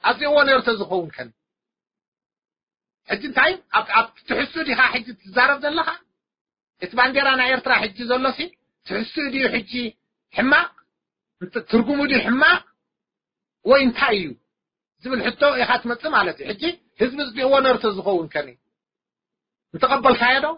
ኣብዚዎ ነርተ ዝኸውን ከን ሕጂ እንታይ ኣብ ኣብ ትሕሱ ዲኻ ሕጂ ትዛረብ ዘለኻ? እቲ ባንዴራ ናይ ኤርትራ ሕጂ ዘሎ ሲ ትሕሱ ድዩ ሕጂ ሕማቕ? እንት- ትርጉሙ ድዩ ሕማቕ ወይ እንታይ እዩ ዝብል ሕቶ ኢኻ ትመጽእ ማለት እዩ። ሕጂ ህዝቢ ዝዲእዎ ነርተ ዝኸውን ከን እንተቐበልካዮ ዶ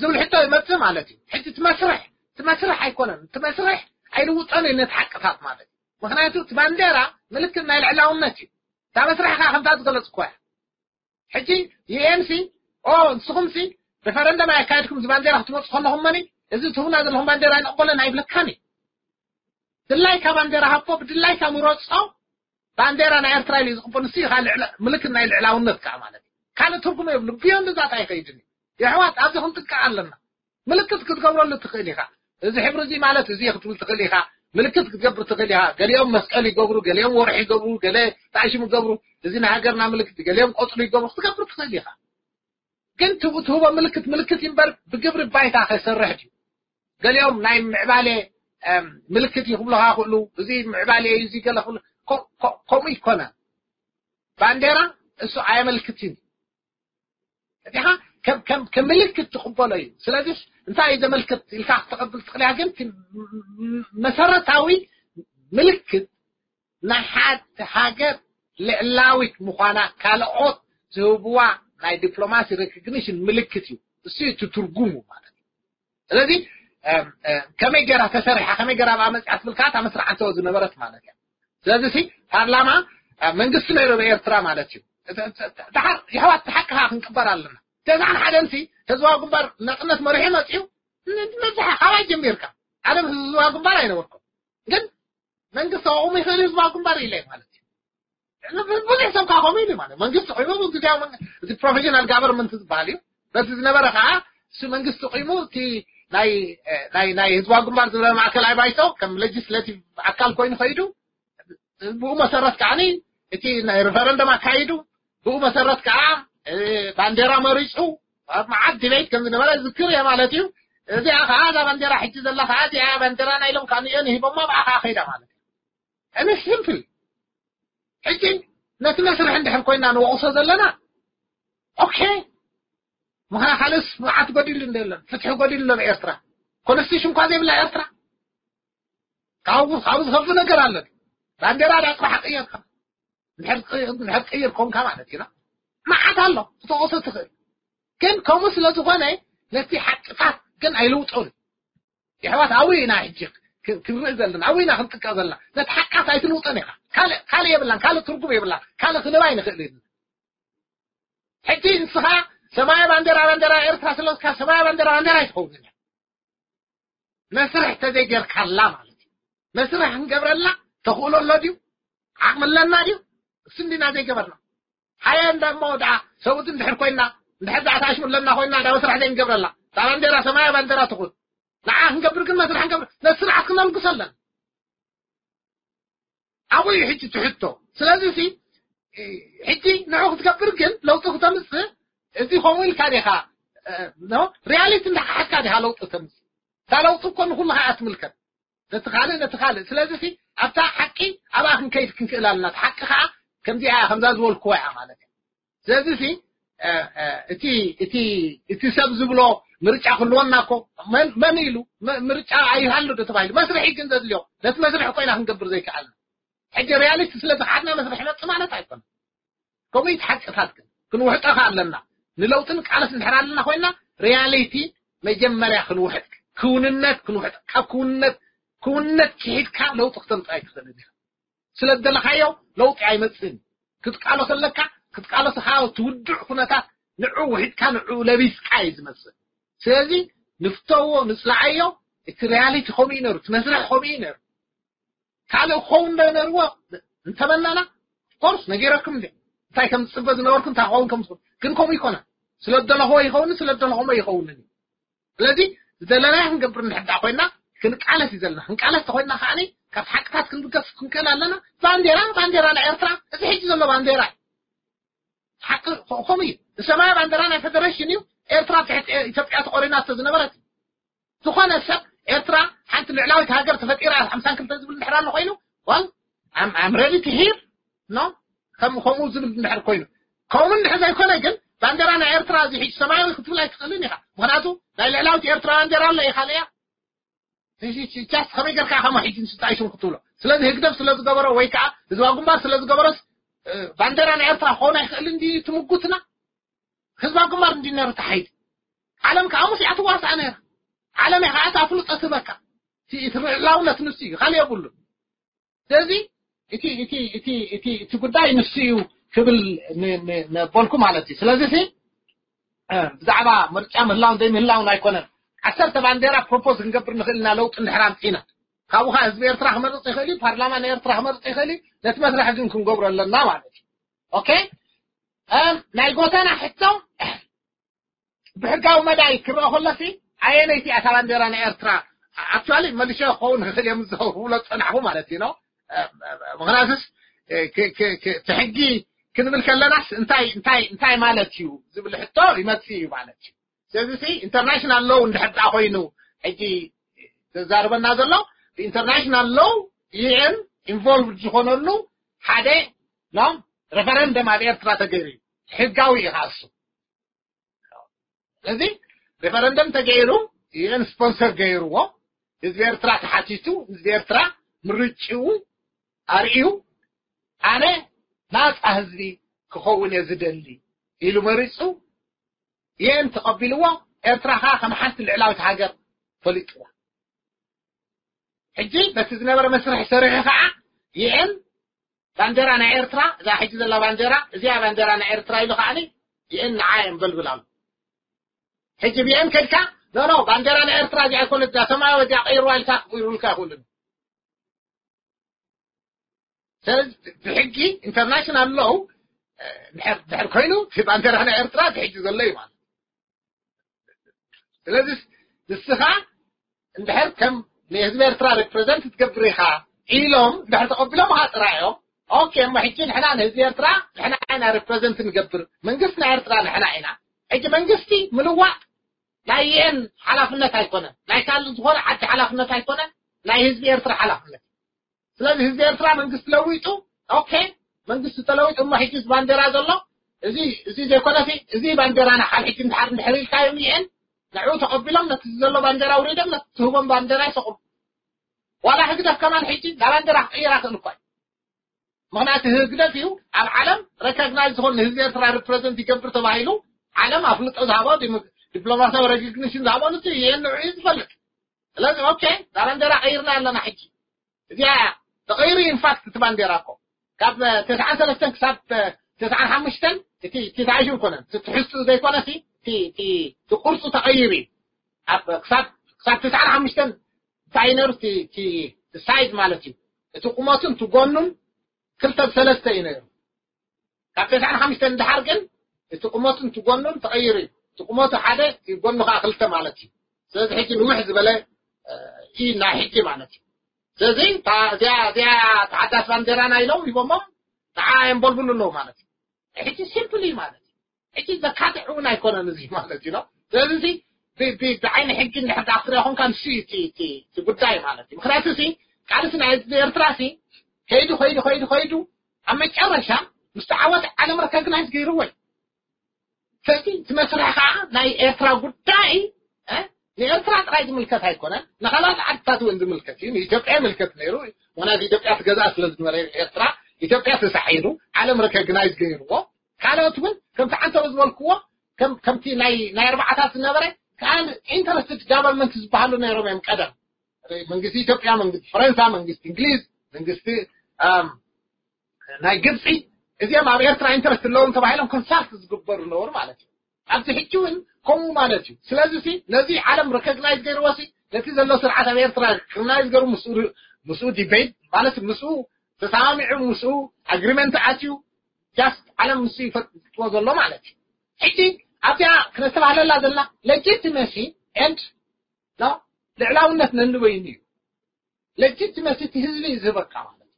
ዝብል ሕቶ ይመጽእ ማለት እዩ። ሕጂ ትመስርሕ ትመስርሕ ኣይኮነን ትመስርሕ ኣይልውጠን እዩ ነቲ ሓቅታት ማለት እዩ። ምክንያቱ እቲ ባንዴራ ምልክት ናይ ልዕላውነት እዩ። እታ መስርሕካ ከምታ ዝገለጽኩ እያ። ሕጂ ዩኤንሲ ኦ ንስኹምሲ ሬፈረንደም ኣየካየድኩም እዚ ባንዴራ ክትመፁ ከለኹም መኒ እዚ ትህቡና ዘለኹም ባንዴራ ይንቕበለን ኣይብለካን እዩ። ድላይካ ባንዴራ ሃቦ ብድላይካ ምረፆ። ባንዴራ ናይ ኤርትራ ኢሉ ዝቕበል ንሱ ኢኻ ምልክት ናይ ልዕላውነት ከዓ ማለት እዩ። ካልእ ትርጉም የብሉ ብዮንድ ዛት ኣይኸይድን እዩ። የሕዋት ኣብዚ ክንጥንቀቕ ኣለና። ምልክት ክትገብረሉ ትኽእል ኢኻ። እዚ ሕብሪ እዚ ማለት እዚ ክትብል ትኽእል ኢኻ። ምልክት ክትገብር ትኽእል ኢኻ። ገሊኦም መስቀል ይገብሩ፣ ገሊኦም ወርሒ ይገብሩ፣ ገለ ጣዕሽም ይገብሩ። እዚ ናይ ሃገርና ምልክት ገሊኦም ቆፅሉ ይገብሩ ክትገብር ትኽእል ኢኻ። ግን ትቡ ትህቦ ምልክት ምልክት ይምበር ብግብሪ ባይታ ከሰርሕ ድዩ? ገሊኦም ናይ ምዕባሌ ምልክት ይኽብሉኻ ክእሉ። እዚ ምዕባሌ እዩ እዚ ገለ ክብሉ ከምኡ ይኮነ። ባንዴራ እሱ ኣየመልክትን። እዚኻ ከም ምልክት ትቕበሎ እዩ። ስለዚስ እንታይ እዩ ዘመልክት ኢልካ ክትቐብል ትኽእል እያ። ግን መሰረታዊ ምልክት ናይ ሓንቲ ሃገር ልዕላዊት ምዃና ካልኦት ዝህብዋ ናይ ዲፕሎማሲ ሬኮግኒሽን ምልክት እዩ። እሱ እዩ እቲ ትርጉሙ ማለት እዩ። ስለዚ ከመይ ገራ ተሰሪሓ ከመይ ገራ ብኣ መፅኣ ትብል ከዓ እታ መስርዓንተ ዝነበረት ማለት እያ። ስለዚ ሲ ፓርላማ መንግስቲ ነይሩ ብኤርትራ ማለት እዩ። ድሓር የሕዋት ሓቅኻ ክንቅበር ኣለና። ተዛን ሓደንሲ ህዝባዊ ግንባር ነፅነት መሪሑ መፅኡ። ንብዝሓ ካባይ ጀሚርካ ኣነ ህዝባዊ ግንባር ኣይነበርኩም ግን መንግስቲ ኣቑሙ ይኽእል ህዝባዊ ግንባር ኢለ ማለት እዩ። ብዙሕ ሰብ ከዓ ከምኡ ኢሉ ማለት መንግስቲ ኮይኑ ግዜያዊ እዚ ፕሮፌሽናል ጋቨርንመንት ዝበሃል እዩ። በቲ ዝነበረ ከዓ እሱ መንግስቲ ቁይሙ እቲ ናይ ናይ ናይ ህዝባዊ ግንባር ዝነበረ ማእከላይ ባይቶ ከም ሌጅስሌቲቭ ኣካል ኮይኑ ከይዱ ብኡ መሰረት ከዓ እቲ ናይ ሪፈረንደም ኣካይዱ ብኡ መሰረት ከዓ ባንዴራ መሪፁ ኣብ መዓት ዲቤት ከም ዝነበረ ዝክር እየ ማለት እዩ። እዚኣ ከዓ እዛ ባንዴራ ሕጂ ዘላ ከዓ እዚኣ ባንዴራ ናይ ኢሎም ከዓ ንእዮን ሂቦማ ብኣኻ ከይዳ ማለት እዩ። እኔ ሲምፕል ሕጂ ነቲ መስርሕ እንድሕር ኮይና ንወቕሶ ዘለና ኦኬ። ምኽና ካልእስ መዓት ጎዲሉ እንደ የለን ፍትሒ ጎዲሉ ኣሎ ኤርትራ። ኮንስቲቱሽን እኳ ዘይብላ ኤርትራ ካብኡ ካብኡ ዝኸፍእ ነገር ኣሎ። ባንዴራ ዳ ጥራሕ ቀየርካ እንድሕር ቀይር ኮንካ ማለት እዩ። መዓት ኣሎ ክትወቕሶ ትኽእል። ግን ከምኡ ስለ ዝኾነ ነቲ ሓቅታት ግን ኣይልውጦን። የሕዋት ኣብኡ ኢና ሕጂ ክንርኢ ዘለና ኣብኡ ኢና ክንጥቀቕ ዘለና። ነቲ ሓቃት ኣይትልውጠን ኢኻ። ካልእ የብላን ካልእ ትርጉም የብላን ካልእ ክንባ ኣይንኽእል ኢና። ሕጂ ንስኻ ሰማያዊ ባንዴራ ባንዴራ ኤርትራ ስለካ ሰማያዊ ባንዴራ ባንዴራ ኣይትኸውን እያ። መስርሕ ተዘይገርካላ ማለት እዩ። መስርሕ ክንገብረላ ተኽእሎ ኣሎ ድዩ? ዓቕሚ ኣለና ድዩ? እሱ እንዲና ዘይገበርና። ሓየ እንዳሞ ደኣ ሰብኡት እንድሕር ኮይና እንድሕር ደኣ ታሽሙ ኣለና ኮይና ዳ መስራሕ ዘይንገብረላ እታ ባንዴራ ሰማያዊ ባንዴራ ትኹን ንዓ ክንገብር ግን መስርሕ ክንገብር ነቲ ስርዓት ክነልግሶ ኣለና። ኣብኡ እዩ ሕጂ ትሕቶ። ስለዚ ሲ ሕጂ ንዑ ክትገብር ግን ለውጢ ክተምፅእ እዚ ከምኡ ኢልካ ዲኻ ሪያሊቲ እንዳሓዝካ ዲኻ ለውጢ ተምፅእ? እታ ለውጢ እኮ ንኩሉ ከዓ ኣትምልከት ነቲ ካልእ ነቲ ካልእ። ስለዚ ሲ ኣብታ ሓቂ ኣብኣ ክንከይድ ክንክእል ኣለና። እቲ ሓቂ ከዓ ከምዚኣ ከምዛ ዝበልክዎ እያ ማለት እዩ። ስለዚ ሲ እቲ እቲ እቲ ሰብ ዝብሎ ምርጫ ክህልወና እኮ መን ኢሉ ምርጫ ኣይሃሉ ዶ ተባሂሉ መስርሒ ግን ዘድልዮ ነቲ መስርሒ ኮይና ክንገብር ዘይከኣልና ሕጂ ሪያሊቲ ስለ ዝሓትና መስርሒ መጽእ ማለት ኣይኮነ። ከምኡ እቲ ሓቅታት ግን ክንውሕጠኻ ኣለና። ንለውጥን ቃለስ እንድሕር ኣለና ኮይና ሪያሊቲ መጀመርያ ክንውሕጥ ክውንነት ክንውሕጥ ካብ ክውንነት ክውንነት ክሒድካ ለውጢ ክተምፅእ ኣይትኽእልን ኢኻ። ስለ ዝደለኻዮ ለውጢ ኣይመፅእን። ክትቃለስ ኣለካ ክትቃለስ ካ ትውድዕ ኩነታት ንዑ ውሒጥካ ንዑ ለቢስካ እዩ ዝመፅእ። ስለዚ ንፍተዎ ንፅላዓዮ። እቲ ሪያሊቲ ከምኡ እዩ ነሩ እቲ መስርሕ ከምኡ እዩ ነሩ። ካልእ ክኸውን ዶ ነርዎ እንተመናና ኮርስ ነጊረኩም እንዲ እንታይ ከም ዝፅበ ዝነበርኩ እንታይ ክኸውን ከም ዝኽእል ግን ከምኡ ይኮነ። ስለ ዝደለኽዎ ይኸውን ስለ ዝደለኹሞ ይኸውን። ስለዚ ዝደለናዮ ክንገብር እንድሕር ኮይና ክንቃለስ እዩ ዘለና። ክንቃለስ ተኮይና ከዓኒ ካብ ሓቅታት ክንብገስ ክንክእል ኣለና። ባንዴራ ባንዴራ ናይ ኤርትራ እዚ ሕጂ ዘሎ ባንዴራ እዩ። ሓቂ ከምኡ እዩ። ሰማያዊ ባንዴራ ናይ ፌደሬሽን እዩ። ኤርትራ ትሕቲ ኢትዮጵያ ተቆሪናቶ ዝነበረት እዩ። ዝኾነ ሰብ ኤርትራ ሓንቲ ልዕላዊት ሃገር ተፈጢራ ሓምሳን ክልተ ዝብል እንድሕር ኣሎ ኮይኑ ዋል ኣም ሬዲ ቱ ሂር ኖ ከም ከምኡ ዝብል እንድሕር ኮይኑ ከምኡ እንድሕር ዘይኮነ ግን ባንዴራ ናይ ኤርትራ እዚ ሕጂ ሰማያዊ ክትብል ኣይትኽእልን ኢኻ። ምኽንያቱ ናይ ልዕላዊት ኤርትራ ባንዴራ ኣለ ኢኻ ለያ ቻስ ከመይ ገርካ ከማ ሕጂ ንስጣይሽን ክትብሎ ስለዚ ህግደፍ ስለ ዝገበሮ ወይ ከዓ ህዝባ ግንባር ስለ ዝገበሮስ ባንዴራ ናይ ኤርትራ ክኸውን ኣይክእልን ድዩ ትምጉትና? ህዝባ ግንባር እንዲ ነርታ ሓይሊ ዓለም ከዓ ሙስ እያ ትዋሳእ ነይራ። ዓለም እያ ከዓ ኣፍልጦ ትህበካ። እቲ ልዕላውነት ንሱ እዩ ካልእ የብሉን። ስለዚ እቲ እቲ እቲ እቲ እቲ ጉዳይ ንሱ እዩ ክብል ን- ን- ነበልኩ ማለት እዩ። ስለዚ ሲ ብዛዕባ ምርጫ ምህላውን ዘይምህላውን ኣይኮነን። ዓሰርተ ባንዴራ ፕሮፖዝ ክንገብር ንኽእል ኢና ለውጢ እንድሕር ኣምፂና። ካብኡ ከዓ ህዝቢ ኤርትራ ክመርፅ ይኽእል እዩ፣ ፓርላማ ናይ ኤርትራ ክመርፅ ይኽእል እዩ። ነቲ መስርሕ ግን ክንገብሮ ኣለና ማለት እዩ። ኦኬ ናይ ጎተና ሕቶ ብሕጋዊ መዳይ ክረአ ከሎሲ ኣየነይቲ እያ እታ ባንዴራ ናይ ኤርትራ? ኣክቹዋሊ መልሸ ክኸውን ክኽእል እዮም ዝብሎ ዝጸናሕኩ ማለት እዩ ነው። ምክንያቱስ እቲ ሕጊ ክንብል ከለናስ እንታይ እንታይ እንታይ ማለት እዩ ዝብል ሕቶ ይመጽእ እዩ ማለት እዩ። ስለዚ ኢንተርናሽናል ሎው እንድሕር ደኣ ኮይኑ ሕጂ ተዛርበና ዘሎ ኢንተርናሽናል ሎው ዩኤን ኢንቮልቭድ ዝኾነሉ ሓደ ነው። ሬፈረንደም ኣብ ኤርትራ ተገይሩ እዩ። ሕጋዊ እዩ እሱ። ስለዚ ሬፈረንደም ተገይሩ ዩኤን ስፖንሰር ገይርዎ ህዝቢ ኤርትራ ተሓቲቱ ህዝቢ ኤርትራ ምርጭኡ ኣርእዩ ኣነ ናፃ ህዝቢ ክኸውን እየ ዝደሊ ኢሉ መሪፁ ዩኤን ተቐቢልዎ ኤርትራ ከዓ ከም ሓንቲ ልዕላዊት ሃገር ፈሊጥዋ። ሕጂ በቲ ዝነበረ መስርሒ ሰሪሑ ከዓ ዩኤን ባንዴራ ናይ ኤርትራ እዛ ሕጂ ዘላ ባንዴራ እዚኣ ባንዴራ ናይ ኤርትራ ኢሉ ከዓ ዩኤን ንዓ እዮም በልብል ኣሎ። ሕጂ ብኤን ከድካ ኖ ኖ ባንዴራ ናይ ኤርትራ እዚኣ ኣይኮነት እዛ ሰማያዊ እዚኣ ቀይርዋ ኢልካ ክብሉልካ ይኽእሉን። ስለዚ ብሕጊ ኢንተርናሽናል ሎው ድሕር ኮይኑ እቲ ባንዴራ ናይ ኤርትራ እቲ ሕጂ ዘሎ እዩ ማለት። ስለዚ ንስኻ እንድሕር ከም ንህዝቢ ኤርትራ ሪፕሬዘንት ትገብር ኢኻ ኢሎም እንድሕር ተቐቢሎም ኢኻ ጥራይ እዮም። ኦኬ እሞ ሕጂ ንሕና ንህዝቢ ኤርትራ ንሕና ኢና ሪፕሬዘንት ንገብር መንግስቲ ናይ ኤርትራ ንሕና ኢና። ሕጂ መንግስቲ ምልዋጥ ናይ ዩኤን ሓላፍነት ኣይኮነን፣ ናይ ካልእ ዝኾነ ዓዲ ሓላፍነት ኣይኮነን፣ ናይ ህዝቢ ኤርትራ ሓላፍነት። ስለዚ ህዝቢ ኤርትራ መንግስቲ ለዊጡ ኦኬ መንግስቲ ተለዊጡ እሞ ሕጂ ባንዴራ ዘሎ እዚ እዚ ዘይኮነሲ እዚ ባንዴራ ንሓል ሕጂ እንድሓር እንድሕር ኢልካዮም ዩኤን ንዕኡ ተቐቢሎም ነቲ ዘሎ ባንዴራ ውሪዶም ነቲ ትህቦም ባንዴራ ይሰቕሉ። ዋላ ህግደፍ ከማን ሕጂ እዛ ባንዴራ ክቕይራ ክእል እኳ እዩ። ምኽንያቱ ህግደፍ እዩ ኣብ ዓለም ረኮግናይዝ ዝኾን ንህዝቢ ኤርትራ ሪፕሬዘንት ይገብር ተባሂሉ ዓለም ኣፍልጦ ዝሃቦ ዲፕሎማሲያዊ ሬኮግኒሽን ዝሃቦ ንሱ እዩ ንዕኡ እዩ ዝፈልጥ። ስለዚ ኦኬ እዛ ባንዴራ ቀይርና ኣለና ሕጂ እዚኣ ተቐይሩ ኢንፋክት እቲ ባንዴራ እኮ ካብ ተስዓን ሰለስተን ክሳብ ተስዓን ሓሙሽተን እቲ እቲ ተኣዩ ኣይኮነን እቲ ትሕዝቱ ዘይኮነ እቲ እቲ ቅርፁ ተቐይሩ እዩ። ክሳብ ክሳብ ተስዓን ሓሙሽተን እንታይ ነሩ እቲ ሳይዝ ማለት እዩ እቲ ቁመቱን እቲ ጎኑን ክልተ ብሰለስተ እዩ ነሩ። ካብ ተስዓን ሓሙሽተን ድሓር ግን እቲ ቁመቱን እቲ ጎኑን ተቐይሩ እዩ። እቲ ቁመቱ ሓደ እቲ ጎኑ ከዓ ክልተ ማለት እዩ። ስለዚ ሕጂ ንውሕ ዝበለ እዩ ናይ ሕጂ ማለት እዩ። ስለዚ እዚኣ እዚኣ ተሓዳስ ባንዴራና ኢሎም ሂቦሞም ንዓ የንበልብሉ ኣለዉ ማለት እዩ። ሕጂ ሲምፕል እዩ ማለት እዩ። ሕጂ ዘካትዕ እውን ኣይኮነን እዚ ማለት እዩ። ስለዚ እዚ ብዓይኒ ሕጊ እንድሕር ዳኣ ክትሪኦ ኮንካ ንሱ እዩ እቲ ጉዳይ ማለት እዩ። ምክንያቱ ሲ ቃልሲ ናይ ህዝቢ ኤርትራ ሲ ከይዱ ከይዱ ከይዱ ከይዱ ኣብ መጨረሻ ምስ ተዓወተ ዓለም ረኮግናይዝ ገይርዎ እዩ። ስለዚ እቲ መስርሕ ከዓ ናይ ኤርትራ ጉዳይ ንኤርትራ ጥራይ ዝምልከት ኣይኮነን፣ ንካልኣት ዓድታት እውን ዝምልከት እዩ። ንኢትዮጵያ ይምልከት ነይሩ፣ ምክንያቱ ኢትዮጵያ ትገዝኣ ስለ ዝነበረ ኤርትራ ኢትዮጵያ ተሳዒሩ ዓለም ረኮግናይዝ ገይርዎ። ካልኦት እውን ከምቲ ዓንተው ዝበልክዎ ከምቲ ናይ ኣርባዓታት ዝነበረ ከዓ ኢንተረስትድ ጋቨርንመንት ዝበሃሉ ነይሮም እዮም ቀደም። መንግስቲ ኢትዮጵያ፣ መንግስቲ ፈረንሳ፣ መንግስቲ እንግሊዝ፣ መንግስቲ ናይ ግብፂ እዚኦም ኣብ ኤርትራ ኢንተረስት ኣለዎም ተባሂሎም ኮንሳልት ዝግበሩ ነበሩ ማለት እዩ። ኣብዚ ሕጂ እውን ከምኡ ማለት እዩ። ስለዚ ነዚ ዓለም ረኮግናይዝ ገይርዎ ነቲ ዘሎ ስርዓት ኣብ ኤርትራ ሪኮግናይዝ ገይሩ ምስኡ ዲቤት ማለት ምስኡ ተሰማሚዑ ምስኡ ኣግሪመንት ኣትዩ ጃስት ዓለም ምስ ይፈጥዎ ዘሎ ማለት እዩ። ሕጂ ኣብዚኣ ክነስተባህለላ ዘለና ሌጂቲመሲ ኤንድ ልዕላውነት ነንበይኑ እዩ። ሌጂቲመሲ እቲ ህዝቢ እዩ ዝህበካ ማለት እዩ።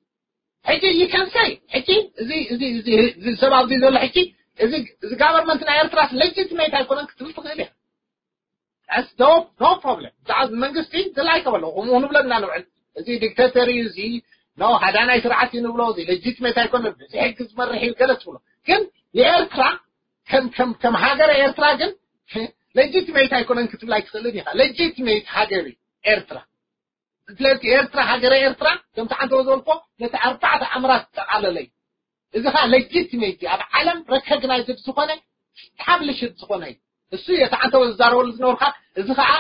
ሕጂ ይከንሰይ ሕጂ እዚ እዚ እዚ እዚ ሰብ ኣብዚ ዘሎ ሕጂ እዚ እዚ ጋቨርንመንት ናይ ኤርትራ ሌጂቲሜት ኣይኮነን ክትብል ትኽእል እያ። That's no no problem። ዛዕባ መንግስቲ ዝላይ ከበሎ ከምኡ ንብለና ንውዕል እዚ ዲክቴተር እዩ እዚ ኖ ሃዳናይ ስርዓት እዩ ንብሎ፣ እዚ ሌጂትሜት ኣይኮነን፣ እዚ ሕጊ ዝመርሕ እዩ ገለ ትብሎ። ግን ንኤርትራ ከም ከም ከም ሃገር ኤርትራ ግን ሌጂትሜት ኣይኮነን ክትብል ኣይትኽእልን ኢኻ። ሌጂትሜት ሃገር እዩ ኤርትራ። ስለዚ ኤርትራ ሃገረ ኤርትራ ከምቲ ዓንተወ ዝበልኮ ነቲ ኣርባዕተ ኣምራት ዝጠቓለለ እዩ። እዚ ኸዓ ሌጂትሜት እዩ፣ ኣብ ዓለም ረኮግናይዝድ ዝኾነ ስታብሊሽድ ዝኾነ እዩ። እሱ እዩ እቲ ዓንተወ ዝዛረበሉ ዝነበርካ። እዚ ኸዓ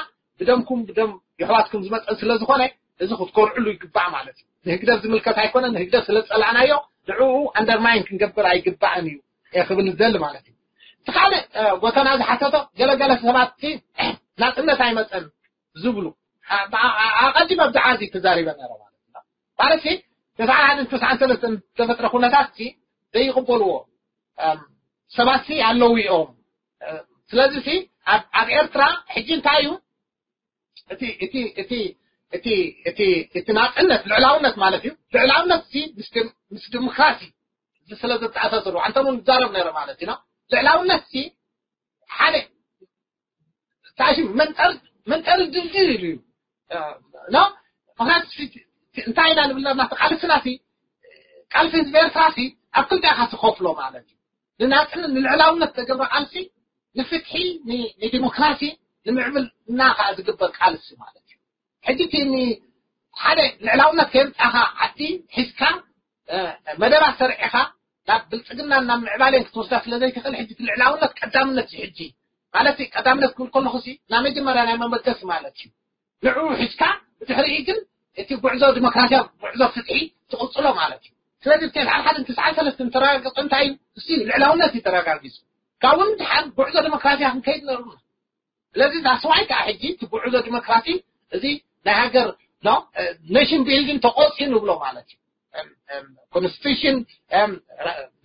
ብደምኩም ብደም የሕዋትኩም ዝመፀ ስለ ዝኾነ እዚ ክትኮርዕሉ ይግባእ ማለት እዩ። ንህግደፍ ዝምልከት ኣይኮነ፣ ንህግደፍ ስለ ዝፀላእናዮ ንዕኡ ኣንደርማይን ክንገብር ኣይግባእን እዩ እየ ክብል ዝደሊ ማለት እዩ። እቲ ካልእ ጎተና ዝሓተቶ ገለገለ ሰባት ናፅነት ኣይመፀን ዝብሉ ኣቐዲመ ብዛዕባ እዚ ተዛሪበ ነረ ማለት እዩ። ማለት ተስዓን ሓደን ተስዓን ሰለስተን ዝተፈጥረ ኩነታት ዘይቕበልዎ ሰባት ኣለዉ እዮም። ስለዚ ኣብ ኤርትራ ሕጂ እንታይ እዩ እቲ እቲ እቲ እቲ እቲ እቲ ናጽነት ልዕላውነት ማለት እዩ። ልዕላውነት ሲ ምስ ዲሞክራሲ ስለ ዝተኣሳሰሩ ኣንተም ንዛረብ ነረ ማለት እዩ። ልዕላውነት ሲ ሓደ ታሽም መንጠር መንጠር ድልድል እዩ። ኖ ምክንያቱ እንታይ ኢና ንብል ነርና ቃልስና ሲ ቃልሲ ህዝቢ ኤርትራ ሲ ኣብ ክልተ ኢኻ ትኸፍሎ ማለት እዩ። ንናጽነት ንልዕላውነት ተገብረ ቃልሲ ንፍትሒ ንዲሞክራሲ ንምዕብል እና ከዓ ዝግበር ቃልሲ ማለት እዩ። ሕጂ እቲ ሓደ ልዕላውነት ከየምጻኻ ዓዲ ሒዝካ መደባት ሰርዒኻ ናብ ብልጽግና ናብ ምዕባሌን ክትወስዳ ስለ ዘይትኽእል ሕጂ እቲ ልዕላውነት ቀዳምነት እዩ። ሕጂ ማለት ቀዳምነት ክብል ከለኹ ሲ ናብ መጀመርያ ናይ መበገሲ ማለት እዩ። ንዕኡ ሒዝካ ብድሕሪኡ ግን እቲ ጉዕዞ ዲሞክራሲያዊ ጉዕዞ ፍትሒ ትቕጽሎ ማለት እዩ። ስለዚ ብተስዓን ሓደን ተስዓን ሰለስተን ተረጋገጸ እንታይ እዩ? እሱ ልዕላውነት እዩ ተረጋጊጹ። ካብኡ ንድሓር ጉዕዞ ዲሞክራሲያ ክንከይድ ነርና። ስለዚ that's why ከዓ ሕጂ እቲ ጉዕዞ ዲሞክራሲ እዚ ናይ ሃገር ኔሽን ቢልዲንግ ተቆፅዩ ንብሎ ማለት እዩ። ኮንስቲቱሽን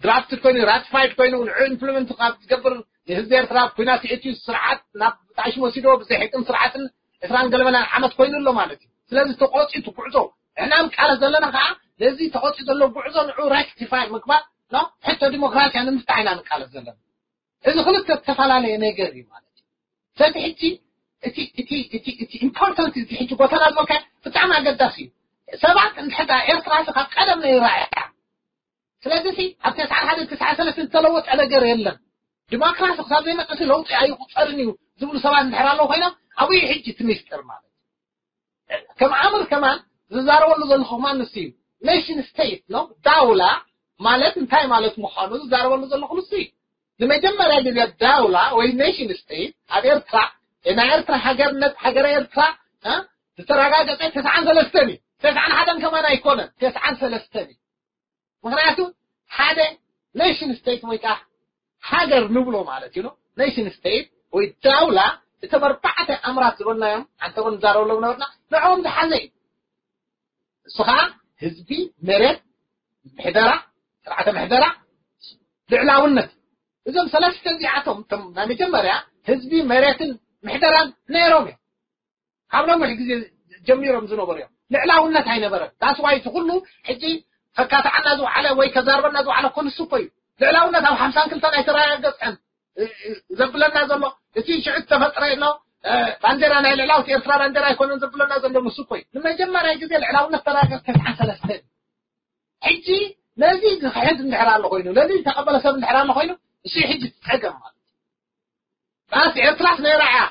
ድራፍትድ ኮይኑ ራቲፋይድ ኮይኑ ንዑ ኢምፕሊመንት ካብ ዝገብር ንህዝቢ ኤርትራ ኩናት የእትዩ ስርዓት ናብ ታሽም ወሲዶ ብዘይ ሕግን ስርዓትን ዕስራን ገለመናን ዓመት ኮይኑ ኣሎ ማለት እዩ። ስለዚ ተቆፅዩ እቲ ጉዕዞ ንሕና ንቃለስ ዘለና ከዓ ነዚ ተቆፅዩ ዘሎ ጉዕዞ ንዑ ራክቲፋይ ምግባር ነው። ሕቶ ዲሞክራሲያ ንምፍታሕ ኢና ንቃለስ ዘለና። እዚ ክልተ ዝተፈላለየ ነገር እዩ ማለት እዩ። ስለዚ ሕጂ እቲ እቲ እቲ እቲ ኢምፖርታንት እዚ ሕጂ ጎተና ዝበልካ ብጣዕሚ ኣገዳሲ እዩ። ሰባት እንድሕር ደኣ ኤርትራ ካብ ቀደም ነይራ እያ። ስለዚ ሲ ኣብ ተስዓን ሓደን ተስዓን ሰለስተን ዝተለወጠ ነገር የለን። ዲሞክራሲ ክሳብ ዘይመፅእ ለውጢ ኣይቁፀርን እዩ ዝብሉ ሰባት እንድሕር ኣለዉ ኮይኖም ኣብኡ እዩ ሕጂ እቲ ሚስጥር ማለት እዩ። ከም ኣምር ከማን ዝዛረበሉ ዘለኹ ከማን ንሱ እዩ። ኔሽን ስቴት ነው ዳውላ ማለት እንታይ ማለት ምዃኑ ዝዛረበሉ ዘለኹ ንሱ እዩ። ንመጀመርያ ግዜ ዳውላ ወይ ኔሽን ስቴት ኣብ ኤርትራ ናይ ኤርትራ ሃገርነት ሃገረ ኤርትራ ዝተረጋገፀ ተስዓን ሰለስተን እዩ። ተስዓን ሓደን ከማን ኣይኮነን፣ ተስዓን ሰለስተን እዩ። ምክንያቱ ሓደ ኔሽን ስቴት ወይ ከዓ ሃገር ንብሎ ማለት እዩ። ኔሽን ስቴት ወይ ዳውላ እቶም ኣርባዕተ ኣምራት ዝበልናዮም ኣንተ እውን ንዛረበሎም ነበርና ንዕኦም ዝሓዘ እዩ። እሱ ከዓ ህዝቢ፣ መሬት፣ ምሕደራ፣ ስርዓተ ምሕደራ፣ ልዕላውነት። እዞም ሰለስተ እዚኣቶም እቶም ናይ መጀመርያ ህዝቢ፣ መሬትን ምሕደራን ነይሮም እዮም። ካብ ነዊሕ ግዜ ጀሚሮም ዝነበሩ እዮም። ልዕላውነት ኣይነበረን። that's why እቲ ኩሉ ሕጂ ከካትዓና ዝወዓለ ወይ ከዛርበና ዝወዓለ እኮ ንሱ እኮ እዩ። ልዕላውነት ኣብ ሓምሳን ክልተን ኣይተረጋገፀን ዘብለና ዘሎ እቲ ሽዑ ዝተፈጥረ ሎ ባንዴራ ናይ ልዕላውቲ ኤርትራ ባንዴራ ኣይኮነን ዘብለና ዘሎ ንሱ እኮ እዩ። ንመጀመርያ ግዜ ልዕላውነት ተረጋገፀ ተስዓን ሰለስተን። ሕጂ ነዚ ዝክሕድ እንድሕር ኣሎ ኮይኑ ነዚ ዝተቐበለ ሰብ እንድሕር ኣሎ ኮይኑ እሱ ሕጂ ትፀገም ማለት እዩ። ባስ ኤርትራስ ነይራ እያ።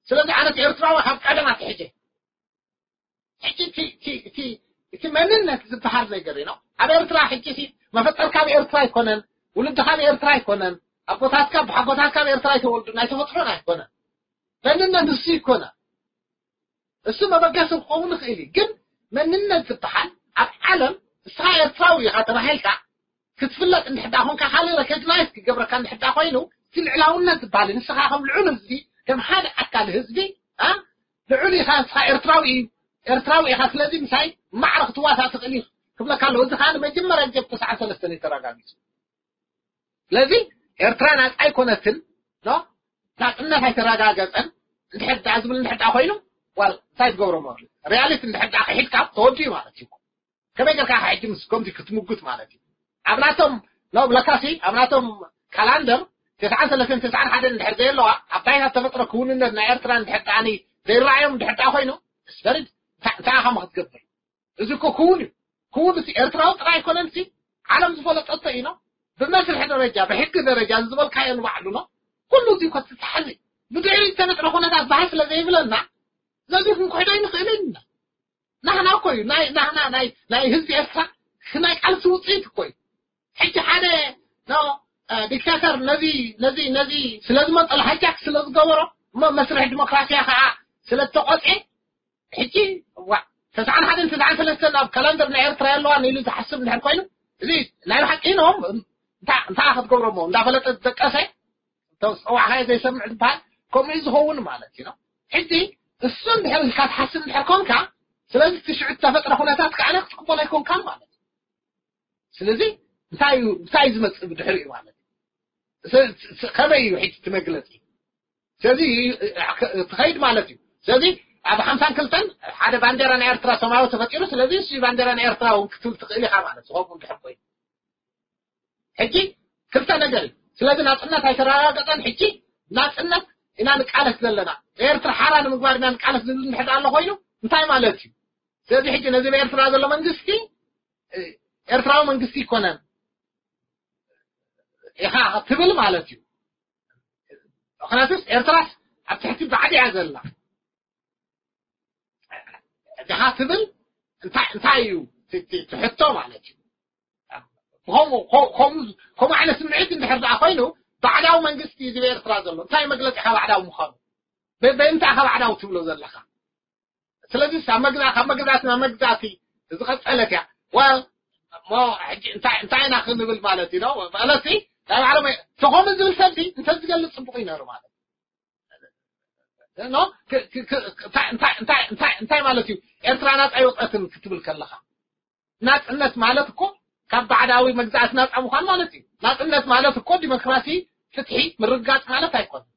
ስለዚ ኣነ ኤርትራዊ ካብ ቀደም ኣትሒጀ ሕጂ እቲ መንነት ዝበሃል ነገር ነው። ኣብ ኤርትራ ሕጂ ሲ መፈጠርካ ኣብ ኤርትራ ኣይኮነን፣ ውልድካ ኣብ ኤርትራ ኣይኮነን፣ ኣቦታትካ ብሓጎታትካ ኣብ ኤርትራ ኣይተወልዱን ኣይተፈጥሮን ኣይኮነን። መንነት ንሱ ይኮነ። እሱ መበገሲ ክኸውን ይኽእል እዩ። ግን መንነት ዝበሃል ኣብ ዓለም ንስኻ ኤርትራዊ ኢኻ ተባሂልካ ክትፍለጥ እንድሕዳ ኮንካ ካልእ ሬኮግናይዝ ክገብረካ እንድሕዳ ኮይኑ እቲ ልዕላውነት ዝበሃል ንስኻ ከም ልዑል ህዝቢ ከም ሓደ ኣካል ህዝቢ እ ልዑል ኢኻ ንስኻ ኤርትራዊ እዩ ኤርትራዊ ኢኻ ስለዚ ምሳይ ማዕረ ክትዋሳእ ትኽእል እዩ ክብለካ ኣለዎ። እዚ ከዓ ንመጀመርያ ግዜ ብተስዓን ሰለስተን እዩ ተረጋጊጹ። ስለዚ ኤርትራ ናጻ ኣይኮነትን ኖ ናጽነት ኣይተረጋገጸን እንድሕር ደኣ ዝብል እንድሕር ደኣ ኮይኑ ዋል እንታይ ትገብሮ ማለት ሪያሊቲ እንድሕር ደኣ ክሒድካ ተወዲኡ ማለት እዩ። ከመይ ጌርካ ሕጂ ምስ ከምዚ ክትምጉት ማለት እዩ። ኣብ ናቶም ኖ ብለካሲ ኣብ ናቶም ካላንደር ተስዓን ሰለስተን ተስዓን ሓደን እንድሕር ዘየለዋ ኣብ ታይታ ተፈጥሮ ክውንነት ናይ ኤርትራ እንድሕር ደኣኒ ዘይረኣዮም እንድሕር ደኣ ኮይኑ ስበሪድ እንታይ ኢኻ ክትገብር? እዚ እኮ ክውን እዩ። ክውን ሲ ኤርትራዊ ጥራይ ኣይኮነን ሲ ዓለም ዝፈለጠቶ እዩ ነው። ብመስርሒ ደረጃ ብሕጊ ደረጃ ዝበልካዮ ንባዕሉ ነው። ኩሉ እዚ እኮ ትተሓዚ ብድሕሪ ዝተፈጥረ ኩነታት ባህል ስለ ዘይብለና ነዚ ክንክሕዶ ኣይንኽእልን ኢና። ናህና እኮ እዩ ናይ ናህና ናይ ናይ ህዝቢ ኤርትራ ናይ ቃልሲ ውፅኢት እኮ እዩ። ሕጂ ሓደ ነው ዲክታተር ነዚ ነዚ ነዚ ስለ ዝመጠሉ ሃጃክ ስለ ዝገበሮ እሞ መስርሕ ዲሞክራሲያ ከዓ ስለ ተቆፅኤ ሕጂ ዋ ተስዓን ሓደን ተስዓን ሰለስተን ኣብ ካላንደር ናይ ኤርትራ የለዋን ኢሉ ዝሓስብ እንድሕር ኮይኑ እዚ ናይ ብሓቂ ነው። እንታይ እንታይ ክትገብሮ እሞ እንዳፈለጠ ዝደቀሰ ተፅዋዕካዮ ዘይሰምዕ ዝበሃል ከምኡ እዩ ዝኸውን ማለት እዩ ነው። ሕጂ እሱ እንድሕር ኢልካ ትሓስብ እንድሕር ኮንካ ስለዚ እቲ ሽዑ ዝተፈጥረ ኩነታት ከዓ ክትቅበሎ ኣይኮንካን ማለት እዩ። ስለዚ እንታይ እዩ እንታይ እዩ ዝመፅእ ብድሕሪኡ ማለት እዩ። ከመይ እዩ ሕጂ እቲ መግለፂ ስለዚ ትኸይድ ማለት እዩ። ስለዚ ኣብ ሓምሳን ክልተን ሓደ ባንዴራ ናይ ኤርትራ ሰማያዊ ተፈጢሩ። ስለዚ እሱ ባንዴራ ናይ ኤርትራ እውን ክትብል ትኽእል ኢኻ ማለት እዩ። ከምኡ እንድሕር ኮይኑ ሕጂ ክልተ ነገር እዩ። ስለዚ ናፅነት ኣይተረጋገፀን። ሕጂ ናፅነት ኢና ንቃለስ ዘለና። ኤርትራ ሓራ ንምግባር ኢና ንቃለስ ዝብል እንድሕር ኣሎ ኮይኑ እንታይ ማለት እዩ? ስለዚ ሕጂ ነዚ ብኤርትራ ዘሎ መንግስቲ ኤርትራዊ መንግስቲ ይኮነን ኢኻ ትብል ማለት እዩ። ምክንያቱስ ኤርትራስ ኣብ ትሕቲ ባዕዲ እያ ዘላ። ድኻ ትብል እንታይ እንታይ እዩ ትሕቶ ማለት እዩ። ከምኡ ዓይነት ስምዒት እንድሕር ደኣ ኮይኑ ባዕዳዊ መንግስቲ እዩ ዝብ ኤርትራ ዘሎ እንታይ መግለፂ ኢኻ ባዕዳዊ ምዃኑ በእንታይ ኢኻ ባዕዳዊ ትብሎ ዘለኻ? ስለዚ ካብ መግዛእቲ ናብ መግዛእቲ ዝቐፀለት እያ። ወል እሞ ሕጂ እንታይ እንታይ ኢና ክንብል ማለት እዩ ነው? ማለት ናይ ባዕሎም ተኾኑ ዝብል ሰብሲ እንተ ዝገልፅ ፅቡቅ እዩ ነሩ ማለት ነው። እንታይ ማለት እዩ? ኤርትራ ናፃ ይወፀትን ክትብል ከለኻ ናፅነት ማለት እኮ ካብ ባዕዳዊ መግዛእቲ ናፃ ምዃን ማለት እዩ። ናፅነት ማለት እኮ ዲሞክራሲ፣ ፍትሒ፣ ምርጋፅ ማለት ኣይኮነን።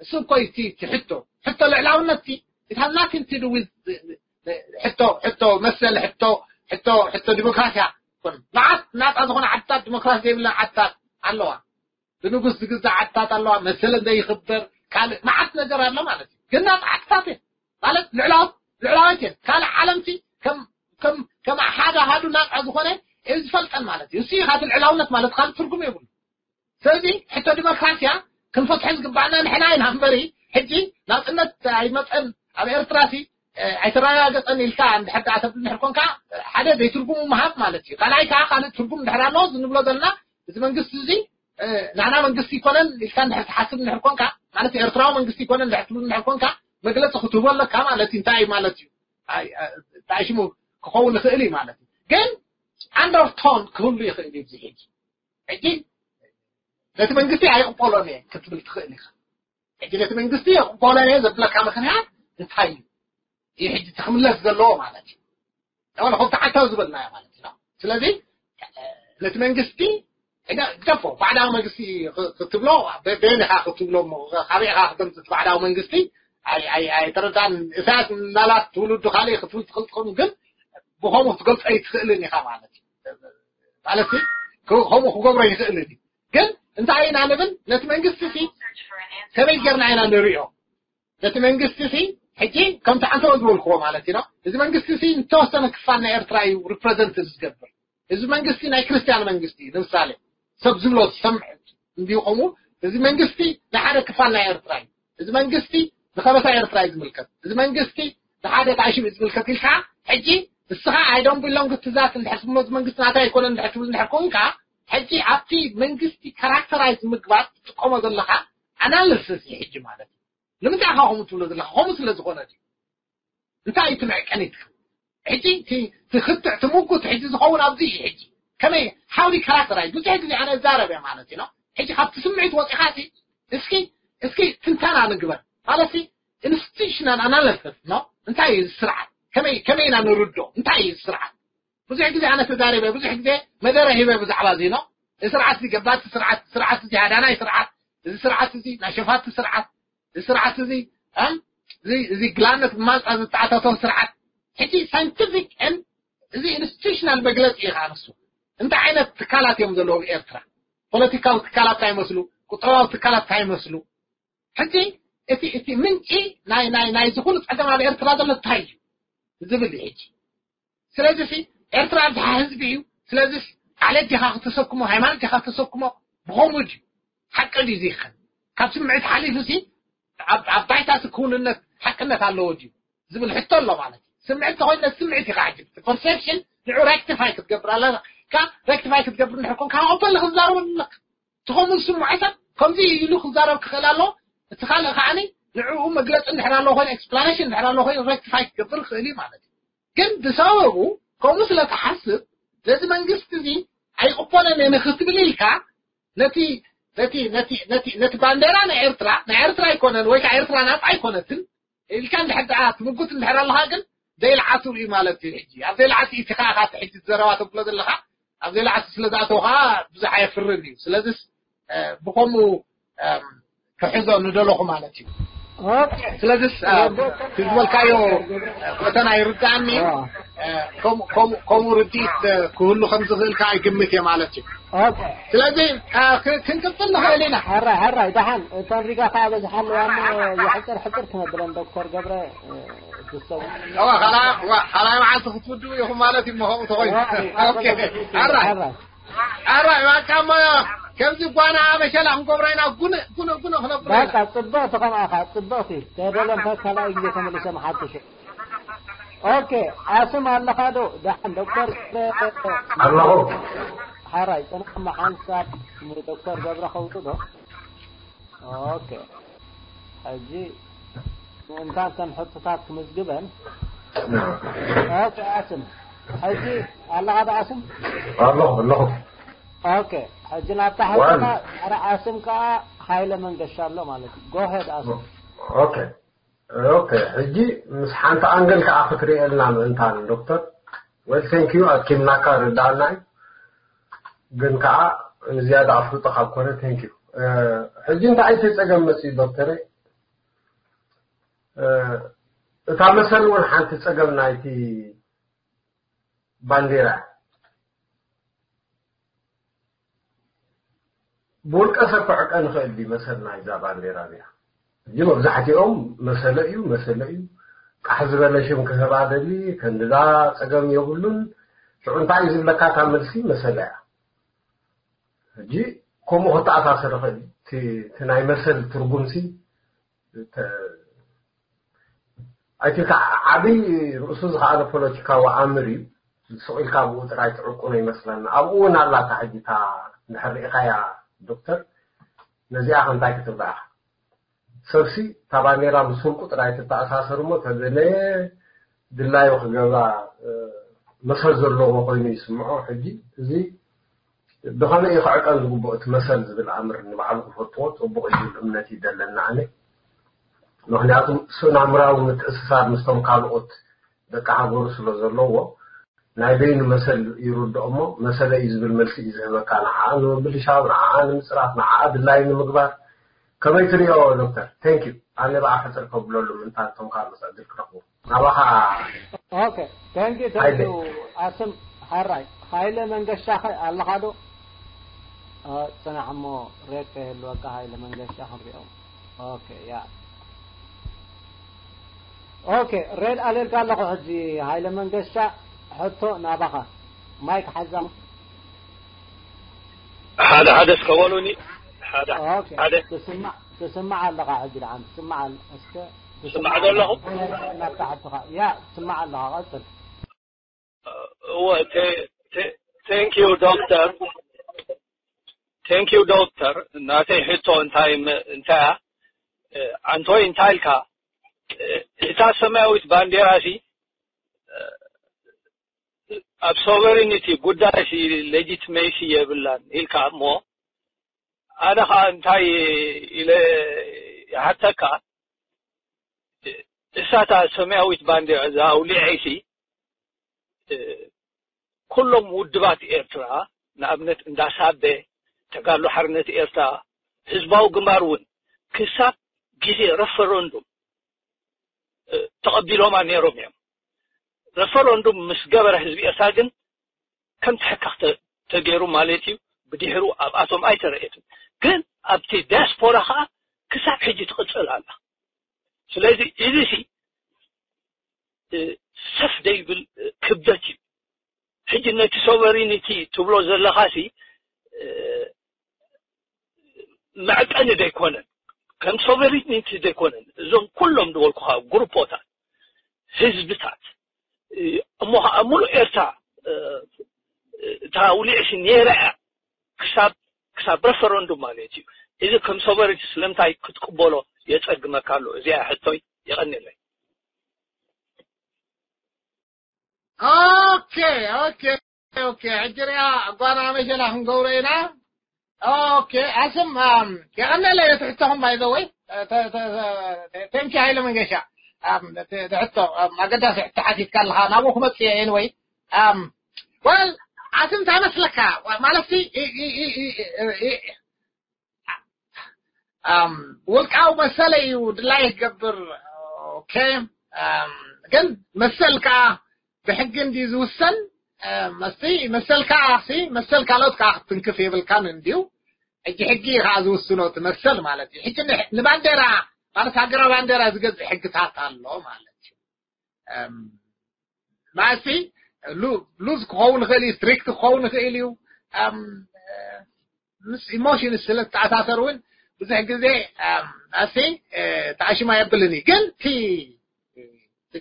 እሱ እኮ እዩ እቲ ሕቶ። ሕቶ ልዕላውነት እቲ it has nothing to do with ሕቶ ሕቶ መሰል ሕቶ ሕቶ ሕቶ ዲሞክራሲያ ኮነ መዓት ናፃ ዝኾነ ዓድታት ዲሞክራሲ ዘይብለን ዓድታት ኣለዋ። ብንጉስ ዝግዛእ ዓድታት ኣለዋ። መሰለን ዘይኽበር ካልእ መዓት ነገር ኣሎ ማለት እዩ። ግን ናፃ ዓድታት እየን ማለት ልዕላወት ልዕላወት እየን። ካልእ ዓለምሲ ከም ከም ከም ሓደ ኣሃዱ ናፃ ዝኾነ እዩ ዝፈልጠን ማለት እዩ። እሱ እዩ ካቲ ልዕላውነት ማለት ካልእ ትርጉም የብሉ። ስለዚ ሕቶ ዲሞክራሲያ ክንፈትሖ ዝግባእና ንሕና ኢና እምበሪ ሕጂ ናፅነት ኣይመፀን ኣብ ኤርትራ ሲ ኣይተረጋገፀን ኢልካ እንድሕር ደኣ ተብል እንድሕር ኮንካ ሓደ ዘይትርጉሙ ምሃብ ማለት እዩ። ካልኣይ ከዓ ካልእ ትርጉም እንድሕር ኣለዎ እዚ ንብሎ ዘለና እዚ መንግስቲ እዚ ናና መንግስቲ ይኮነን ኢልካ እንድሕር ትሓስብ እንድሕር ኮንካ ማለት ኤርትራዊ መንግስቲ ይኮነን እንድሕር ትብል እንድሕር ኮንካ መግለፂ ክትህቦ ኣለካ ማለት እዩ። እንታይ ማለት እዩ? እንታይ ሽሙ ክኸውን ይኽእል እዩ ማለት እዩ። ግን undertone ክህሉ ይኽእል እዩ እዚ ሕጂ ሕጂ ነቲ መንግስቲ ኣይቕበሎን እየ ክትብል ትኽእል ኢኻ። ሕጂ ነቲ መንግስቲ የቕበሎን እየ ዘብለካ ምክንያት እንታይ እዩ? እዩ ሕጂ እቲ ክምለስ ዘለዎ ማለት እዩ። ሆነ ከምቲ ዓንታዊ ዝበልናዮ ማለት እዩ። ስለዚ ነቲ መንግስቲ ግደፎ ባዕዳዊ መንግስቲ ክትብሎ በየን ኢኻ ክትብሎ ካበይ ኢኻ ክተምፅእ ባዕዳዊ መንግስቲ ኣይተረዳን። እሳያስ ምናልባት ትውልዱ ካልእ ክትብል ትኽእል ትኸውን ግን ብኸምኡ ክትገልፆ ኣይትኽእልን ኢኻ ማለት እዩ። ማለት ከምኡ ክገብሮ ይኽእል እዩ። ግን እንታይ ኢና ንብል ነቲ መንግስቲ ሲ ከመይ ጌርና ኢና ንሪኦ? ነቲ መንግስቲ ሲ ሕጂ ከምቲ ዓንተወ ዝበልክዎ ማለት እዩ። እዚ መንግስቲ ሲ ንተወሰነ ክፋል ናይ ኤርትራ እዩ ሪፕሬዘንት ዝገብር። እዚ መንግስቲ ናይ ክርስቲያን መንግስቲ እዩ። ንምሳሌ ሰብ ዝብሎ ዝሰምዕ እንዲኹም እዚ መንግስቲ ንሓደ ክፋል ናይ ኤርትራ እዩ። እዚ መንግስቲ ንኸበሳ ኤርትራ እዩ ዝምልከት። እዚ መንግስቲ ንሓደ ታሽም እዩ ዝምልከት ኢልካ ሕጂ እስኻ I don't belong to that እንድሕር ትብሎ እዚ መንግስቲ ናታይ ኣይኮነ እንድሕር ትብል እንድሕር ኮንካ ሕጂ ኣብቲ መንግስቲ ካራክተራይዝ ምግባር ትጥቀሞ ዘለኻ ኣናሊሲስ እዩ ሕጂ ማለት እዩ። ንምንታይ ኢኻ ከምኡ ትብሎ ዘለኻ? ከምኡ ስለ ዝኾነ ድዩ? እንታይ እዩ እቲ መዕቀኒ ትብል? ሕጂ እቲ እቲ ክትዕ ትምጉት ሕጂ ዝኸውን ኣብዚ እዩ። ሕጂ ከመይ ሓውዲ ካራክተራይዝ ብዙሕ ግዜ ኣነ እዛረብ እየ ማለት እዩ። ሕጂ ካብቲ ስምዒት ወፂኻ ሲ እስኪ እስኪ ትንተና ንግበር ማለት ሲ ኢንስቲቱሽናል ኣናሊሲስ ነው። እንታይ እዩ እዚ ስርዓት? ከመይ ከመይ ኢና ንርዶ? እንታይ እዩ እዚ ስርዓት? ብዙሕ ግዜ ኣነ ተዛሪበ፣ ብዙሕ ግዜ መደረ ሂበ ብዛዕባ እዚ ነው። እዚ ስርዓት እዚ ገባቲ ስርዓት፣ ስርዓት እዚ ሃዳናይ ስርዓት፣ እዚ ስርዓት እዚ ናይ ሸፋቲ ስርዓት፣ እዚ ስርዓት እዚ እዚ ግላነት ብማፃ ዝተዓታተወ ስርዓት ሕጂ ሳይንቲፊክ ን እዚ ኢንስቲቱሽናል መግለፂ እዩ ከዓ ንሱ እንታይ ዓይነት ትካላት እዮም ዘለዉ ኤርትራ ፖለቲካዊ ትካላት እንታይ ይመስሉ ቁጠባዊ ትካላት እንታይ ይመስሉ ሕጂ እቲ እቲ ምንጪ ናይ ናይ ናይ ዝኹሉ ፀገም ኣብ ኤርትራ ዘሎ እንታይ እዩ ዝብል እዩ ሕጂ ስለዚህ ኤርትራ ድሓ ህዝቢ እዩ። ስለዚስ ዓሌት ዲኻ ክተሰክሞ፣ ሃይማኖት ዲኻ ክተሰክሞ? ብኸምኡ ድዩ? ሓቂ ድዩ ዘይከን? ካብ ስምዒት ሓሊፉ ሲ ኣብ ኣብ ባይታ ሲ ክውንነት ሓቅነት ኣለዎ ድዩ ዝብል ሕቶ ኣሎ ማለት እዩ። ስምዒት ተኾይኑ ነቲ ስምዒት ኢኻ ሕጂ እቲ ፐርሰፕሽን ንዑ ሬክቲፋይ ክትገብር ኣለካ። ሬክቲፋይ ክትገብር እንድሕር ኮንካ ካብ ኦፐንሊ ክትዛረብ ኣለካ። እቲ ከምኡ ዝስምዖ ሰብ ከምዚ ኢሉ ክዛረብ ክኽእል ኣለዎ። እቲ ካልእ ከዓኒ ንዕኡ መግለጺ እንድሕር ኣለዎ ኮይኑ፣ ኤክስፕላኔሽን እንድሕር ኣለዎ ኮይኑ ሬክቲፋይ ክገብር ይኽእል እዩ ማለት እዩ። ግን ብሰበቡ ከምኡ ስለ ትሓስብ ነዚ መንግስቲ እዚ ኣይቕበሎን እየ ንክትብል ኢልካ ነቲ ነቲ ነቲ ነቲ ነቲ ባንዴራ ናይ ኤርትራ ናይ ኤርትራ ኣይኮነን ወይ ከዓ ኤርትራ ናጻ ኣይኮነትን ኢልካ እንድሕር ደኣ ትምጉት እንድሕር ኣለኻ ግን ዘይልዓቱ እዩ ማለት እዩ። ሕጂ ኣብ ዘይልዓቱ እቲ ከዓ ካቲ ሕጂ ዘረባ ተብሎ ዘለኻ ኣብ ዘይልዓቱ ስለ ዝኣተው ከዓ ብዙሕ ኣየፍርን እዩ። ስለዚስ እ፣ ብኸምኡ እም፣ ክሕዞ ንደለኹ ማለት እዩ። ኦኬ ስለዚስ እ፣ እቲ ዝበልካዮ ፈተና ይርዳእኒ እዩ። እ፣ ከምኡ- ከምኡ- ከምኡ ርድኢት እ፣ ክህሉ ከም ዝኽእል ከዓ ይግምት እየ ማለት እዩ። ኦኬ ስለዚ እ፣ ክ- ክንቅፅል ንኽእል ኢና። ሕራይ ሕራይ ደሓን እተን ሪጋ ከዓ በዝሓ ኣለዋ እሞ የሕፅር ሕፅር ክነብለን ዶክተር ገብረ እ፣ ዝሰሙ እዋ፣ ካልኣይ ዋ- ካልኣይ መዓልቲ ክትውድኡ ኢኹም ማለት እዩ። እሞ ከምኡ ተኾይኑ ኦኬ፣ ሕራይ ሕራይ በቃ እሞ ከምዚ ጓና መሸላ ክንገብሮ ኢና። ጉንእ ጉንእ ጉንእ ክነብር ኢና። በቃ ጽብቕቲ ከምኣኻ ጽብቕቲ ተደለምካ ካልኣይ ግዜ ተመሊሶም ሓትሹ ኦኬ ኣስም ኣለኻ ዶ ደሓን ዶክተር ኣለኹ ሓራይ ጽናሕ መሓንሳብ ንዶክተር ገብረ ከውጡ ዶ ኦኬ ሕጂ ምእንታን ተን ሕቶታት ክምዝግበን ኦኬ ኣስም ሕጂ ኣለኻ ዶ ኣስም ኣለኹ ኣለኹ ኦኬ ሕጂ ናብታ ሕቶና ጸረ ኣስም ከኣ ሃይለ መንገሻ ኣሎ ማለት እዩ ጎሄድ ኣስም ኦኬ ኦኬ ሕጂ ምስ ሓንቲ ኣንገል ከዓ ክትርእየልና ምእንታን ዶክተር well thank you ኣኪምናካ ርዳእና እዩ ግን ከዓ ዝያዳ ኣፍልጦ ካብ ኮነ thank you ሕጂ እንታይ እቲ ፀገም መፅኡ ዶክተር እታ መሰል እውን ሓንቲ ፀገም ናይቲ ባንዴራ ብውልቀ ሰብ ክዕቀ ንኽእል ድዩ መሰል ናይዛ ባንዴራ እዚኣ ሕጂ መብዛሕትኦም መሰለ እዩ መሰለ እዩ ቃሕ ዝበለ ሽም ክህባ ደሊ ከንድዛ ፀገም የብሉን ሽዑ እንታይ እዩ ዝብለካ እታ መልሲ መሰለ እያ ሕጂ ከምኡ ክተኣሳሰር ይኽእል እቲ ናይ መሰል ትርጉምሲ ኣይትልካ ዓብይ ርእሱ ዝኸኣለ ፖለቲካዊ ኣምር እዩ ስቕ ኢልካ ብኡ ጥራይ ትዕቁኖ ይመስለና ኣብኡ እውን ኣላታ ሕጂ እታ እንድሕር ርኢኻያ ዶክተር ነዚኣ ከምታይ ክትብላ ኢኻ ሰብሲ እታ ባንዴራ ምስ ውልቁ ጥራይ ትተኣሳሰር እሞ ተገለየ ድላዩ ክገብራ መሰል ዘለዎ ኮይኑ ይስምዖ ሕጂ እዚ ብኸመይ እዩ ክዕቀን ዝግብኦ እቲ መሰል ዝብል ኣምር ንባዕሉ ክፈልጥዎ ፅቡቕ እዩ ዝብል እምነት እዩ ዘለና ኣነ ምክንያቱ ስእናምራዊ ምትእስሳር ምስቶም ካልኦት ደቂ ሃገሩ ስለ ዘለዎ ናይ በይኑ መሰል ይርድኦ እሞ መሰለ እዩ ዝብል መልሲ እዩ ዝህበካ ንዓኣ ንምብልሻው ንዓኣ ንምፅራፍ ንዓኣ ድላዩ ንምግባር ከመይ ትሪኦ ዶክተር thank you ኣነ ብኣ ሕፅር ከብለሉ ምንታ እቶም ካልኦት ዕድል ክረኽቡ ናባኻ okay thank you thank you ኣስም ሓራይ ሃይለ መንገሻኸ ኣለኻ ዶ ፅናሕ እሞ ሬድ ከይህልወካ ሃይለ መንገሻ ክንሪኦም okay yeah okay ሬድ ኣለልካ ኣለኹ ሕጂ ሃይለ መንገሻ ሕቶ ናባኻ ማይክ ሓዛ ሓደ ሓደ እስከ በሉኒ ሓደ ሓደ ትስማዕ ትስማዕ ኣለኻ ሕጂ ደሓን ትስማዕ እስከ ትስማዕ ዘለኹ እናተሓትኻ ያ ትስማዕ ኣለኻ ቀፅል እወ thank you doctor thank you doctor ናተይ ሕቶ እንታይ እንታይ ኣንቶይ እንታይ ኢልካ እታ ሰማያዊት ባንዴራ ሲ ኣብ sovereignty ጉዳይ ሲ legitimacy የብላን ኢልካ እሞ ኣነ ከዓ እንታይ ኢለ ይሓተካ እሳታ ሰማያዊት ባንዴራ እዛ ኣውሊዐይሲ ኩሎም ውድባት ኤርትራ ንኣብነት እንዳሳበ ተጋድሎ ሓርነት ኤርትራ ህዝባዊ ግንባር እውን ክሳብ ግዜ referendum ተቐቢሎማ ነይሮም እዮም referendum ምስ ገበረ ህዝቢ ኤርትራ ግን ከም ትሕካኽ ተገይሩ ማለት እዩ ብድሕሩ ኣብኣቶም ኣይተረኤትን ግን ኣብቲ ዲያስፖራ ከዓ ክሳብ ሕጂ ትቕፅል ኣላ ስለዚ እዚ ሲ ሰፍ ደይብል ክብደት እዩ ሕጂ ነቲ ሶቨሪኒቲ ትብሎ ዘለኻሲ መዕቀኒ ዘይኮነን፣ ከም ሶቨሪኒቲ ዘይኮነን፣ እዞም ኩሎም ዝበልኩኻ ግሩፖታት ህዝብታት እሞ ከዓ ሙሉእ ኤርትራ እታ ውሊዕሲ ነይራ እያ። ክሳብ ክሳብ ረፈረንዱም ማለት እዩ። እዚ ከም ሶቨሪቲ ስለምንታይ ክትቅበሎ የጸግመካ ኣሎ? እዚኣ ሕቶይ። የቐንየለይ። ኦኬ ኦኬ ኦኬ ሕጂ ሪኣ ጓና መሸላ ክንገብሮ ኢና። ኦኬ ኣስም የቐነለ ትሕተኹም ባይዘወይ። ተንኪ ሃይለ መንገሻ ትሕቶ ኣገዳሲ ሕቶ ሓቲትካ ኣለኻ። ናብኡ ክመፅእ እየ። ኤንወይ ወል ኣስም እንታይ መስለካ ማለት ውልቃዊ መሰለ እዩ ድላይ ክገብር። ኦኬ ግን መሰል ከዓ ብሕጊ እንዲ ዝውሰን መስቲ መሰል ከዓ ሲ መሰል ካልኦት ከዓ ክትንክፍ የብልካን እንዲዩ። ሕጂ ሕጊ ከዓ ዝውስኖ እቲ መሰል ማለት እዩ። ሕጂ ንባንዴራ ማለት ሃገራዊ ባንዴራ ዝገዝእ ሕግታት ኣሎ ማለት እዩ። ማሲ ሉዝ ክኸውን ይኽእል እዩ፣ ስትሪክት ክኸውን ይኽእል እዩ። ምስ ኢሞሽን ስለ ዝተኣሳሰር እውን ብዙሕ ግዜ ኣሲ ተኣሽማ የብልን እዩ። ግን እቲ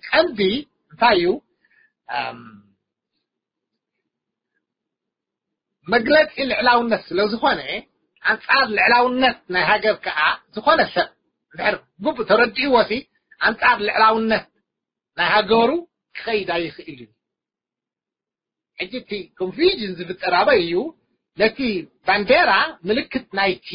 ቀንዲ እንታይ እዩ? መግለፂ ልዕላውነት ስለ ዝኾነ ኣንፃር ልዕላውነት ናይ ሃገር ከዓ ዝኾነ ሰብ ድሕር ግቡእ ተረዲእዎ ሲ ኣንፃር ልዕላውነት ናይ ሃገሩ ክኸይድ ኣይኽእል እዩ። ሕጂ እቲ ኮንፊውዥን ዝፍጠር ኣበይ እዩ? ነቲ ባንዴራ ምልክት ናይቲ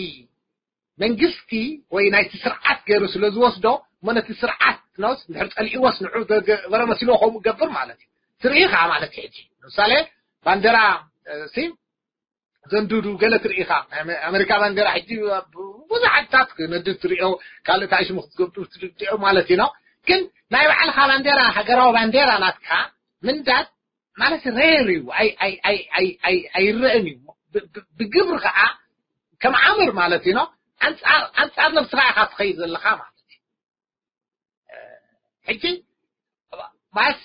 መንግስቲ ወይ ናይቲ ስርዓት ገይሩ ስለ ዝወስዶ እሞ ነቲ ስርዓት ኖስ ድሕር ፀሊእዎስ ንዑ ገበረ መሲልዎ ከምኡ ገብር ማለት እዩ። ትርኢ ከዓ ማለት እዩ። ሕጂ ንምሳሌ ባንዴራ ሲ ዘንድዱ ገለ ትርኢኻ ኣሜሪካ ባንዴራ ሕጂ ብዙሕ ዓድታት ክነድድ ትሪኦ ካልእ እንታይ ሽሙ ክትገብሩ ትርድኦ ማለት እዩ ነው። ግን ናይ ባዕልኻ ባንዴራ ሃገራዊ ባንዴራ ናትካ ምንዳድ ማለት ሬር እዩ። ኣይረአን እዩ። ብግብሪ ከዓ ከም ዓምር ማለት እዩ ነው። ኣንፃር ነብስኻ ኢኻ ትኸይድ ዘለኻ ማለት እዩ። ሕጂ ማስ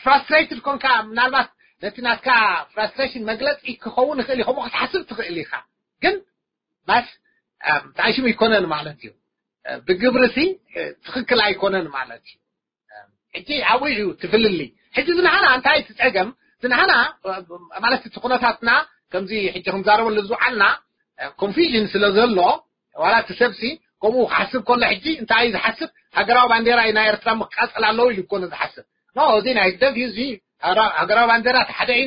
ፍራስትሬትድ ኮንካ ምናልባት ነቲ ናትካ ፍራስትሬሽን መግለፂ ክኸውን ይኽእል እዩ። ከምኡ ክትሓስብ ትኽእል ኢኻ። ግን ማስ ተኣሽሙ ይኮነን ማለት እዩ። ብግብሪ ሲ ትኽክል ኣይኮነን ማለት እዩ። ሕጂ ኣብኡ እዩ ትፍልሊ። ሕጂ ዝናህና እንታይ ትፀገም ዝናህና ማለት እቲ ኩነታትና ከምዚ ሕጂ ክንዛረበሉ ዝውዓልና ኮንፊዥን ስለ ዘሎ ዋላ እቲ ሰብሲ ከምኡ ክሓስብ ከሎ ሕጂ እንታይ እዩ ዝሓስብ? ሃገራዊ ባንዴራ ናይ ኤርትራ ምቃፀል ኣለዎ ኢሉ ይኮነ ዝሓስብ። ኖ እዚ ናይ ህግደፍ እዩ። እዚ ሃገራዊ ባንዴራ እቲ ሓደ እዩ፣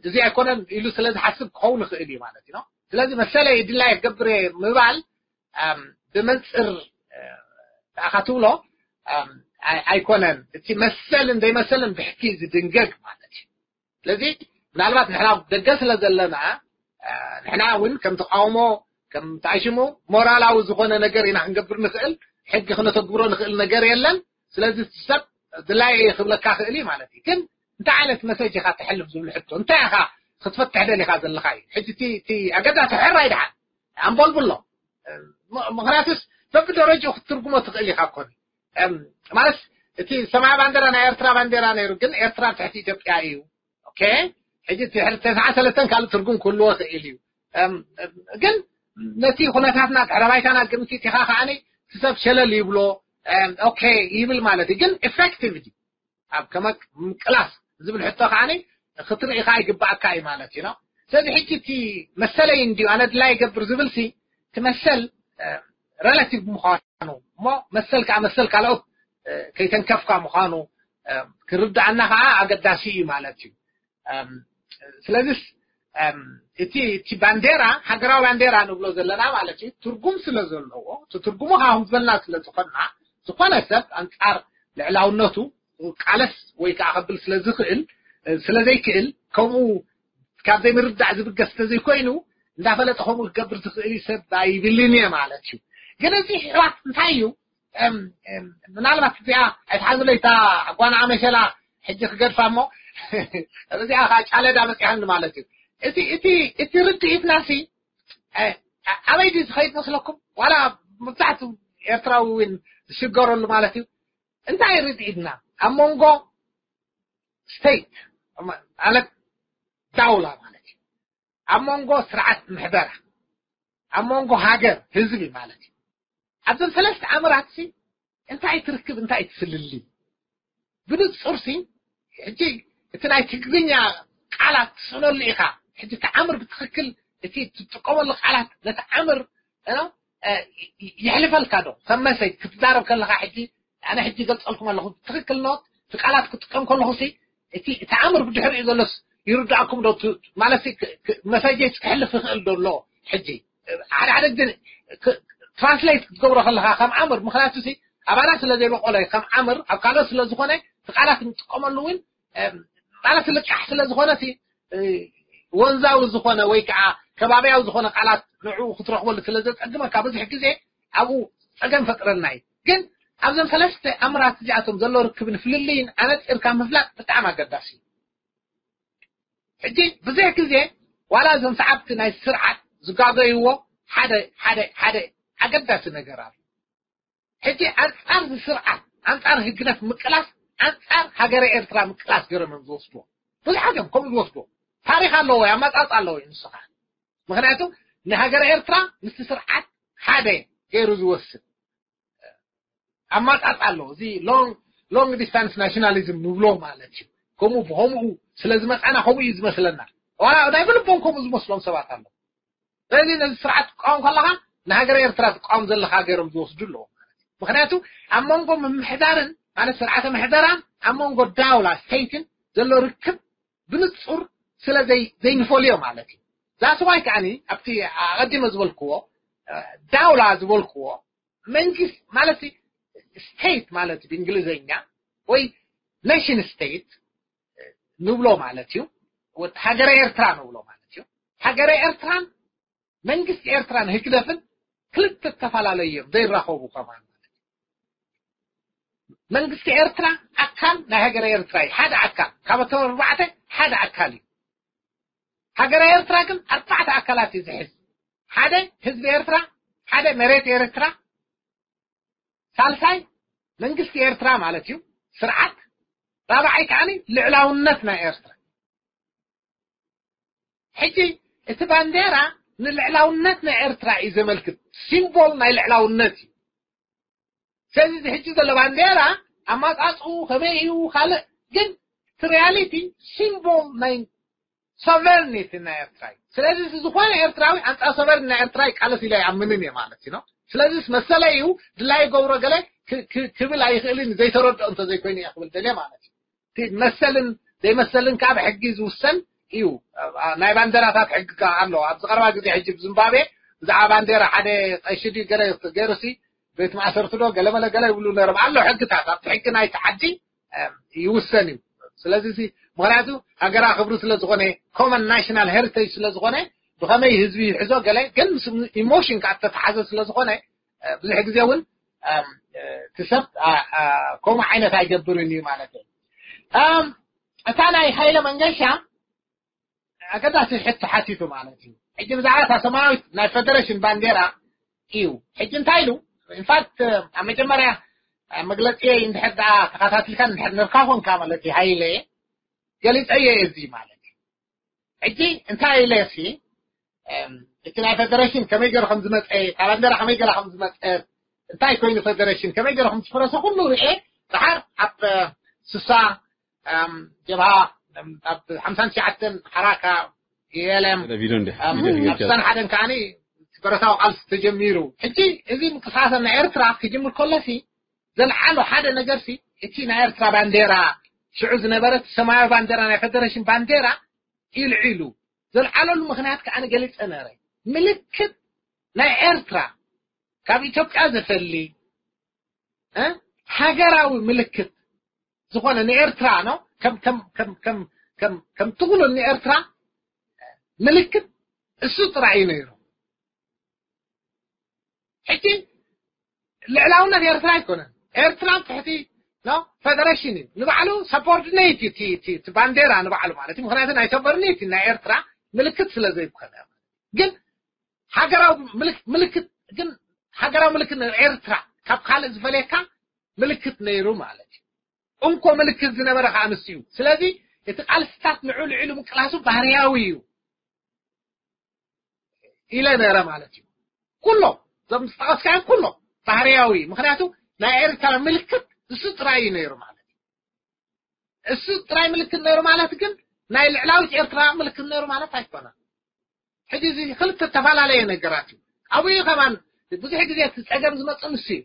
እዚ ኣይኮነን ኢሉ ስለ ዝሓስብ ክኸውን ይኽእል እዩ ማለት እዩ። ስለዚ መሰለይ ድላይ ክገብር እየ ምባል ብመንፅር ንኣኻ ትብሎ ኣይኮነን። እቲ መሰልን ዘይመሰልን ብሕጊ ዝድንገግ ማለት እዩ። ስለዚ ምናልባት ንሕና ደገ ስለ ዘለና ንሕና እውን ከም ተቃውሞ ከም ተኣሽሙ ሞራላዊ ዝኾነ ነገር ኢና ክንገብር ንኽእል። ሕጊ ክነተግብሮ ንኽእል ነገር የለን። ስለዚ ሰብ ድላይ ክብለካ ክእል እዩ ማለት እዩ። ግን እንታይ ዓይነት መሰጅ ኢኻ ተሕልፍ ዝብል ሕቶ እንታይ ኢኻ ክትፈትሕ ደሊኻ ዘለኻ እዩ። ሕጂ እቲ ኣገዳሲ ሕራይ ድሓን ኣንበልብሎ ምክንያቱስ በብደረጅኡ ክትትርጉሞ ትኽእል ኢኻ ኮን ማለት እቲ ሰማያዊ ባንዴራ ናይ ኤርትራ ባንዴራ ነይሩ ግን ኤርትራ ትሕቲ ኢትዮጵያ እዩ። ኦኬ ሕጂ እቲ ሕሪ ተስዓ ሰለስተን ካልእ ትርጉም ክህልዎ ይኽእል እዩ። ግን ነቲ ኩነታትና ድሕረ ባይታና ግምት ኢኻ ከዓኒ እቲ ሰብ ሸለል ይብሎ። ኦኬ ይብል ማለት እዩ። ግን ኢፌክቲቭ እዩ ኣብ ከመ ምቅላስ ዝብል ሕቶ ከዓኒ ክትርኢ ከዓ ይግባኣካ እዩ ማለት እዩ። ስለዚ ሕጂ እቲ መሰለይ እንድዩ ኣነ ድላይ ይገብር ዝብል ሲ እቲ መሰል ሬላቲቭ ምዃኑ እሞ መሰል ከዓ መሰል ካልኦት ከይተንከፍካ ምዃኑ ክርድኣና ከዓ ኣገዳሲ እዩ ማለት እዩ። ስለዚስ እቲ እቲ ባንዴራ ሃገራዊ ባንዴራ ንብሎ ዘለና ማለት እዩ ትርጉም ስለ ዘለዎ እቲ ትርጉሙ ከዓ ክንበልና ስለ ዝኾንና ዝኾነ ሰብ ኣንፃር ልዕላውነቱ ቃለስ ወይ ከዓ ከብል ስለ ዝኽእል ስለ ዘይክእል ከምኡ ካብ ዘይምርዳእ ዝብገስ እንተዘይኮይኑ እንዳፈለጠ ከምኡ ክገብር ዝኽእል እዩ ሰብ ኣይብልን እየ ማለት እዩ። ግን እዚ ሕዋት እንታይ እዩ? ምናልባት እዚኣ ኣይትሓዝለይ እታ ጓና ኣመሸላ ሕጂ ክገድፋ እሞ እዚኣ ከዓ ጫለዳ መፅያኒ ማለት እዩ። እቲ እቲ እቲ ርድኢትና ሲ ኣበይ ድዩ ዝኸይድ መስለኩም? ዋላ መብዛሕትኡ ኤርትራዊ እውን ዝሽገረሉ ማለት እዩ። እንታይ ርድኢትና ኣብ መንጎ state ማለት ዳውላ ማለት እዩ። ኣብ መንጎ ስርዓት ምሕደራ፣ ኣብ መንጎ ሃገር ህዝቢ ማለት እዩ። ኣብዘን ሰለስተ ኣምራት ሲ እንታይ ትርክብ እንታይ ትፍልሊ ብንጹር ሲ ሕጂ እቲ ናይ ትግርኛ ቃላት ትስእነሉ ኢኻ። ሕጂ እቲ ኣምር ብትኽክል እቲ ትጥቀመሉ ቃላት ነቲ ኣምር እ፣ እ፣ የሕልፈልካ ዶ? ከም መሰጅ ክትዛረብ ከለኻ ሕጂ ኣነ ሕጂ ገልጸልኩም ኣለኹ ትኽክል ኖት እቲ ቃላት ክጥቀም ከለኹ ሲ እቲ እቲ ኣምር ብድሕሪኡ ዘሎስ ይርዳእኩም ዶ? ቱ- ማለት ሲ ክ- ክ- መሰጅ ክሕልፍ ይኽእል ዶ ኣሎ? ሕጂ ሓደ ሓደ ግዜ ክ- ትራንስሌት ክትገብሮ ከለኻ ከም ኣምር ምኽንያቱ ሲ ኣባና ስለ ዘይበቆለ ከም ኣምር ኣብ ካልኦት ስለ ዝኾነ እቲ ቃላት ንጥቀመሉ እውን ማለት ልቃሕ ስለ ዝኾነ ሲ ወንዛዊ ዝኾነ ወይ ከዓ ከባቢያዊ ዝኾነ ቃላት ንዕኡ ክትረኽበሉ ስለ ዘፀግመካ ብዙሕ ግዜ ኣብኡ ፀገም ፈጥረልና እዩ። ግን ኣብዞም ሰለስተ ኣምራት እዚኣቶም ዘሎ ርክብን ፍልልይን ኣነፂርካ ምፍላጥ ብጣዕሚ ኣገዳሲ እዩ። ሕጂ ብዙሕ ግዜ ዋላ እዞም ሰዓብቲ ናይ ስርዓት ዝጋገይዎ ሓደ ሓደ ሓደ ኣገዳሲ ነገር ኣሎ። ሕጂ ኣንጻር እዚ ስርዓት ኣንጻር ህግደፍ ምቅላስ ኣንጻር ሃገረ ኤርትራ ምቅላስ ገይሮም እዮም ዝወስድዎ። ብዙሓት እዮም ከምኡ ዝወስድዎ። ታሪኽ ኣለዎ ኣመጻጽኣ ኣለዎ እዩ ንስኻ። ምክንያቱ ንሃገረ ኤርትራ ምስቲ ስርዓት ሓደ ገይሩ ዝወስድ ኣመጻጽኣ ኣለዎ። እዚ long long distance nationalism ንብሎ ማለት እዩ። ከምኡ ብከምኡ ስለ ዝመጻና ከምኡ እዩ ዝመስለና። ዋላ ናይ ብልቦም ከምኡ ዝመስሎም ሰባት ኣለዉ። ስለዚ ነዚ ስርዓት ትቃወም ከለኻ ንሃገረ ኤርትራ ትቃወም ዘለኻ ገይሮም ዝወስዱ ኣለዉ። ምክንያቱ ኣብ መንጎ ምምሕዳርን ማለት ስርዓተ ምሕደራን ኣብ መንጎ ዳውላ ስቴትን ዘሎ ርክብ ብንጹር ስለ ዘይንፈልዮ ማለት እዩ። ዛስዋይ ከዓኒ ኣብቲ ኣቐዲመ ዝበልክዎ ዳውላ ዝበልክዎ መንግስት ማለት ስቴት ማለት ብእንግሊዝኛ ወይ ኔሽን ስቴት ንብሎ ማለት እዩ። ሃገረ ኤርትራ ንብሎ ማለት እዩ። ሃገረ ኤርትራን መንግስቲ ኤርትራን ህግደፍን ክልተ ዝተፈላለዩ እዮም ዘይራኸቡ ከማን ማለት እዩ። መንግስቲ ኤርትራ ኣካል ናይ ሃገረ ኤርትራ እዩ። ሓደ ኣካል ካብ እቶም ኣርባዕተ ሓደ ኣካል እዩ። ሃገረ ኤርትራ ግን ኣርባዕተ ኣካላት እዩ ዝሕዝ። ሓደ ህዝቢ ኤርትራ፣ ሓደ መሬት ኤርትራ፣ ሳልሳይ መንግስቲ ኤርትራ ማለት እዩ ስርዓት፣ ራብዓይ ከዓኒ ልዕላውነት ናይ ኤርትራ። ሕጂ እቲ ባንዴራ ንልዕላውነት ናይ ኤርትራ እዩ ዘመልክት፣ ሲምቦል ናይ ልዕላውነት እዩ። ስለዚ እዚ ሕጂ ዘሎ ባንዴራ ኣማጻጽኡ ከመይ እዩ ካልእ ግን እቲ ሪያሊቲ ሲምቦል ናይ ሶቨርኒቲ ናይ ኤርትራ እዩ። ስለዚ እዚ ዝኾነ ኤርትራዊ ኣንጻር ሶቨርን ናይ ኤርትራ ይቃለስ ኢለ ኣይኣምንን እየ ማለት እዩ። ስለዚ መሰለ እዩ ድላይ ገብሮ ገለ ክ- ክ- ክብል ኣይኽእልን ዘይተረድኦ እንተዘይኮይኑ እየ ክብል ደልየ ማለት እዩ። እቲ መሰልን ዘይመሰልን ከዓ ብሕጊ ዝውሰን እዩ። ናይ ባንዴራታት ሕጊ ከዓ ኣሎ። ኣብዚ ቀረባ ግዜ ሕጂ ብዝምባብዌ ብዛዕባ ባንዴራ ሓደ ቀሺ ድዩ ገለ ገይሩሲ ቤት ማእሰርቲ ዶ ገለመለ ገለ ይብሉ ነይሮም ኣሎ ሕግታት ኣብቲ ሕጊ ናይቲ ዓዲ ይውሰን እዩ። ስለዚ ምክንያቱ ሃገራ ክብሪ ስለዝኮነ ኮመን ናሽናል ሄሪቴጅ ስለዝኮነ ብከመይ ህዝቢ ይሕዞ ገለ ግን ምስ ኢሞሽን ከዓ ተተሓዘ ስለዝኮነ ብዙሕ ግዜ እውን እቲ ሰብ ከምኡ ዓይነት ኣይገብርን እዩ ማለት እዩ። እታ ናይ ሃይለ መንገሻ ኣገዳሲ ሕቶ ሓቲቱ ማለት እዩ። ሕጂ ብዛዕባ እታ ሰማያዊት ናይ ፈደረሽን ባንዴራ እዩ። ሕጂ እንታይ ኢሉ ኢንፋክት ኣብ መጀመርያ መግለፂ እንድሕር ደኣ ተኸታትልካ እንድሕር ነርካ ኮንካ ማለት እዩ ሃይለ ገሊፀዮ እዚ ማለት እዩ። ሕጂ እንታይ ኢለ ሲ እቲ ናይ ፈደረሽን ከመይ ገይሩ ከም ዝመፀ እታ ባንዴራ ከመይ ገይራ ከም ዝመፀት እንታይ ኮይኑ ፈደረሽን ከመይ ገይሩ ከም ዝፈረሰ ኩሉ ርኤ። ደሓር ኣብ ስሳ ጀብሃ ኣብ ሓምሳን ትሽዓተን ሓራካ የለም ኣብ ስሳን ሓደን ከዓኒ በረታዊ ቃልሲ ተጀሚሩ። ሕጂ እዚ ምንቅስቃሰ ናይ ኤርትራ ክጅምር ከሎሲ ዘልዓሎ ሓደ ነገርሲ እቲ ናይ ኤርትራ ባንዴራ ሽዑ ዝነበረት ሰማያዊ ባንዴራ ናይ ፈደረሽን ባንዴራ ኢልዒሉ ዘልዓለሉ ምክንያት ከዓ ገሊፀ ነረ። ምልክት ናይ ኤርትራ ካብ ኢትዮጵያ ዝፈሊ ሃገራዊ ምልክት ዝኾነ ንኤርትራ ነው ከም ትኽሉ ንኤርትራ ምልክት እሱ ጥራይ እዩ ነይሩ። ሕጂ ልዕላውነት ኤርትራ ኣይኮነን። ኤርትራ ትሕቲ ፈደረሽን እዩ ንባዕሉ ሰቦርዲኔት እዩ። ባንዴራ ንባዕሉ ማለት እዩ። ምክንያቱ ናይ ሰቦርዲኔት ናይ ኤርትራ ምልክት ስለ ዘይኮነ ግን ሃገራዊ ምልክት ግን ሃገራዊ ምልክት ኤርትራ ካብ ካልእ ዝፈለየካ ምልክት ነይሩ ማለት እዩ። እንኮ ምልክት ዝነበረ ከዓ ንሱ እዩ። ስለዚ እቲ ቃልስታት ንዑ ልዕሉ ምቅላሱ ባህርያዊ እዩ ኢለ ነረ ማለት እዩ። ኩሎ እዞም ዝጠቐስካዮም ኩሎ ባህርያዊ እዩ። ምክንያቱ ናይ ኤርትራ ምልክት እሱ ጥራይ እዩ ነይሩ ማለት እዩ። እሱ ጥራይ ምልክት ነይሩ ማለት ግን ናይ ልዕላዊት ኤርትራ ምልክት ነይሩ ማለት ኣይኮነን። ሕጂ እዚ ክልተ ተፈላለየ ነገራት እዩ። ኣብኡ እዩ ከማን ብዙሕ ግዜ እቲ ጸገም ዝመጽእ ንሱ እዩ።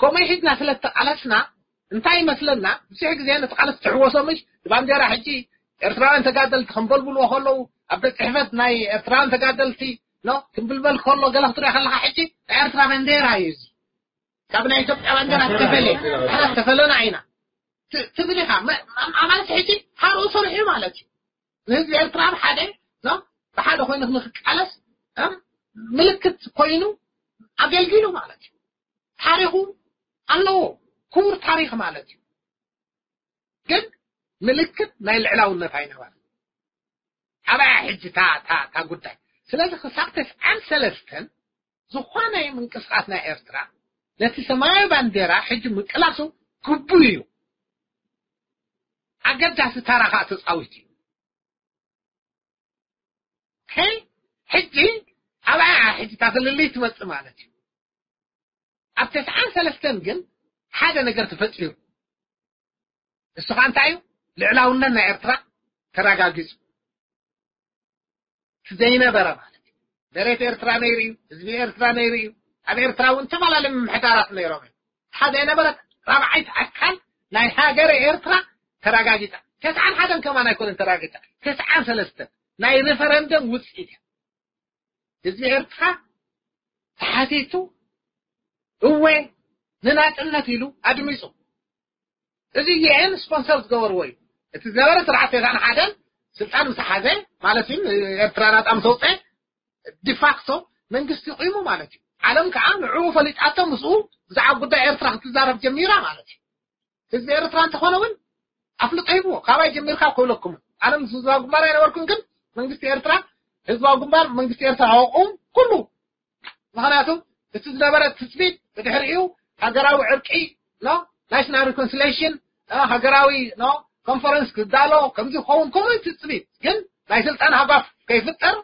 ከምኡ ሒዝና ስለ እተቓለስና እንታይ ይመስለና? ብዙሕ ግዜ ነቲ ቃልሲ ትሕወሶ ምሽ ባንዴራ ሕጂ ኤርትራውያን ተጋደልቲ ከምበልብልዎ ከለዉ ኣብ ቤት ጽሕፈት ናይ ኤርትራውያን ተጋደልቲ ኖ ትንብልበል ከሎ ገለ ክትሪኦ ከለኻ ሕጂ ናይ ኤርትራ ባንዴራ እዩ እዚ። ካብ ናይ ኢትዮጵያ ባንዴራ ዝተፈለ ሓና ዝተፈለና ኢና ት- ትብል ኢኻ። መ- ኣም- ኣማልሲ ሕጂ ሓርኡ ሰሪሑ ማለት እዩ። ንህዝቢ ኤርትራ ብሓደ ኖ ብሓደ ኮይኑ ንክቃለስ እም፣ ምልክት ኮይኑ ኣገልጊሉ ማለት እዩ። ታሪኹ ኣለዎ፣ ክቡር ታሪኽ ማለት እዩ። ግን ምልክት ናይ ልዕላውነት ኣይነበረ። ኣበያ ሕጂ እታ እታ እታ ጉዳይ። ስለዚ ክሳብ ተስዓን ሰለስተን ዝኾነ ምንቅስቃስ ናይ ኤርትራ ነቲ ሰማያዊ ባንዴራ ሕጂ ምቅላሱ ግቡእ እዩ። ኣገዳሲ ታራ ከዓ ተፃዊቱ እዩ። ኦኬ፣ ሕጂ ኣብኣ ሕጂ እታ ፍልልይ ትመጽእ ማለት እዩ። ኣብ ተስዓን ሰለስተን ግን ሓደ ነገር ተፈጢሩ። እሱ ከዓ እንታይ እዩ? ልዕላውነት ናይ ኤርትራ ተረጋጊጹ። እቲ ዘይነበረ ማለት እዩ። መሬት ኤርትራ ነይሩ እዩ፣ ህዝቢ ኤርትራ ነይሩ እዩ። ኣብ ኤርትራ እውን ዝተፈላለዩ ምምሕዳራት ነይሮም እዮም። ሓደ የነበረት ራብዓይቲ ኣካል ናይ ሃገረ ኤርትራ ተረጋጊጻ። ተስዓን ሓደን ከማን ኣይኮነን ተረጋጊጻ፣ ተስዓን ሰለስተን ናይ ሪፈረንደም ውፅኢት እያ። ህዝቢ ኤርትራ ተሓቲቱ እወ ንናፅነት ኢሉ ኣድሚፁ። እዚ ዩኤን ስፖንሰር ዝገበርዎ እዩ። እቲ ዝነበረ ስርዓት ተስዓን ሓደን ስልጣን ምስ ሓዘ ማለት እዩ፣ ኤርትራ ናፃ ምስ ኣውፀ ዲፋክቶ መንግስቲ ቁይሙ ማለት እዩ። ዓለም ከዓ ንዕኡ ፈሊጣቶ ምስኡ ብዛዕባ ጉዳይ ኤርትራ ክትዛረብ ጀሚራ ማለት እዩ። ህዝቢ ኤርትራ እንተኾነ እውን ኣፍልጦ ሂብዎ። ካባይ ጀሚርካ ክብለኩም ኣነ ምስ ህዝባዊ ግንባር ኣይነበርኩን፣ ግን መንግስቲ ኤርትራ ህዝባዊ ግንባር መንግስቲ ኤርትራ ኣቑም ኩሉ። ምክንያቱ እቲ ዝነበረ ትፅቢት ብድሕሪኡ ሃገራዊ ዕርቂ ኖ ናሽናል ሪኮንሲሌሽን ሃገራዊ ኖ ኮንፈረንስ ክዳሎ ከምዚ ክኸውን ከምኡ ትፅቢት ግን ናይ ስልጣን ሃጓፍ ከይፍጠር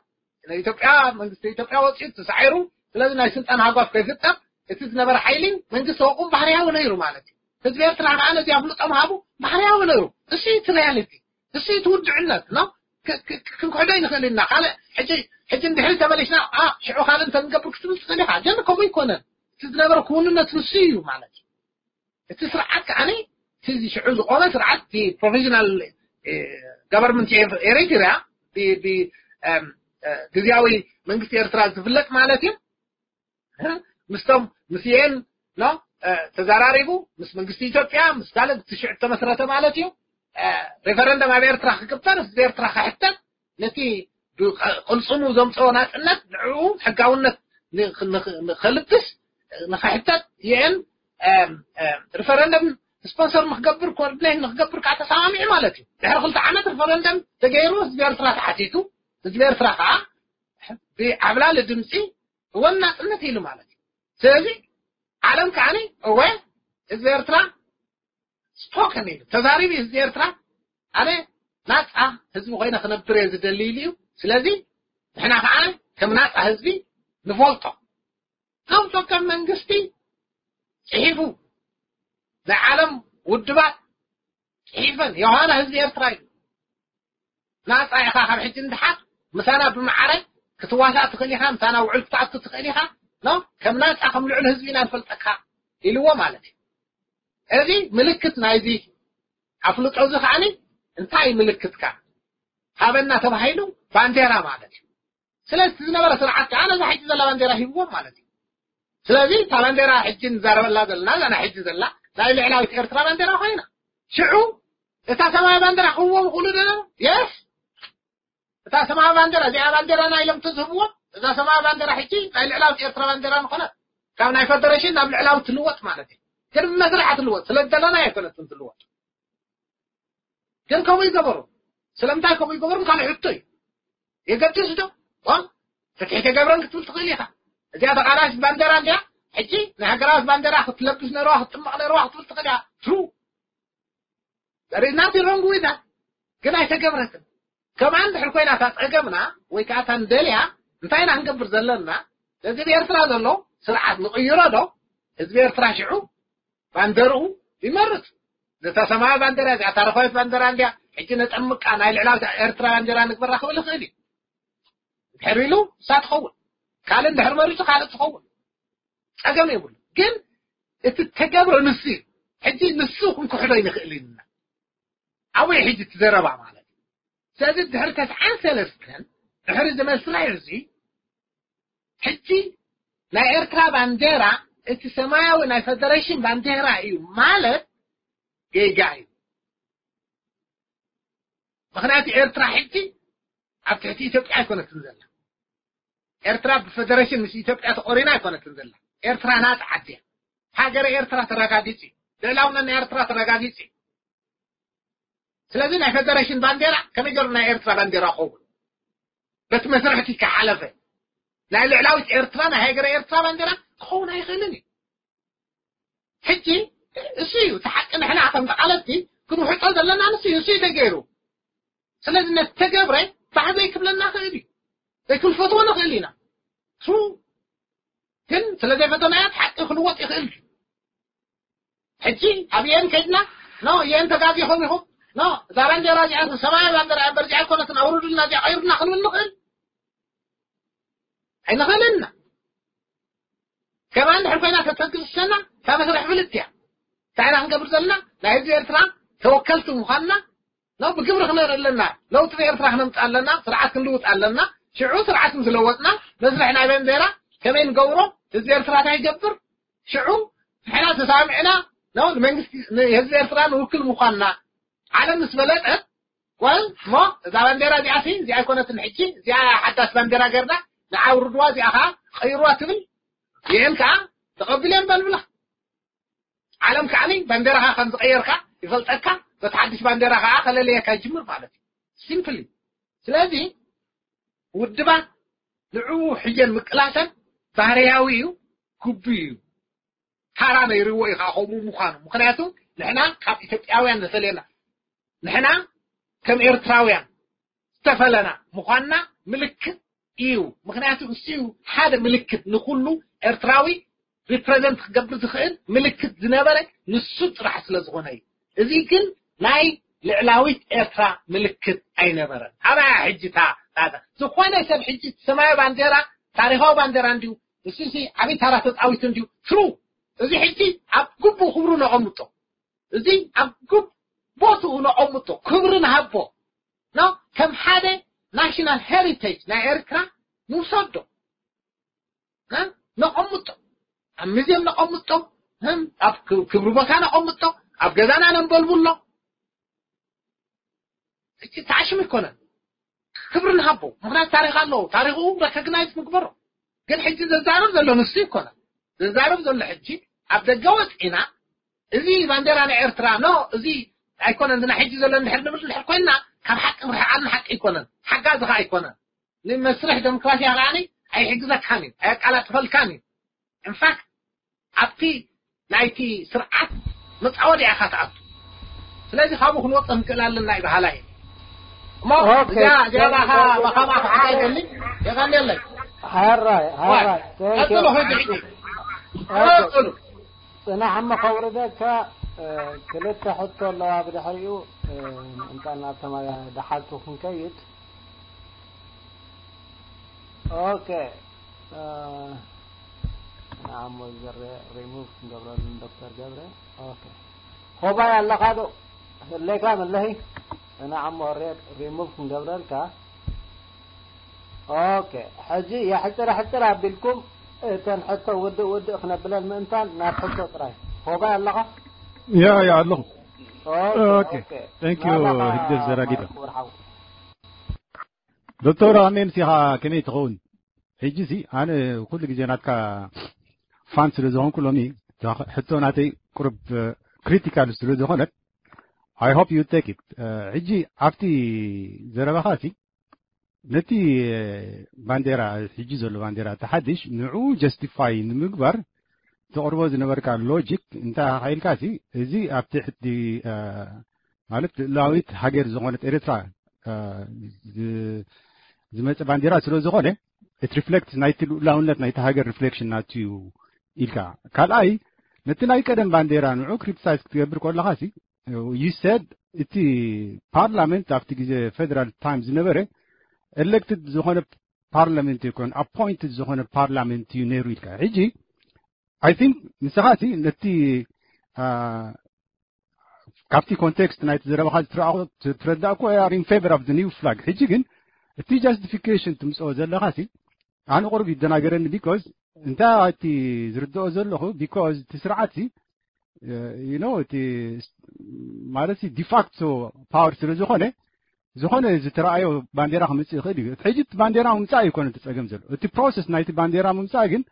ናይ ኢትዮጵያ መንግስቲ ኢትዮጵያ ወፂኡ ተሳዒሩ። ስለዚ ናይ ስልጣን ሃጓፍ ከይፍጠር እቲ ዝነበረ ሓይሊ መንግስቲ ኣቑም ባህርያዊ ነይሩ ማለት እዩ። ህዝቢ ኤርትራ ከዓ ነዚ ኣፍልጦ ምሃቡ ባህርያዊ ነይሩ። እሱ እዩ እቲ ሪያሊቲ፣ እሱ እዩ እቲ ውድዕነት ነው። ክንክሕዶ ይንኽእል ኢና። ካልእ ሕጂ ሕጂ እንድሕሪ ተመሊስና ኣ ሽዑ ካልእ እንተንገብር ክትብል ትኽእል ኢኻ። ግን ከምኡ ይኮነን። እቲ ዝነበረ ክውንነት ንሱ እዩ ማለት እዩ። እቲ ስርዓት ከዓኒ እቲ ሽዑ ዝቆመ ስርዓት እቲ ፕሮፌሽናል ገቨርንመንት ኤሪትሪያ ግዝያዊ መንግስቲ ኤርትራ ዝፍለጥ ማለት እዩ። ምስቶም ምስ ዩኤን ኖ ተዘራሪቡ ምስ መንግስቲ ኢትዮጵያ ምስ ካልእ ትሽዕ ተመስረተ ማለት እዩ። ሬፈረንደም ኣብ ኤርትራ ክግበር ህዝቢ ኤርትራ ክሕተት ነቲ ቅልፅሙ ዘምፀኦ ናፅነት ንዕኡ ሕጋውነት ንኸልብስ ንክሕተት ዩኤን ሪፈረንደም ስፖንሰር ንክገብር ኮኦርዲኔት ንክገብር ከዓ ተሰማሚዑ ማለት እዩ። ድሕሪ ክልተ ዓመት ሪፈረንደም ተገይሩ ህዝቢ ኤርትራ ተሓቲቱ ህዝቢ ኤርትራ ከዓ ብዓብላሊ ድምፂ እወ ናፅነት ኢሉ ማለት እዩ። ስለዚ ዓለም ከዓኒ እወ ህዝቢ ኤርትራ ስፖከን ኢሉ ተዛሪቡ ህዝቢ ኤርትራ ኣነ ናፃ ህዝቢ ኮይነ ክነብር እየ ዝደሊ ኢሉ እዩ። ስለዚ ንሕና ከዓ ከም ናፃ ህዝቢ ንፈልጦ ዘውፀ ከም መንግስቲ ፅሒፉ ናይ ዓለም ውድባት ፅሒፈን ዮሃና ህዝቢ ኤርትራ እዩ። ናፃ ኢኻ ካብ ሕጂ ንድሓር ምሳና ብመዓረ ክትዋሳእ ትኽእል ኢኻ፣ ምሳና ውዕል ክትኣቱ ትኽእል ኢኻ። ኖ ከም ናፃ ከም ልዑል ህዝቢ ኢና ንፈልጠካ ኢልዎ ማለት እዩ። እዚ ምልክት ናይዚ ኣፍልጦ እዚ ከዓኒ እንታይ ምልክትካ ሃበና ተባሂሉ ባንዴራ ማለት እዩ። ስለዚ ዝነበረ ስርዓት ከዓ ነዛ ሕጂ ዘላ ባንዴራ ሂብዎም ማለት እዩ። ስለዚ እታ ባንዴራ ሕጂ ንዛረበላ ዘለና እዛ ናይ ሕጂ ዘላ ናይ ልዕላዊት ኤርትራ ባንዴራ ኮይና ሽዑ እታ ሰማያዊ ባንዴራ ክህብዎም ይኽእሉ ዶ? የስ እታ ሰማያዊ ባንዴራ እዚኣ ባንዴራ ናይ ኢሎም ተዝህብዎም እዛ ሰማያዊ ባንዴራ ሕጂ ናይ ልዕላዊት ኤርትራ ባንዴራ ምኾነት ካብ ናይ ፈደሬሽን ናብ ልዕላዊ ትልወጥ ማለት እዩ። ቅድሚ መስርሕ ትልወጥ ስለ ዝደለና ኣይኮነትን ትልወጥ። ግን ከምኡ ይገበሩ። ስለምንታይ ከምኡ ይገበሩ ካልእ ሕቶ እዩ። የገድስ ዶ? ዋ ፍትሒ ተገብረን ክትብል ትኽእል ኢኻ። እዚኣ ተቓላሲት ባንዴራ እንዲያ ሕጂ ናይ ሃገራዊት ባንዴራ ክትለብስ ነርዋ ክትጥመቕ ነርዋ ክትብል ትኽእል ኢኻ። ትሩ There is nothing wrong with that. ግን ኣይተገብረትን። ከምኣ እንድሕር ኮይና እታ ጸገምና ወይ ከዓ እታ ንደልያ እንታይ ኢና ክንገብር ዘለና? እዚ ኣብ ኤርትራ ዘሎ ስርዓት ንቕይሮ ዶ? ህዝቢ ኤርትራ ሽዑ ባንደርኡ ይመርጽ። ነታ ሰማያዊ ባንዴራ እዚኣ ታሪኻዊት ባንዴራ እንድያ፣ ሕጂ ነጠምቃ ናይ ልዕላዊት ኤርትራ ባንዴራ ንግበራ ክብል ይኽእል እዩ። ድሕር ኢሉ እሳ ትኸውን፣ ካልእ እንድሕር መሪጹ ካልእ ትኸውን፣ ጸገም የብሉ። ግን እቲ ተገብረ ንሱ እዩ። ሕጂ ንሱ ክንክሕዶ ይንኽእል ኢና። ኣብኡ ሕጂ ትዘረባ ማለት እዩ። ስለዚ ድሕሪ ተስዓን ሰለስተን ድሕሪ ዝመስላ እዚ ሕጂ ናይ ኤርትራ ባንዴራ እቲ ሰማያዊ ናይ ፈደሬሽን ባንዴራ እዩ ማለት ጌጋ እዩ። ምኽንያቱ ኤርትራ ሕጂ ኣብ ትሕቲ ኢትዮጵያ ኣይኮነትን ዘላ። ኤርትራ ብፈደሬሽን ምስ ኢትዮጵያ ተቆሪና ኣይኮነትን ዘላ። ኤርትራ ናጽ ዓዲ እያ። ሃገረ ኤርትራ ተረጋጊጹ እዩ። ልዕላውነት ናይ ኤርትራ ተረጋጊጹ እዩ። ስለዚ ናይ ፈደሬሽን ባንዴራ ከመይ ገይሩ ናይ ኤርትራ ባንዴራ ክኸውን? በቲ መስርሕቲ ከሓለፈ ናይ ልዕላዊት ኤርትራ ናይ ሃገረ ኤርትራ ባንዴራ ክኸውን ኣይኽእልን እዩ። ሕጂ እሱ እዩ እቲ ሓቂ። ንሕና ከም ተቓለስቲ ክንውሕጦ ዘለና ንሱ እዩ። እሱ እዩ ተገይሩ። ስለዚ ነቲ ተገብረ ባህ ዘይክብለና ክእል እዩ። ዘይክንፈትዎ ንኽእል ኢና። ትሩ ግን ስለ ዘይፈተናዮ እቲ ሓቂ ክንወጥ ይኽእል እዩ። ሕጂ ኣብ የን ከድና ኖ የን ተጋጊኹም ኢኹም ኖ እዛ ባንዴራ እዚኣ ሰማያዊ ባንዴራ እያ እምበር እዚኣ ኣይኮነትን ኣውርዱልና እዚኣ ቀይሩልና ክንብል ንኽእል ኣይንኽእልን ኢና። ከማን ድሕር ኮይና ተተግዝሰና እታ መስርሕ ፍልጥ እያ። እንታይ ኢና ክንገብር ዘለና? ናይ ህዝቢ ኤርትራ ተወከልቲ ምዃንና ነው ብግብሪ ክነርኢ ኣለና። ለውጢ ንኤርትራ ክነምጽእ ኣለና። ስርዓት ክንልውጥ ኣለና። ሽዑ ስርዓት ምስ ለወጥና መስርሕ ናይ ባንዴራ ከመይ ንገብሮ፣ ህዝቢ ኤርትራ እንታይ ይገብር፣ ሽዑ ንሕና ተሳሚዕና ነው ንመንግስቲ ንህዝቢ ኤርትራ ንውክል ምዃንና ዓለም ምስ ፈለጠት ወል እሞ እዛ ባንዴራ እዚኣ ሲ እዚኣ ኣይኮነትን ሕጂ እዚኣ ሓዳስ ባንዴራ ገርና ንዓ ውርድዋ እዚኣ ከዓ ቀይርዋ ትብል ይህን ከዓ ተቐቢለ እምበልብላ ዓለም ከዓ ባንዴራኻ ከም ዝቀየርካ ይፈልጠካ በቲ ሓድሽ ባንዴራ ከዓ ከለለየካ ይጅምር ማለት እዩ ሲምፕሊ ስለዚ ውድባት ንዕኡ ሕጀን ምቅላሰን ባህርያዊ እዩ ግቡ እዩ ታራ ነይርዎ እዩ ከዓ ከምኡ ምዃኑ ምክንያቱ ንሕና ካብ ኢትዮጵያውያን ዝተለየና ንሕና ከም ኤርትራውያን ዝተፈለና ምዃንና ምልክት እዩ ምክንያቱ እሱ እዩ ሓደ ምልክት ንኩሉ ኤርትራዊ ሪፕሬዘንት ክገብር ዝኽእል ምልክት ዝነበረ ንሱ ጥራሕ ስለ ዝኾነ እዩ እዚ ግን ናይ ልዕላዊት ኤርትራ ምልክት ኣይነበረን ኣበያ ሕጂ ታ ዝኾነ ሰብ ሕጂ ሰማያዊ ባንዴራ ታሪኻዊ ባንዴራ እንድዩ እሱሲ ዓብይ ታራ ተፃዊቱ እንድዩ ትሩ እዚ ሕጂ ኣብ ግቡእ ክብሩ ነቐምጦ እዚ ኣብ ግቡእ ቦትኡ ነቐምጦ ክብሪ ንሃቦ ኖ ከም ሓደ ናሽናል ሄሪቴጅ ናይ ኤርትራ ንውሰዶ ነቐምጦ ኣብ ሚዝየም ነቐምጦ ኣብ ክብሪ ቦታ ነቐምጦ ኣብ ገዛና ነንበልብሎ ሕጂ ተዓሽም ይኮነን ክብሪ ንሃቦ ምክንያት ታሪክ ኣለዎ ታሪኩ ረኮግናይዝ ምግበሮ ግን ሕጂ ዘዛረብ ዘሎ ንሱ ይኮነን ዘዛረብ ዘሎ ሕጂ ኣብ ደገ ወፂና እዚ ባንዴራ ናይ ኤርትራ ኖ እዚ ኣይኮነን ዝና ሕጂ ዘሎ እንድሕር ንብል እንድሕር ኮይንና ካብ ሓቂ ምርሕቃልና ሓቂ ኣይኮነን ሓጋዚ ከዓ ኣይኮነን ንመስርሕ ዴሞክራሲያ ከዓ ኣይሕግዘካን እዩ ኣየቃላጥፈልካን እዩ ኢንፋክት ኣብቲ ናይቲ ስርዓት መፃወዲ ኢኻ ትኣቱ ስለዚ ካብኡ ክንወፅእ ንክእል ኣለና ይበሃላ እየ እሞ እዚኣ እዚኣ ባኻ ባኻ ባኻ ይደሊ የቐንየለይ ሃራይ ሃራይ ቀፅሉ ኸይዱ ሕጂ ቀፅሉ ፅናሕ እሞ ከውርደካ ክልተ ሕቶ ኣለዋ ብድሕሪኡ እንታ ናብ ተማያ ደሓልቱ ክንከይድ ኦኬ ንዓሞ ዝዘረ ሪሙቭ ክንገብረሉ ዶክተር ገብረ ኦኬ ሆባይ ኣለኻ ዶ ህሌካ መለሂ ንዓሞ ሪሙቭ ክንገብረልካ ኦኬ ሕጂ የሕፅር ሕፅር ኣቢልኩም እተን ሕቶ ውድእ ውድእ ክነብለን ምእንታን ናብ ሕቶ ጥራይ ሆባይ ኣለኻ ያ ያ ኣለኹ ኦኬ thank you ህግደፍ ዘራጊዶ ዶክተር ኣሜን ሲኻ ከመይ ትኸውን ሕጂ ሲ ኣነ ኩሉ ግዜ ናትካ ፋን ስለ ዝኾንኩ ሎሚ ሕቶ ናተይ ቁርብ ክሪቲካል ስለ ዝኾነት I hope you take it ሕጂ ኣብቲ ዘረባኻ ሲ ነቲ ባንዴራ ሕጂ ዘሎ ባንዴራ ተሓድሽ ንዑ ጀስቲፋይ ንምግባር ተቕርቦ ዝነበርካ ሎጂክ እንታይ ኢልካ ሲ እዚ ኣብ ትሕቲ ማለት ልኡላዊት ሃገር ዝኾነት ኤርትራ ዝመፀ ባንዴራ ስለ ዝኾነ፣ እቲ ሪፍሌክት ናይቲ ልኡላውነት ናይቲ ሃገር ሪፍሌክሽን ናትዩ ኢልካ። ካልኣይ፣ ነቲ ናይ ቀደም ባንዴራ ንዑ ክሪቲሳይዝ ክትገብር ከለኻ ሲ፣ you said እቲ ፓርላመንት ኣብቲ ግዜ ፌደራል ታይም ዝነበረ ኤሌክትድ ዝኾነ ፓርላመንት ይኮን ኣፖይንትድ ዝኾነ ፓርላመንት እዩ ነይሩ ኢልካ። ሕጂ I think ንስኻ ሲ ነቲ ካብቲ ኮንቴክስት ናይቲ ዘረባኻ ዝትረዳእኩ are in favor of the new flag። ሕጂ ግን እቲ ጃስቲፊኬሽን ትምፅኦ ዘለኻ ሲ ኣነ ቁሩብ ይደናገረኒ። ቢኮዝ እንታይ እቲ ዝርድኦ ዘለኹ፣ ቢኮዝ እቲ ስርዓት ሲ you know እቲ ማለት ዲፋክቶ ፓወር ስለ ዝኾነ፣ ዝኾነ ዝተረኣዮ ባንዴራ ክምፅእ ይኽእል እዩ። ሕጂ እቲ ባንዴራ ምምፃእ ኣይኮነ እቲ ፀገም ዘሎ፣ እቲ ፕሮሰስ ናይቲ ባንዴራ ምምፃእ ግን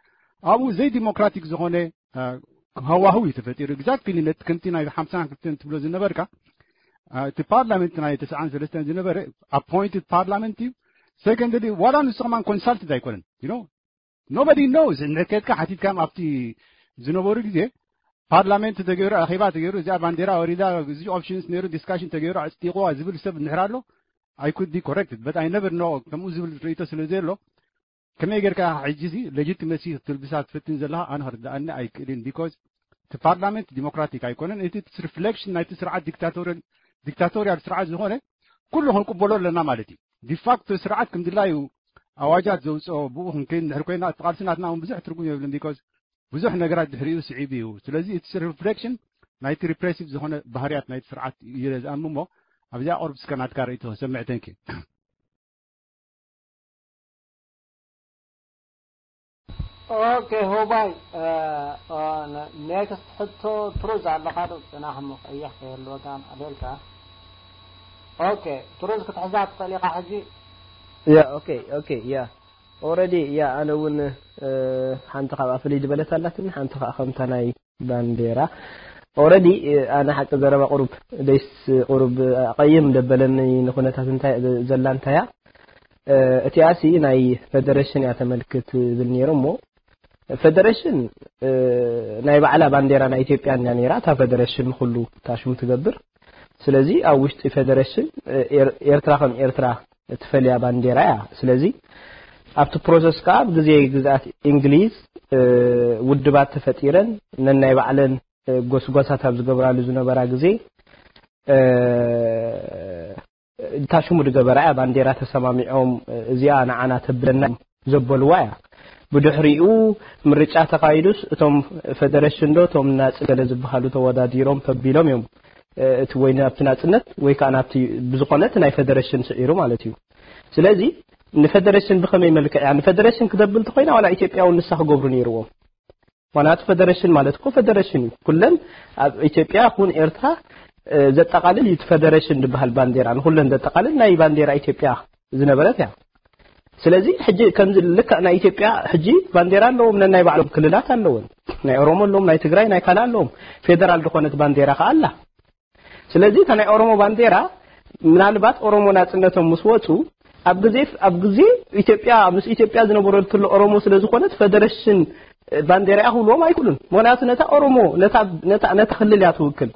ኣብኡ ዘይዲሞክራቲክ ዝኾነ ሃዋህው እዩ ተፈጢሩ። ኤግዛክትሊ ነቲ ከምቲ ናይ ሓምሳን ክልተን ትብሎ ዝነበርካ እቲ ፓርላመንት ናይ ተስዓን ሰለስተን ዝነበረ ኣፖይንትድ ፓርላመንት እዩ። ሰከንድሊ ዋላ ንሱ ከማን ኮንሳልትድ ኣይኮነን። You know nobody knows። እንድሕር ከድካ ሓቲትካም ኣብቲ ዝነበሩ ግዜ ፓርላመንት ተገይሩ፣ ኣኼባ ተገይሩ፣ እዚኣ ባንዴራ ወሪዳ፣ እዚ ኦፕሽንስ ነይሩ፣ ዲስካሽን ተገይሩ፣ ኣፅዲቕዋ ዝብል ሰብ እንድሕር ኣሎ፣ I could be corrected but I never know። ከምኡ ዝብል ርእቶ ስለ ዘሎ፣ ከመይ ጌርካ ሕጂ ሲ ሌጂቲመሲ ክትልብሳ ትፍትን ዘለኻ ኣነ ክርድኣኒ ኣይክእልን። ቢኮዝ እቲ ፓርላመንት ዲሞክራቲክ ኣይኮነን። እቲ ሪፍሌክሽን ናይቲ ስርዓት ዲክታቶሪያል ስርዓት ዝኾነ ኩሉ ክንቅበሎ ኣለና ማለት እዩ። ዲፋክቶ ስርዓት ከም ድላዩ ኣዋጃት ዘውፅኦ ብኡ ክንከይድ እንድሕር ኮይና እቲ ቃልሲ ናትና እውን ብዙሕ ትርጉም የብልን። ቢኮዝ ብዙሕ ነገራት ድሕሪኡ ስዒቡ እዩ። ስለዚ እቲ ሪፍሌክሽን ናይቲ ሪፕሬሲቭ ዝኾነ ባህርያት ናይቲ ስርዓት እዩ ኢለ ዝኣምን እሞ ኣብዚኣ ቁርብ እስከ ናትካ ርእይቶ ክሰምዕ። ተንኪ። ኦኬ ሆባይ፣ ኔክስት ሕቶ ትሩዝ ኣለኻ ዶ? ጽናሕ እሞ ቀይሕ ከይህልወካ ኣልየልካ። ኦኬ ትሩዝ ክትሕዛ ትኽእል ኢኻ ሕጂ። ያ ኦኬ ኦኬ ያ ኦረዲ ያ ኣነ እውን ሓንቲ ካብኣ ፍልይ ዝበለት ኣላትኒ ሓንቲ ከዓ ከምታ ናይ ባንዴራ ኦረዲ ኣነ ሓቂ ዘረባ ቁሩብ ደይስ ቁሩብ ኣቐይም ደበለኒ ንኩነታት እንታይ ዘላ እንታያ እቲኣሲ ናይ ፈደረሽን እያ ተመልክት ዝብል ነይሩ እሞ ፈደረሽን ናይ ባዕላ ባንዴራ ናይ ኢትዮጵያ እያ ነይራ እታ ፈደረሽን ንኩሉ እታ ሽሙ ትገብር ስለዚ ኣብ ውሽጢ ፈደረሽን ኤርትራ ከም ኤርትራ እትፈልያ ባንዴራ እያ ስለዚ ኣብቲ ፕሮሰስ ከዓ ብግዜ ግዝኣት እንግሊዝ ውድባት ተፈጢረን ነናይ ባዕለን ጎስጓሳት ኣብ ዝገብራሉ ዝነበራ ግዜ እታ ሽሙ ዝገበራ እያ ባንዴራ ተሰማሚዖም እዚኣ ንዓና ተብለና ዘበልዋ እያ ብድሕሪኡ ምርጫ ተኻይዱስ እቶም ፈደረሽን ዶ እቶም ናጽ ገለ ዝበሃሉ ተወዳዲሮም ተቢሎም እዮም እቲ ወይ ናብቲ ናጽነት ወይ ከዓ ናብቲ ብዝኾነ እቲ ናይ ፈደረሽን ስዒሩ ማለት እዩ ስለዚ ንፈደረሽን ብኸመይ መልክዕ እያ ንፈደረሽን ክደብል ተኮይና ዋላ ኢትዮጵያ እውን ንሳ ክገብሩ ነይርዎም ምክንያቱ ፈደረሽን ማለት እኮ ፈደረሽን እዩ ኩለን ኣብ ኢትዮጵያ ይኹን ኤርትራ ዘጠቃልል እዩ ፈደረሽን ዝበሃል ባንዴራ ንኩለን ዘጠቃልል ናይ ባንዴራ ኢትዮጵያ ዝነበረት እያ ስለዚ ሕጂ ከምዚ ልክዕ ናይ ኢትዮጵያ ሕጂ ባንዴራ ኣለዎም ነናይ ባዕሎም ክልላት ኣለውን ናይ ኦሮሞ ኣለዎም ናይ ትግራይ ናይ ካልእ ኣለዎም ፌደራል ዝኾነት ባንዴራ ከዓ ኣላ ስለዚ እታ ናይ ኦሮሞ ባንዴራ ምናልባት ኦሮሞ ናፅነቶም ምስ ወፁ ኣብ ግዜ ኣብ ግዜ ኢትዮጵያ ምስ ኢትዮጵያ ዝነበረትሉ ኦሮሞ ስለ ዝኾነት ፈደረሽን ባንዴራ እያ ክብልዎም ኣይክእሉን ምክንያቱ ነታ ኦሮሞ ነታ ክልል እያ ትውክል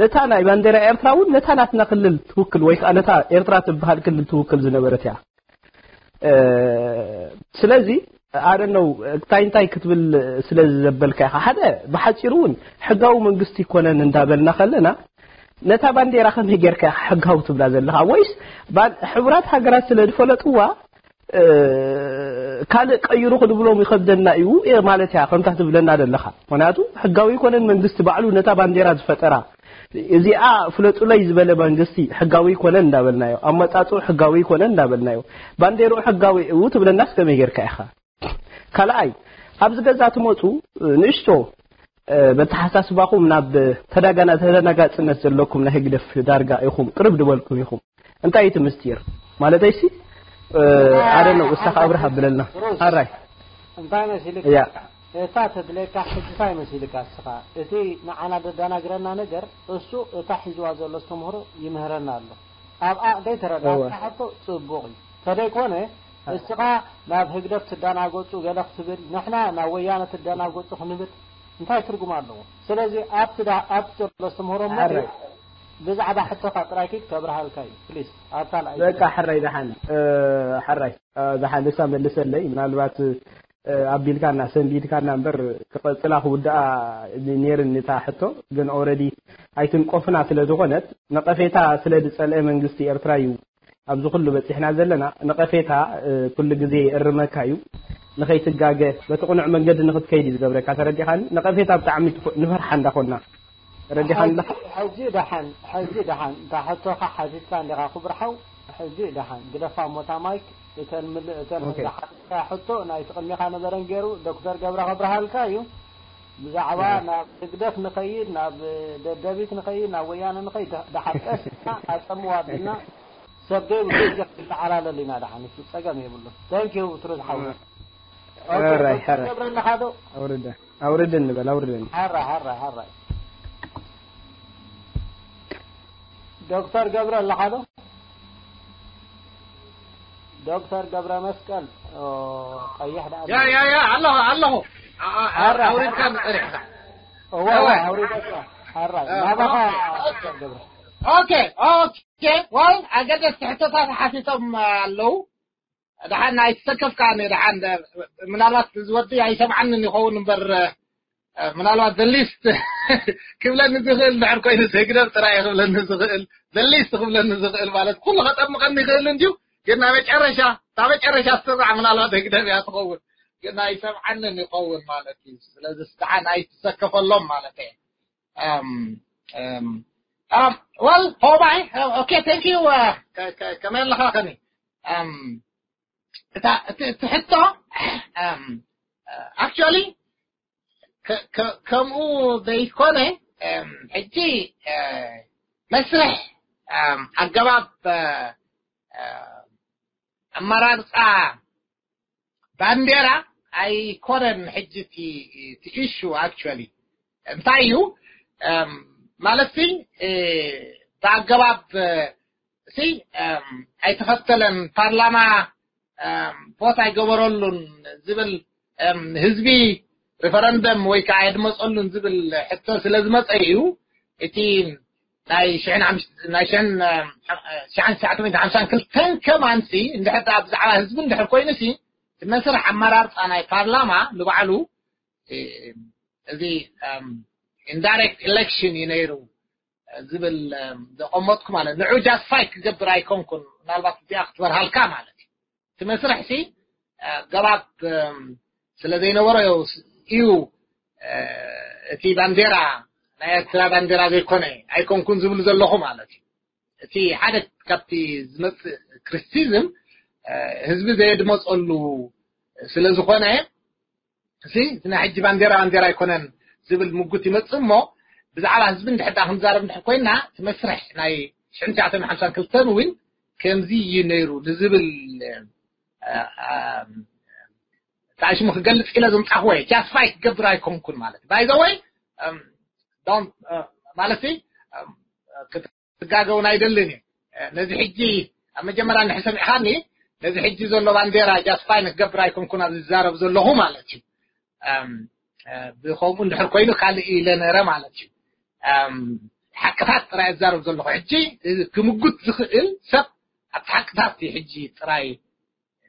ነታ ናይ ባንዴራ ኤርትራ እውን ነታ ናትና ክልል ትውክል ወይ ከዓ ነታ ኤርትራ ትበሃል ክልል ትውክል ዝነበረት እያ ስለዚ ኣደነው እንታይ እንታይ ክትብል ስለ ዘበልካ ኢኻ ሓደ ብሓፂሩ እውን ሕጋዊ መንግስቲ ይኮነን እንዳበልና ከለና ነታ ባንዴራ ከመይ ጌርካ ኢኻ ሕጋዊ ትብላ ዘለኻ ወይስ ሕቡራት ሃገራት ስለ ዝፈለጥዋ ካልእ ቀይሩ ክንብሎም ይኸብደና እዩ ማለት እያ ከምታ ትብለና ዘለኻ ምክንያቱ ሕጋዊ ይኮነን መንግስቲ ባዕሉ ነታ ባንዴራ ዝፈጠራ እዚኣ ፍለጡለይ ዝበለ መንግስቲ ሕጋዊ ይኮነን እንዳበልናዮ ኣመፃፅኡ ሕጋዊ ይኮነን እንዳበልናዮ ባንዴርኡ ሕጋዊ እዩ ትብለናስ ከመይ ጌርካ ኢኻ ካልኣይ ኣብዚ ገዛ ትመፁ ንእሽቶ በተሓሳስባኹም ናብ ተዳጋና ተደናጋፅነት ዘለኩም ናይ ህግደፍ ዳርጋ ኢኹም ቅርብ ድበልኩም ኢኹም እንታይ እቲ ምስጢር ማለተይሲ ኣደ ነው እሳኻ ኣብርሃ ብለልና ኣራይ እንታይ መሲልካ ያ እታ ተድለካ ሕጂ እንታይ መሲልካ እስኻ እቲ ንዓና ደዳናግረና ነገር እሱ እታ ሒዝዋ ዘሎ ዝተምህሮ ይምህረና ኣሎ ኣብኣ ዘይተረዳእካ ሕቶ ጽቡቕ እዩ ተደይኮነ እስኻ ናብ ህግደፍ ትደናገጹ ገለ ክትብል ንሕና ናብ ወያነ ትደናገጹ ክንብል እንታይ ትርጉም ኣለዎ ስለዚ ኣብቲ ኣብቲ ዘሎ ዝተምህሮ እሞ ብዛዕባ ሕቶኻ ጥራይ ኪድ ከብርሃልካ እዩ ፕሊስ ኣብ ካልኣይ በቃ ሕራይ ደሓን። ሕራይ ደሓን እሳ መልሰለይ። ምናልባት ኣቢልካና ሰንቢድካና እምበር ክቐጽላ ክውድኣ ነይርን እታ ሕቶ። ግን ኦረዲ ኣይትንቆፍና ስለ ዝኾነት፣ ነቐፌታ ስለ ዝጸልአ መንግስቲ ኤርትራ እዩ ኣብዚ ኩሉ በጺሕና ዘለና። ነቐፌታ ኩሉ ግዜ የእርመካ እዩ። ንኸይትጋገ በቲ ቅኑዕ መንገዲ ንኽትከይድ እዩ ዝገብረካ። ተረዲኻኒ? ነቐፌታ ብጣዕሚ ንፈርሓ እንዳኾንና። ተረዲኻኒ ኣለኻ? ሕጂ ደሓን፣ ሕጂ ደሓን። እታ ሕቶኻ ሓቲትካ እንዲኻ ክብርሓው። ሕጂ ደሓን ግደፋ ሞታ ማይክ። እተን ምል እተን ሕቶ ናይቲ ቅድሚኻ ነበረን ገይሩ ዶክተር ገብረ ከብርሃልካ እዩ። ብዛዕባ ናብ ህግደፍ ንኸይድ፣ ናብ ደደቢት ንኸይድ፣ ናብ ወያነ ንኸይድ፣ ደሓር ቀስ ኢልና ኣጸምዋ ኣቢልና ሰብ ደይብሉ ጀክ ንተዓላለል ኢና። ደሓን እሱ ጸገም የብሉ። Thank you ትሩዝ ሓው። ሕራይ፣ ሕራይ። ገብረ ኣለኻ ዶ? ኣውርደ፣ ኣውርደ እንበል፣ ኣውርደ። ሕራይ፣ ሕራይ፣ ሕራይ። ዶክተር ገብረ ኣለኻ ዶ? ዶክተር ገብረ መስቀል፣ ኦ፣ ቀይሕ ደኣ። ያ፣ ያ፣ ያ፣ ኣለኹ፣ ኣለኹ። ኣ፣ ኣ፣ ኣ፣ ኣውሪድካ ምጽሪሕካ። እወ፣ እወ። ኣውሪደካ። ሕራይ። እ፣ ናባኻ ኦኬ። ዶክተር ገብረ። ኦኬ፣ ኦኬ። ዋል ኣገደስቲ ሕቶታት ሓቲቶም ኣለዉ። ደሓን ኣይተሰከፍካኒ። ደሓን ምናልባት እዚ ወዲ ኣይሰምዓንን ይኸውን እምበር፣ ምናልባት the least ክብለኒ ዝኽእል እንድሕር ኮይኑ፣ ህግደፍ ጥራይ ክብለኒ ዝኽእል፣ the least ክብለኒ ዝኽእል ማለት ኩሉ ከጠምቐኒ ይኽእል እንድዩ። ግን ናይ መጨረሻ፣ እታ መጨረሻ ዝስራዕ ምናልባት ህግደፍ እያ ትኸውን። ግን ኣይሰምዓንን ይኸውን ማለት እዩ። ስለዚ ደሓን ኣይትሰከፈሎም ማለት እየ። Um, um, um, well, ሆባይ፣ okay, thank you. ከመይ ኣለኻ ከኒ? እታ እቲ ሕቶ፣ actually ከምኡ ዘይኮነ፣ ሕጂ መስርሕ፣ ኣገባብ ኣመራርፃ ባንዴራ ኣይኮነን ሕጂ እቲ issue። Actually እንታይ እዩ ማለት ሲ፣ ብኣገባብ ሲ ኣይተኸተለን፣ ፓርላማ ቮት ኣይገበረሉን ዝብል፣ ህዝቢ ሪፈረንደም ወይ ከዓ ኣይድመፀሉን ዝብል ሕቶ ስለ ዝመፀ እዩ። እቲ ናይ ሽሕን ሓምሽ- ናይ ሽሕን፣ እ፣ ሽሕን ትሽዓተ ሚእትን ሓምሳን ክልተን ከማን ሲ እንድሕር ደኣ ብዛዕባ ህዝቢ እንድሕር ኮይኑ ሲ እቲ መስርሕ ኣመራርፃ ናይ ፓርላማ ንባዕሉ፣ እ፣ እዚ፣ እም፣ indirect election እዩ ነይሩ ዝብል፣ እም፣ ዘቐመጥኩ ማለት ንዑ justify ክገብር ኣይኮንኩን። ምናልባት እዚኣ ክትበርሃልካ ማለት እዩ። እቲ መስርሕ ሲ፣ እ፣ ገባብ፣ እም፣ ስለ ዘይነበሮ እዩ፣ እዩ፣ እ፣ እቲ ባንዴራ ናይ ኤርትራ ባንዴራ ዘይኮነ ኣይኮንኩን ዝብሉ ዘለኹ ማለት እዩ። እቲ ሓደ ካብቲ ዝመጽእ ክሪቲሲዝም፣ እ፣ ህዝቢ ዘየድመጸሉ ስለ ዝኾነ፣ እዚ ናይ ሕጂ ባንዴራ ባንዴራ ኣይኮነን ዝብል ምጉት ይመጽእ እሞ፣ ብዛዕባ ህዝቢ እንድሕር ደኣ ክንዛረብ እንድሕር ኮይና፣ እቲ መስርሕ ናይ ሽሕን ትሽዓተ ሚእትን ሓምሳን ክልተን እውን ከምዚ እዩ ነይሩ ንዝብል፣ እ፣ እ፣ እንታይ ሽሙ ክገልጽ ኢለ ዘምጻእኩዎ እየ። Justify ክገብር ኣይኮንኩን ማለት። By the way፣ እም፣ don't፣ እ፣ ማለት፣ እም፣ ክትጋገውን ኣይደልን እየ። እ፣ ነዚ ሕጂ ኣብ መጀመርያ እንድሕር ሰሚዕኻኒ፣ ነዚ ሕጂ ዘሎ ባንዴራ justify ንክገብር ኣይኮንኩን ኣብዚ ዝዛረብ ዘለኹ ማለት እዩ። እም፣ እ፣ ብኸምኡ እንድሕር ኮይኑ ካልእ ኢለ ነረ ማለት እዩ። እም፣ ሓቅታት ጥራይ እዛረብ ዘለኹ። ሕጂ፣ እ፣ ክምጉት ዝኽእል ሰብ ኣብቲ ሓቅታት እዩ ሕጂ ጥራይ።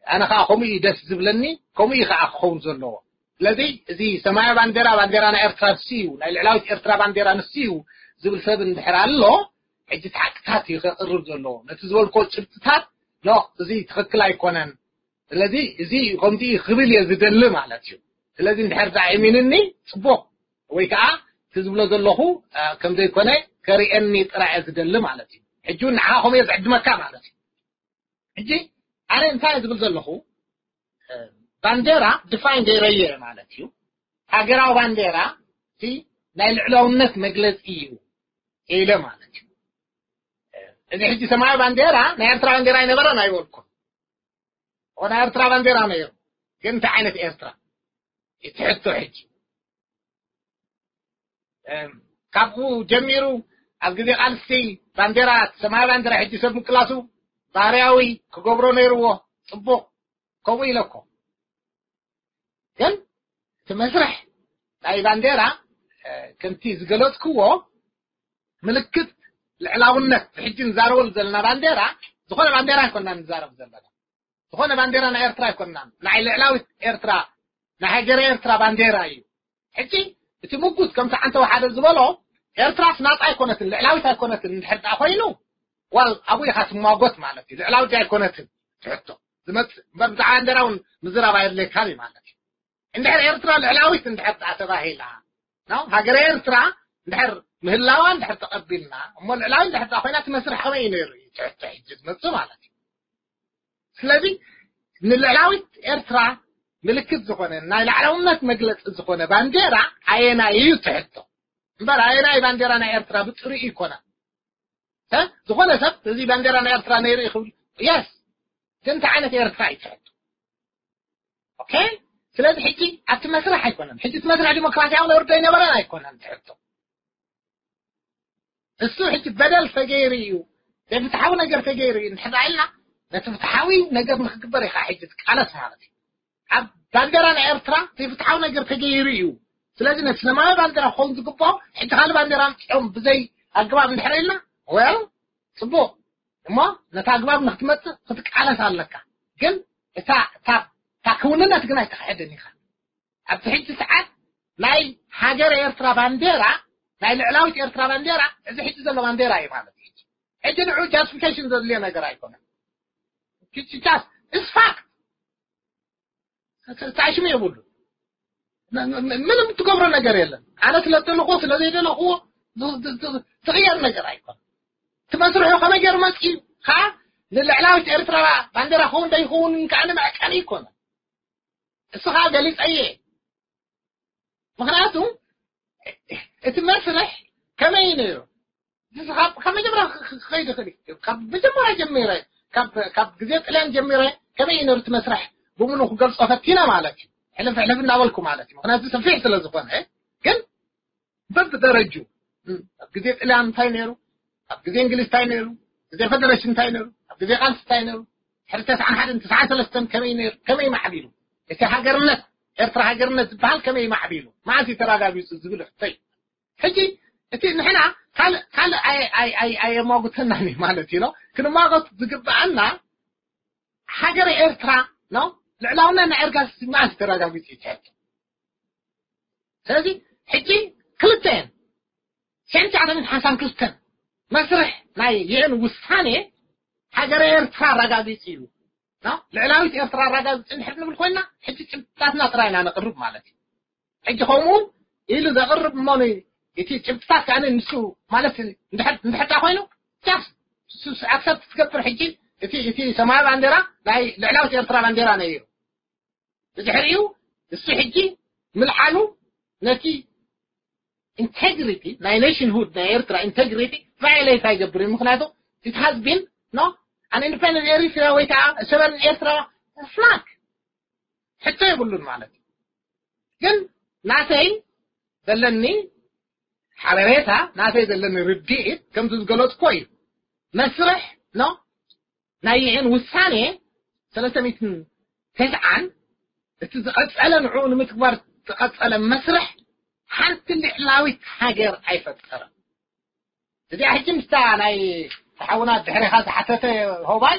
ኣነ ኸዓ ከምኡ እዩ ደስ ዝብለኒ፣ ከምኡ እዩ ኸዓ ክኸውን ዘለዎ። ስለዚ እዚ ሰማያዊ ባንዴራ፣ ባንዴራ ናይ ኤርትራ ንሱ እዩ፣ ናይ ልዕላዊት ኤርትራ ባንዴራ ንሱ እዩ ዝብል ሰብ እንድሕር ኣሎ፣ ሕጂ እቲ ሓቅታት እዩ ከቕርብ ዘለዎ። ነቲ ዝበልኮ ጭብጥታት፣ ኖ፣ እዚ ትኽክል ኣይኮነን፣ ስለዚ እዚ ከምዚ እዩ ክብል እየ ዝደሊ ማለት እዩ። ስለዚ እንድሕር ደኣ እሚንኒ ጽቡቕ፣ ወይ ከዓ እቲ ዝብሎ ዘለኹ፣ እ፣ ከም ዘይኮነ ከርእየኒ ጥራይ እየ ዝደሊ ማለት እዩ። ሕጂ እውን ንዓኻ ከምኡ እየ ዝዕድመካ ማለት እዩ። ሕጂ ኣነ እንታይ እየ ዝብል ዘለኹ፣ እ፣ ባንዴራ ዲፋይን ገይረዮ እየ ማለት እዩ። ሃገራዊ ባንዴራ እቲ ናይ ልዕላውነት መግለጺ እዩ ኢለ ማለት እዩ። እ፣ እዚ ሕጂ ሰማያዊ ባንዴራ ናይ ኤርትራ ባንዴራ ኣይነበረን ኣይበልኩን። እኮ ናይ ኤርትራ ባንዴራ ነይሩ። ግን እንታይ ዓይነት ኤርትራ? እቲ ሕቶ ሕጂ። እም፣ ካብኡ ጀሚሩ ኣብ ግዜ ቃልሲ ባንዴራ፣ ሰማያዊ ባንዴራ ሕጂ ሰብ ምቅላሱ ባህርያዊ ክገብሮ ነይርዎ። ጽቡቕ፣ ከምኡ ኢለ እኮ። ግን እቲ መስርሕ ናይ ባንዴራ፣ እ፣ ከምቲ ዝገለጽክዎ ምልክት ልዕላውነት፣ ሕጂ ንዛረበሉ ዘለና ባንዴራ፣ ዝኾነ ባንዴራ ኣይኮንና ንዛረብ ዘለና። ዝኾነ ባንዴራ ናይ ኤርትራ ኣይኮንና። ናይ ልዕላዊት ኤርትራ፣ ናይ ሃገረ ኤርትራ ባንዴራ እዩ። ሕጂ እቲ ምጉት ከምቲ ዓንተው ሓደ ዝበሎ፣ ኤርትራስ ናጻ ኣይኮነትን፣ ልዕላዊት ኣይኮነትን እንድሕር ደኣ ኮይኑ፣ ዋል ኣብኡ ኢኻ ትሟጎት ማለት እዩ። ልዕላዊት ኣይኮነትን ትሕቶ ዝመጽእ እምበር፣ ብዛዕባ ባንዴራ እውን ምዝራብ ኣየድልየካን እዩ ማለት እዩ። እንድሕር ኤርትራ ልዕላዊት እንድሕር ደኣ ተባሂላ፣ ነው ሃገረ ኤርትራ እንድሕር ምህላዋ እንድሕር ተቐቢልና፣ እሞ ልዕላዊ እንድሕር ደኣ ኮይና፣ እቲ መስርሕ ከመይ እዩ ነይሩ እዩ ትሕቶ ሕጂ ዝመጽእ ማለት እዩ። ስለዚ ንልዕላዊት ኤርትራ ምልክት ዝኾነ፣ ናይ ላዕላውነት መግለጺ ዝኾነ ባንዴራ ኣየናይ እዩ ትሕቶ እምበር፣ ኣየናይ ባንዴራ ናይ ኤርትራ ብጥሪኡ ይኮና። እ? ዝኾነ ሰብ እዚ ባንዴራ ናይ ኤርትራ ነይሩ እዩ ክብል፣ የስ፣ ግን እንታይ ዓይነት ኤርትራ እዩ ትሕቶ? ኦኬ? ስለዚ ሕጂ ኣብቲ መስርሕ ኣይኮነን። ሕጂ እቲ መስርሕ ዲሞክራሲያዊ ነይሩ ዶ ኣይነበረን ኣይኮነን ትሕቶ። እሱ ሕጂ በደል ተገይሩ እዩ፣ ዘይፍትሓዊ ነገር ተገይሩ እዩ እንድሕር ኢልና፣ ነቲ ፍትሓዊ ነገር ንክግበር ኢኻ ሕጂ ትቃለስ ማለት እዩ። ኣብ ባንዴራ ናይ ኤርትራ ዘይፍትሓዊ ነገር ተገይሩ እዩ። ስለዚ ነቲ ሰማያዊ ባንዴራ ክኸውን ዝግብኦ፣ ሕጂ ካልእ ባንዴራ ኣምጺኦም ብዘይ ኣግባብ እንድሕር ኢልና፣ ወል፣ ጽቡቕ። እሞ ነቲ ኣግባብ ንክትመጽእ ክትቃለስ ኣለካ። ግን እታ፣ እታ፣ እታ ክውንነት ግን ኣይትኽሕድን ኢኻ። ኣብዚ ሕጂ ሰዓት ናይ ሃገር ኤርትራ ባንዴራ፣ ናይ ልዕላዊት ኤርትራ ባንዴራ፣ እዚ ሕጂ ዘሎ ባንዴራ እዩ ማለት እዩ። ሕጂ ንዑ ጃስቲፊኬሽን ዘድልዮ ነገር ኣይኮነን። ኪቺቻስ፣ it's fact። ታሽሙ የብሉ። ም-፣ ም-፣ ምንም ትገብሮ ነገር የለን። ኣነ ስለ ደለኹዎ፣ ስለ ዘይደለኹዎ፣ ዝ-፣ ዝ-፣ ዝ-፣ ዝቕየር ነገር ኣይኮነን። እቲ መስርሑ ከመይ ገይሩ መጽኡ? ኸዓ ንልዕላዊት ኤርትራ ባንዴራ ክኸውን ዶ ይኸውን ከኣ ንመዕቀኒ ኣይኮነን። እሱ ኸዓ ገሊጸ እየ። ምኽንያቱ እቲ መስርሕ ከመይ እዩ ነይሩ? እዚ ካብ፣ ካብ መጀመርያ ክ-፣ ክ-፣ ክኸይድ ይኽእል እዩ። ካብ መጀመርያ ጀሚረ፣ ካብ፣ ካብ ግዜ ጥልያን ጀሚረ ከመይ እዩ ነይሩ እቲ መስርሕ ብምሉኡ ክገልጾ ፈቲነ ማለት እዩ። ሕልፍ ሕልፍ እናበልኩ ማለት እዩ። ምኽንያቱ ሰፊሕ ስለ ዝኾነ፣ ግን በብደረጁ፣ እም፣ ኣብ ግዜ ጥልያን እንታይ ነይሩ? ኣብ ግዜ እንግሊዝ እንታይ ነይሩ? ግዜ ፈደረሽን እንታይ ነይሩ? ኣብ ግዜ ቃልሲ እንታይ ነይሩ? ድሕሪ ተስዓን ሓደን ተስዓን ሰለስተን ከመይ ነይሩ? ከመይ ማዕቢሉ? እቲ ሃገርነት፣ ኤርትራ ሃገርነት ዝበሃል ከመይ ማዕቢሉ? መዓስ እዩ ተረጋጊጹ ዝብል ሕቶ እዩ። ሕጂ እቲ ንሕና ካልእ፣ ካልእ ኣየ-፣ ኣየ-፣ ኣየ-፣ ኣየማጉተናን እዩ ማለት እዩ፣ ኖ? ክንማጎት ዝግብኣና ሃገረ ኤርትራ፣ ኖ? ልዕላውነት ናይ ኤርትራ መዓስ እዩ ተረጋጊጹ እዩ ትሕቶ። ስለዚ ሕጂ ክልተ እየን። ሽሕን ትሽዓተ ሚእትን ሓምሳን ክልተን መስርሕ ናይ ዩኤን ውሳኔ ሃገረ ኤርትራ ኣረጋጊጹ እዩ። ኖ? ልዕላዊት ኤርትራ ኣረጋጊጹ እንድሕር ንብል ኮይና፣ ሕጂ ጭብጥታትና ጥራይ ኢና ነቕርብ ማለት እዩ። ሕጂ ከምኡ ኢሉ ዘቕርብ እሞ ን-፣ እቲ ጭብጥታት ከኣ ንሱ ማለት እንድሕር፣ እንድሕር ደኣ ኮይኑ፣ ጃስ ሱ-፣ ሱ-፣ ኣክሰፕት ትገብር ሕጂ እቲ፣ እቲ ሰማያዊ ባንዴራ ናይ ልዕላዊት ኤርትራ ባንዴራ ነይሩ። ብድሕሪኡ እሱ ሕጂ ምልዓሉ ነቲ ኢንቴግሪቲ ናይ ኔሽንሁድ ናይ ኤርትራ ኢንቴግሪቲ ቫዮሌት ኣይገብርን። ምኽንያቱ it has been, no, an independent Eritrea ወይ ከዓ sovereign ኤርትራ ፍላግ ሕቶ የብሉን ማለት እዩ። ግን ናተይ ዘለኒ ሓበሬታ፣ ናተይ ዘለኒ ርድኢት ከምቲ ዝገለጽኮ እዩ። መስርሕ፣ ኖ፣ ናይ ዩኤን ውሳኔ ሰለስተ ሚእትን ተስዓን እቲ ዝቐጸለ ንዕኡ ንምትግባር ዝቐጸለ መስርሕ ሓንቲ ልዕላዊት ሃገር ኣይፈጠረን። እዚኣ ሕጂ ምስታ ናይ ተሓውና ድሕሪኻ ዝሓተተ ሆባይ፣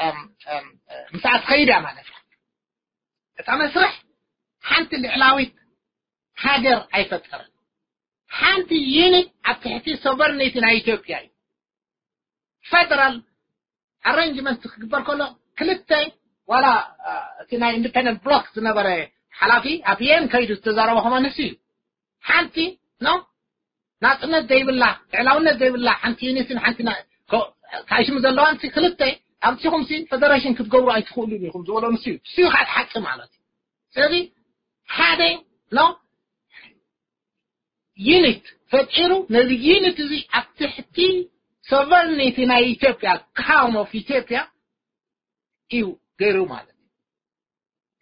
እም፣ እም፣ ምስኣ ትኸይድ እያ ማለት እያ። እታ መስርሕ ሓንቲ ልዕላዊት ሃገር ኣይፈጠረን። ሓንቲ ዩኒት ኣብ ትሕቲ ሶቨርኒቲ ናይ ኢትዮጵያ እዩ። ፌደራል ኣሬንጅመንት ክግበር ከሎ ክልተ ዋላ፣ እ፣ እቲ ናይ ኢንዲፔንደንት ብሎክ ዝነበረ ሓላፊ ኣብ ዩኤን ከይዱ ዝተዛረበ ከማን ንሱ እዩ። ሓንቲ፣ ኖ፣ ናጽነት ዘይብላ፣ ልዕላውነት ዘይብላ ሓንቲ ዩኒትን ሓንቲ ና-፣ ኮ-፣ ካይሽሙ ዘለዋን ሲ ክልተ ኣምሲኹም ሲ ፌደሬሽን ክትገብሩ ኣይትኽእሉን ኢኹም ዝበሎ ንሱ እዩ። ንሱ እዩ ሓደ ሓቂ ማለት እዩ። ስለዚ ሓደ፣ ኖ፣ ዩኒት ፈጢሩ ነዚ ዩኒት እዚ ኣብ ትሕቲ ሶቨርኒቲ ናይ ኢትዮጵያ፣ ካልም ኦፍ ኢትዮጵያ እዩ ገይሩ ማለት እዩ።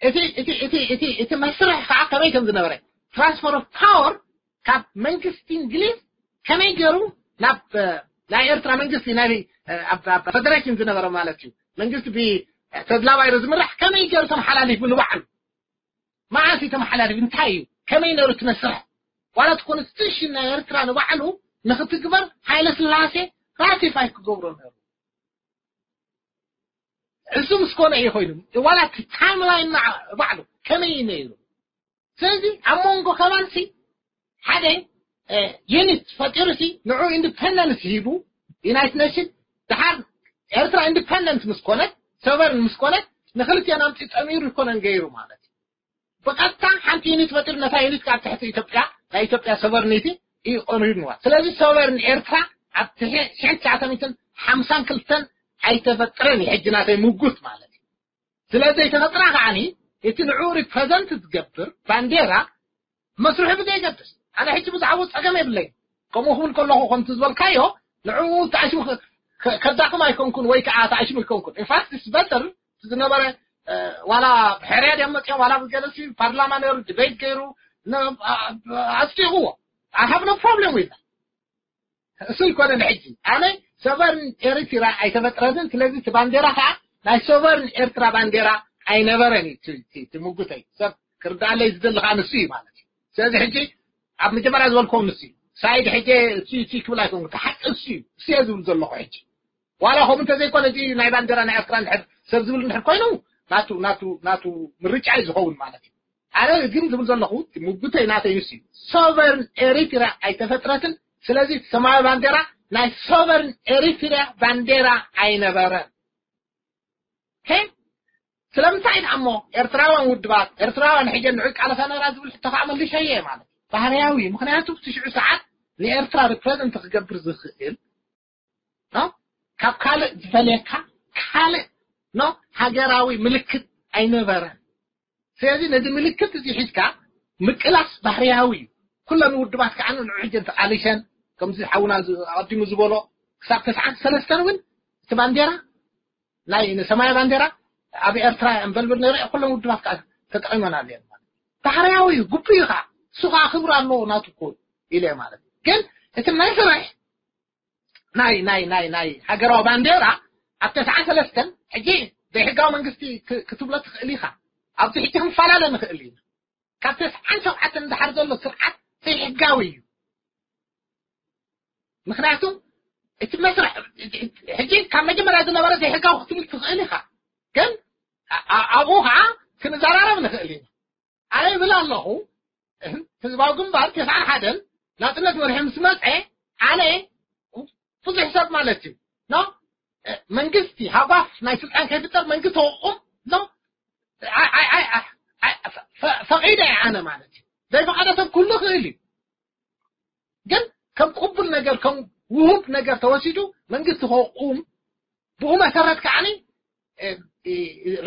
እቲ፣ እቲ፣ እቲ፣ እቲ፣ እቲ መስርሕ ከዓ ከመይ ከም ዝነበረ፣ ትራንስፈር ኦፍ ፓወር ካብ መንግስቲ እንግሊዝ ከመይ ገይሩ ናብ፣ እ፣ ናይ ኤርትራ መንግስቲ፣ ናይ፣ እ፣ ኣብ፣ ኣብ ፌደሬሽን ዝነበረ ማለት እዩ። መንግስቲ ብተድላ ባይረ ዝምራሕ ከመይ ገይሩ ተመሓላሊፉ ንባዕሉ? መዓስ እዩ ተመሓላሊፉ? እንታይ እዩ? ከመይ ነይሩ እቲ መስርሕ? ዋላ እቲ ኮንስቲቱሽን ናይ ኤርትራ ንባዕሉ ንክትግበር ሃይለ ስላሴ ራቲፋይ ክገብሮ ነሩ። እሱ ምስ ኮነ እዩ ኮይኑ ዋላ ታይምላይን ባዕሉ ከመይ እዩ ነይሩ? ስለዚ ኣብ መንጎ ከማንሲ ሓደ ዩኒት ፈጢሩ ሲ ንዑ ኢንዲፐንደንስ ሂቡ ዩናይትድ ኔሽን ድሓር ኤርትራ ኢንዲፐንደንት ምስ ኮነት ሶቨርን ምስ ኮነት ንክልቲኦን ኣምፂ ጠሚሩ ይኮነን ገይሩ ማለት እዩ። ብቐጥታ ሓንቲ ዩኒት ፈጢሩ ነታ ዩኒት ካብ ትሕቲ ኢትዮጵያ ናይ ኢትዮጵያ ሶቨርኒቲ እዩ ቀሪብዋ። ስለዚ ሶቨርን ኤርትራ ኣብ ትሽዓተ ሚእትን ሓምሳን ክልተን ኣይተፈጥረን እዩ ሕጂ ናተይ ምጉት ማለት እዩ። ስለዚ ዘይተፈጥራ ከዓኒ እቲ ንዑ ሪፕረዘንት ዝገብር ባንዴራ መስርሑ ብዘይገድስ ኣነ ሕጂ ብዛዕባኡ ፀገም የብለይን። ከምኡ ክብል ከለኹ ከምቲ ዝበልካዮ ንዕኡ ተኣሽሙ ከ- ከ- ከዳኽም ኣይኮንኩን ወይ ከዓ ተኣሽሙ ኣይኮንኩን። ኢንፋክት ስ በተር ዝነበረ ዋላ ብሕርያ ድዮም መፅኦም ዋላ ብገለሲ ፓርላማ ነሩ ዲቤት ገይሩ ኣፅዲቕዎ። I have no problem with እሱ ይኮነ ንሕጂ ኣነ ሶቨርን ኤሪትራ ኣይተፈጥረትን። ስለዚ እቲ ባንዴራ ከዓ ናይ ሶቨርን ኤርትራ ባንዴራ ኣይነበረን እዩ። ትምጉተይ ሰብ ክርዳለይ ዝደሊ ከዓ ንሱ እዩ ማለት እዩ። ስለዚ ሕጂ ኣብ መጀመርያ ዝበልኩም ንሱ እዩ። ሳይድ ሕጂ እሱ እዩ ክብል ኣይኮንኩ ሓቂ እሱ እዩ እሱ እየ ዝብል ዘለኹ ሕጂ ዋላ ከምኡ እንተዘይኮነ እዚ ናይ ባንዴራ ናይ ኤርትራ ንድሕር ሰብ ዝብል እንድሕር ኮይኑ ናቱ ናቱ ናቱ ምርጫ እዩ ዝኸውን ማለት እዩ። ኣነ ግን ዝብል ዘለኹ ምጉተይ ናተይ ንሱ እዩ። ሶቨርን ኤሪትራ ኣይተፈጥረትን። ስለዚ ሰማያዊ ባንዴራ ናይ ሶቨርን ኤሪትራ ባንዴራ ኣይነበረን። ስለምንታይ ደኣ እሞ ኤርትራውያን ውድባት ኤርትራውያን ሕጀ ንዑ ቃለሳ ነራ ዝብል ሕቶ ከዓ መልሸየ ማለት ባህርያዊ ምክንያቱ ብትሽዑ ሰዓት ንኤርትራ ሪፕረዘንት ክገብር ዝኽእል ካብ ካልእ ዝፈልየካ ካልእ ኖ ሃገራዊ ምልክት ኣይነበረን። ስለዚ ነዚ ምልክት እዚ ሒዝካ ምቅላስ ባህርያዊ እዩ። ኩለን ውድባት ከዓ ንዑ ሕጀ ተቃሊሸን ከምዚ ሓውና ኣዲሙ ዝበሎ ክሳብ ተስዓን ሰለስተን እውን እቲ ባንዴራ ናይ ንሰማያዊ ባንዴራ ኣብ ኤርትራ እምበልብል ነይረ ኩለን ውድባት ከዓ ተጠቂመን ኣለየን። ባህርያዊ እዩ ግቡ እዩ ከዓ እሱ ከዓ ክብር ኣለዎ ናቱ እኮ ኢለ ማለት ግን እቲ ናይ ስራሕ ናይ ናይ ናይ ናይ ሃገራዊ ባንዴራ ኣብ ተስዓ ሰለስተን ሕጂ ዘይሕጋዊ መንግስቲ ክትብሎ ትኽእል ኢኻ። ኣብዚ ሕጂ ክንፈላለ ንኽእል ኢና። ካብ ተስዓን ሸውዓተን ዝሓር ዘሎ ስርዓት ዘይሕጋዊ እዩ። ምክንያቱ እቲ መስርሕ ሕጂ ካብ መጀመርያ ዝነበረ ዘይሕጋዊ ክትብል ትኽእል ኢኻ። ግን ኣብኡ ከዓ ክንዘራረብ ንኽእል ኢና። ኣነ ይብል ኣለኹ ህዝባዊ ግንባር ተስዓን ሓደን ናፅነት መርሒ ምስ መፀ ኣነ ብዙሕ ሰብ ማለት እዩ ኖ መንግስቲ ሃጓፍ ናይ ስልጣን ከይፍጠር መንግስቲ ተወቁም ኖ ፈቂደ ኣነ ማለት እዩ። ዘይፈቀደ ሰብ ኩሉ ክእል እዩ። ግን ከም ቅቡል ነገር ከም ውሁብ ነገር ተወሲዱ መንግስቲ ከቁም ብኡ መሰረት ከዓኒ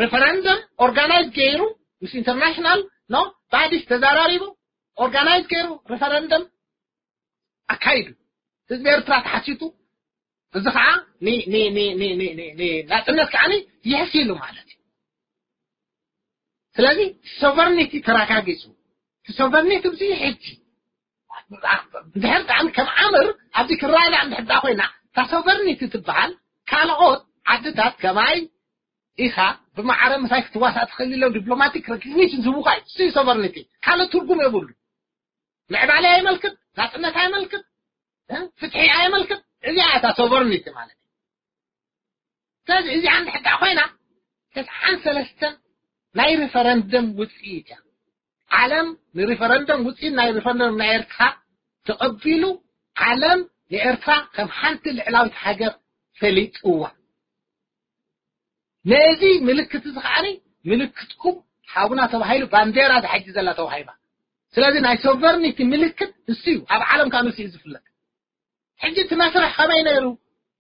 ሬፈረንደም ኦርጋናይዝ ገይሩ ምስ ኢንተርናሽናል ኖ ባዲስ ተዛራሪቡ ኦርጋናይዝ ገይሩ ሬፈረንደም ኣካይዱ ህዝቢ ኤርትራ ተሓቲቱ እዚ ከዓ ናፅነት ከዓ ይሕስ ኢሉ ማለት እዩ። ስለዚ ሶቨርኒቲ ተረጋጊፁ እቲ ሶቨርኒቲ እዚ ሕጂ ድሕር ጣዕሚ ከም ዓምር ኣብዚ ክረኣና እንድሕዳ ኮይና እታ ሶቨርኒቲ ትበሃል ካልኦት ዓድታት ከማይ ኢኻ ብማዕረ ምሳይ ክትዋሳእ ትኽእል ኢሎም ዲፕሎማቲክ ሬኮግኒሽን ዝህቡካ እዩ። እሱ ሶቨርኒቲ ካልእ ትርጉም የብሉ። ምዕባለ ኣይመልክት፣ ናፅነት ኣይመልክት፣ ፍትሒ ኣይመልክት። እዚኣ እታ ሶቨርኒቲ ማለት እዩ። ስለዚ እዚኣ እንድሕዳ ኮይና ተስዓን ሰለስተን ናይ ሪፈረንደም ውፅኢት እያ። ዓለም ንሪፈረንደም ውፅኢት ናይ ሪፈረንደም ናይ ኤርትራ ተቐቢሉ ዓለም ንኤርትራ ከም ሓንቲ ልዕላዊት ሃገር ፈሊጥዋ። ነዚ ምልክት እዚ ከዓኒ ምልክትኩም ሓውና ተባሂሉ ባንዴራ ዝሓጂ ዘላ ተዋሂባ። ስለዚ ናይ ሶቨርኒቲ ምልክት እሱ እዩ ኣብ ዓለም ካብ ንሱ እዩ ዝፍለጥ። ሕጂ እቲ መስርሕ ከመይ ነይሩ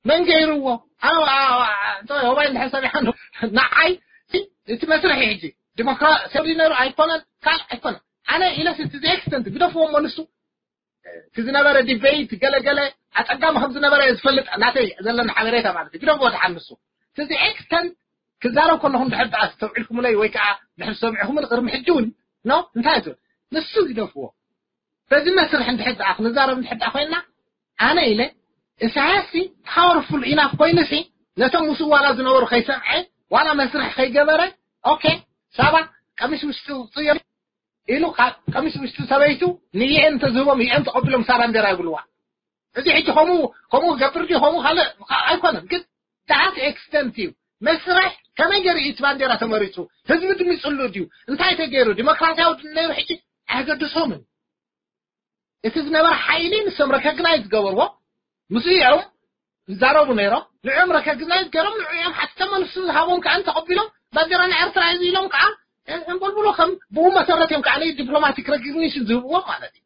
መን ገይርዎ? ሆባይ እንድሕር ሰሚዓ ንዓይ እቲ መስርሕ እዩ ሕጂ ዲሞክራሲ ነይሩ ኣይኮነን ካልእ ኣይኮነን። ኣነ ኢለስ እቲ ዘኤክስተንት ግደፍዎ እሞ ንሱ እቲ ዝነበረ ዲቤይት ገለገለ ኣፀጋሚ ከም ዝነበረ ዝፈልጥ ናተይ ዘለና ሓበሬታ ማለት እዩ። ግደፍዎ ድሓን ንሱ እቲ ዘኤክስተንት ክዛረብ ከለኹም ድሕር ደኣ ኣስተውዒልኩምለይ ወይ ከዓ ድሕር ሰሚዕኹም ቅድሚ ሕጂ እውን ኖ እንታይ ትብል ንሱ ግደፍዎ። በዚ መስርሕ እንድሕር ደኣ ክንዛረብ እንድሕር ደኣ ኮይና ኣነ ኢለ ኢሳያስ ሲ ፓወርፉል ኢናፍ ኮይኑ ሲ ነቶም ምስኡ ዋላ ዝነበሩ ከይሰምዐ ዋላ መስርሕ ከይገበረ ኦኬ ሳባ ቀሚሽ ውሽጡ ፅዮ ኢሉ ካብ ቀሚሽ ውሽጡ ሰበይቱ ንየን ተዝህቦም የን ተቐቢሎም ሳባ እንጀራ ይብልዋ። እዚ ሕጂ ከምኡ ከምኡ ክገብር ድዩ ከምኡ ካልእ ኣይኮነን። ግን ዳት ኤክስተንት እዩ መስርሕ። ከመይ ገይሩ እዩ እቲ ባንዴራ ተመሪፁ? ህዝቢ ድሚፅሉ ድዩ? እንታይ ተገይሩ? ዲሞክራሲያዊ ነይሩ? ሕጂ ኣየገድሶምን። እቲ ዝነበረ ሓይሊ ንሶም ረከግናይ ዝገበርዎ ምስ እዮም ዝዛረቡ ነይሮም። ንዕኦም ረከግናይ ዝገሮም ንዕኦም ሓቲቶም ንሱ ዝሃቦም ከዓ ተቐቢሎም ባንዴራ ናይ ኤርትራ እዚ ኢሎም ከዓ እንበልብሎ ከም ብኡ መሰረት እዮም ከዓ ዲፕሎማቲክ ረኮግኒሽን ዝህብዎም ማለት እዩ።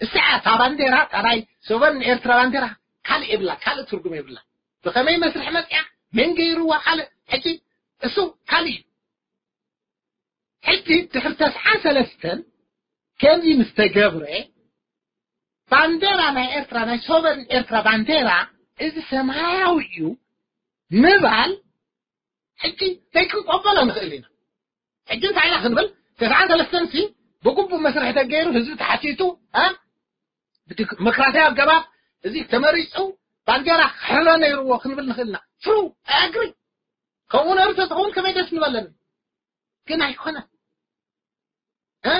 እሳ እታ ባንዴራ እታ ናይ ሶቨርን ኤርትራ ባንዴራ ካልእ የብላ፣ ካልእ ትርጉም የብላ። ብኸመይ መስርሕ መፅያ መን ገይርዋ ካልእ ሕጂ እሱ ካልእ እዩ። ሕጂ ድሕሪ ተስዓን ሰለስተን ከምዚ ምስ ተገብረ ባንዴራ ናይ ኤርትራ ናይ ሶቨርን ኤርትራ ባንዴራ እዚ ሰማያዊ እዩ ምባል ሕጂ ዘይክንቆበሎ ንኽእል ኢና። ሕጂ እንታይ ኢና ክንብል? ተስዓን ሰለስተን ሲ ብግቡእ መስርሕ ተገይሩ ህዝቢ ተሓቲቱ እ ብዲሞክራሲያዊ ኣገባብ እዚ ተመሪፁ ባንዴራ ክሕረ ነይርዎ ክንብል ንኽእል ኢና። ትሩ ኣግሪ ከምኡ ነሩ ተዝኸውን ከመይ ደስ ንበለኒ። ግን ኣይኮነን እ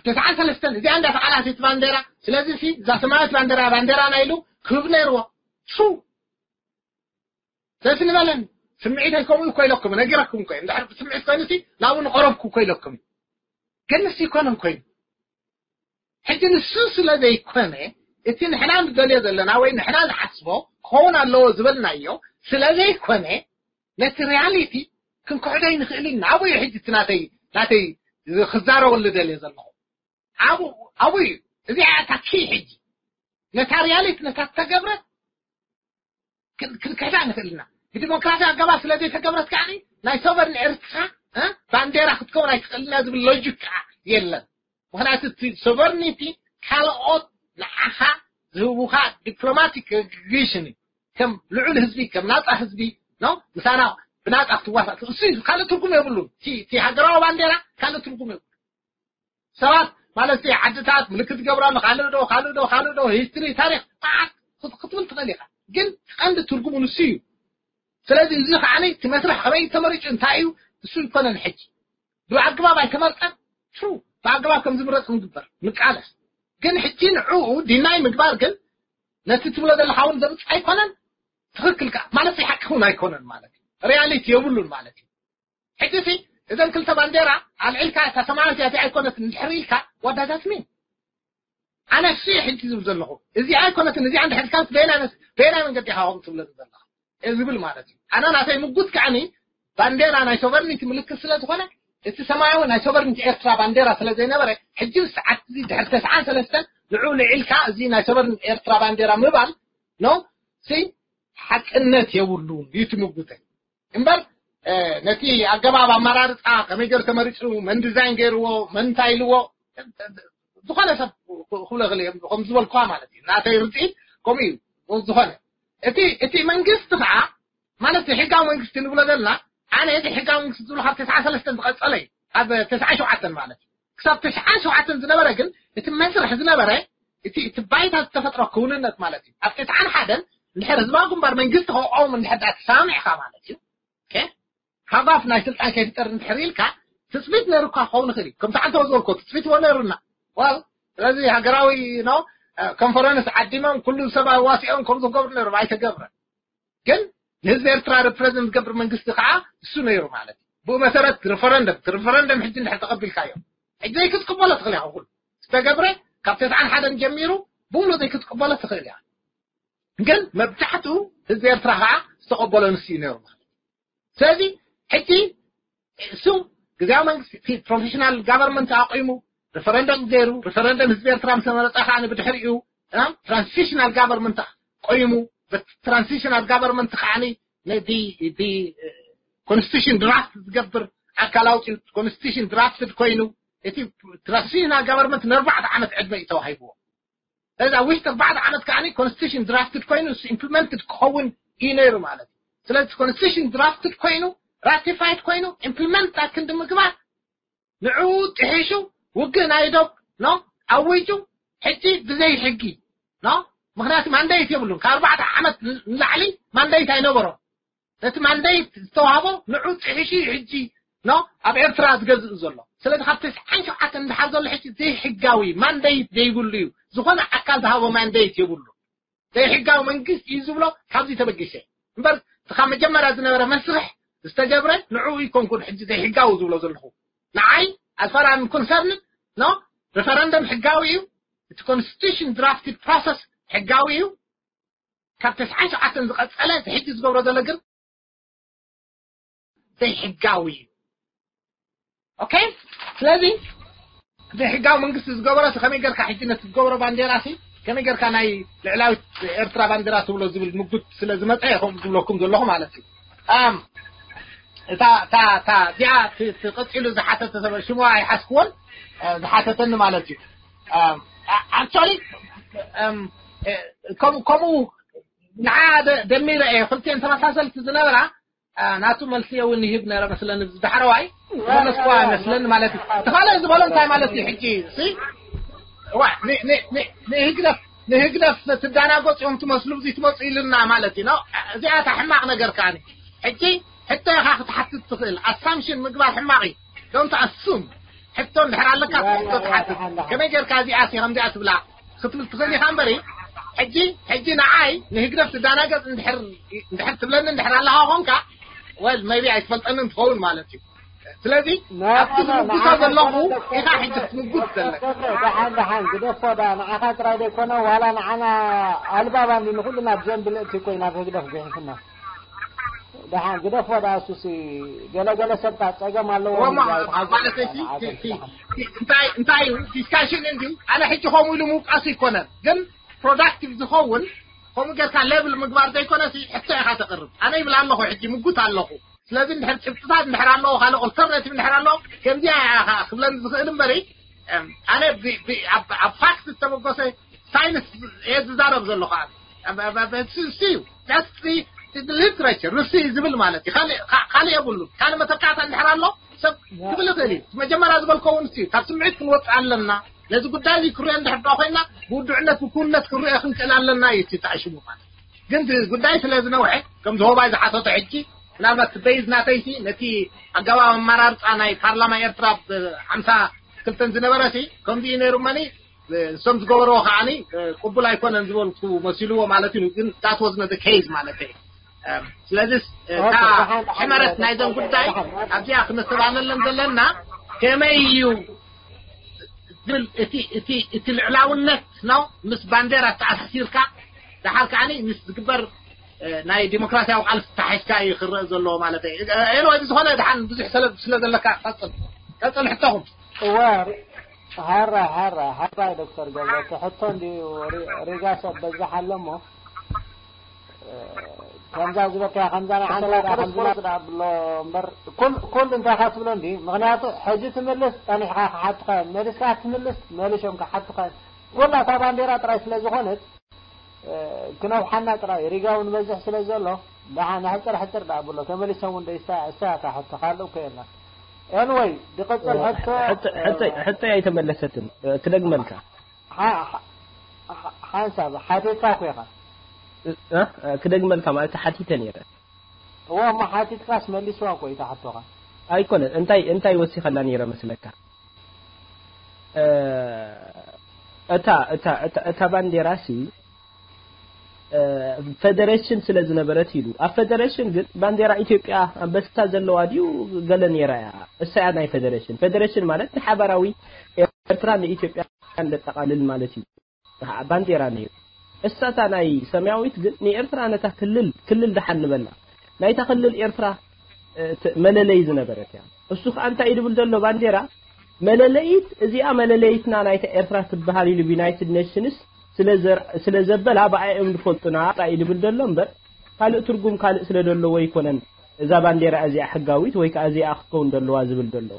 ተስዓን ሰለስተን እዚኣ እንዳ ተዓላፊት ባንዴራ ስለዚ ሲ እዛ ሰማያዊት ባንዴራ ባንዴራ ናይ ኢሉ ክህብ ነይርዎ። ትሩ ስለዚ ንበለን ስምዒት ኣይከምኡ እኮ ኢለኩም ነጊረኩም እኮ እንድሕር ብስምዒት ኮይኑ ሲ ናብኡ ንቐረብኩ እኮ ኢለኩም። ግን ንሱ ይኮነን ኮይኑ ሕጂ ንሱ ስለ ዘይኮነ እቲ ንሕና ንደልዮ ዘለና ወይ ንሕና ንሓስቦ ክኸውን ኣለዎ ዝበልናዮ ስለ ዘይኮነ ነቲ ሪያሊቲ ክንክሕዶ ይንኽእል ኢና። ኣብኡ እዩ ሕጂ እቲ ናተይ ናተይ ክዛረበሉ ደልዮ ዘለኹ ኣብኡ ኣብኡ እዩ። እዚኣ እታ ኪ ሕጂ ነታ ሪያሊቲ ነታ ተገብረት ክንክሕዳ ንኽእል ኢና። ብዲሞክራሲ ኣገባብ ስለ ዘይተገብረት ከዓ ናይ ሶቨርን ኤርትራ ባንዴራ ክትከውን ኣይትኽእልና ዝብል ሎጂክ ከዓ የለን። ምክንያቱ እቲ ሶቨርኒቲ ካልኦት ንዓኻ ዝህቡኻ ዲፕሎማቲክ ሪኮግኒሽን እዩ። ከም ልዑል ህዝቢ ከም ናፃ ህዝቢ ነው ምሳና ብናፃ ክትዋሳእ እሱ ካልእ ትርጉም የብሉን። እቲ ሃገራዊ ባንዴራ ካልእ ትርጉም የብሉ። ሰባት ማለት ዓድታት ምልክት ገብራሉ ካልእ ዶ ካልእ ዶ ካልእ ዶ ሂስትሪ ታሪክ መዓት ክትብል ትኽእል ኢኻ። ግን ቀንዲ ትርጉሙ ንሱ እዩ። ስለዚ እዚ ከዓ እቲ መስርሕ ከመይ ተመሪፁ እንታይ እዩ እሱ ይኮነን። ሕጂ ብኣግባብ ኣይተመርፀን። ትሩ ብኣግባብ ከም ዝምረፅ ንግበር ንቃለስ። ግን ሕጂ ንዕኡ ዲናይ ምግባር ግን ነቲ ትብሎ ዘለካ እውን ዘብፅ ኣይኮነን። ትኽክል ከዓ ማለት ሓቂ እውን ኣይኮነን ማለት እዩ። ሪያሊቲ የብሉን ማለት እዩ። ሕጂ ሲ እዘን ክልተ ባንዴራ ኣልዒልካ እታ ሰማያዊት እያ እዚኣ ኣይኮነትን እንድሕር ኢልካ ዋዳታት ሚን ኣነ እሱ እየ ሕጂ ዝብል ዘለኹ። እዚኣ ኣይኮነትን እዚኣ እንድሕር ኢልካ በየናይ መስ- በየናይ መንገዲ ኢኻ ከምኡ ትብለኒ ዘለኻ ዝብል ማለት እዩ። ኣነ ናተይ ምጉት ከዓኒ ባንዴራ ናይ ሶቨርኒቲ ምልክት ስለ ዝኾነ እቲ ሰማያዊ ናይ ሶቨርኒቲ ኤርትራ ባንዴራ ስለ ዘይነበረ ሕጂ ሰዓት እዚ ድሕሪ ተስዓን ሰለስተን ንዑ ልዒልካ እዚ ናይ ሶቨርኒቲ ኤርትራ ባንዴራ ምባል ኖ ሲ ሓቅነት የብሉን እዩ እቲ ምጉተይ። እምበር ነቲ ኣገባብ ኣመራርፃ ከመይ ገይሩ ተመሪፁ መን ዲዛይን ገይርዎ መን እንታይ ኢልዎ ዝኾነ ሰብ ክብሎ ክእል ከም ዝበልኳ ማለት እዩ ናተይ ርፅኢት ከምኡ እዩ። ዝኾነ እቲ እቲ መንግስቲ ከዓ ማለት ሕጋዊ መንግስቲ ንብሎ ዘለና ኣነ እቲ ሕጋዊ መንግስቲ ዝብሎ ካብ ተስዓ ሰለስተን ዝቐፀለ እዩ ካብ ተስዓ ሸውዓተን ማለት እዩ ክሳብ ተስዓ ሸውዓተን ዝነበረ ግን እቲ መስርሕ ዝነበረ እቲ እቲ ባይታ ዝተፈጥሮ ክውንነት ማለት እዩ ኣብ ተስዓን ሓደን እንድሕር ህዝባዊ ግንባር መንግስቲ ከቋውም እንድሕር ዳኣ ተሰማሚዕካ ማለት እዩ ሃጋፍ ናይ ስልጣን ከይፍጠር እንድሕር ኢልካ ትፅቢት ነይሩካ ክኸውን ይኽእል እዩ ከምቲ ዓንተ ዝበልኮ ትፅቢት እዎ ነይሩና ዋል ስለዚ ሃገራዊ ነው ኮንፈረንስ ዓዲሞም ኩሉ ሰብ ኣዋሲኦም ከምዚ ክገብሩ ነይሮም ኣይተገብረን ግን ንህዝቢ ኤርትራ ሪፕሬዘንት ዝገብር መንግስቲ ከዓ እሱ ነይሩ ማለት እዩ ብኡ መሰረት ሪፈረንደም እቲ ሪፈረንደም ሕጂ እንድሕር ተቐቢልካዮ ሕጂ ዘይክትቅበሎ ትኽእል ኢኻ ኩሉ ዝተገብረ ካብ ተስዓን ሓደን ጀሚሩ ብሙሉ ዘይክትቅበሎ ትኽእል ኢኻ ግን መብዛሕትኡ ህዝቢ ኤርትራ ከዓ ዝተቐበሎ ንሱ እዩ ነይሩ ማለት እዩ ስለዚ ሕጂ እሱ ግዜያዊ መንግስቲ ፕሮፌሽናል ጋቨርንመንት ኣቂሙ ሪፈረንደም ገይሩ ሪፈረንደም ህዝቢ ኤርትራ ምስ መረፀ ከዓ ብድሕሪኡ ትራንሲሽናል ጋቨርንመንት ቆይሙ ትራንሲሽናል ጋቨርንመንት ከዓ ነዚ ኮንስቲቱሽን ድራፍት ዝገብር ኣካል ኣውፂኡ ኮንስቲቱሽን ድራፍትድ ኮይኑ እቲ ትራንሲሽናል ጋቨርንመንት ንኣርባዕተ ዓመት ዕድመ እዩ ተዋሂብዎ እዛ ውሽጢ ኣርባዕተ ዓመት ከዓ ኮንስቲቱሽን ድራፍትድ ኮይኑ ኢምፕሊመንትድ ክኸውን እዩ ነይሩ ማለት እዩ ስለዚ ኮንስቲቱሽን ድራፍትድ ኮይኑ ራቲፋይድ ኮይኑ ኢምፕሊመንት ኣክንዲ ምግባር ንዕኡ ጥሒሹ ውግእ ናይ ዶብ ኖ ኣዊጁ ሕጂ ብዘይ ሕጊ ኖ ምክንያቱ ማንደይት የብሉን ካብ ኣርባዕተ ዓመት ንላዕሊ ማንደይት ኣይነበሮም ነቲ ማንደይት ዝተዋህቦ ንዑ ጥሒሹ እዩ ሕጂ ኖ ኣብ ኤርትራ ዝገዝእ ዘሎ ስለዚ ካብ ተስዓን ሸውዓተን እንድሓር ዘሎ ሕጂ ዘይሕጋዊ ማንደይት ዘይብሉ እዩ ዝኾነ ኣካል ዝሃቦ ማንደይት የብሉ ዘይሕጋዊ መንግስቲ እዩ ዝብሎ ካብዚ ተበጊሰ። እምበር እቲ ካብ መጀመርያ ዝነበረ መስርሕ ዝተገብረ ንዕኡ ይኮንኩን ሕጂ ዘይሕጋዊ ዝብሎ ዘለኹ። ንዓይ፣ as far I'm concerned, no, referendum ሕጋዊ እዩ። እቲ constitution drafted process ሕጋዊ እዩ። ካብ ተስዓን ሸውዓተን ዝቐጸለ እቲ ሕጂ ዝገብሮ ዘሎ ግን ዘይሕጋዊ እዩ። ኦኬ? ስለዚ ዘይሕጋዊ መንግስቲ ዝገበሮ ሲ ከመይ ጌርካ ሕጂ ነቲ ዝገበሮ ባንዴራ ሲ ከመይ ጌርካ ናይ ልዕላዊት ኤርትራ ባንዴራ ትብሎ ዝብል ምጉት ስለ ዝመጸ እየ ከምኡ ዝብለኩም ዘለኹ ማለት እዩ። ኣም፣ እታ፣ እታ፣ እታ፣ እዚኣ ት-፣ ትቐጺሉ ዝሓተተ ሰብ ሽሙ ኣይሓዝክዎን፣ እ፣ ዝሓተተኒ ማለት እዩ። ኣም፣ ኣ-፣ actually፣ እም፣ እ፣ ከም-፣ ከምኡ ንዓ ደ-፣ ደሚረ እየ፣ ክልቲኤን ተመሳሰልቲ ዝነበራ፣ ኣ፣ ናቱ መልሲ እውን ይህብ ነረ መስለኒ፣ ብዳሕረዋይ መለስኳ መስለኒ ማለት እዩ። እቲ ካልእ ዝበሎ እንታይ ማለት እዩ? ሕጂ፣ ሲ፣ ዋ፣ ን-፣ ን-፣ ን-፣ ንህግደፍ፣ ንህግደፍ ትዳናጎጽ እዮም ትመስሉ፣ ብዙ ትመጹ ኢልና ማለት እዩ። ኖ፣ እዚኣ እታ ሕማቕ ነገር ከኣኒ። ሕጂ፣ ሕቶ ኢኻ ክትሓትት ትኽእል። ኣሳምሽን ምግባር ሕማቕ እዩ። ዶንት ኣሱም። ሕቶ እንድሕር ኣለካ፣ ያ፣ ሕቶ ያ፣ ያ፣ ትሓትት። ደሓን፣ ደሓን። ከመይ ጌርካ እዚኣ ሲ ከምዚኣ ትብላ? ክትብል ትኽእል ኢኻ እምበሪ፣ ሕጂ፣ ሕጂ ንዓይ ንህግደፍ ትዳናገጽ እንድሕር፣ እንድሕር ትብለኒ እንድሕር ኣለኻ ኾንካ፣ ወል፣ ሜቢ ኣይትፈልጠንን ትኸውን ማለት እዩ። ስለዚ፣ ና፣ ኣብቲ ና፣ ዝምጉቶ ና፣ ዘለኹ ና፣ ኢኻ ሕጂ ክትምጉት ዘለካ። ደሓን፣ ደሓን፣ ግደፎ ዳ፣ ንዓኻ ጥራይ ዘይኮነ፣ ዋላ ንዓና ኣልባብ ኣንዲ ንኹልና ብዘን ብልእቲ ኮይና ኣብ ህግደፍ ጉሒፍና። ደሓን፣ ግደፎ ዳ፣ እሱሲ ገለ ገለ ሰብካ ጸገም ኣለዎ ወማ፣ ኢልካ ይትሓዘብ ማለት እዩ፣ ይትሓዘብ ሲ፣ ሲ፣ ደሓን። ሲ፣ እንታይ፣ እንታይ እዩ? ዲስካሽን እንድዩ። ኣነ ሕጂ ከምኡ ኢሉ ምውቃስ ይኮነን። ግን ፕሮዳክቲቭ ዝኸውን ከምኡ ጌርካ ሌብል ምግባር ዘይኮነ ሲ፣ ሕቶ ኢኻ ተቕርብ። ኣነ ይብል ኣለኹ፣ ሕጂ ምጉት ኣለኹ። ስለዚ እንድሕር ጭብጥታት እንድሕር ኣለዎ፣ ካልእ ኦልተርናቲቭ እንድሕር ኣለዎ፣ ከምዚኣ እያ ኢኻ ክብለኒ ዝኽእል እምበሪ፣ እም፣ ኣነ ብ-፣ ብ-፣ ኣብ፣ ኣብ ፋክት ዝተመጎሰ ሳይንስ እየ ዝዛረብ ዘለኹ ኣነ። ኣብ፣ ኣብ፣ ኣብ፣ እሱ፣ እሱ እዩ። That's the፣ the literature፣ እሱ እዩ ዝብል ማለት እዩ። ካልእ፣ ካ-፣ ካልእ የብሉን። ካልእ መተካእታ እንድሕር ኣሎ፣ ሰብ ክብል ይኽእል እዩ። መጀመርያ ዝበልኮ እውን እሱ እዩ። ካብ ስምዒት ክንወጽእ ኣለና። ነዚ ጉዳይ እዚ ክርኦ እንድሕር ደኣ ኮይና፣ ብውዱዕነት፣ ብክውንነት ክንርኦ ክንክእል ኣለና እዩ እቲ ተኣሽሙ ማለት። ግን እቲ ጉዳይ ስለ ዝነውሐ፣ ከም ዝሆባይ ዝሓተቶ ሕጂ፣ ምናልባት እቲ በይዝ ናተይሲ፣ ነቲ ኣገባብ ኣመራርጻ ናይ ፓርላማ ኤርትራ ብ ሓምሳ ክልተን ዝነበረሲ፣ ከምዚ እዩ ነይሩ እመኒ፣ እሶም ዝገበርዎ ከዓኒ፣ እ፣ ቅቡል ኣይኮነን ዝበልኩ መሲልዎ ማለት እዩ። ግን that was not the case ማለት እዩ። እም፣ ስለዚስ፣ እ፣ ኦኬ፣ እታ ደሓን፣ ደሓን፣ ሕመረት ደሓን፣ ናይዘን ጉዳይ ደሓን። ኣብዚኣ ክነስተባህለለን ዘለና ከመይ እዩ ዝብል እቲ፣ እቲ፣ እቲ ልዕላውነት ነው ምስ ባንዴራ ተኣሳሲርካ ደሓር ከዓኒ ምስ ዝግበር፣ እ፣ ናይ ዲሞክራሲያዊ ቃልሲ ተታሒዝካ እዩ ክረአ ዘለዎ ማለት እዩ። እ፣ ኤንወይ ብዝኾነ ደሓን ብዙሕ ሰለ-፣ ስለ ዘለካ ቀጽል፣ ቀጽል ሕቶኹም። እወ፣ ሓራይ፣ ሓራይ፣ ሓራይ ዶክተር ገብረ፣ እቲ ሕቶ እንድዩ ሪ-፣ ሪጋ ሰብ በዝሕ ኣሎ እሞ፣ እ፣ ከምዛ ዝበልካያ፣ ከምዛ ናይ ሓንቲ ሰላም ደኣ፣ ከምዚ ሰላም። ናት ደኣ ብሎ እምበር፣ ኩል-፣ ኩሉ እንታይ ኢኻ ትብሎ እንዲ? ምኽንያቱ፣ ሕጂ ትምልስ፣ ጸኒሕካ ክሓቱኻ፣ መሊስካ ትምልስ፣ መሊሶም ክሓቱኻ። ኩላ እታ ባንዴራ ጥራይ ስለ ዝኾነት፣ እ፣ ክነውሓና ጥራይ፣ ሪጋ እውን በዝሕ ስለ ዘሎ፣ ደሓን፣ ሕጽር ሕጽር ደኣ ብሎ፣ ተመሊሶም እውን ደይሳ-፣ እሳ እታ ሕቶ፣ ካልእ እኮ የላን። ኤንወይ፣ ድቕጽል ሕቶ፣ ሕቶ፣ ሕቶ፣ እ፣ ሕቶ ኣይተመለሰትን። እ፣ ክደግመልካ። ሓ-፣ ሓ-፣ ሓ-፣ ሓንሳብ ሓቲትካ እኮ ኢኻ። እ፣ እ፣ ክደግመልካ ማለት ሓቲተ ነይረ። እዋ፣ እሞ ሓቲትካስ መሊስዋ እኮ እዩ፣ እታ ሕቶኻ። ኣይኮነን። እንታይ፣ እንታይ ወሲኸላ ነይረ መስለካ? እ፣ እታ፣ እታ፣ እታ፣ እታ ባንዴራሲ፣ እ፣ ፈደረሽን ስለ ዝነበረት ኢሉ። ኣብ ፈደረሽን ግን ባንዴራ ኢትዮጵያ ኣንበሳ ዘለዋ ድዩ ገለ ነይራ እያ? እሳ እያ ናይ ፈደረሽን። ፈደረሽን ማለት ንሓባራዊ ኤርትራ ንኢትዮጵያ ዘጠቓልል ማለት እዩ። ባንዴራ ነይሩ። እሳታ ናይ ሰማያዊት ግን ንኤርትራ ነታ ክልል፣ ክልል ደሓን ንበላ። ናይታ ክልል ኤርትራ፣ እ፣ ት-፣ መለለዪ ዝነበረት እያ። እሱ ኸኣ እንታይ እዩ ድብል ዘሎ ባንዴራ? መለለዪት፣ እዚኣ መለለዪትና ናይታ ኤርትራ ትበሃል ኢሉ ብዩናይትድ ኔሽንስ ስለ ዘር-፣ ስለ ዘበላ ብኣይ እዮም ዝፈልጡና ጥራይ እዩ ድብል ዘሎ እምበር፣ ካልእ ትርጉም ካልእ ስለ ዘለዎ ኣይኮነን እዛ ባንዴራ እዚኣ ሕጋዊት ወይ ከኣ እዚኣ ክትከውን ዘለዋ ዝብል ዘሎ።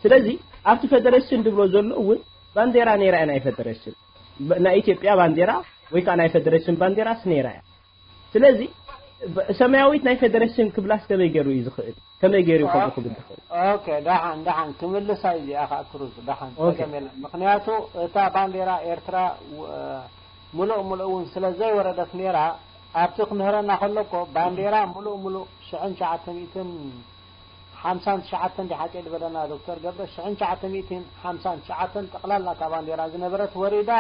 ስለዚ ኣብቲ ፈደረሽን ድብሎ ዘሎ እውን ባንዴራ ነይራ እያ ናይ ፈደረሽን። ብ-፣ ናይ ኢትዮጵያ ባንዴራ ወይ ከኣ ናይ ፈደረሽን ባንዴራስ ነይራ እያ። ስለዚ ብ-፣ ሰማያዊት ናይ ፈደረሽን ክብላስ ከመይ ገይሩ እዩ ዝኽእል? ከመይ ገይሩ እዩ ከምኡ ክብል ዝኽእል? ኦኬ፣ ደሓን፣ ደሓን፣ ክምልሳ እዩ እዚኣ ኸኣ ክሩዝ፣ ደሓን፣ ኦኬ። ጸገም የለን። ምኽንያቱ እታ ባንዴራ ኤርትራ ው-፣ ምሉእ ምሉእ እውን ስለ ዘይወረደት ነይራ፣ ኣብቲ ክምህረና ከሎ እኮ ባንዴራ ምሉእ ምሉእ ሽሕን ትሽዓተ ሚእትን ሓምሳን ትሽዓተን ድዩ ሓቂ ዝበለና ዶክተር ገብረ፣ ሽሕን ትሽዓተ ሚእትን ሓምሳን ትሽዓተን ጠቕላላ እታ ባንዴራ ዝነበረት ወሪዳ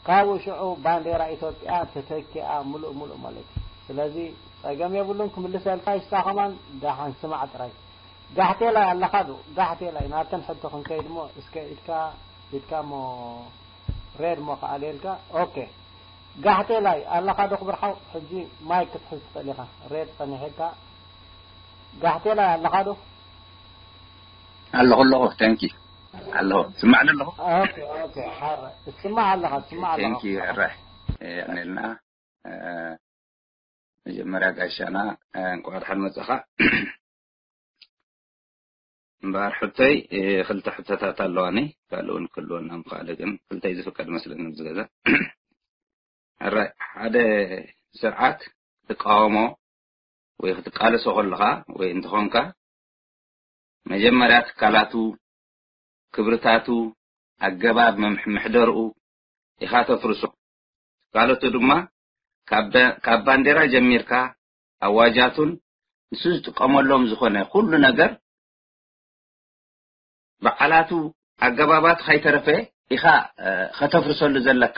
ካብኡ ሽዑ ባንዴራ ኢትዮጵያ ተተኪኣ ምሉእ ምሉእ ማለት እዩ። ስለዚ ጸገም የብሉን፣ ክምልሰልካ ይስታ ከማን ደሓን ስማዕ ጥራይ። ጋሕቴላይ ኣለኻ ዶ? ጋሕቴላይ ናብተን ሕቶ ክንከይድ እሞ እስከ ኢድካ ኢድካ እሞ ሬድ እሞ ከኣልየልካ። ኦኬ። ጋሕቴላይ ኣለኻ ዶ ክብርሓው? ሕጂ ማይክ ክትሕዝ ትኽእል ኢኻ። ሬድ ጸኒሕካ። ጋሕቴላይ ኣለኻ ዶ? ኣለኹ ኣለኹ። Thank you። ኣለኹ። ስማዕ ኣለኹ። ኦኬ ኦኬ። ሓረ ትስማዕ ኣለኻ፣ ትስማዕ ኣለኻ። Thank you። ሕራይ የዕኔልና። መጀመርያ ጋሻና እንኳዕ ደሓን መጻኻ። እምበኣር ሕቶይ ክልተ ሕቶታት ኣለዋኒ፣ ካልእ እውን ክህልወና ምኽኣለ፣ ግን ክልተይ ዝፍቀድ መስለኒ ኣብዚ ገዛ። ሕራይ ሓደ ስርዓት ክትቃወሞ ወይ ክትቃለሶ ከለኻ ወይ እንተኾንካ መጀመርያ ትካላቱ፣ ክብርታቱ፣ ኣገባብ ምምሕ- ምሕደርኡ ኢኻ ተፍርሶ። ትካላቱ ድማ ካብ ባ- ካብ ባንዴራ ጀሚርካ ኣዋጃቱን ንሱ ዝጥቀመሎም ዝኾነ ኩሉ ነገር በዓላቱ ኣገባባቱ ከይተረፈ ኢኻ እ፣ ከተፍርሰሉ ዘለካ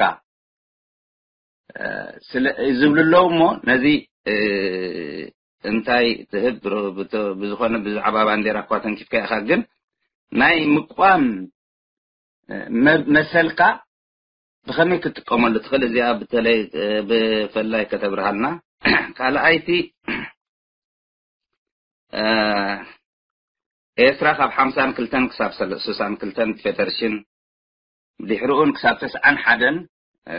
እ፣ ስለ ዝብሉ ኣለዉ እሞ ነዚ እ፣ እንታይ ትህብ ብሮ- ብቶ- ብዝኾነ ብዛዕባ ባንዴራ እኳ ተንኪፍካ ኢኻ፣ ግን ናይ ምቋም እ፣ መ- መሰልካ ብኸመይ ክትጥቀመሉ ትኽእል? እዚኣ ብተለይ እ፣ ብፈላይ ከተብርሃልና። ካልኣይቲ እ፣ ኤርትራ ካብ ሓምሳን ክልተን ክሳብ ሰለ- ስሳን ክልተን ፌደሬሽን፣ ድሕሪኡን ክሳብ ተስዓን ሓደን እ፣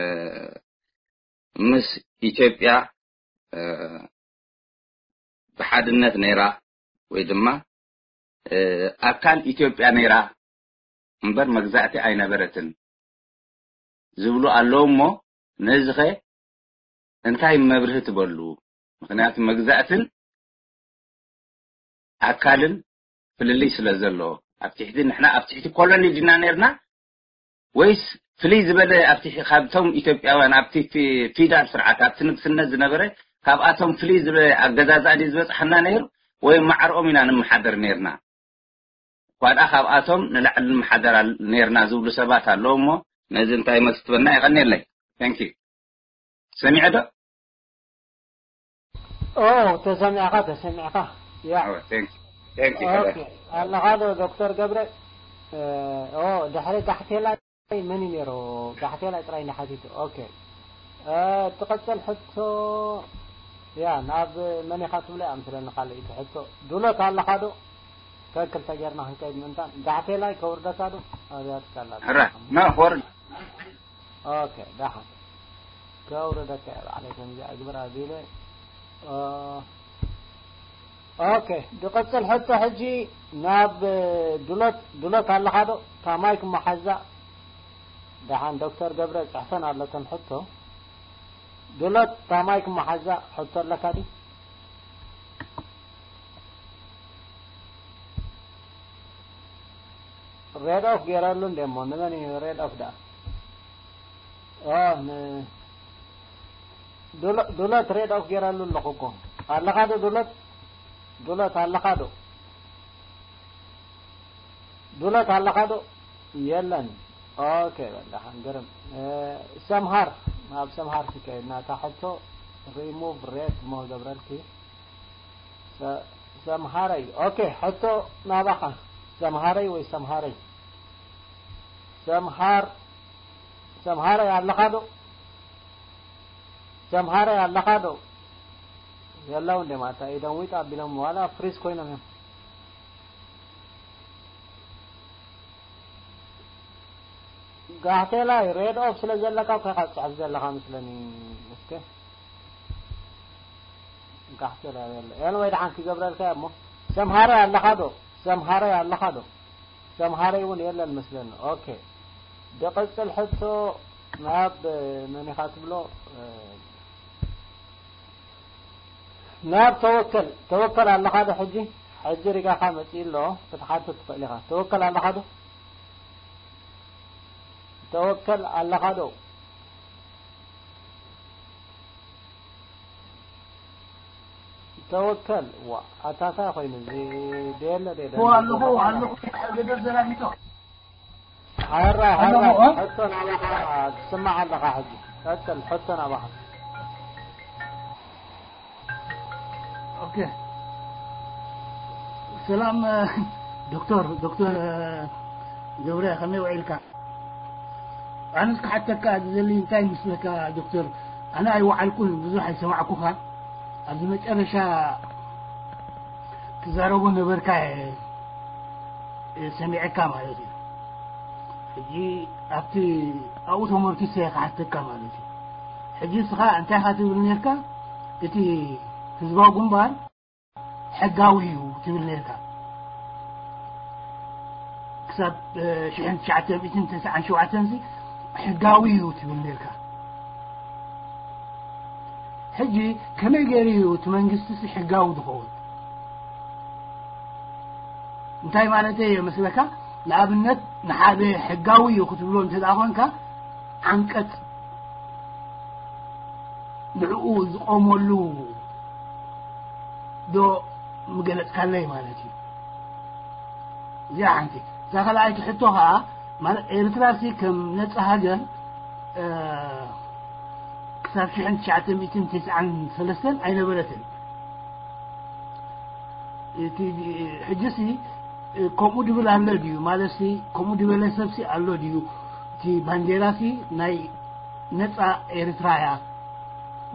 ምስ ኢትዮጵያ እ፣ ብሓድነት ነይራ ወይ ድማ እ፣ ኣካል ኢትዮጵያ ነይራ እምበር መግዛእቲ ኣይነበረትን ዝብሉ ኣለዉ እሞ ነዚኸ እንታይ መብርሂ ትበሉ? ምኽንያቱ መግዛእትን ኣካልን ፍልልይ ስለ ዘሎ ኣብ ትሕቲ ንሕና ኣብ ትሕቲ ኮሎኒ ድና ነርና ወይስ ፍልይ ዝበለ ኣብቲ ካብቶም ኢትዮጵያውያን ኣብቲ ፊ- ፊዳል ስርዓት ኣብቲ ንግስነት ዝነበረ ካብኣቶም ፍልይ ዝበለ ኣገዛዝኣ ድዩ ዝበፅሓና ነይሩ ወይ ማዕርኦም ኢና ንምሓደር ነርና? እኳ ደኣ ካብኣቶም ንላዕሊ ንምሓደር ኣል- ነርና ዝብሉ ሰባት ኣለዉ እሞ ነዚ እንታይ መልሲ ትበና? የቐንየለይ። Thank you። ሰሚዐ ዶ? ኦ ተሰሚዕካ ተሰሚዕካ። ያ Oh, thank you. Thank you. ኦኬ። ኣለኻ ዶ ዶክተር ገብረ? ኦ ድሕሪ ጋሕቴላይ መን እዩ ነይሩ? ጋሕቴላይ ጥራይ ንሓቲቱ። ኦኬ። እ፣ ትቐጽል ሕቶ። ያ ናብ መን ኢኻ ትብሎ እያ ምስለኒ ካልእ እቲ ሕቶ። ዱሎት ኣለኻ ዶ? ከክልተ ጌርና ክንከይድ ምእንታን ጋሕቴላይ ከውርደካ ዶ? ኣብያትካ ኣላ። ሕራ ና ሆርን ኦኬ ደሓን ከውርደካ እየ ባዕለይ ከምዚ እግብር ኣቢለ። ኦኬ ድቐጽል ሕቶ ሕጂ ናብ ዱሎት ዱሎት ኣለኻ ዶ? ታማይ ክመሓዛ ደሓን ዶክተር ገብረ ጽሕፈን ኣለተን ሕቶ ዱሎት ታማይ ክመሓዛ ሕቶ ኣለካ ድዩ? ሬድ ኦፍ ገይረሉ እንዴ እሞ ንመን እዩ ሬድ ኦፍ ደኣ? ኦ ን ዱሎ- ዱሎት ሬድ ኦፍ ገይረሉ ኣለኹ እኮ። ኣለኻ ዶ ዱሎት? ዱሎት ኣለኻ ዶ? ዱሎት ኣለኻ ዶ? የለን። ኦኬ በል ደሓን ግርም። እ፣ ሰምሃር ናብ ሰምሃር ትከይድ ናታ ሕቶ ሪሙቭ ሬድ ሞ ገብረልኪ ሰምሃረይ ኦኬ ሕቶ ናባኻ ሰምሃረይ ወይ ሰምሃረይ ሰምሃር ሰምሃረይ ኣለኻ ዶ ሰምሃረይ ኣለኻ ዶ የለው እንደ ማታ ኢዶም ዊጥ ኣቢሎም ዋላ ፍሪዝ ኮይኖም እዮም ጋሕቴላይ ሬድ ኦፍ ስለ ዘለካ እኮ ኢኻ ትፅሕፍ ዘለኻ ምስለኒ እስከ ጋሕቴላይ የለ ኤን ወይ ደሓን ክገብረልካ እሞ ሰምሃረይ ኣለኻ ዶ ሰምሃረይ ኣለኻ ዶ ሰምሃረይ እውን የለን መስለኒ ኦኬ ድቕፅል ሕቶ ናብ መን ኢኻ ትብሎ ናብ ተወከል ተወከል ኣለኻ ዶ ሕጂ ሕጂ ሪጋኻ መፂኡ ኣሎ ክትሓትት ትኽእል ኢኻ ተወከል ኣለኻ ዶ ተወከል ኣለኻ ዶ ተወከል ዋ ኣታታ ኮይኑ እዚ ደየለ ደየለ ኣለኹ ኣለኹ ገደል ዘራጊቶ ሓራ ኣለኹ፣ ሓራ እ? ሕቶ ናባኻ ትስማዕ ኣለኻ። ሕጂ ቀጽል፣ ሕቶ ናባኻ። ኦኬ። ሰላም፣ እ፣ ዶክተር ዶክተር፣ እ፣ ገብረ፣ ከመይ ውዒልካ? ኣነስ ክሓተካ ዝደሊ እንታይ ምስለካ ዶክተር? ኣነ ኣይወዓልኩን፣ ብዙሕ ኣይሰማዕኩኻ። ኣብዚ መጨረሻ ትዛረቦ ነበርካ፣ እ፣ እ፣ ሰሚዐካ ማለት እዩ። ሕጂ ኣብቲ ኣብኡ ተመርኪሰ ክሓተካ ማለት እዩ። ሕጂ እስኻ እንታይ ኢኻ ትብል ነርካ? እቲ ህዝባዊ ግንባር ሕጋዊ እዩ ትብል ነርካ። ክሳብ፣ እ፣ ሽሕን ትሽዓተ ሚእትን ተስዓን ሸውዓተን ሲ ሕጋዊ እዩ ትብል ነርካ። ሕጂ ከመይ ገይሩ እዩ እቲ መንግስቲ ሲ ሕጋዊ ዝኸውን? እንታይ ማለት እየ መስለካ? ንኣብነት ንሓደ ሕጋዊ እዩ ክትብሎ እንተ ደኣ ኾንካ፣ ዓንቀጽ ንዕኡ ዝቆመሉ ዶ ምገለጽካለይ ማለት እዩ? እዚኣ ሓንቲ። እዛ ካልኣይቲ ሕቶ ኸዓ፣ ማለት ኤርትራ ሲ ከም ነጻ ሃገር፣ እ፣ ክሳብ ሽሕን ትሽዓተ ሚእትን ተስዓን ሰለስተን ኣይነበረትን። እቲ ሕጂ ሲ ከምኡ ድብል ኣሎ ድዩ? ማለት ሲ ከምኡ ድበለ ሰብ ሲ ኣሎ ድዩ? እቲ ባንዴራ ሲ ናይ ነጻ ኤርትራ እያ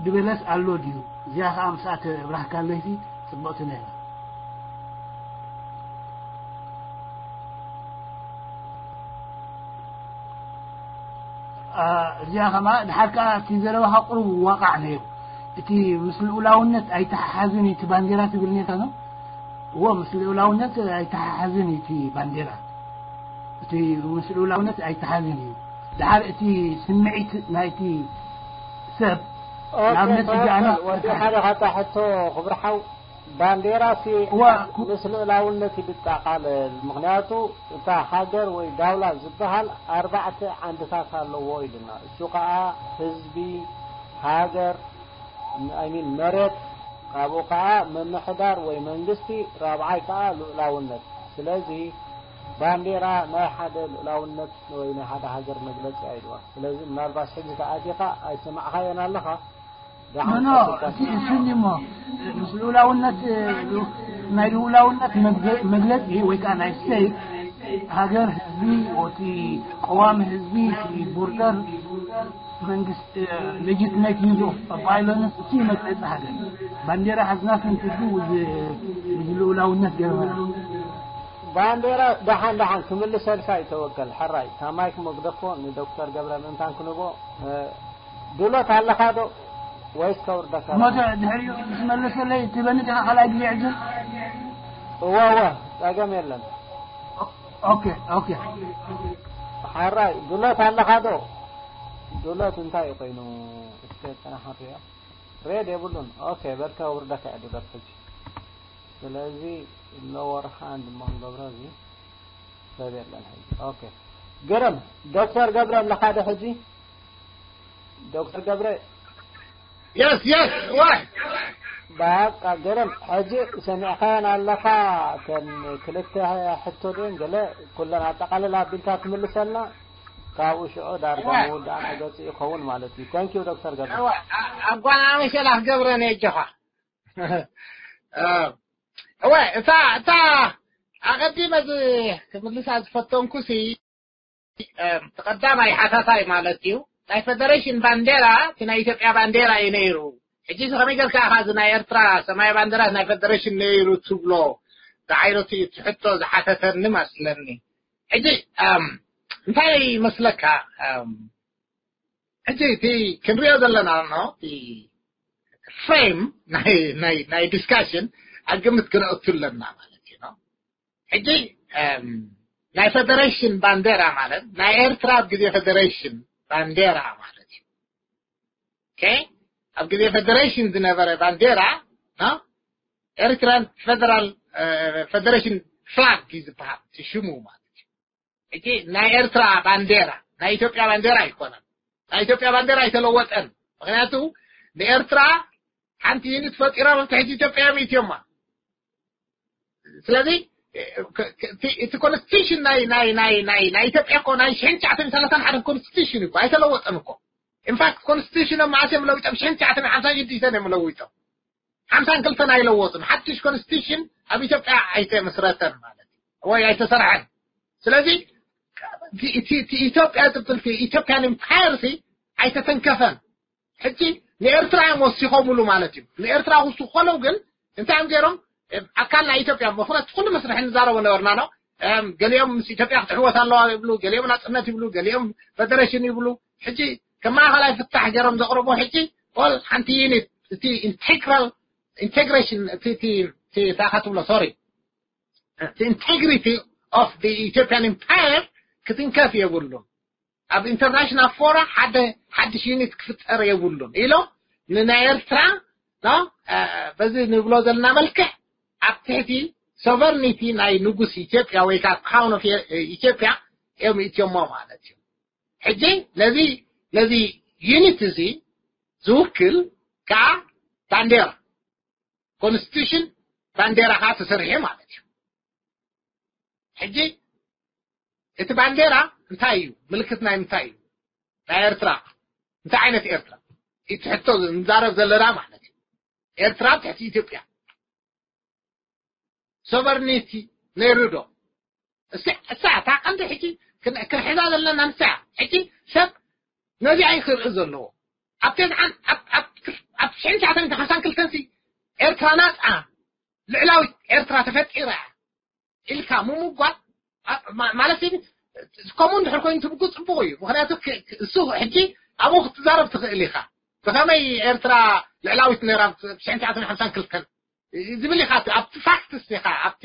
ድበለስ ኣሎ ድዩ? እዚኣ ኸዓ ምስኣ ተብራህካለይ ሲ ጽብቕቲ ነይራ። አ፣ እዚኣ ኸማ ድሓር ከኣ እቲ ዘረባኻ ቁሩብ ዋቃዕ ነይሩ። እቲ ምስ ልኡላውነት ኣይተሓሓዝን እዩ እቲ ባንዴራ ትብል ነርካ ነው? እዎ፣ ምስ ልኡላውነት ኣይተሓሓዝን እዩ እቲ ባንዴራ። እቲ ምስ ልኡላውነት ኣይተሓዝን እዩ። ድሓር እቲ ስምዒት ናይቲ ሰብ፣ ኦኬ፣ ንኣብነት ሕጂ ኣነ ተወከል። ወዲ ሓደ ካታ ሕቶ ክብርሓው፣ ባንዴራ ሲ እዋ፣ ኩ- ምስ ልኡላውነት እዩ ዝጠቓለል። ምኽንያቱ እታ ሃገር ወይ ዳውላ ዝበሃል ኣርባዕተ ዓንድታት ኣለዎ ኢሉና። እሱ ከኣ ህዝቢ፣ ሃገር፣ I mean መሬት፣ ካብኡ ከኣ ምምሕዳር ወይ መንግስቲ፣ ራብዓይ ከኣ ልኡላውነት። ስለዚ ባንዴራ ናይ ሓደ ልኡላውነት ወይ ናይ ሓደ ሃገር መግለጺ ኣይድዋ። ስለዚ ምናልባት ሕጂ ተኣቲኻ ኣይሰማዕኻዮን ኣለኻ። ደሓን ኖ፣ ኖ፣ ቀጽልካ። እቲ እሱኒ እሞ ምስ ልኡላውነት፣ እ፣ ናይ ልኡላውነት መግዘ-፣ መግለጺ ወይ ከዓ ናይ ስቴት ሃገር ህዝቢ፣ እቲ ቀዋሚ ህዝቢ፣ እቲ ቦርደር መንግስቲ፣ እ፣ ሌጂትመት ዩዝ ኦፍ ቫዮለንስ፣ እቲ መግለጺ ሃገር። ባንዴራ ሓዝና ስንትዱ ውዝ፣ ውዝ ልኡላውነት ገርመና። ባንዴራ ደሓን ደሓን ክምልሰልካ ይተወከል። ሕራይ፣ ታማይክ መግደፎ ንዶክተር ገብረ ምእንታን ክንቦ፣ እ፣ ድሎት ኣለኻ ዶ ወይስ ከውርደካ? እሞ ተ-፣ ድሕሪኡ ምስ መለሰለይ ትበኒ ዲኻ ካልኣይ ግዜ ዕድል? እወ፣ እወ፣ ጸገም የለን። ኦኬ፣ ኦኬ። ሓራይ፣ ድሎት ኣለኻ ዶ? ድሎት እንታይ ኮይኑ? እስከ ጽናሕ ንርእዮ። ሬድ የብሉን። ኦኬ፣ በል ከውርደካ እየ ድሎት ሕጂ። ስለዚ ሎወር ሃንድ እሞ ክንገብሮ እዚ ሰብ የለን ሕጂ። ኦኬ። ግርም፣ ዶክተር ገብረ ኣለኻ ዶ ሕጂ? ዶክተር ገብረ። የስ፣ የስ፣ ዋይ። በቃ ግርም፣ ሕጂ ሰሚዕካዮን ኣለኻ። እተን ክልተ ሕቶ ድን ገለ ኩለን ኣጠቓልል ኣቢልካ ትምልሰልና፣ ካብኡ ሽዑ ዳርጋ እዋ። መወዳእታ ገጽ ይኸውን ማለት እዩ። ታንክ ዩ ዶክተር ገብረ። እዋ፣ ኣ-፣ ኣጓናሚ ሸላኽ ገብረ ነየጀኻ። እ፣ እወ፣ እታ፣ እታ ኣቐዲመ ዝ-፣ ክምልሳ ዝፈተንኩሲ፣ እ፣ እቲ ቀዳማይ ሓታታይ ማለት እዩ። ናይ ፈደሬሽን ባንዴራ፣ እቲ ናይ ኢትዮጵያ ባንዴራ እዩ ነይሩ። ሕጂ እዚ ከመይ ጌርካ ኢኻ እዚ ናይ ኤርትራ ሰማያዊ ባንዴራ ናይ ፈደሬሽን ነይሩ ትብሎ? ዝዓይነቱ እዩ እቲ ሕቶ ዝሓተተኒ መስለኒ። ሕጂ፣ እም፣ እንታይ ይመስለካ? እም፣ ሕጂ እቲ ክንሪኦ ዘለና ኣሎ፣ እቲ ፍሬም ናይ፣ ናይ፣ ናይ ዲስካሽን ኣብ ግምት ክነእቱ ኣለና ማለት እዩ፣ ነው። ሕጂ፣ እም፣ ናይ ፈደሬሽን ባንዴራ ማለት ናይ ኤርትራ ኣብ ግዜ ፈደሬሽን ባንዴራ ማለት እዩ። ኦኬ? ኣብ ግዜ ፈደሬሽን ዝነበረ ባንዴራ፣ ነው? ኤርትራን ፌደራል፣ እ፣ ፈደሬሽን ፍላግ እዩ ዝበሃል፣ እቲ ሽሙ ማለት እዩ። ሕጂ ናይ ኤርትራ ባንዴራ፣ ናይ ኢትዮጵያ ባንዴራ ኣይኮነን። ናይ ኢትዮጵያ ባንዴራ ኣይተለወጠን። ምኽንያቱ ንኤርትራ ሓንቲ ዩኒት ፈጢሮም ኣብ ትሕቲ ኢትዮጵያ እዮም ኢትዮማ። ስለዚ እቲ ኮንስቲቱሽን ናይ ናይ ናይ ናይ ናይ ኢትዮጵያ እኮ ናይ ሽሕን ትሽዓተን ሰላሳን ሓደን ኮንስቲቱሽን እኮ ኣይተለወጠን እኮ። ኢንፋክት ኮንስቲቱሽን ኣብ መዓስ እዮም ለዊጦም? ሽሕን ትሽዓተን ሓምሳን ሽዱሽተን እዮም ለዊጦም። ሓምሳን ክልተን ኣይለወጡን። ሓድሽ ኮንስቲቱሽን ኣብ ኢትዮጵያ ኣይተመስረተን ማለት ወይ ኣይተሰርሐን። ስለዚ ኢትዮጵያ ትብል ኢትዮጵያን ኢምፓየር ሲ ኣይተተንከፈን። ሕጂ ንኤርትራ እዮም ወሲኾምሉ ማለት እዩ። ንኤርትራ ክውስኹ ከለው ግን እንታይ እዮም ገይሮም? ኣካል ናይ ኢትዮጵያ፣ ምኽንያቱ ኩሉ መስርሕ ንዛረቦ ነበርና ነው። ገሊኦም ምስ ኢትዮጵያ ክትሕወስ ኣለዋ ይብሉ፣ ገሊኦም ናፅነት ይብሉ፣ ገሊኦም ፈደሬሽን ይብሉ። ሕጂ ከም ማእኸላይ ፍታሕ ገይሮም ዘቕርቦ ሕጂ ኦል ሓንቲ ዩኒት፣ እቲ ኢንቴግራል ኢንቴግሬሽን፣ እቲ ታካ ትብሎ ሶሪ፣ ኢንቴግሪቲ ኦፍ ኢትዮጵያን ኢምፓየር ክትንከፍ የብሉን። ኣብ ኢንተርናሽናል ፎራ ሓደ ሓድሽ ዩኒት ክፍጠር የብሉን ኢሎም ንናይ ኤርትራ በዚ ንብሎ ዘለና መልክዕ ኣብ ትሕቲ ሶቨርኒቲ ናይ ንጉስ ኢትዮጵያ ወይ ከዓ ክራውን ኦፍ ኢትዮጵያ እዮም እትዮሞ ማለት እዩ። ሕጂ ነዚ ነዚ ዩኒት እዚ ዝውክል ከዓ ባንዴራ ኮንስቲቱሽን ባንዴራ ከዓ ተሰርሐ ማለት እዩ። ሕጂ እቲ ባንዴራ እንታይ እዩ? ምልክት ናይ ምንታይ እዩ? ናይ ኤርትራ። እንታይ ዓይነት ኤርትራ? እቲ ሕቶ ንዛረብ ዘለና ማለት እዩ። ኤርትራ ትሕቲ ኢትዮጵያ ሶቨርኒቲ ነይሩ ዶ? እሳ እታ ቀንዲ ሕጂ ክንሕዛ ዘለና ንሳ ሕጂ ሰብ ነዚ ኣይክርኢ ዘለዎ ኣብ ተዝዓን ኣብ ሽሕን ትሽዓተን ሓምሳን ክልተን ሲ ኤርትራ ናፃ ልዕላዊት ኤርትራ ተፈጢራ ኢልካ ምምጓል ማለት ከምኡ እንድሕር ኮይኑ ትምጉ ፅቡቅ እዩ። ምክንያቱ እሱ ሕጂ ኣብኡ ክትዛረብ ትኽእል ኢኻ። ብኸመይ ኤርትራ ልዕላዊት ነራ ሽሕን ትሽዓተን ሓምሳን ክልተን ዝብል ኢኻ ኣብቲ ፋክትስ ኢኻ ኣብቲ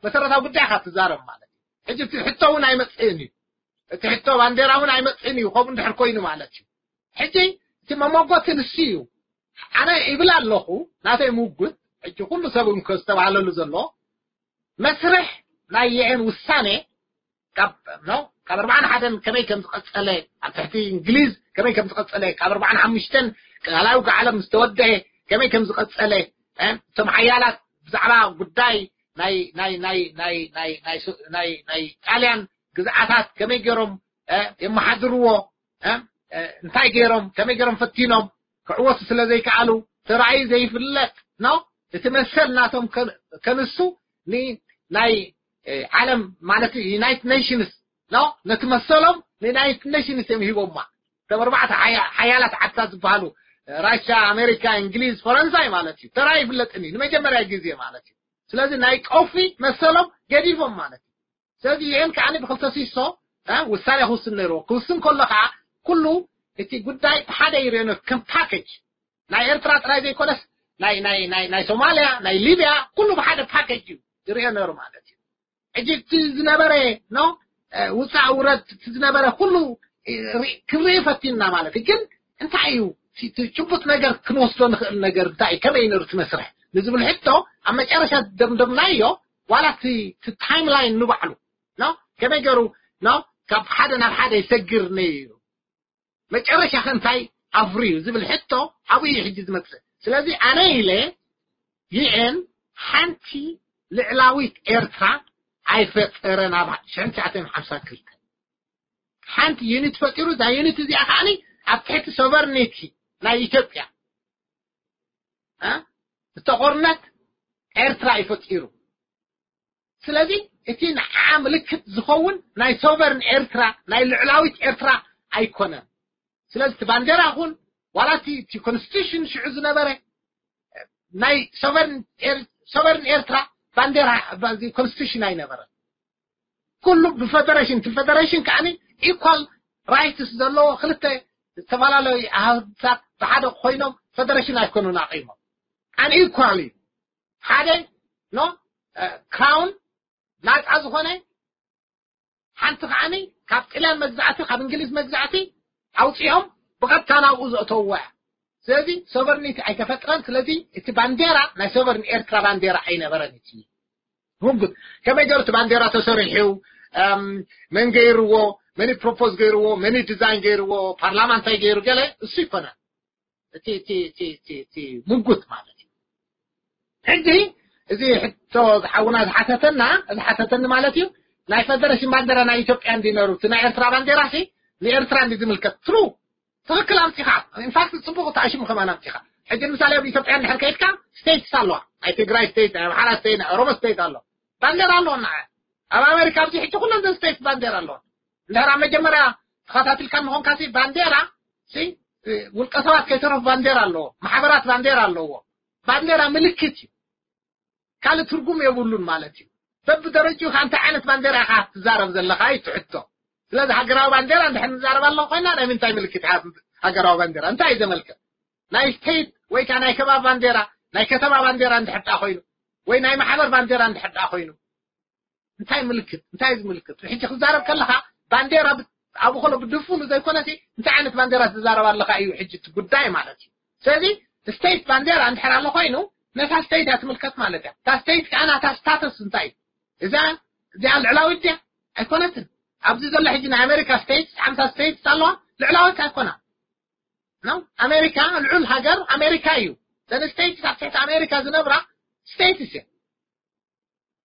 መሰረታዊ ጉዳይ ኢኻ ትዛረብ ማለት እዩ። ሕጂ እቲ ሕቶ እውን ኣይመፅእን እዩ። እቲ ሕቶ ባንዴራ እውን ኣይመፅእን እዩ። ከምኡ እንድሕር ኮይኑ ማለት እዩ። ሕጂ እቲ መመጎቲ ንሱ እዩ። ኣነ ይብል ኣለኹ ናተይ ምጉት። ሕጂ ኩሉ ሰብ እንኮ ዝተባህለሉ ዘሎ መስርሕ ናይ የኤን ውሳኔ ካብ ኖ ካብ ኣርባዓን ሓደን ከመይ ከም ዝቐጸለ ኣብ ትሕቲ እንግሊዝ ከመይ ከም ዝቐጸለ ካብ ኣርባዓን ሓሙሽተን ካልኣዊ ዓለም ዝተወደአ ከመይ ከም ዝቐጸለ እቶም ሓያላት ብዛዕባ ጉዳይ ናይ ናይ ናይ ናይ ናይ ናይ ናይ ናይ ጣልያን ግዝኣታት ከመይ ገይሮም የመሓድርዎ እንታይ ገይሮም ከመይ ገይሮም ፈቲኖም ክዕወቱ ስለ ዘይከኣሉ ተራእዩ ዘይፍለጥ ነው። እቲ መሰል ናቶም ከንሱ ናይ ዓለም ማለት ዩናይትድ ኔሽንስ ነው። ነቲ መሰሎም ንዩናይትድ ኔሽንስ እዮም ሂቦማ። ከም ኣርባዕተ ሓያላት ዓድታት ዝበሃሉ ራሻ፣ ኣሜሪካ፣ እንግሊዝ፣ ፈረንሳይ ማለት እዩ። ተራ ይፍለጥኒ ንመጀመርያ ግዜ ማለት እዩ። ስለዚ ናይ ቀውፊ መሰሎም ገዲፎም ማለት እዩ። ስለዚ ይህን ከዓኒ ብክልተ ሲሶ ውሳኔ ክውስን ነይርዎ። ክውስን ከሎ ከዓ ኩሉ እቲ ጉዳይ ብሓደ ይርአዮ ከም ፓኬጅ ናይ ኤርትራ ጥራይ ዘይኮነስ ናይ ናይ ናይ ናይ ሶማልያ ናይ ሊብያ ኩሉ ብሓደ ፓኬጅ እዩ ዝርአዮ ነይሩ ማለት እዩ። ሕጂ እቲ ዝነበረ ኖ ውፃእ ውረድ እቲ ዝነበረ ኩሉ ክርኢ ፈቲንና ማለት እዩ። ግን እንታይ እዩ ጭቡጥ ነገር ክንወስዶ ንኽእል ነገር እንታይ እዩ ከመይ ነሩ ትመስርሕ ንዝብል ሕቶ ኣብ መጨረሻ ደምደምናዮ ዋላ እቲ ታይም ላይን ንባዕሉ ኖ ከመይ ገሩ ኖ ካብ ሓደ ናብ ሓደ ይሰግር ነይሩ መጨረሻ ከ እንታይ ኣፍርዩ ዝብል ሕቶ ኣብኡ እዩ ሕጂ ዝመፅእ። ስለዚ ኣነ ኢለ ዩኤን ሓንቲ ልዕላዊት ኤርትራ ኣይፈጠረን ኣብ ሽሕን ትሽዓተን ሓምሳን ክልተን ሓንቲ ዩኒት ፈጢሩ እዛ ዩኒት እዚኣ ከዓኒ ኣብ ትሕቲ ሶቨርኒቲ ናይ ኢትዮጵያ ዝተቆርነት ኤርትራ እዩ ፈጢሩ። ስለዚ እቲ ንዓ ምልክት ዝኸውን ናይ ሶቨርን ኤርትራ ናይ ልዕላዊት ኤርትራ ኣይኮነን። ስለዚ እቲ ባንዴራ ይኹን ዋላ እቲ ኮንስቲቱሽን ሽዑ ዝነበረ ናይ ሶቨርን ኤርትራ ባንዴራ ኮንስቲቱሽን ኣይነበረን። ኩሉ ብፈደሬሽን እቲ ፈደሬሽን ከዓኒ ኢኳል ራይትስ ዘለዎ ክልተ ዝተፈላለዩ ኣህዛብ ብሓደ ኮይኖም ፈደሬሽን ኣይኮኑን ኣቂሞም። ኣን ኢኳል እዩ ሓደ ኖ ክራውን ናፃ ዝኾነ ሓንቲ ከዓኒ ካብ ጥልያን መግዛእቲ ካብ እንግሊዝ መግዛእቲ ኣውፂኦም ብቐጥታ ናብኡ ዘእተውዋ እያ። ስለዚ ሶቨርኒቲ ኣይተፈጥረን። ስለዚ እቲ ባንዴራ ናይ ሶቨርን ኤርትራ ባንዴራ ኣይነበረን። እቲ ህጉት ከመይ ገሩ እቲ ባንዴራ ተሰሪሑ መን ገይርዎ መን ፕሮፖዝ ገይርዎ መን ዲዛይን ገይርዎ ፓርላማ እንታይ ገይሩ ገለ እሱ ይኮነን። እቲ ምጉት ማለት እዩ። ሕጂ እዚ ሕቶ ዝሓውና ዝሓተተና ዝሓተተኒ ማለት እዩ። ናይ ፈደረሽን ባንዴራ ናይ ኢትዮጵያ እንዲነሩ እቲ ናይ ኤርትራ ባንዴራ ሲ ንኤርትራ እንዲ ዝምልከት ትሩ ትኽክል ኣምፂኻ። ኢንፋክት ፅቡቅ ተኣሽሙ ከማን ኣምፂኻ። ሕጂ ምሳሌ ኣብ ኢትዮጵያ እንድሕር ከይድካ ስቴትስ ኣለዋ። ናይ ትግራይ ስቴት፣ ናይ ኣምሓራ ስቴት፣ ናይ ኦሮሞ ስቴት ኣሎ። ባንዴራ ኣለዎ። ኣብ ኣሜሪካ ኣብዚ ሕጂ ኩለን ዘን ስቴትስ ባንዴራ ኣለዋ። እንድሕር ኣብ መጀመርያ ተኸታትልካ ምኾንካ ሲ ባንዴራ ሲ ውልቀ ሰባት ከይተረፉ ባንዴራ ኣለዎ። ማሕበራት ባንዴራ ኣለዎ። ባንዴራ ምልክት እዩ። ካልእ ትርጉም የብሉን ማለት እዩ። በብደረጅኡ ከዓ እንታይ ዓይነት ባንዴራ ኢኻ ትዛረብ ዘለኻ እዩ ትሕቶ። ስለዚ ሃገራዊ ባንዴራ እንድሕር ንዛረብ ኣለኹ ኮይና ናይ ምንታይ ምልክት እያ ሃገራዊ ባንዴራ እንታይ እዩ ዘመልክት? ናይ ስቴት ወይ ከዓ ናይ ከባቢ ባንዴራ ናይ ከተማ ባንዴራ እንድሕር ደኣ ኮይኑ ወይ ናይ ማሕበር ባንዴራ እንድሕር ደኣ ኮይኑ እንታይ ምልክት እንታይ እዩ ዝምልክት? ሕጂ ክዛረብ ከለኻ ባንዴራ ብ- ኣብኡ ከሎ ብድፉኑ ዘይኮነሲ እንታይ ዓይነት ባንዴራ ትዛረብ ኣለኻ እዩ ሕጂ እቲ ጉዳይ ማለት እዩ። ስለዚ ስቴት ባንዴራ እንድሕር ኣሎ ኮይኑ ነታ ስቴት እያ ትምልከት ማለት እያ። እታ ስቴት ከዓ ናታ ስታተስ እንታይ እዩ? እዛ እዚኣ ልዕላዊት ድያ? ኣይኮነትን። ኣብዚ ዘሎ ሕጂ ናይ ኣሜሪካ ስቴትስ ሓምሳ ስቴትስ ኣለዋ። ልዕላዊት ኣይኮና ነው። ኣሜሪካ ልዑል ሃገር ኣሜሪካ እዩ። ዘን ስቴትስ ኣብ ትሕቲ ኣሜሪካ ዝነብራ ስቴትስ እየ።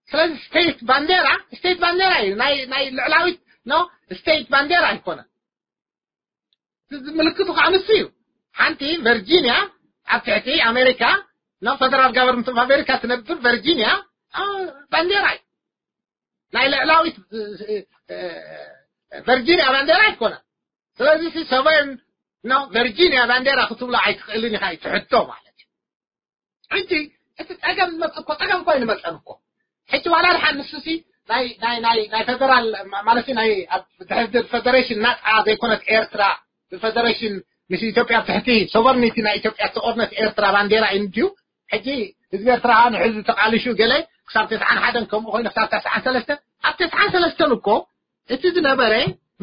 ስለዚ ስቴት ባንዴራ ስቴት ባንዴራ እዩ። ናይ ናይ ልዕላዊት ነው። ስቴት ባንዴራ ኣይኮነ። እዚ ምልክቱ ከዓ ንሱ እዩ። ሓንቲ ቨርጂኒያ ኣብ ትሕቲ ኣሜሪካ ነው። ፈደራል ጋቨርንመንት ኦፍ ኣሜሪካ ትነብር ቨርጂኒያ አ፣ ባንዴራ እዩ። ናይ ልዕላዊት እ፣ እ፣ ቨርጂኒያ ባንዴራ ኣይኮነ። ስለዚ ሲ ሰቨርን ነው ቨርጂኒያ ባንዴራ ክትብሎ ኣይትኽእልን ኢኻ እዩ ትሕቶ ማለት እዩ። ሕጂ እቲ ጸገም ዝመጽእ እኮ ጸገም እኮ ኣይንመጸን እኮ። ሕጂ ዋላ ድሓን ንሱ ሲ ናይ ናይ ናይ ናይ ፈደራል ማ- ማለት ናይ ኣብ ድሕሪ ፈደሬሽን ናጻ ዘይኮነት ኤርትራ ብፈደሬሽን ምስ ኢትዮጵያ ኣብ ትሕቲ ሶቨርኒቲ ናይ ኢትዮጵያ ተቆርነት ኤርትራ ባንዴራ እዩ እንድዩ። ሕጂ ህዝቢ ኤርትራ ንሕዚ ተቃሊሹ ገለ ክሳብ ተስዓን ሓደን ከምኡ ኮይኑ ክሳብ ተስዓን ሰለስተን ኣብ ተስዓን ሰለስተን እኮ እቲ ዝነበረ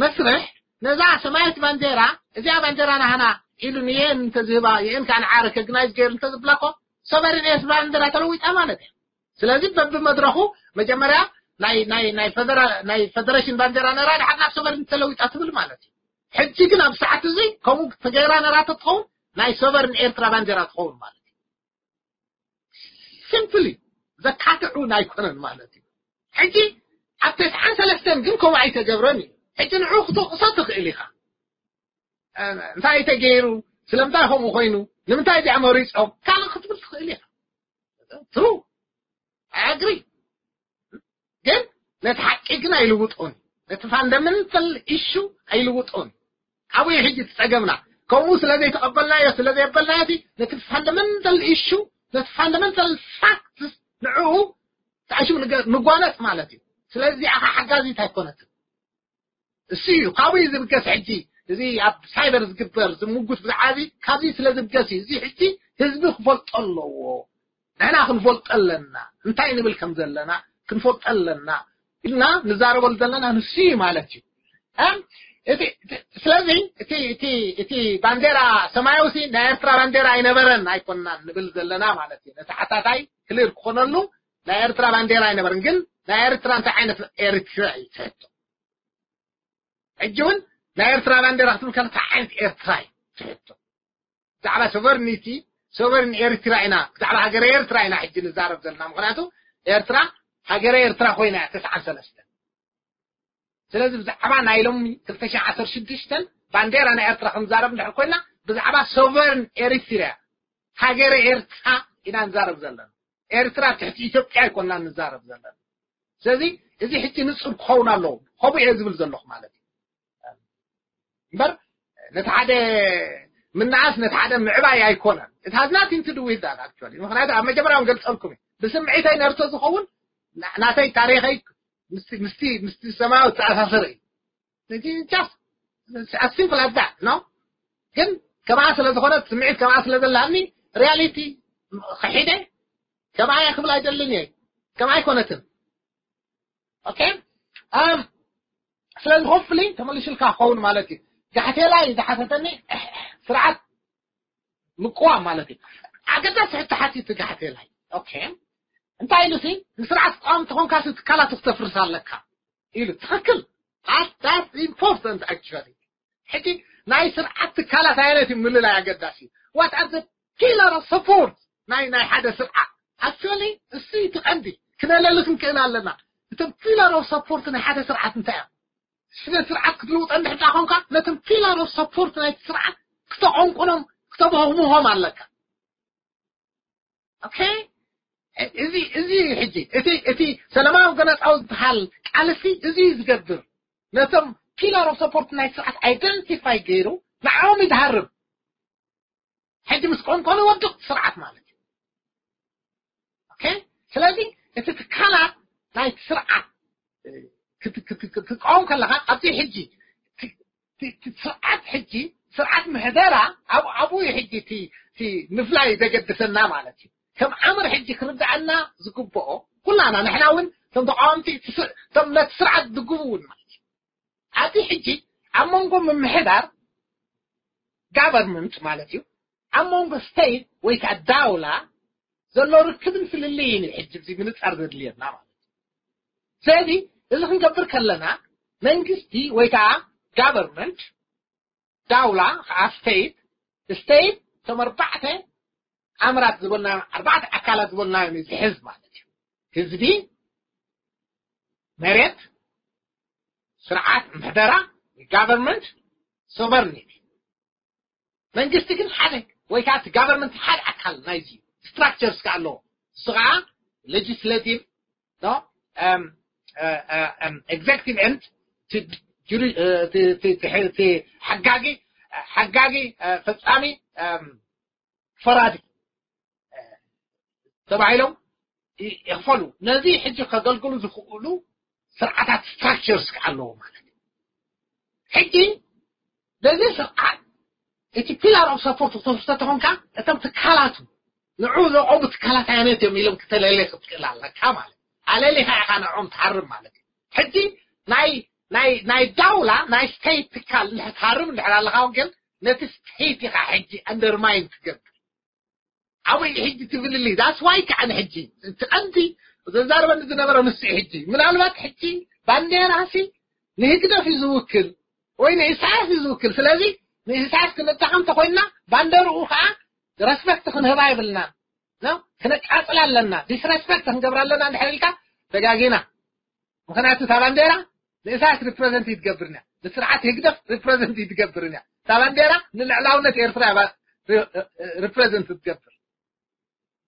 መስርሕ ነዛ ሰማያዊት ባንዴራ እዚኣ ባንዴራ ናህና ኢሉ ንየን እንተዝህባ የን ከዓ ንዓ ሬኮግናይዝ ገይሩ እንተዝብላ እኮ ሶቨሪን ኤርትራ ባንዴራ ተለዊጣ ማለት እያ። ስለዚ በብመድረኹ መጀመርያ ናይ ናይ ናይ ፈደራ ናይ ፈደሬሽን ባንዴራ ነራ ድሓር ናብ ሶቨሪን ተለዊጣ ትብል ማለት እዩ። ሕጂ ግን ኣብ ሰዓት እዚ ከምኡ ተገይራ ነራ ተትኸውን ናይ ሶቨሪን ኤርትራ ባንዴራ ትኸውን ማለት እዩ። ሲምፕሊ ዘካትዑ ኣይኮነን ማለት እዩ። ሕጂ ኣብ ተስዓን ሰለስተን ግን ከምኡ ኣይተገብረን እዩ። ሕጂ ንዑ ክትወቅሶ ትኽእል ኢኻ። እ፣ እንታይ ተገይሩ? ስለምንታይ ከምኡ ኮይኑ? ንምንታይ እዚኣ መሪፆም? ካልእ ክትብል ትኽእል ኢኻ። ትሩ ኣግሪ ግን ነቲ ሓቂ ግን ኣይልውጦን። ነቲ ፋንዳመንታል ኢሹ ኣይልውጦን። ኣብኡ እዩ ሕጂ እቲ ጸገምና። ከምኡ ስለ ዘይተቐበልናዮ ስለ ዘየበልናዮ እቲ ነቲ ፋንዳመንታል ኢሹ ነቲ ፋንዳመንታል ፋክትስ ንዕኡ ተኣሽሙ ንገ- ንጓነጽ ማለት እዩ። ስለዚ ኣኻ ሓጋዚት ኣይኮነትን። እሱ እዩ ካብኡ እዩ ዝብገስ። ሕጂ እዚ ኣብ ሳይበር ዝግበር ዝምጉት ብዛዕባ እዚ ካብዚ ስለ ዝብገስ እዩ። እዚ ሕጂ ህዝቢ ክፈልጦ ኣለዎ። ንሕና ክንፈልጦ ኣለና። እንታይ ንብል ከም ዘለና ክንፈልጦ ኣለና ኢልና ንዛረበሉ ዘለና ንሱ እዩ ማለት እዩ። እም፣ እቲ እቲ- ስለዚ እቲ እቲ እቲ ባንዴራ ሰማያዊ ሲ ናይ ኤርትራ ባንዴራ ኣይነበረን ኣይኮናን ንብል ዘለና ማለት እዩ። ነቲ ሓታታይ ክሊር ክኾነሉ ናይ ኤርትራ ባንዴራ ኣይነበረን። ግን ናይ ኤርትራ እንታይ ዓይነት ኤርትራ እዩ ትሕቶ? ሕጂ እውን ናይ ኤርትራ ባንዴራ ክትብል ከለካ እንታይ ዓይነት ኤርትራ እዩ ትሕቶ? ብዛዕባ ሶቨርኒቲ ሶቨርን ኤርትራ ኢና ብዛዕባ ሃገረ ኤርትራ ኢና ሕጂ ንዛረብ ዘለና። ምክንያቱ ኤርትራ ሃገረ ኤርትራ ኮይና እያ ተስዓን ሰለስተን። ስለዚ ብዛዕባ ናይ ሎሚ ክልተ ሽሕን ዓሰርተ ሽዱሽተን ባንዴራ ናይ ኤርትራ ክንዛረብ እንድሕር ኮይና ብዛዕባ ሶቨርን ኤሪትሪያ ሃገረ ኤርትራ ኢና ንዛረብ ዘለና። ኤርትራ ትሕቲ ኢትዮጵያ ኣይኮና ንዛረብ ዘለና። ስለዚ እዚ ሕጂ ንጹር ክኸውን ኣለዎ። ከምኡ እየ ዝብል ዘለኹ ማለት እዩ። እምበር ነቲ ሓደ ምንኣስ ነቲ ሓደ ምዕባይ ኣይኮነን። It has nothing to do with that actually። ምክንያቱ ኣብ መጀመርያ እውን ገልጸልኩም እዩ። ብስምዒተይ ነርቶ ዝኸውን ና- ናተይ ታሪኸይ ምስቲ ምስቲ ምስቲ ሰማያዊ ተኣሳሰረ እዩ። It's just as simple as that ነው። ግን ከማኣ ስለ ዝኾነት ስምዒት ከማኣ ስለ ዘላኒ ሪያሊቲ ከሒደ ከማኣ እየ ክብል ኣይደልን እየ። ከማኣ ኣይኮነትን። ኦኬ። ኣም ስለዚ ሆፕፍሊ ተመልሽልካ ክኸውን ማለት እዩ። ጋሕቴላይ ዝሓተተኒ ስርዓት ምቅዋም ማለት እዩ። ኣገዳሲ ሕቶ ሓቲቱ ጋሕቴላይ። ኦኬ እንታይ ኢሉ ሲ ንስርዓት ትቃወም ተኾንካ ሲ ትካላቱ ክተፍርስ ኣለካ ኢሉ። ትኽክል። That- that's important actually። ሕጂ ናይ ስርዓት ትካላት ኣየነት እዩ ምልላይ ኣገዳሲ። What are the pillar of support ናይ ናይ ሓደ ስርዓት? ኣክቹዋሊ እሱ እቲ ቀንዲ ክነለሊ ክንክእል ኣለና። እቶም ፒላር ኦፍ ሰፖርት ናይ ሓደ ስርዓት እንታይ እዮም? ስለ ስርዓት ክትልውጠ እንድሕዳ ኮንካ ነቶም ፒላር ኦፍ ሰፖርት ናይቲ ስርዓት ክተቐንቁኖም ክተበህሙሆም ኣለካ። ኦኬ፣ እዚ እዚ ሕጂ እቲ እቲ ሰላማዊ ገለጻዊ ዝበሃል ቃልሲ እዚ እዩ ዝገብር። ነቶም ፒላር ኦፍ ሰፖርት ናይ ስርዓት ኣይደንቲፋይ ገይሩ ንዓኦም ይድሃርም። ሕጂ ምስ ቆንቆኑ ወድቕ ስርዓት ማለት እዩ። ኦኬ፣ ስለዚ እቲ ትካላት ናይቲ ስርዓት ክትቃወም ከለኻ ኣብዚ ሕጂ ስርዓት ሕጂ ስርዓት ምሕደራ ኣብኡ እዩ ሕጂ እቲ ምፍላይ ዘገድሰና ማለት እዩ። ከም ኣምር ሕጂ ክርዳኣና ዝግብኦ ኩላና ንሕና እውን ከም ተቃወምቲ እቶም ነቲ ስርዓት ዝግቡ እውን ማለት እዩ። ኣብዚ ሕጂ ኣብ መንጎ ምምሕዳር ጋቨርንመንት ማለት እዩ ኣብ መንጎ ስቴት ወይ ከዓ ዳውላ ዘሎ ርክብን ፍልልይን እዩ ሕጂ እዚ ምንፃር ዘድልየና ማለት እዩ። ስለዚ እዚ ክንገብር ከለና መንግስቲ ወይ ከዓ ጋቨርንመንት ዳውላ ከዓ ስቴት ስቴት እቶም ኣርባዕተ ኣምራት ዝበልናዮም ኣርባዕተ ኣካላት ዝበልናዮም እዩ ዝሕዝ ማለት እዩ። ህዝቢ፣ መሬት፣ ስርዓት ምሕደራ፣ ጋቨርንመንት፣ ሶቨርኒቲ። መንግስቲ ግን ሓደ ወይ ከዓ እቲ ጋቨርንመንት ሓደ ኣካል ናይዚ ስትራክቸርስ ከዓ ኣለዎ። እሱ ከዓ ሌጅስሌቲቭ፣ ኤግዜክቲቭ ኤንድ ሓጋጊ ሓጋጊ ፈፃሚ ፈራዲ ተባሂሎም ይኽፈሉ። ነዚ ሕጂ ከገልግሉ ዝኽእሉ ስርዓታት ስትራክቸርስ ኣለዎ ማለት እዩ። ሕጂ በዚ ስርዓት እቲ ፒላር ኦፍ ሰፖርት ክትወስዶ ተኾንካ እቶም ትካላቱ ንዑ ዘቆሙ ትካላት ኣየነት እዮም ኢሎም ክተለለ ክትክእል ኣለካ ማለት ኣለሊኻ ኢኻ ንዕኦም ትሃርም ማለት እዩ። ሕጂ ናይ ናይ ናይ ዳውላ ናይ ስቴት ትካል እንድሕር ትሃርም እንድሕር ኣለኻ ግን ነቲ ስቴት ኢኻ ሕጂ ኣንደርማይን ትገብር። ኣበይ ሕጂ ትብልሊ that's why ከዓ ንሕጂ እቲ ቀንዲ ዘዛርበኒ ዝነበረ ንሱ እዩ። ሕጂ ምናልባት ሕጂ ባንዴራ ሲ ንህግደፍ እዩ ዝውክል ወይ ንኢሳያስ እዩ ዝውክል። ስለዚ ንኢሳያስ ክንጠኸም ተኮይንና ባንደርኡ ከዓ ረስፐክት ክንህባ የብልናን። ክነቃፅላ ኣለና። ዲስረስፐክት ክንገብራ ኣለና እንድሕር ኢልካ ተጋጊና። ምክንያቱ እታ ባንዴራ ንእሳት ሪፕሬዘንት ይትገብርን እያ፣ ንስርዓት ህግደፍ ሪፕሬዘንት ይትገብርን እያ። እታ ባንዴራ ንልዕላውነት ኤርትራ እያ ሪፕሬዘንት ትገብር።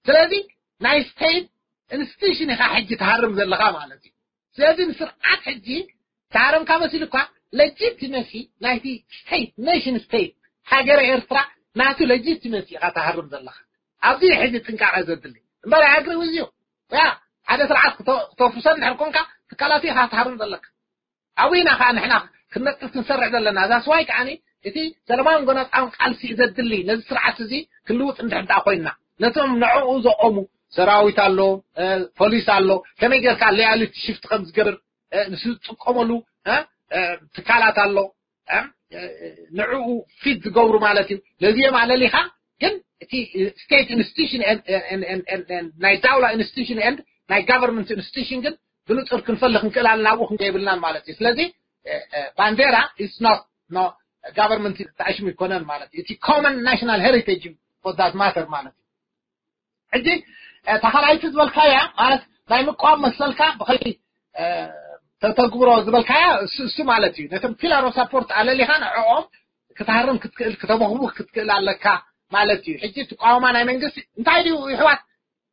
ስለዚ ናይ ስቴት ኢንስቲቱሽን ኢኻ ሕጂ ትሃርም ዘለኻ ማለት እዩ። ስለዚ ንስርዓት ሕጂ ትሃረምካ መሲሉካ ሌጂቲመሲ ናይቲ ስቴት ኔሽን ስቴት ሃገረ ኤርትራ ናቱ ሌጂቲመሲ ኢኻ ትሃርም ዘለኻ። ኣብዚ ሕጂ ጥንቃቐ ዘድሊ እምበር ኣግሪ ውዝዩ ያ ሓደ ስርዓት ክተፍርሰ እንድሕር ኮንካ ትካላቱ ኢኻ ትሃርም ዘለካ። ኣብና ከዓ ንሕና ክንነጥፍ ክንሰርሕ ዘለና እዛ ስዋይ ከዓኒ እቲ ሰለማውን ጎናፃውን ቃልሲ እዩ ዘድሊ። ነዚ ስርዓት እዚ ክንልውጥ እንድሕር ደኣ ኮይንና ነቶም ንዕኡ ዘቆሙ ሰራዊት ኣሎ፣ ፖሊስ ኣሎ፣ ከመይ ጌርካ ሎያሊቲ ሽፍት ከም ዝገብር ዝጥቀመሉ ትካላት ኣሎ፣ ንዕኡ ፊት ዝገብሩ ማለት እዩ። ነዚኦም ኣለሊኻ ግን እቲ ስቴት ኢንስቲቱሽን ናይ ዳውላ ኢንስቲቱሽን ኤንድ ናይ ጋቨርንመንት ኢንስቲቱሽን ግን ብንፁር ክንፈልኽ ንክእል ኣለና ኣብኡ ክንከ የብልናን ማለት እዩ። ስለዚ ባንዴራ is not no ጋቨርንመንት ተኣሽሙ ይኮነን ማለት እዩ። እቲ ኮመን ናሽናል ሄሪቴጅ for that matter ማለት እዩ። ሕጂ ተኻላይቲ ዝበልካያ ማለት ናይ ምቋም መሰልካ ብኸይ ተተግብሮ ዝበልካያ እሱ ማለት እዩ። ነቶም ፒላር ኦፍ ሳፖርት ኣለሊኻ ንዕኦም ክትሃርም ክትክእል ክተበኽቡ ክትክእል ኣለካ ማለት እዩ። ሕጂ ትቋወማ ናይ መንግስቲ እንታይ ድዩ ይሕዋት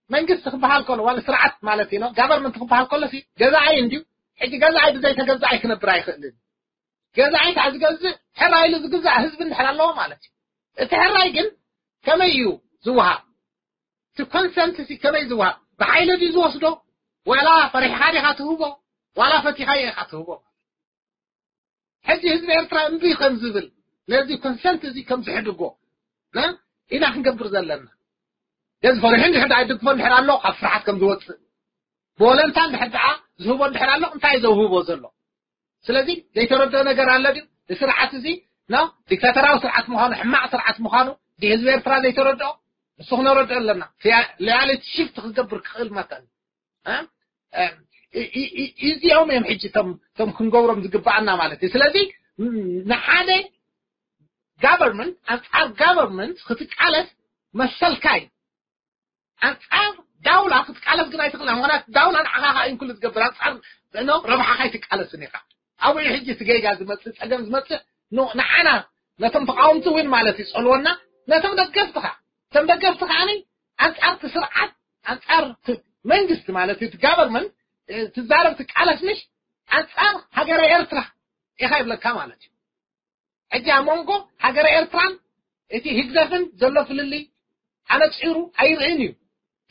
መንግስቲ ክበሃል ከሎ ዋላ ስርዓት ማለት እዩ ጋቨርንመንት ክበሃል ከሎ ገዛኣይ እንድዩ። ሕጂ ገዛኣይ ብዘይ ተገዛኣይ ክነብር ኣይኽእልን። ገዛኣይ ከዓ ዝገዝእ ሕራይ ኢሉ ዝግዛእ ህዝቢ እንድሕር ኣለዎ ማለት እዩ። እቲ ሕራይ ግን ከመይ እዩ ዝወሃብ? እቲ ኮንሰንት ከመይ ዝወሃብ? ብሓይሊ ድዩ ዝወስዶ? ዋላ ፈሪሕኻ ዲኻ ትህቦ? ዋላ ፈቲኻ ኢኻ ትህቦ? ሕጂ ህዝቢ ኤርትራ እምቢ ከም ዝብል ነዚ ኮንሰንት እዚ ከም ዝሕድጎ ኢና ክንገብር ዘለና። ገዚ ፈሪሑ እንድሕር ኣይድግፎ እንድሕር ኣሎ ካብ ፍርሓት ከም ዝወፅእ ብወለንታ እንድሕር ደኣ ዝህቦ እንድሕር ኣሎ እንታይ ዘውህቦ ዘሎ? ስለዚ ዘይተረድኦ ነገር ኣሎ ድዩ? ስርዓት እዚ ዲክታተራዊ ስርዓት ምዃኑ ሕማቕ ስርዓት ምዃኑ ህዝቢ ኤርትራ ዘይተረድኦ ንሱ ክነረድኦ ኣለና። ሪያሊቲ ሽፍት ክገብር ክኽእል መጠን እዚኦም እዮም ሕጂ እቶም ክንገብሮም ዝግባኣና ማለት እዩ። ስለዚ ንሓደ ጋቨርንመንት ኣንፃር ጋቨርንመንት ክትቃለስ መሰልካ እዩ። ኣንፃር ዳውላ ክትቃለስ ግን ኣይትኽእልን። ምኽንያቱ ዳውላ ንዓኻ ከኣ ይንኩል ዝገብር፣ ኣንጻር ንዕኖ ረብሓኻ ኣይትቃለስን ኢኻ። ኣብኡ እዩ ሕጂ እቲ ጌጋ ዝመጽእ፣ ጸገም ዝመጽእ። ኖ፣ ንዓና ነቶም ተቃወምቲ እውን ማለት እዩ ጸልወና፣ ነቶም ደገፍትኻ። እቶም ደገፍቲ ከኣኒ ኣንጻር እቲ ስርዓት፣ ኣንጻር እቲ መንግስቲ ማለት እዩ፣ እቲ ጋቨርመንት፣ እ፣ ትዛረብ ትቃለስ ምሽ፣ ኣንጻር ሃገረ ኤርትራ ኢኻ ይብለካ ማለት እዩ። ሕጂ ኣብ መንጎ ሃገረ ኤርትራን እቲ ህግደፍን ዘሎ ፍልልይ ኣነጺሩ ኣይርእን እዩ።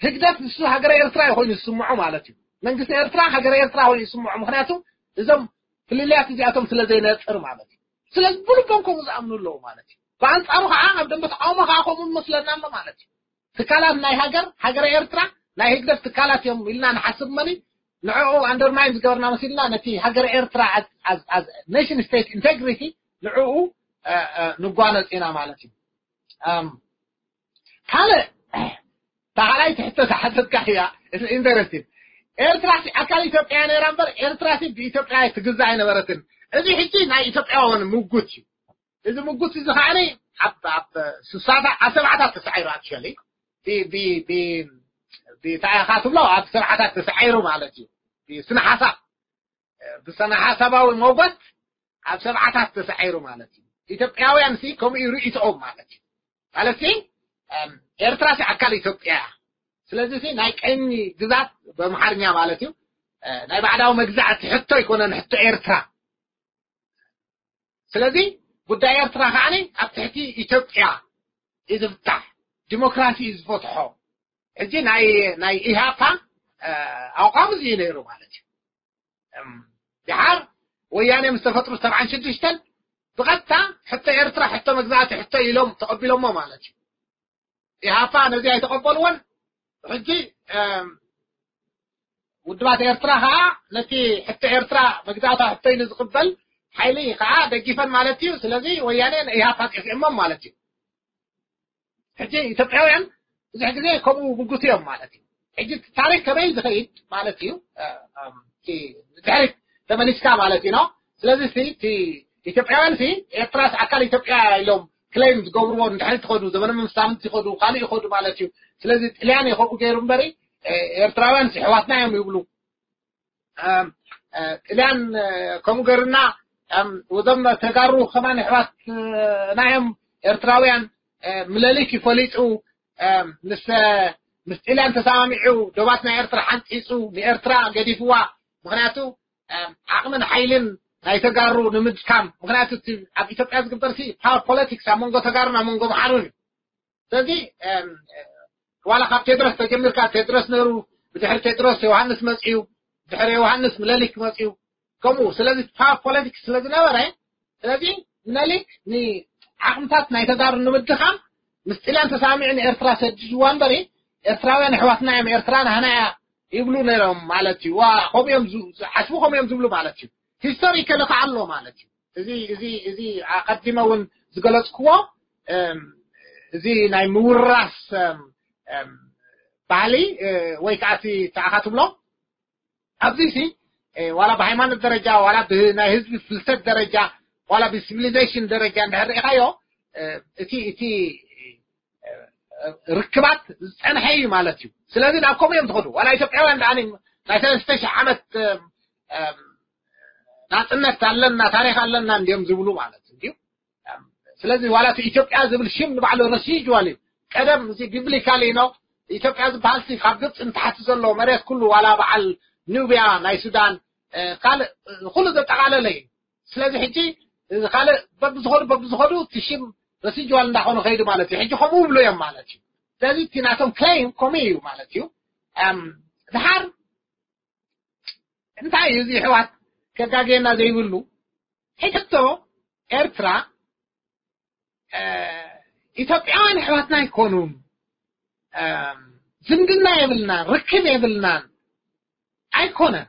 ህግደፍ ንሱ ሃገረ ኤርትራ ኮይኑ ዝስምዖ ማለት እዩ። መንግስቲ ኤርትራ ሃገረ ኤርትራ ኮይኑ ዝስምዖ፣ ምኽንያቱ እዞም ፍልልያት እዚኣቶም ስለ ዘይነጽር ማለት እዩ። ስለዚ ብልቦም ከምኡ ዝኣምኑ ኣለዉ ማለት እዩ። ብኣንጻሩ ከዓ ኣብ ደንበ ተቃውሞ ከዓ ከምኡ ንመስለና ኣሎ ማለት እዩ። ትካላት ናይ ሃገር፣ ሃገረ ኤርትራ ናይ ህግደፍ ትካላት እዮም ኢልና ንሓስብ መኒ ንዕኡ ኣንደርማይን ዝገበርና መሲልና ነቲ ሃገረ ኤርትራ as, as, as nation state integrity ንዕኡ፣ እ፣ እ፣ ንጓነጽ ኢና ማለት እዩ። እም፣ ካልእ፣ ታህላይ ትሕቶ ዝሓተትካ እያ፣ it's interesting። ኤርትራ ሲ ኣካል ኢትዮጵያ ነይራ እምበር ኤርትራ ሲ ብኢትዮጵያ ትግዛእ ኣይነበረትን። እዚ ሕጂ ናይ ኢትዮጵያውያን ምጉት እዩ። እዚ ምጉት እዚ ከዓኒ ኣብ፣ ኣብ ስሳታት፣ ኣብ ሰብዓታት ተሳዒሩ፣ actually። ብ-፣ ብ-፣ ብ-፣ ብታይኻ ትብሎ ኣብ ሰብዓታት ተሳዒሩ ማለት እዩ። ብስነ ሓሳብ፣ ብስነ ሓሳባዊ ሞጎት ኣብ ሰብዓታት ተሳዒሩ ማለት እዩ። ኢትዮጵያውያን ሲ ከምኡ እዩ ርእይቶኦም ማለት እዩ። ማለት ሲ፣ እም፣ ኤርትራ ሲ ኣካል ኢትዮጵያ እያ። ስለዚ ሲ ናይ ቀኝ ግዛት በምሓርኛ ማለት እዩ፣ እ፣ ናይ ባዕዳዊ መግዛእቲ ሕቶ ኣይኮነን ሕቶ ኤርትራ። ስለዚ ጉዳይ ኤርትራ ከዓኒ ኣብ ትሕቲ ኢትዮጵያ እዩ ዝፍታሕ፣ ዲሞክራሲ እዩ ዝፈትሖ። ሕጂ ናይ፣ ናይ ኢሃፓ፣ እ፣ ኣቋም እዚ እዩ ነይሩ ማለት እዩ። እም፣ ድሓር ወያኔ ምስ ተፈጥሩ ሰብዓን ሽዱሽተን ብቐጥታ ሕቶ ኤርትራ ሕቶ መግዛእቲ ሕቶ ኢሎም ተቐቢሎሞ ማለት እዩ። ኢሃፓ ነዚ ኣይተቐበልዎን። ሕጂ፣ እም፣ ውድባት ኤርትራ ከኣ ነቲ ሕቶ ኤርትራ መግዛእታ ሕቶ ኢሉ ዝቕበል ሓይሊ ከኣ ደጊፈን ማለት እዩ። ስለዚ ወያኔ ንኢሃፓ ጸፊዖሞም ማለት እዩ። ሕጂ ኢትዮጵያውያን ብዙሕ ግዜ ከምኡ ምጉት እዮም ማለት እዩ። ሕጂ እቲ ታሪኽ ከመይ ዝኸይድ ማለት እዩ፣ እ፣ እም፣ እቲ ድሕሪት ተመሊስካ ማለት እዩ፣ ኖ? ስለዚ ሲ፣ እቲ ኢትዮጵያውያን ሲ፣ ኤርትራስ ኣካል ኢትዮጵያ ኢሎም ክሌም ዝገብርዎ እንድሕሪ ትኸዱ፣ ዘመነ መንግስታውንቲ ይኸዱ፣ ካልእ ይኸዱ ማለት እዩ። ስለዚ ጥልያን እዩ ከምኡ ገይሩ እምበሪ፣ እ፣ ኤርትራውያን ሲ፣ ኣሕዋትና እዮም ይብሉ። እም፣ እ፣ ጥልያን፣ እ፣ ከምኡ ገይሩና፣ እም፣ እዞም ተጋሩ ከማን ኣሕዋትና እዮም፣ ኤርትራውያን፣ እ፣ ምለሊክ ይፈሊጡ፣ እም፣ ምስ፣ ምስ ጥልያን ተሰማሚዑ ዶባት ናይ ኤርትራ ሓንጺጹ፣ ንኤርትራ ገዲፍዋ። ምኽንያቱ፣ እም፣ ዓቕምን ሓይልን ናይ ተጋሩ ንምድካም። ምኽንያቱ እቲ ኣብ ኢትዮጵያ ዝግበር ሲ ፓወር ፖለቲክስ ኣብ መንጎ ተጋሩን ኣብ መንጎ ኣምሓሩን እዩ። ስለዚ፣ እም፣ ዋላ ካብ ቴድሮስ ተጀሚርካ፣ ቴድሮስ ነይሩ፣ ብድሕሪ ቴድሮስ ዮሃንስ መጽዩ፣ ድሕሪ ዮሃንስ ምለሊክ መጽዩ፣ ከምኡ። ስለዚ ፓወር ፖለቲክስ ስለ ዝነበረ፣ ስለዚ ምለሊክ ንዓቕምታት ናይ ተጋሩ ንምድኻም ምስ ጥልያን ተሳሚዑ ንኤርትራ ሰዲድዋ እምበሪ፣ ኤርትራውያን ኣሕዋትና እዮም፣ ኤርትራ ናህና እያ ይብሉ ነይሮም ማለት እዩ። ዋ፣ ከምኡ እዮም ዝ-፣ ዝሓስቡ፣ ከምኡ እዮም ዝብሉ ማለት እዩ። ሂስቶሪካሊ ከዓ ኣሎ ማለት እዩ። እዚ፣ እዚ፣ እዚ ኣቐዲመ እውን ዝገለጽክዎ፣ እም፣ እዚ ናይ ምውራስ፣ እም፣ እም፣ ባህሊ፣ እ፣ ወይ ከዓ እቲ ተኣኻ ትብሎ፣ ኣብዚ ሲ፣ እ፣ ዋላ ብሃይማኖት ደረጃ፣ ዋላ ብ-፣ ናይ ህዝቢ ፍልሰት ደረጃ፣ ዋላ ብሲቪሊዜሽን ደረጃ እንድሕር ርኢኻዮ፣ እ፣ እቲ፣ እቲ፣ እ፣ ርክባት ዝጸንሐ እዩ ማለት እዩ። ስለዚ ናብ ከምኡ እዮም ዝኸዱ። ዋላ ኢትዮጵያውያን ደኣ ናይ ሰለስተ ሺሕ ዓመት፣ እም፣ እም፣ ናጽነት ኣለና፣ ታሪኽ ኣለና እንዲዮም ዝብሉ ማለት እዩ። እም፣ ስለዚ ዋላ እቲ ኢትዮጵያ ዝብል ሽም ንባዕሉ ረሲጅዋል እዩ። ቀደም እዚ ቢብሊካሊ ነው። ኢትዮጵያ ዝበሃል ሲ ካብ ግብፂ ንታሕቲ ዘሎ መሬት ኩሉ ዋላ በዓል ኑብያ ናይ ሱዳን፣ እ፣ ካልእ፣ እ፣ ኩሉ ዘጠቓለለ እዩ። ስለዚ ሕጂ እዚ ካልእ በብዝኸዱ፣ በብዝኸዱ እቲ ሽም ረሲጅዋል እንዳኾኑ ከይዱ ማለት እዩ። ሕጂ ከምኡ ይብሉ እዮም ማለት እዩ። ስለዚ እቲ ናቶም ክሌም ከምኡ እዩ ማለት እዩ። እም፣ ድሓር እንታይ እዩ እዚ ኣሕዋት ከጋግየና ዘይብሉ? ሕቶ ኤርትራ፣ እ፣ ኢትዮጵያውያን ኣሕዋትና ኣይኮኑን፣ እ፣ ዝምድና የብልናን፣ ርክብ የብልናን፣ ኣይኮነን።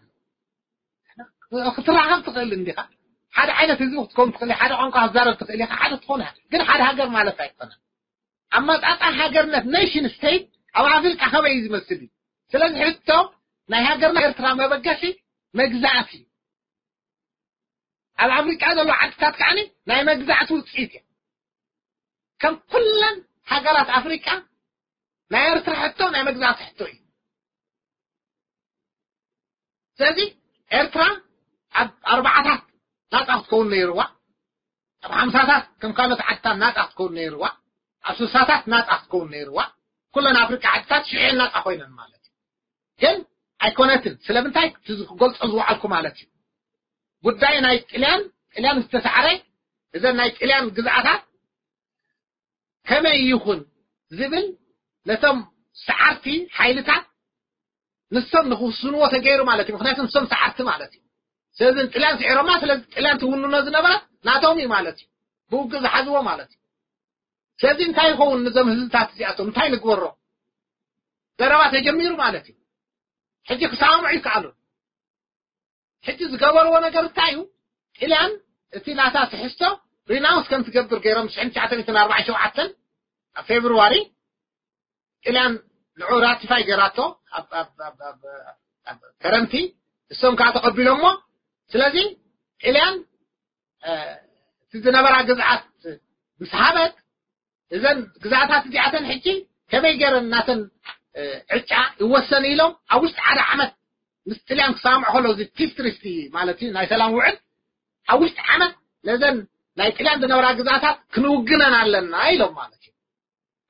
ክትራኸብ ትኽእል እንዲኻ፣ ሓደ ዓይነት ህዝቢ ክትከውን ትኽእል፣ ሓደ ቋንቋ ክትዛረብ ትኽእል ኢኻ፣ ሓደ ትኾን ኢኻ። ግን ሓደ ሃገር ማለት ኣይኮነን። ኣመጻጽኣ ሃገርነት፣ ኔሽን ስቴት፣ ኣብ ኣፍሪቃ ከመይ እዩ ዝመስል እዩ። ስለዚ ሕቶ ናይ ሃገርና ኤርትራ መበገሲ መግዛእቲ እዩ። ኣብ ኣፍሪቃ ዘሎ ዓድታት ከዓኒ ናይ መግዛእቲ ውጽኢት እዮም። ከም ኩለን ሃገራት ኣፍሪቃ ናይ ኤርትራ ሕቶ ናይ መግዛእቲ ሕቶ እዩ። ስለዚ ኤርትራ ኣብ ኣርባዓታት ናጻ ክትከውን ነይርዋ፣ ኣብ ሓምሳታት ከም ካልኦት ዓድታት ናጻ ክትከውን ነይርዋ፣ ኣብ ስሳታት ናጻ ክትከውን ነይርዋ። ኩለን ኣፍሪቃ ዓድታት ሽዑ ናጻ ኮይነን ማለት እዩ። ግን ኣይኮነትን። ስለምንታይ? እቲ ክገልጾ ዝወዓልኩ ማለት እዩ። ጉዳይ ናይ ጥልያን፣ ጥልያን ዝተሳዕረ፣ እዘን ናይ ጥልያን ግዝኣታት ከመይ ይኹን ዝብል ነቶም ሰዓርቲ ሓይልታት ንሶም ንክውስንዎ ተገይሩ ማለት እዩ። ምክንያቱ ንሶም ሰዓርቲ ማለት እዩ። ስለዚ ጥልያን ስዒሮማ፣ ስለዚ ጥልያን ትውንኖ ዝነበረት ናቶም እዩ ማለት እዩ። ብውግእ ዝሓዝዎ ማለት እዩ። ስለዚ እንታይ ይኸውን ንዞም ህዝብታት እዚኣቶም? እንታይ ንግበሮ? ዘረባ ተጀሚሩ ማለት እዩ። ሕጂ ክሰማምዑ ይከኣሉ። ሕጂ ዝገበርዎ ነገር እንታይ እዩ? ጥልያን እቲ ናታ ትሕዝቶ ሪናውንስ ከም ትገብር ገይሮም ሽሕን ትሽዓተ ሚእትን ኣርባዓን ሸውዓተን ኣብ ፌብርዋሪ ጥልያን ንዑ ራቲፋይ ገይራቶ ኣብ፣ ኣብ፣ ኣብ፣ ኣብ፣ ኣብ ከረንቲ እሶም ከዓ ተቐቢሎሞ። ስለዚ ጥልያን፣ እ፣ እቲ ዝነበራ ግዝኣት ምስ ሃበት እዘን ግዝኣታት እዚኣተን ሕጂ ከመይ ገይረን ናተን፣ እ፣ ዕጫ ይወሰን ኢሎም ኣብ ውሽጢ ሓደ ዓመት ምስ ጥልያን ክሰማምዑ ከለዉ እዚ ፒስ ትሪቲ ማለት እዩ ናይ ሰላም ውዕል ኣብ ውሽጢ ዓመት ነዘን ናይ ጥልያን ዝነበራ ግዝኣታት ክንውግነን ኣለና ኢሎም ማለት እዩ።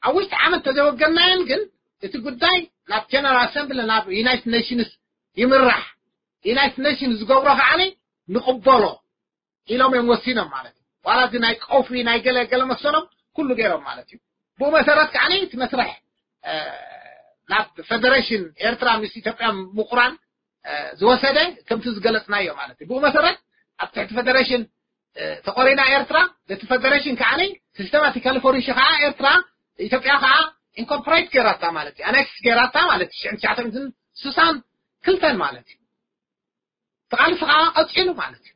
ኣብ ውሽጢ ዓመት ተዘወገናየን ግን እቲ ጉዳይ ናብ ጀነራል ኣሰምብሊ ናብ ዩናይትድ ኔሽንስ ይምራሕ። ዩናይትድ ኔሽንስ ዝገብሮ ከዓኒ ንቕበሎ ኢሎም እዮም ወሲኖም ማለት እዩ። ዋላ እዚ ናይ ቀውፊ ናይ ገለ ገለ መሰሎም ኩሉ ገይሮም ማለት እዩ። ብኡ መሰረት ከዓኒ እቲ መስርሕ፣ እ፣ ናብ ፌደሬሽን ኤርትራ ምስ ኢትዮጵያ ምቑራን፣ እ፣ ዝወሰደ ከምቲ ዝገለጽናዮ ማለት እዩ። ብኡ መሰረት ኣብ ትሕቲ ፌደሬሽን፣ እ፣ ተቖሪና ኤርትራ፣ ነቲ ፌደሬሽን ከዓኒ ሲስተማቲካሊ ፈሪሹ ከኣ ኤርትራ፣ ኢትዮጵያ ከኣ ኢንኮርፖሬት ገይራታ ማለት እዩ። ኣነክስ ገይራታ ማለት እዩ። ሽሕን ትሽዓተ ሚእትን ስሳን ክልተን ማለት እዩ። እቲ ቃልሲ ከኣ ቀጺሉ ማለት እዩ።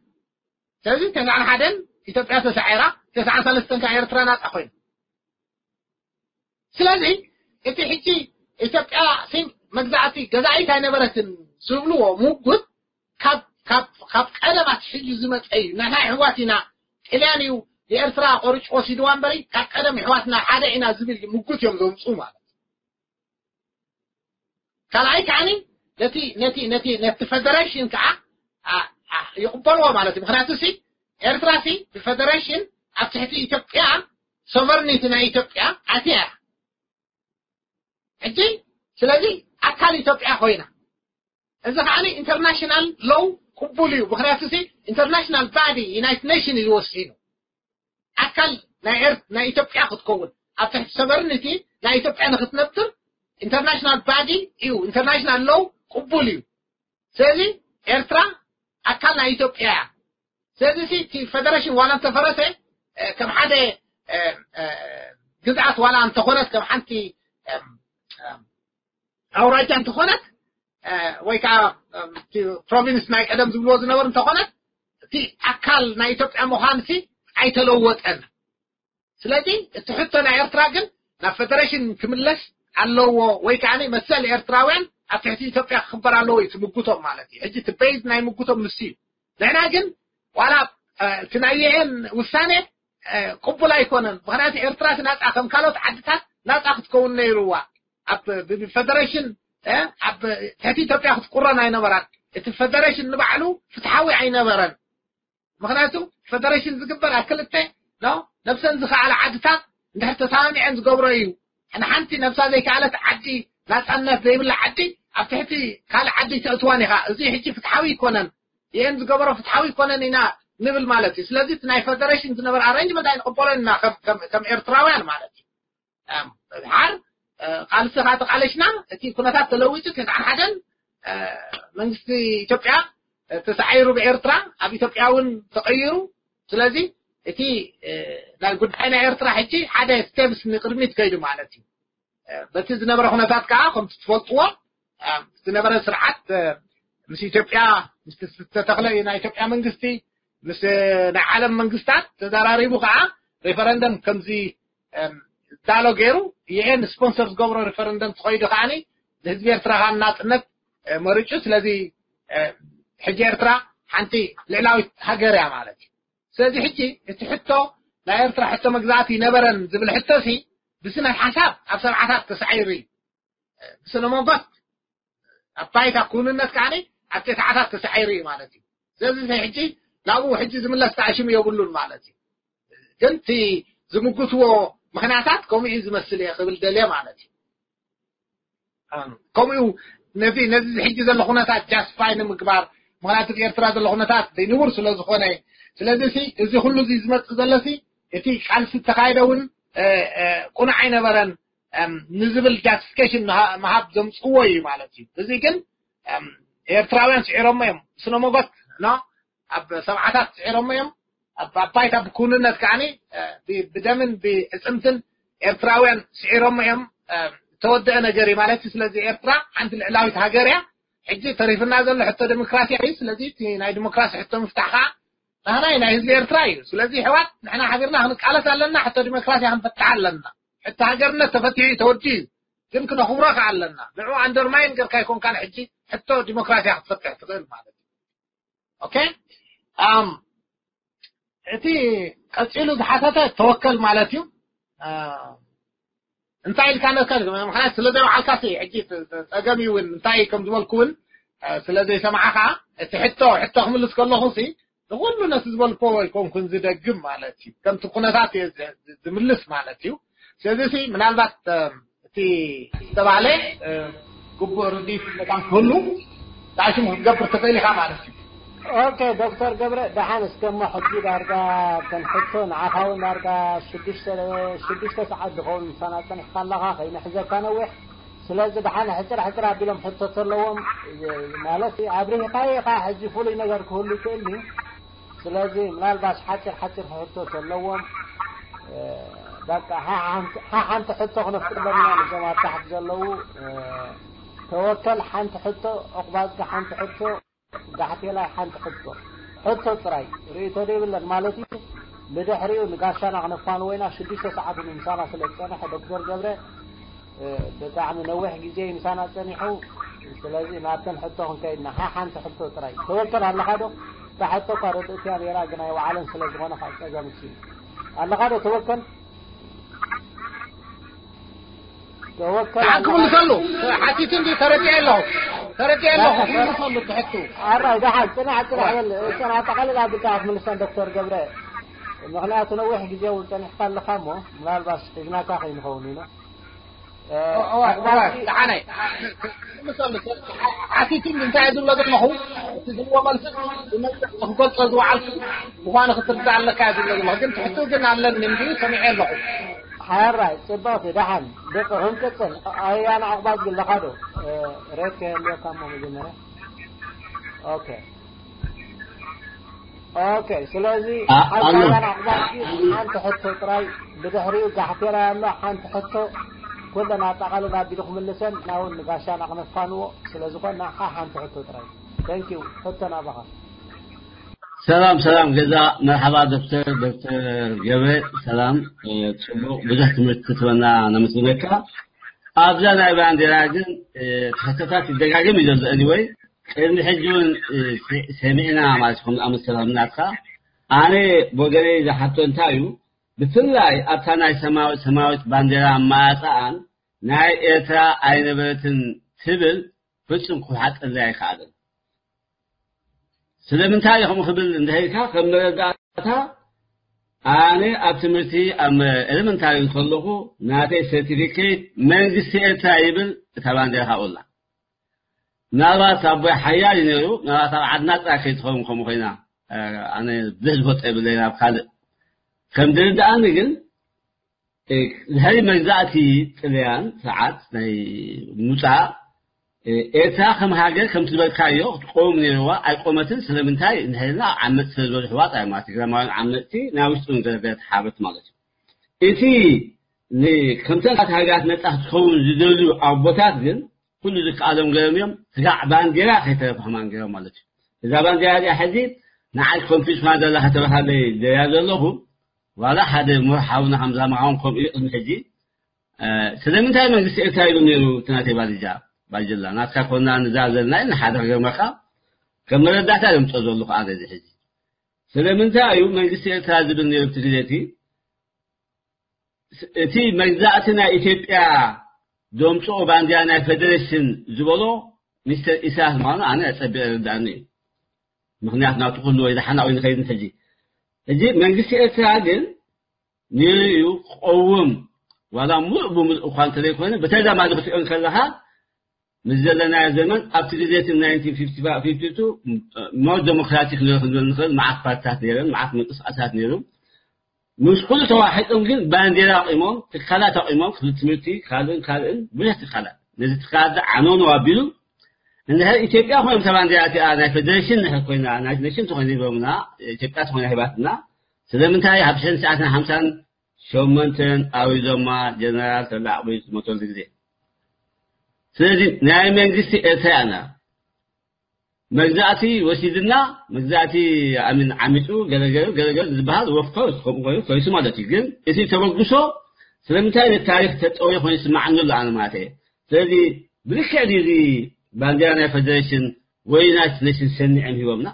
ስለዚ ተስዓን ሓደን ኢትዮጵያ ተሳዒራ፣ ተስዓን ሰለስተን ከኣ ኤርትራ ናጻ ኮይና። ስለዚ እቲ ሕጂ ኢትዮጵያ ሲ መግዛእቲ ገዛኢት ኣይነበረትን ዝብልዎ ምጉት ካብ፣ ካብ፣ ካብ ቀደም ኣትሒዙ ዝመጸ እዩ። ንሕና ኣሕዋት ኢና፣ ጥልያን እዩ ንኤርትራ ቆሪጹ ወሲድዋ እምበሪ፣ ካብ ቀደም ኣሕዋትና ሓደ ኢና ዝብል ምጉት እዮም ዘምጽኡ ማለት እዩ። ካልኣይ ከዓኒ ነቲ፣ ነቲ፣ ነቲ፣ ነቲ ፌደሬሽን ከዓ፣ ኣ፣ ኣ፣ ይቕበልዎ ማለት እዩ። ምኽንያቱ ሲ ኤርትራ ሲ ብፌደሬሽን ኣብ ትሕቲ ኢትዮጵያ ሶቨርኒቲ ናይ ኢትዮጵያ ኣትያ እያ። ሕጂ ስለዚ ኣካል ኢትዮጵያ ኮይና፣ እዚ ከዓኒ ኢንተርናሽናል ሎው ቅቡል እዩ። ምኽንያቱ ሲ ኢንተርናሽናል ባዲ ዩናይትድ ኔሽን እዩ ዝወስኑ። ኣካል ናይ ኤር-፣ ናይ ኢትዮጵያ ክትከውን ኣብ ትሕቲ ሶቨርኒቲ ናይ ኢትዮጵያ ንክትነብር ኢንተርናሽናል ባዲ እዩ፣ ኢንተርናሽናል ሎው ቅቡል እዩ። ስለዚ ኤርትራ ኣካል ናይ ኢትዮጵያ እያ። ስለዚ ሲ እቲ ፌደሬሽን ዋላ እንተፈረሰ፣ እ፣ ከም ሓደ፣ እ፣ እ፣ ግዝኣት ዋላ እንተኾነት፣ ከም ሓንቲ፣ እም፣ እም፣ ኣውራጃ እንተኾነት፣ እ፣ ወይ ከዓ፣ እም፣ እቲ ፕሮቪንስ ናይ ቀደም ዝብልዎ ዝነበሩ እንተኾነት፣ እቲ ኣካል ናይ ኢትዮጵያ ምዃን ሲ ኣይተለወጠን። ስለዚ እቲ ሕቶ ናይ ኤርትራ ግን ናብ ፌደሬሽን ክምለስ ኣለዎ፣ ወይ ከዓ መሰል ኤርትራውያን ኣብ ትሕቲ ኢትዮጵያ ክኽበር ኣለዎ እዩ ትምጉቶም ማለት እዩ። ሕጂ እቲ ቤዝ ናይ ምጉቶም ንሱ እዩ። ንሕና ግን ዋላ፣ እ፣ እቲ ናይ ዩ ኤን ውሳኔ፣ እ፣ ቅቡል ኣይኮነን። ምኽንያቱ ኤርትራ እቲ ናጻ ከም ካልኦት ዓድታት ናጻ ክትከውን ነይርዋ። ኣብ ብ-፣ ብፌደሬሽን፣ እ፣ ኣብ ትሕቲ ኢትዮጵያ ክትቁረን ኣይነበራን። እቲ ፌደሬሽን ንባዕሉ ፍትሓዊ ኣይነበረን። ምኽንያቱ ፌደሬሽን ዝግበር ኣብ ክልተ፣ ኖ፣ ነብሰን ዝኸኣላ ዓድታት እንድሕር ተሰማሚዐን ዝገብሮ እዩ። ንሓንቲ ነብሳ ዘይከኣለት ዓዲ፣ ናጻነት ዘይብላ ዓዲ ኣብ ትሕቲ ካልእ ዓዲ ተእትዋን ኢኻ። እዚ ሕጂ ፍትሓዊ ኣይኮነን። ዩ ኤን ዝገበሮ ፍትሓዊ ኣይኮነን ኢና ንብል ማለት እዩ። ስለዚ እቲ ናይ ፌደሬሽን ዝነበረ ኣሬንጅመንት ኣይንቕበሎን ኢና ከም፣ ከም፣ ከም ኤርትራውያን ማለት እዩ። እም፣ ድሓር፣ እ፣ ቃልሲ ኸኣ ተቃለሽና፣ እቲ ኩነታት ተለዊጡ፣ ተስዓን ሓደን፣ እ፣ መንግስቲ ኢትዮጵያ፣ እ፣ ተሳዒሩ ብኤርትራ፣ ኣብ ኢትዮጵያ እውን ተቐይሩ። ስለዚ እቲ፣ እ፣ ናይ ጉዳይ ናይ ኤርትራ ሕጂ ሓደ ስቴፕስ ንቅድሚት ከይዱ ማለት እዩ። እ፣ በቲ ዝነበረ ኩነታት ከኣ ከምቲ ትፈልጥዎ፣ እ፣ ዝነበረ ስርዓት፣ እ፣ ምስ ኢትዮጵያ፣ ምስ ዝተተኽለ ናይ ኢትዮጵያ መንግስቲ፣ ምስ፣ እ፣ ናይ ዓለም መንግስታት ተዘራሪቡ ከኣ ሬፈረንደም ከምዚ፣ እም፣ ዳሎ ገይሩ፣ ዩ ኤን ስፖንሰር ዝገብሮ ሬፈረንደም ተኸይዱ ከዓኒ ንህዝቢ ኤርትራ ከኣ ናጽነት፣ እ፣ መሪጩ። ስለዚ፣ እ፣ ሕጂ ኤርትራ ሓንቲ ልዕላዊት ሃገር እያ ማለት እዩ። ስለዚ ሕጂ እቲ ሕቶ ናይ ኤርትራ ሕቶ መግዛእቲ ይነበረን ዝብል ሕቶ ሲ ብስነ ሓሳብ ኣብ ሰብዓታት ተሳዒሩ እዩ። እ፣ ብስነ ሞጎት ኣብ ባይታ ክውንነት ከዓኒ ኣብ ቴስዓታት ተሳዒሩ እዩ ማለት እዩ። ስለዚ እዚ ሕጂ ናብኡ ሕጂ ዝምለስ ጣዕሽም የብሉን ማለት እዩ። ግን እቲ ዝምጉትዎ ምኽንያታት ከምኡ እዩ ዝመስል እየ ክብል ደልየ ማለት እዩ። ከምኡ ነዚ ነዚ ሕጂ ዘሎ ኩነታት ጃስቲፋይ ንምግባር፣ ምኽንያቱ ኤርትራ ዘሎ ኩነታት ዘይንቡር ስለ ዝኾነ፣ ስለዚ እዚ ኩሉ እዚ ዝመጽእ ዘሎ እቲ ቃልሲ ዝተኻየደ እውን ቅኑዕ ኣይነበረን ንዝብል ጃስቲፊኬሽን ምሃብ ዘምፅዎ እዩ ማለት እዩ። እዚ ግን ኤርትራውያን ስዒሮሞ እዮም። ስነ ሞጎት ኣብ ሰብዓታት ስዒሮሞ እዮም። ኣብ ባይታ ብክውንነት ከዓኒ ብደምን ብዕፅምትን ኤርትራውያን ስዒሮሞ እዮም። ተወደአ ነገር እዩ ማለት እዩ። ስለዚ ኤርትራ ሓንቲ ልዕላዊት ሃገር እያ። ሕጂ ተሪፍና ዘሎ ሕቶ ዲሞክራሲ እዩ። ስለዚ ናይ ዲሞክራሲ ሕቶ ምፍታሕ ከዓ ናህናይ ናይ ህዝቢ ኤርትራ እዩ። ስለዚ ሕዋት ንሕና ሓቢርና ክንቃለስ ኣለና። ሕቶ ዲሞክራሲ ክንፈትሕ ኣለና። ሕቶ ሃገርነት ተፈቲሑ እዩ፣ ተወዲኡ እዩ። ግን ክነኽብሮ ከዓ ኣለና። ንዑ ኣንደርማይን ገርካ ይኮንካን ሕጂ ሕቶ ዲሞክራሲያ ክትፈትሕ ትኽእል ማለት እዩ። ኦኬ። እቲ ቀፂሉ ዝሓተተ ተወከል ማለት እዩ። እንታይ ኢልካ ነካ ምክንያት ስለ ዘይወዓልካ ሕጂ ፀገም እዩ እውን እንታይ ከም ዝበልኩ እውን ስለ ዘይሰማዕኻ እቲ ሕቶ ሕቶ ክምልስ ከለኹ ንኩሉ ነቲ ዝበልኮ ኣይኮንኩን ዝደግም ማለት እዩ። ከምቲ ኩነታት እየ ዝምልስ ማለት እዩ። ስለዚ ምናልባት እቲ ዝተባህለ ግቡእ ርድኢት መታን ክህሉ ዳሽም ክትገብር ትኽእል ኢኻ ማለት እዩ። ኦኬ ዶክተር ገብረ ደሓን እስከሞ ሕጂ ዳርጋ ተንሕቶ ንዓኻ እውን ዳርጋ ሽዱሽተ ሰዓት ዝኸውን ምሳና ፀኒሕካ ኣለኻ ከይንሕዘካ ነዊሕ። ስለዚ ደሓን ሕፅር ሕፅር ኣቢሎም ሕቶ ተለዎም ማለት ኣብሪህካዮ ኢኻ። ሕጂ ፍሉይ ነገር ክህሉ ይኽእል እዩ። ስለዚ ምናልባሽ ሓፂር ሓፂር ክሕቶ ተለዎም በቃ ሓንቲ ሕቶ ክነፍቅደልና ንዞም ኣብ ታሕቲ ዘለዉ ተወከል ሓንቲ ሕቶ ዑቕባዝጋ ሓንቲ ሕቶ ጋሕቴላይ ሓንቲ ሕቶ ሕቶ ጥራይ ርእቶ ዘይብለን ማለት እዩ። ብድሕሪኡ ንጋሻና ክነፋንዎ ኢና። ሽዱሽተ ሰዓት ንምሳና ስለ ዝፀንሐ ዶክተር ገብረ ብጣዕሚ ነዊሕ ግዜ እዩ ምሳና ፀኒሑ። ስለዚ ናብተን ሕቶ ክንከይድና ሓ ሓንቲ ሕቶ ጥራይ ተወከል ኣለኻ ዶ? እታ ሕቶ እኳ ርድእትያ ነይራ ግን ኣይወዓለን ስለ ዝኾነ ካብ ፀገም እሱ ኣለኻ ዶ ተወከል? ተወከል ክምልሰሉ ሓቲት እንዲ ተረዲአ ኣለኹ ተረዲአ ኣለኹ ክምልሰሉ ትሕቱ ኣራይ ደሓን ፅናዕ ፅናዕ በል እሰን ኣጠቃልላ ብልካ ክትምልሰን ዶክተር ገብረ ምክንያቱ ነዊሕ ግዜ እውን ፀኒሕካ ኣለካ እሞ ምናልባት ሒዝናካ ከይንኸውን ኢና ሓቲት እንታይ ዝብሎ ዘለኹ እቲ ዝብሎ መልሲ ክገልፆ ዝወዓልኩ ምኳኑ ክትርዳእ ኣለካ ዝብሎ ዘለኹ ግን ትሕቱ ግን ኣለኒ እንዲ ሰሚዐ ኣለኹ ሓራይ ፅባቂ ደሓን ደቂ ክንቅፅል ኣያና ዕቁባት ግለካ ዶ ሬት ከየልየካ እሞ መጀመርያ ኦኬ ኦኬ ስለዚ ሓሳባን ኣቕባልኪ ሓንቲ ሕቶ ጥራይ ብድሕሪኡ ጋሕቴራ ኣሎ ሓንቲ ሕቶ ኩለን ኣጠቓልል ኣቢሉ ክምልሰን ናውን ንጋሻና ክነፋንዎ ስለ ዝኾን ንዓኻ ሓንቲ ሕቶ ጥራይ thank you ሕቶ ናባኻ ሰላም ሰላም ገዛ መርሓባ ዶክተር ዶክተር ገብረ ሰላም ጽቡቕ ብዙሕ ትምህርቲ ክትበና ነመስግነካ ኣብዛ ናይ ባንዴራ ግን ሕቶታት ይደጋገም እዩ ዘሎ anyway ቅድሚ ሕጂ እውን ሰሚዕና ማለት ከም ኣመሰላም ናትካ ኣነ ብወገነይ ዝሓቶ እንታይ እዩ ብፍላይ ኣብታ ናይ ሰማያዊት ባንዴራ ኣማራፅኣን ናይ ኤርትራ ኣይነበረትን ትብል ፍጹም ክሓጠለይ ኣይከኣልን ስለምንታይ ከምኡ ክብል እንድሕር ኢልካ ከም መረዳእታ ኣነ ኣብ ትምህርቲ ኣብ ኤለመንታሪ እንከለኹ ናተይ ሰርቲፊኬት መንግስቲ ኤርትራ ይብል እታ ባንዴራ ካብኡላ ምናልባት ኣቦይ ሓያል እዩ ነይሩ ምናልባት ኣብ ዓድና ጥራይ ከይትኸውን ከምኡ ኮይና ኣነ ብዙሕ ዝፈልጦ የብለይን ኣብ ካልእ ከም ዝርድኣኒ ግን ድሕሪ መግዛእቲ ጥልያን ስርዓት ናይ ሙፃእ ኤርትራ ከም ሃገር ከምቲ ዝበልካዮ ክትቆም ነይርዋ ኣይቆመትን ስለምንታይ እንድሕርና ኣብ ዓመፅቲ ስለ ዝበሉ ሕዋት ኣይ ማለት ትግራማውያን ዓመፅቲ ናይ ውሽጢ ገረገረ ተሓበት ማለት እዩ እቲ ከምተን ሃገራት ነፃ ክትኸውን ዝደልዩ ኣቦታት ግን ኩሉ ዝከኣሎም ገይሮም እዮም። ስጋዕ ባንዴራ ከይተረፈ ከማን ገይሮም ማለት እዩ። እዛ ባንዴራ እዚኣ ሕዚ ንዓይ ኮንፊዝ ኮይና ዘላ ከተበሃለይ ደልያ ዘለኹ ዋላ ሓደ ምሁር ሓውና ከምዛ መሃውን ከምኡ እዩ ቅድሚ ሕጂ ስለምንታይ መንግስቲ ኤርትራ ይብል ነይሩ እቲ ናተይ ባልጃ ባልጅላ ናትካ ኮና ንዛ ዘለና ኢና ሓደ ክገርመካ ከም መረዳእታ ዘምፅኦ ዘለኹ ኣነ እዚ ሕጂ ስለምንታይ እዩ መንግስቲ ኤርትራ ዝብል ነይሩ እቲ ግዜ እቲ እቲ መግዛእቲ ናይ ኢትዮጵያ ዘምፅኦ ባንዲራ ናይ ፌደሬሽን ዝበሎ ሚስተር ኢሳያስ ምዃኑ ኣነ ጸቢቐ ይርዳእኒ እዩ። ምኽንያት ናቱ ኩሉ ወይ ዝሓናቕ ወይ ንኸይድ ሕጂ። ሕጂ መንግስቲ ኤርትራ ግን ንዩ ክቐውም ዋላ ሙሉእ ብሙሉእ እኳ እንተዘይኮነ ብተዛማዲ ክትሪኦ እንከለኻ ምስ ዘለናዮ ዘመን ኣብቲ ግዜ እቲ ናይንቲን ፊፍቲ ፋይቭ ፊፍቲ ቱ ሞር ዴሞክራቲክ ንብል ክንብል ንኽእል መዓት ፓርትታት ነይረን፣ መዓት ምንቅስቃሳት ነይሩ። ምስ ኩሉ ተዋሒጦም ግን ባንዴራ ኣቂሞም፣ ትካላት ኣቂሞም፣ ክፍሊ ትምህርቲ፣ ካልእን ካልእን ብዙሕ ትካላት። ነዚ ትካላት ዓነውነው ኣቢሉ እንድሕር ኢትዮጵያ ኮይኖም እታ ባንዴራ እቲኣ ናይ ፌደሬሽን እንድሕር ኮይና፣ ናይ ኔሽን ተኾይና ሂቦምና፣ ኢትዮጵያ ተኾይና ሂባትና፣ ስለምንታይ ኣብ ሽሕን ትሽዓተን ሓምሳን ሸሞንተን ኣውሪዶማ ጀነራል ተድላ ዓቕቢ ዝሞተሉ ግዜ? ስለዚ ናይ መንግስቲ ኤርትራ ኢና። መግዛእቲ ወሲድና፣ መግዛእቲ ኣሚን ዓሚፁ ገለገለ ገለገለ ዝበሃል ወፍኮርስ ከምኡ ኮይኑ ኮይሱ ማለት እዩ። ግን እቲ ተበግሶ ስለምንታይ ነቲ ታሪክ ተጠውየ ኮይኑ ይስማዓኒ ኣሎ ኣነ ማለት እየ። ስለዚ ብልክዕ ድዩ እዚ ባንዴራ ናይ ፌደሬሽን ወይ ዩናይትድ ኔሽንስ ሰኒዖም ሂቦምና?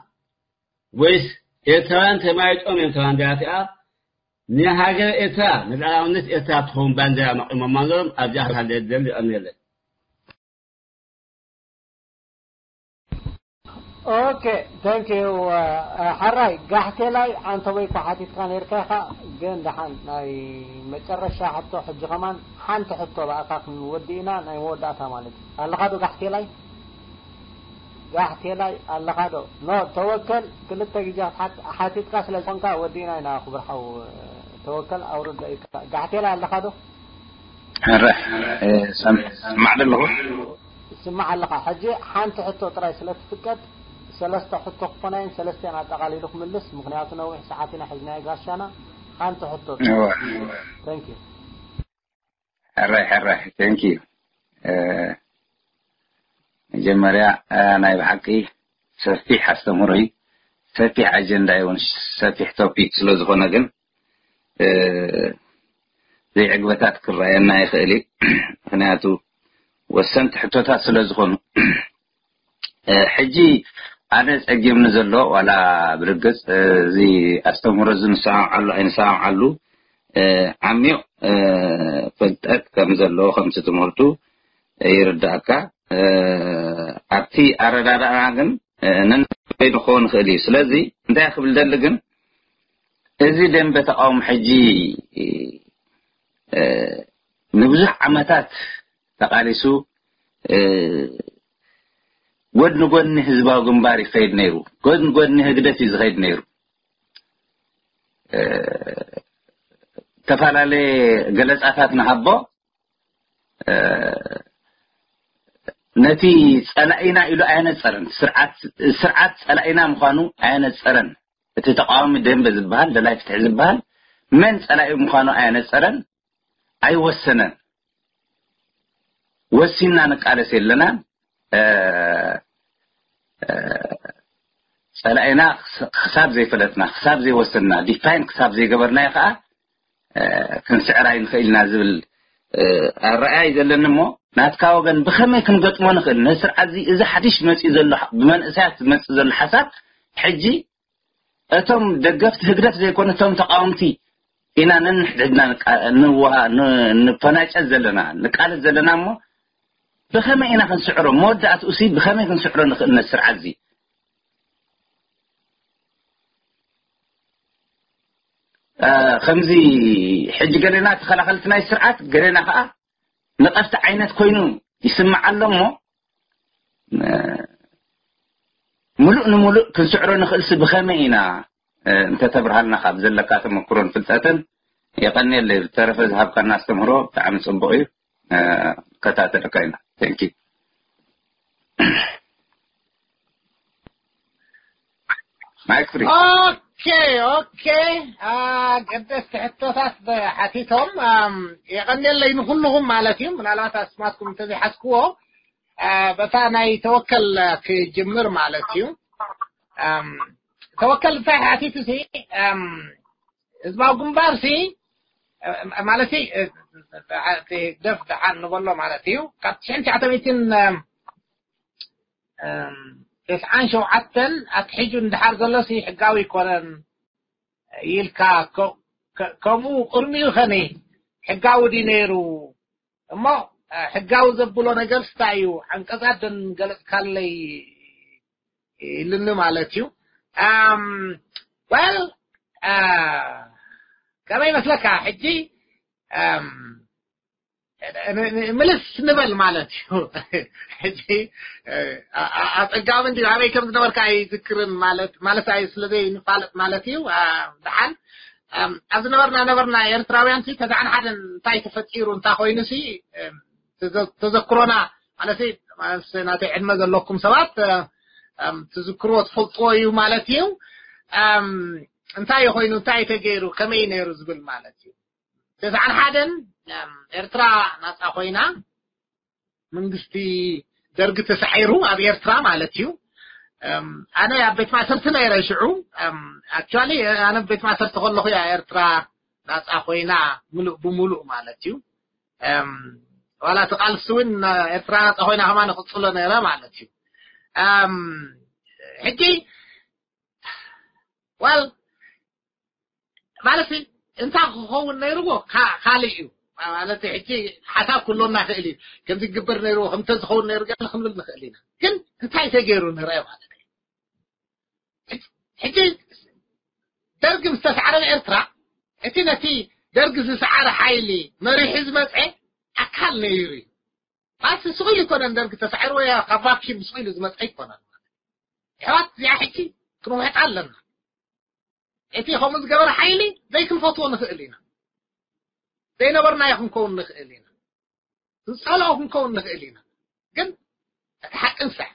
ወይስ ኤርትራውያን ተማይጦም እዮም ተባንዴራ እቲኣ ንሃገር ኤርትራ ንልዕላውነት ኤርትራ ትኸውን ባንዴራ መቂሞማ ነሮም? ኣብዚኣ ክሓልደ ደል ይቐንየለን። ኦኬ፣ ታንክ ዩ። ሕራይ ጋሕቴላይ፣ ኣንተ ወይ እኳ ሓቲትካ ነርካ ኢኻ፣ ግን ደሓን ናይ መጨረሻ ሕቶ ሕጂ ከማን ሓንቲ ሕቶ ብኣካ ክንወዲ ኢና፣ ናይ መወዳእታ ማለት እዩ። ኣለኻ ዶ ጋሕቴላይ? ጋሕቴላይ ኣለኻ ዶ? ኖ፣ ተወከል ክልተ ግዜ ክትሓት-፣ ሓቲትካ ስለ ዝኾንካ ወዲእና ኢና ክቡር ሓው። ተወከል ኣውርድ ኢልካ። ጋሕቴላይ ኣለኻ ዶ? ሕራይ፣ እ፣ ሰም-፣ ስማዕ ዶ ኣለኹ? ስማዕ ኣለኻ። ሕጂ ሓንቲ ሕቶ ጥራይ ስለ ትፍቀድ፣ ሰለስተ ሕቶ ክኾና እየን፣ ሰለስቲኣን ኣጠቓሊሉ ክምልስ፣ ምኽንያቱ ነዊሕ ሰዓት ኢና ሒዝናዮ ጋሻና። ሓንቲ ሕቶ ጥራይ። እወ። ታንክ ዩ። ሕራይ፣ ሕራይ፣ ታንክ ዩ። እ፣ መጀመርያ፣ እ፣ ናይ ብሓቂ ሰፊሕ ኣስተምህሮ እዩ። ሰፊሕ ኣጀንዳ እዩ፣ እውን ሰፊሕ ቶፒክ ስለ ዝኾነ ግን፣ እ፣ ዘይዕግበታት ክረኣየና ይኽእል እዩ። ምኽንያቱ ወሰንቲ ሕቶታት ስለ ዝኾኑ። እ፣ ሕጂ ኣነ ጸጊምኒ ዘሎ ዋላ ብርግጽ፣ እ፣ እዚ ኣስተምህሮ እዚ ንሰማምዓሉ ኣይንሰማምዓሉ፣ እ፣ ዓሚቕ፣ እ፣ ፍልጠት ከም ዘለዎ ከምቲ ትምህርቱ፣ እ፣ ይርዳእካ። እ፣ ኣብቲ ኣረዳድኣና ግን፣ እ፣ ነንበይኑ ክኸውን ይኽእል እዩ። ስለዚ እንታይ ክብል ደሊ ግን፣ እዚ ደንበ ተቃውሞ ሕጂ፣ እ፣ ንብዙሕ ዓመታት ተቃሊሱ፣ እ፣ ጎድኒ ጎድኒ ህዝባዊ ግንባር ይኸይድ ነይሩ። ጎድኒ ጎድኒ ህግደፍ እዩ ዝኸይድ ነይሩ። እ፣ ዝተፈላለየ ገለጻታት ንሃቦ፣ እ፣ ነቲ ጸላኢና ኢሉ ኣየነጸረን። ስርዓት፣ ስርዓት ጸላኢና ምዃኑ ኣየነጸረን። እቲ ተቃዋሚ ደንበ ዝበሃል፣ ደላይ ፍትሒ ዝበሃል፣ መን ጸላኢ ምዃኑ ኣየነጸረን፣ ኣይወሰነን። ወሲንና ንቃለስ የለናን። እ፣ እ፣ ጸላኢና ክስ-፣ ክሳብ ዘይፈለጥና፣ ክሳብ ዘይወሰንና፣ ዲፋይን ክሳብ ዘይገበርናዮ ከኣ፣ እ፣ ክንስዕር ኣይንኽእል ኢና ዝብል፣ እ፣ ኣረኣእያ እዩ ዘለኒ። እሞ ናትካ ወገን ብኸመይ ክንገጥሞ ንኽእል? ነዚ ስርዓት እዚ፣ እዚ ሓድሽ መጺኡ ዘሎ፣ ብመንእሰያት ዝመጽእ ዘሎ ሓሳብ፣ ሕጂ እቶም ደገፍቲ ህግደፍ ዘይኮኑ፣ እቶም ተቃወምቲ ኢና ነንሕድሕድና ንቃ-፣ ንወሃ-፣ ን-፣ ንፈናጨል ዘለና፣ ንቃለስ ዘለና። እሞ ብኸመይ ኢና ክንስዕሮ? መወዳእትኡሲ ብኸመይ ክንስዕሮ ንኽእል ነዚ ስርዓት እዚ? እ፣ ከምዚ ሕጂ ገሌና ተኸላኸልቲ ናይ ስርዓት፣ ገሌና ከኣ ነቐፍቲ ዓይነት ኮይኑ ይስምዓሎ። እሞ፣ እ፣ ምሉእ ንምሉእ ክንስዕሮ ንኽእልሲ ብኸመይ ኢና? እ፣ እንተተብርሃልና ካብ ዘለካ ተመክሮን ፍልጠትን። የቐንየለይ። ብዝተረፈ ዝሃብካና ኣስተምህሮ ብጣዕሚ ጽቡቕ እዩ። እ፣ ንከታተለካ ኢና። Thank you። ማይክ ፍሪ። ኦኬ፣ ኦኬ። ኣገደስቲ ሕቶታት ሓቲቶም። ኣም፣ የቐንየለይ ንኹልኹም ማለት እዩ። ምናልባት ኣስማትኩም እንተዘይሓዝክዎ፣ ኣ፣ በታ ናይ ተወከል ክጅምር ማለት እዩ። ኣም፣ ተወከል እንታይ ሓቲቱ ሲ፣ ኣም፣ ህዝባዊ ግንባር ሲ፣ እ፣ ማለት ሲ፣ እ፣ እቲ ህግደፍ ደሓን ንበሎ ማለት እዩ። ካብ ትሽዓን ትሽዓተ ሚእትን፣ ኣም፣ ኣም፣ ተስዓን ሸውዓተን ኣትሒዙ እንድሓር ዘሎ ሲ ሕጋዊ ኣይኮነን ኢልካ፣ ከ-፣ ከ-፣ ከምኡ ቅድሚኡ ኸኒ ሕጋዊ ድዩ ነይሩ? እሞ ሕጋዊ ዘብሎ ነገር ስታይ እዩ? ዓንቀጻት ደን ገለጽካለይ ኢልኒ ማለት እዩ። ኣም፣ well፣ ኣ፣ ከመይ ይመስለካ ሕጂ? ኣም፣ ን- ን- ምልስ ንበል ማለት እዩ። ሕጂ ኣ- ኣ- ኣጸጋሚ እንዲ ኣበይ ከም ዝነበርካ ኣይዝክርን ማለት ማለት ኣይ ስለ ዘይንፋለጥ ማለት እዩ። ኣ፣ ደሓን፣ ኣም፣ ኣብ ዝነበርና ነበርና ኤርትራውያን ሲ ተዛዕን ሓደን እንታይ ተፈጢሩ እንታይ ኮይኑ ሲ፣ እም፣ ተዘ- ተዘክሮና ማለት ማለት ናተይ ዕድመ ዘለኩም ሰባት፣ እ፣ እም፣ ትዝክርዎ ትፈልጥዎ እዩ ማለት እዩ። ኣም፣ እንታይ ኮይኑ እንታይ ተገይሩ ከመይ ነይሩ ዝብል ማለት እዩ። ተስዓን ሓደን፣ እም፣ ኤርትራ ናጻ ኮይና መንግስቲ ደርጊ ተሳዒሩ ኣብ ኤርትራ ማለት እዩ። እም፣ ኣነ ኣብ ቤት ማእሰርቲ ነይረ ሽዑ። እም፣ actually ኣነ ኣብ ቤት ማእሰርቲ ከለኹ እያ ኤርትራ ናጻ ኮይና ምሉእ ብምሉእ ማለት እዩ። እም፣ ዋላ እቲ ቃልሲ እውን ኤርትራ ናጻ ኮይና ከማን እቕጽሎ ነይረ ማለት እዩ። እም፣ ሕጂ well ማለት እንታይ ክኸውን ነይርዎ ካ- ካልእ እዩ። ማለት ሕጂ ሓሳብ ክህልወና ይኽእል እዩ። ከምዚ ክግበር ነይርዎ ከምተ ዝኸውን ነይሩ ገለ ክንብል ንኽእል ኢና። ግን እንታይ ተገይሩ ንርአ ማለት እዩ። ሕጂ ደርጊ ምስ ተሳዕረ ኤርትራ እቲ ነቲ ደርጊ ዝሰዓረ ሓይሊ መሪሑ ዝመፀ ኣካል ነይሩ እዩ። ባስ ስቕ ኢሉ ይኮነን ደርጊ ተሳዒሩ ወይ ካብ ቫኪም ስቕ ኢሉ ዝመፀ ይኮነን። ኣሕዋት እዚኣ ሕጂ ክንውሕጣ ኣለና። እቲ ከምኡ ዝገበረ ሓይሊ ዘይክንፈትዎ ንኽእል ኢና። ዘይነበርናዮ ክንከውን ንኽእል ኢና። ንጸልኦ ክንከውን ንኽእል ኢና። ግን እቲ ሓቂ ንስዕ።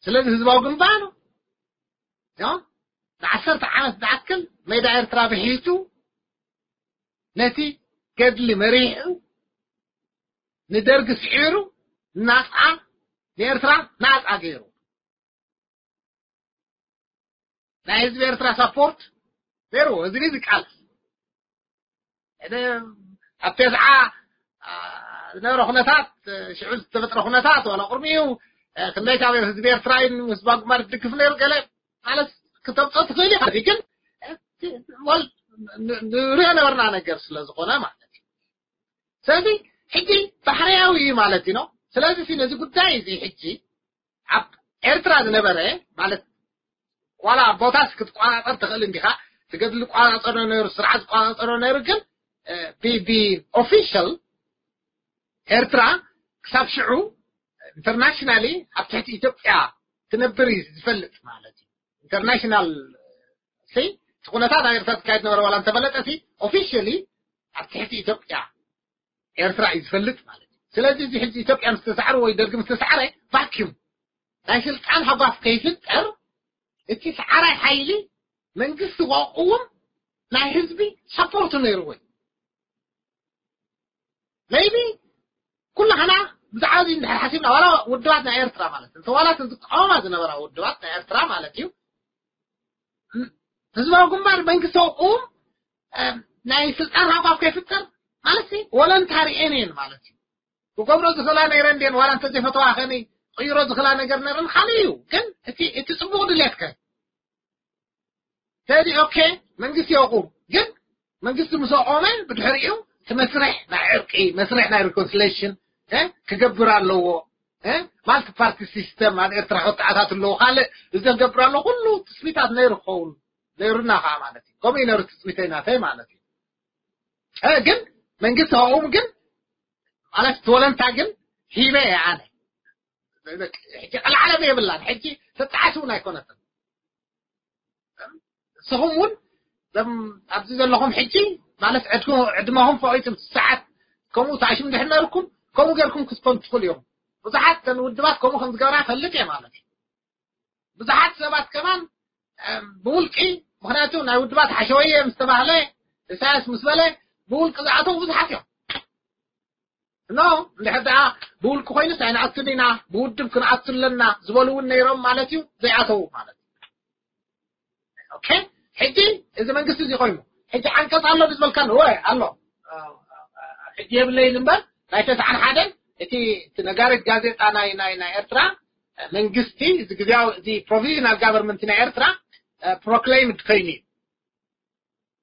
ስለዚ ህዝባዊ ግንባር ዮ ንዓሰርተ ዓመት ዝኣክል ሜዳ ኤርትራ ብሒቱ ነቲ ገድሊ መሪሑ ንደርጊ ስዒሩ ናጻ ንኤርትራ ናጻ ገይሩ ናይ ህዝቢ ኤርትራ ሳፖርት ነይርዎ። እዚ ግዜ ቃልሲ እቲ ኣብ ተስዓ ዝነበረ ኩነታት ሽዑ ዝተፈጥረ ኩነታት ዋላ ቅድሚኡ ክንደይ ካብ ህዝቢ ኤርትራ ምስ ባጉማር ትድግፍ ነይሩ ገለ ማለት ክተምፀ ትኽእል ኢኻ ግን ንሪኦ ነበርና ነገር ስለ ዝኾነ ማለት እዩ። ስለዚ ሕጂ ባህርያዊ እዩ ማለት እዩ ነው። ስለዚ ነዚ ጉዳይ እዚ ሕጂ ኣብ ኤርትራ ዝነበረ ማለት ዋላ ቦታስ ክትቋጻጸር ትኽእል እንዲኻ ትገድሊ ቋጻጸሮ ነይሩ ስርዓት ቋጻጸሮ ነይሩ ግን ብኦፊሻል ኤርትራ ክሳብ ሽዑ ኢንተርናሽናሊ ኣብ ትሕቲ ኢትዮጵያ ትነብር እዩ ዝፈልጥ ማለት እዩ። ኢንተርናሽናል ሲ እቲ ኩነታት ኣብ ኤርትራ ትካየድ ነበረ ዋላ እንተፈለጠ ሲ ኦፊሻሊ ኣብ ትሕቲ ኢትዮጵያ ኤርትራ እዩ ዝፈልጥ ማለት እዩ። ስለዚ እዚ ሕጂ ኢትዮጵያ ምስ ተሳዕረ ወይ ደርጊ ምስ ተሳዕረ ቫኪዩም ናይ ስልጣን ሃጓፍ ከይፍጠር እቲ ሰዓራይ ሓይሊ መንግስቲ ክቕውም ናይ ህዝቢ ሰፖርት ነይርዎ እዩ። maybe ኩላህና ብዛዕባ እዚ እንድሕር ሓሲብና ዋላ ውድባት ናይ ኤርትራ ማለት እንተ ዋላ እተን ዝቃወማ ዝነበራ ውድባት ናይ ኤርትራ ማለት እዩ ህዝባዊ ግንባር መንግስቲ ክቕውም ናይ ስልጣን ሃጓፍ ከይፍጠር ማለት ወለንታሪ ኤንየን ማለት እዩ። ክገብሮ ዝኽእላ ነይረ እንዴን ዋላ እንተዘይፈተዋ ከኒ ቅይሮ ዝኽእላ ነገር ነረን ካልእ እዩ። ግን እቲ እቲ ጽቡቕ ድሌትከ ስለዚ ኦኬ መንግስቲ የቑም ግን መንግስቲ ምስ ኣቆመ ብድሕሪኡ እቲ መስርሕ ናይ ዕርቂ መስርሕ ናይ ሪኮንሲሌሽን ክገብር ኣለዎ። ማልቲ ፓርቲ ሲስተም ኣብ ኤርትራ ክተዓታት ኣለዎ ካልእ እዚ ገብር ኣሎ ኩሉ ትስቢታት ነይሩ ክኸውን ነይሩና ከዓ ማለት እዩ። ከምኡ እዩ ነይሩ ትስቢተይ ናተይ ማለት እዩ። ግን መንግስቲ ከቕውም ግን ማለት ትወለንታ ግን ሂበ እየ ኣነ። ሕጂ ቀልዓለም የብላን። ሕጂ ተጣዓስ እውን ኣይኮነትን። ንስኹም እውን ም ኣብዚ ዘለኹም ሕጂ ማለት ዕድመኹም ፈቒድኩም ሰዓት ከምኡ ተኣሽም ድሕር ነርኩም ከምኡ ገርኩም ክትኮኑ ትኽእሉ እዮም። ብዙሓት ተን ውድባት ከምኡ ከም ዝገብራ ፈልጥ እየ ማለት እዩ። ብዙሓት ሰባት ከማን ብውልቂ ምክንያቱ ናይ ውድባት ሓሸወየ ምስ ተባህለ ኢሳያስ ምስ በለ ብውልቂ ዝኣተው ብዙሓት እዮም። ኖ እንድሕር ደኣ ብውልቂ ኮይኑስ ኣይንኣቱን ኢና ብውድብ ክንኣቱ ኣለና ዝበሉ እውን ነይሮም ማለት እዩ። ዘይኣተው ማለት እዩ። ኦኬ ሕጂ እዚ መንግስቲ እዚ ኮይኑ ሕጂ ዓንቀፅ ኣሎ ዝበልካ ወይ ኣሎ ሕጂ የብለይን እምበር ናይ ተስዓን ሓደን እቲ እቲ ነጋሪት ጋዜጣ ናይ ናይ ናይ ኤርትራ መንግስቲ እዚ ግዜያዊ እዚ ፕሮቪዥናል ጋቨርንመንት ናይ ኤርትራ ፕሮክሌምድ ኮይኑ እዩ።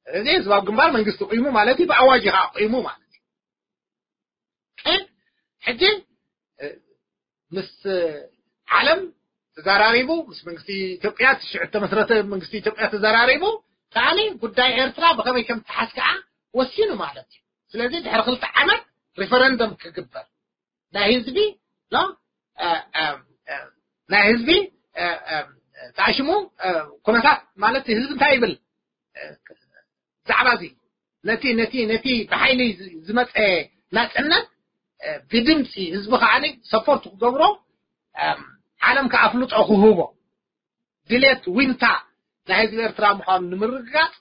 እዚ ህዝባዊ ግንባር መንግስቲ ቁይሙ ማለት እዩ። ብኣዋጅ ከዓ ቁይሙ ማለት እዩ። ሕጂ ምስ ዓለም ተዘራሪቡ፣ ምስ መንግስቲ ኢትዮጵያ፣ ሽዑ ተመስረተ መንግስቲ ኢትዮጵያ ተዘራሪቡ፣ ከዓኒ ጉዳይ ኤርትራ ብኸመይ ከም ተሓዝ ከዓ ወሲኑ ማለት እዩ። ስለዚ ድሕሪ ክልተ ዓመት ሪፈረንደም ክግበር፣ ናይ ህዝቢ፣ ኖ፣ ናይ ህዝቢ ተኣሽሙ፣ ኩነታት ማለት ህዝቢ እንታይ ይብል? ብዛዕባ እዚ ነቲ ነቲ ነቲ ብሓይሊ ዝመፀ ናፅነት ብድምፂ ህዝቢ ከዓ ሰፖርት ክገብሮ፣ ዓለም ከዓ ኣፍልጦ ክህቦ፣ ድሌት ዊንታ ናይ ህዝቢ ኤርትራ ምዃኑ ንምርግጋፅ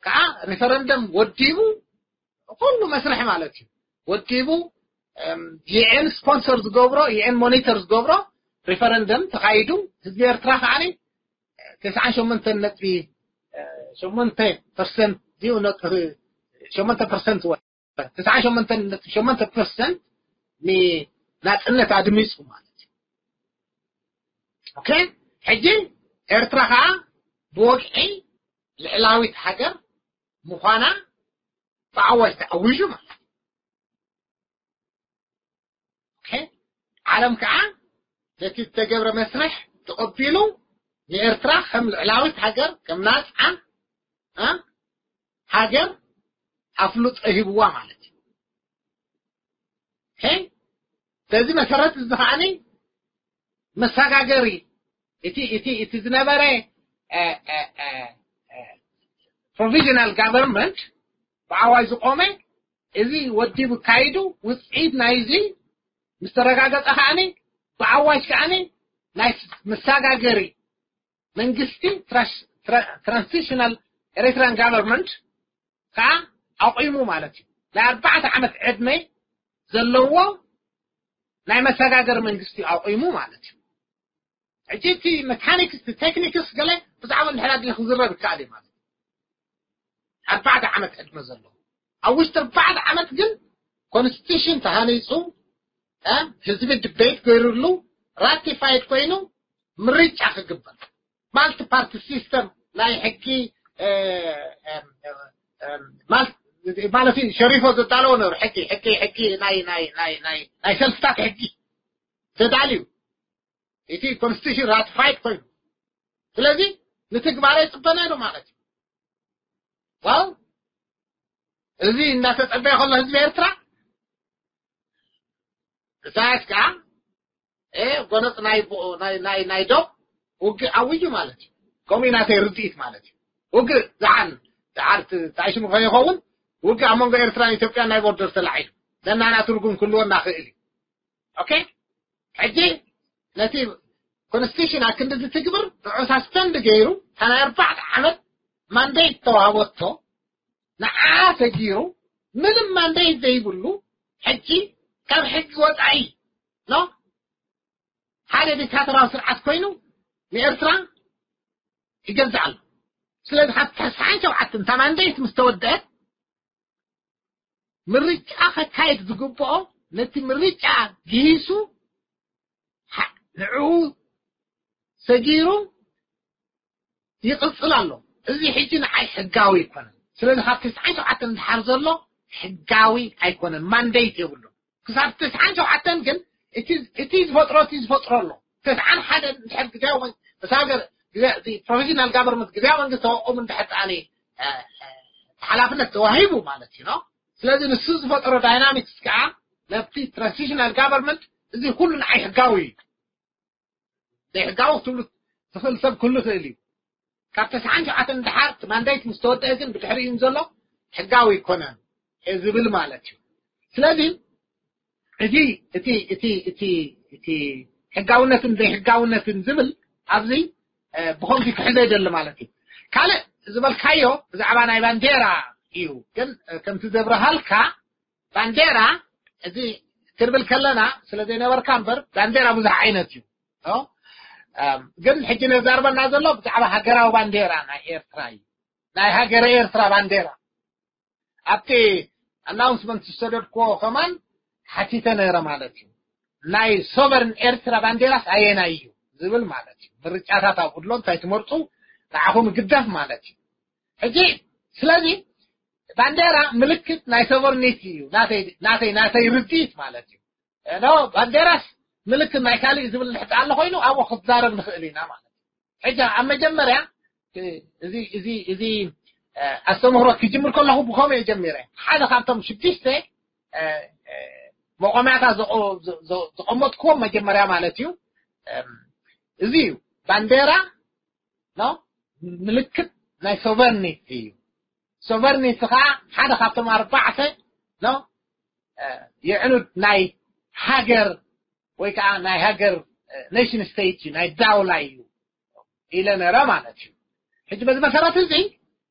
ከዓ ሪፈረንደም ወዲቡ፣ ኩሉ መስርሕ ማለት እዩ ወዲቡ። ዩኤን ስፖንሰር ዝገብሮ፣ ዩኤን ሞኒተር ዝገብሮ ሪፈረንደም ተኻይዱ፣ ህዝቢ ኤርትራ ከዓ ተስዓን ሸሞንተን ነጥቢ ሸሞንተ ፐርሰንት ድዩ፣ ነጥቢ ሸሞንተ ፐርሰንት ወይ ተስዓን ሸሞንተን ነጥቢ ሸሞንተ ፐርሰንት ንናፅነት ኣድሚፁ ማለት እዩ። ኦኬ፣ ሕጂ ኤርትራ ከዓ ብወግዒ ልዕላዊት ሃገር ምዃና ብኣዋጅ ተኣዊጁ ማለት እዩ። ኦኬ፣ ዓለም ከዓ ነቲ ዝተገብረ መስርሕ ተቐቢሉ ንኤርትራ ከም ልዕላዊት ሃገር፣ ከም ናፃ ሃገር ኣፍልጦ ሂብዋ ማለት እዩ። በዚ መሰረት እዚ ከዓኒ መሰጋገሪ እቲ እቲ እቲ ዝነበረ ፕሮቪዥናል ጋቨርንመንት ብኣዋጅ ዝቆመ፣ እዚ ወዲቡ ካይዱ፣ ውፅኢት ናይዚ ምስ ተረጋገፀ ከዓኒ ብኣዋጅ ከዓኒ ናይ መሰጋገሪ መንግስቲ ትራንሲሽናል ኤሪትራን ጋቨርንመንት ከዓ ኣቑሙ ማለት እዩ። ናይ ኣርባዕተ ዓመት ዕድመ ዘለዎ ናይ መሰጋገሪ መንግስቲ ኣቑሙ ማለት እዩ። ሕጂ እቲ መካኒክስ፣ እቲ ቴክኒክስ ገለ ብዛዕባ እንድሕር ኣድልዩ ክዝረብ ይከኣል እዩ ማለት እዩ። ኣርባዕተ ዓመት ዕድመ ዘለዎ፣ ኣብ ውሽጢ ኣርባዕተ ዓመት ግን ኮንስቲቱሽን ተሃኒፁ፣ ህዝቢ ድቤት ገይሩሉ፣ ራቲፋይድ ኮይኑ ምርጫ ክግበር፣ ማልቲ ፓርቲ ሲስተም ናይ ሕጊ ማለት እዩ። ሸሪፎ ዘዳለዎ ነሩ ሕጊ ሕጊ ሕጊ ናይ ናይ ናይ ናይ ናይ ሰልፍታት ሕጊ ተዳልዩ፣ እቲ ኮንስቲቱሽን ራቲፋይድ ኮይኑ፣ ስለዚ ንትግባረ ይፅበና ኢሉ ማለት እዩ። ዋው፣ እዚ እናተፀበየ ከሎ ህዝቢ ኤርትራ፣ ኢሳያስ ከዓ ጎነፅ ናይ ናይ ናይ ናይ ዶብ ውግእ ኣውጁ ማለት እዩ። ከምኡ ናተይ ርድኢት ማለት እዩ። ውግእ ዝዓን ዝዓር ታይሽሙ ከይኸውን፣ ውግእ ኣብ መንጎ ኤርትራን ኢትዮጵያን ናይ ቦርደር ተላዒሉ፣ ነናና ትርጉም ክህልወና ክእል እዩ። ኦኬ፣ ሕጂ ነቲ ኮንስቲቱሽን ኣክንዲ ዝትግብር ንዑ ሳስፐንድ ገይሩ፣ እታ ናይ ኣርባዕተ ዓመት ማንዴት ተዋህበቶ ንዓ ሰጊሩ፣ ምንም ማንዴት ዘይብሉ፣ ሕጂ ካብ ሕጊ ወፃኢ ኖ ሓደ ዲክታተራዊ ስርዓት ኮይኑ ንኤርትራ ይገዝእ ኣሎ። ስለዚ ካብ ተስዓን ሸውዓተን እታ ማንዴት ምስ ተወደአት፣ ምርጫ ከካየድ ዝግብኦ፣ ነቲ ምርጫ ግሂሱ ንዕኡ ሰጊሩ ይቕፅል ኣሎ። እዚ ሕጂ ንዓይ ሕጋዊ ኣይኮነን። ስለዚ ካብ ተስዓን ሸውዓተን ዝሓር ዘሎ ሕጋዊ ኣይኮነን፣ ማንዴት የብሉን። ክሳብ ተስዓን ሸውዓተን ግን እቲ ዝፈጥሮ እቲ ዝፈጥሮ ኣሎ። ተስዓን ሓደን እንድሕር ግዜያዊ እቲ ሃገር ፕሮቪዥናል ጋቨርንመንት፣ ግዜያዊ መንግስቲ ተወቆም እንድሕር ተኣኒ ሓላፍነት ተዋሂቡ ማለት እዩ። ስለዚ ንሱ ዝፈጠሮ ዳይናሚክስ ከዓ ነቲ ትራንዚሽናል ጋቨርንመንት፣ እዚ ኩሉ ንዓይ ሕጋዊ እዩ። ዘይሕጋዊ ክትብሉ ትኽእል ሰብ ክህሉ ይኽእል እዩ። ካብ ተስዓን ሸውዓተን ድሓር እቲ ማንዴት ምስ ተወደአ ግን ብድሕሪኡ ዘሎ ሕጋዊ ኣይኮነን ዝብል ማለት እዩ። ስለዚ እቲ እቲ እቲ እቲ እቲ ሕጋውነትን ዘይሕጋውነትን ዝብል ኣብዚ ብኸምዚ ክሕዘ ይደሊ ማለት እዩ። ካልእ ዝበልካዮ ብዛዕባ ናይ ባንዴራ እዩ። ግን ከምቲ ዘብረሃልካ ባንዴራ፣ እዚ ክርብል ከለና ስለ ዘይነበርካ እምበር፣ ባንዴራ ብዙሕ ዓይነት እዩ። ግን ሕጂ ነዛርበና ዘሎ ብዛዕባ ሃገራዊ ባንዴራ ናይ ኤርትራ እዩ። ናይ ሃገረ ኤርትራ ባንዴራ ኣብቲ ኣናውንስመንት ዝሰደድክዎ ከማን ሓቲተ ነረ ማለት እዩ። ናይ ሶቨርን ኤርትራ ባንዴራስ ኣየናይ እዩ ዝብል ማለት እዩ። ምርጫታት ኣብኡ ኣሎ፣ እንታይ ትመርፁ ንዓኹም ይግደፍ ማለት እዩ። ሕጂ ስለዚ ባንዴራ ምልክት ናይ ሶቨርኒቲ እዩ፣ ናተይ ናተይ ናተይ ርድኢት ማለት እዩ። ኖ፣ ባንዴራስ ምልክት ናይ ካልእ ዝብል ንሕት ኣሎ ኮይኑ ኣብኡ ክትዛረብ ንኽእል ኢና ማለት እዩ። ሕጂ ኣብ መጀመርያ እዚ እዚ እዚ ኣስተምህሮ ክጅምር ከለኹ ብኸመይ ጀሚረ? ሓደ ካብቶም ሽዱሽተ መቆምያታት ዘቐመጥክዎም መጀመርያ ማለት እዩ። እዚ እዩ ባንዴራ፣ ኖ፣ ምልክት ናይ ሶቨርኒቲ እዩ። ሶቨርኒቲ ከዓ ሓደ ካብቶም ኣርባዕተ፣ ኖ፣ የዕኑድ ናይ ሃገር ወይ ከዓ ናይ ሃገር፣ ኔሽን ስቴት እዩ፣ ናይ ዳውላ እዩ ኢለ ነረ ማለት እዩ። ሕጂ በዚ መሰረት እዚ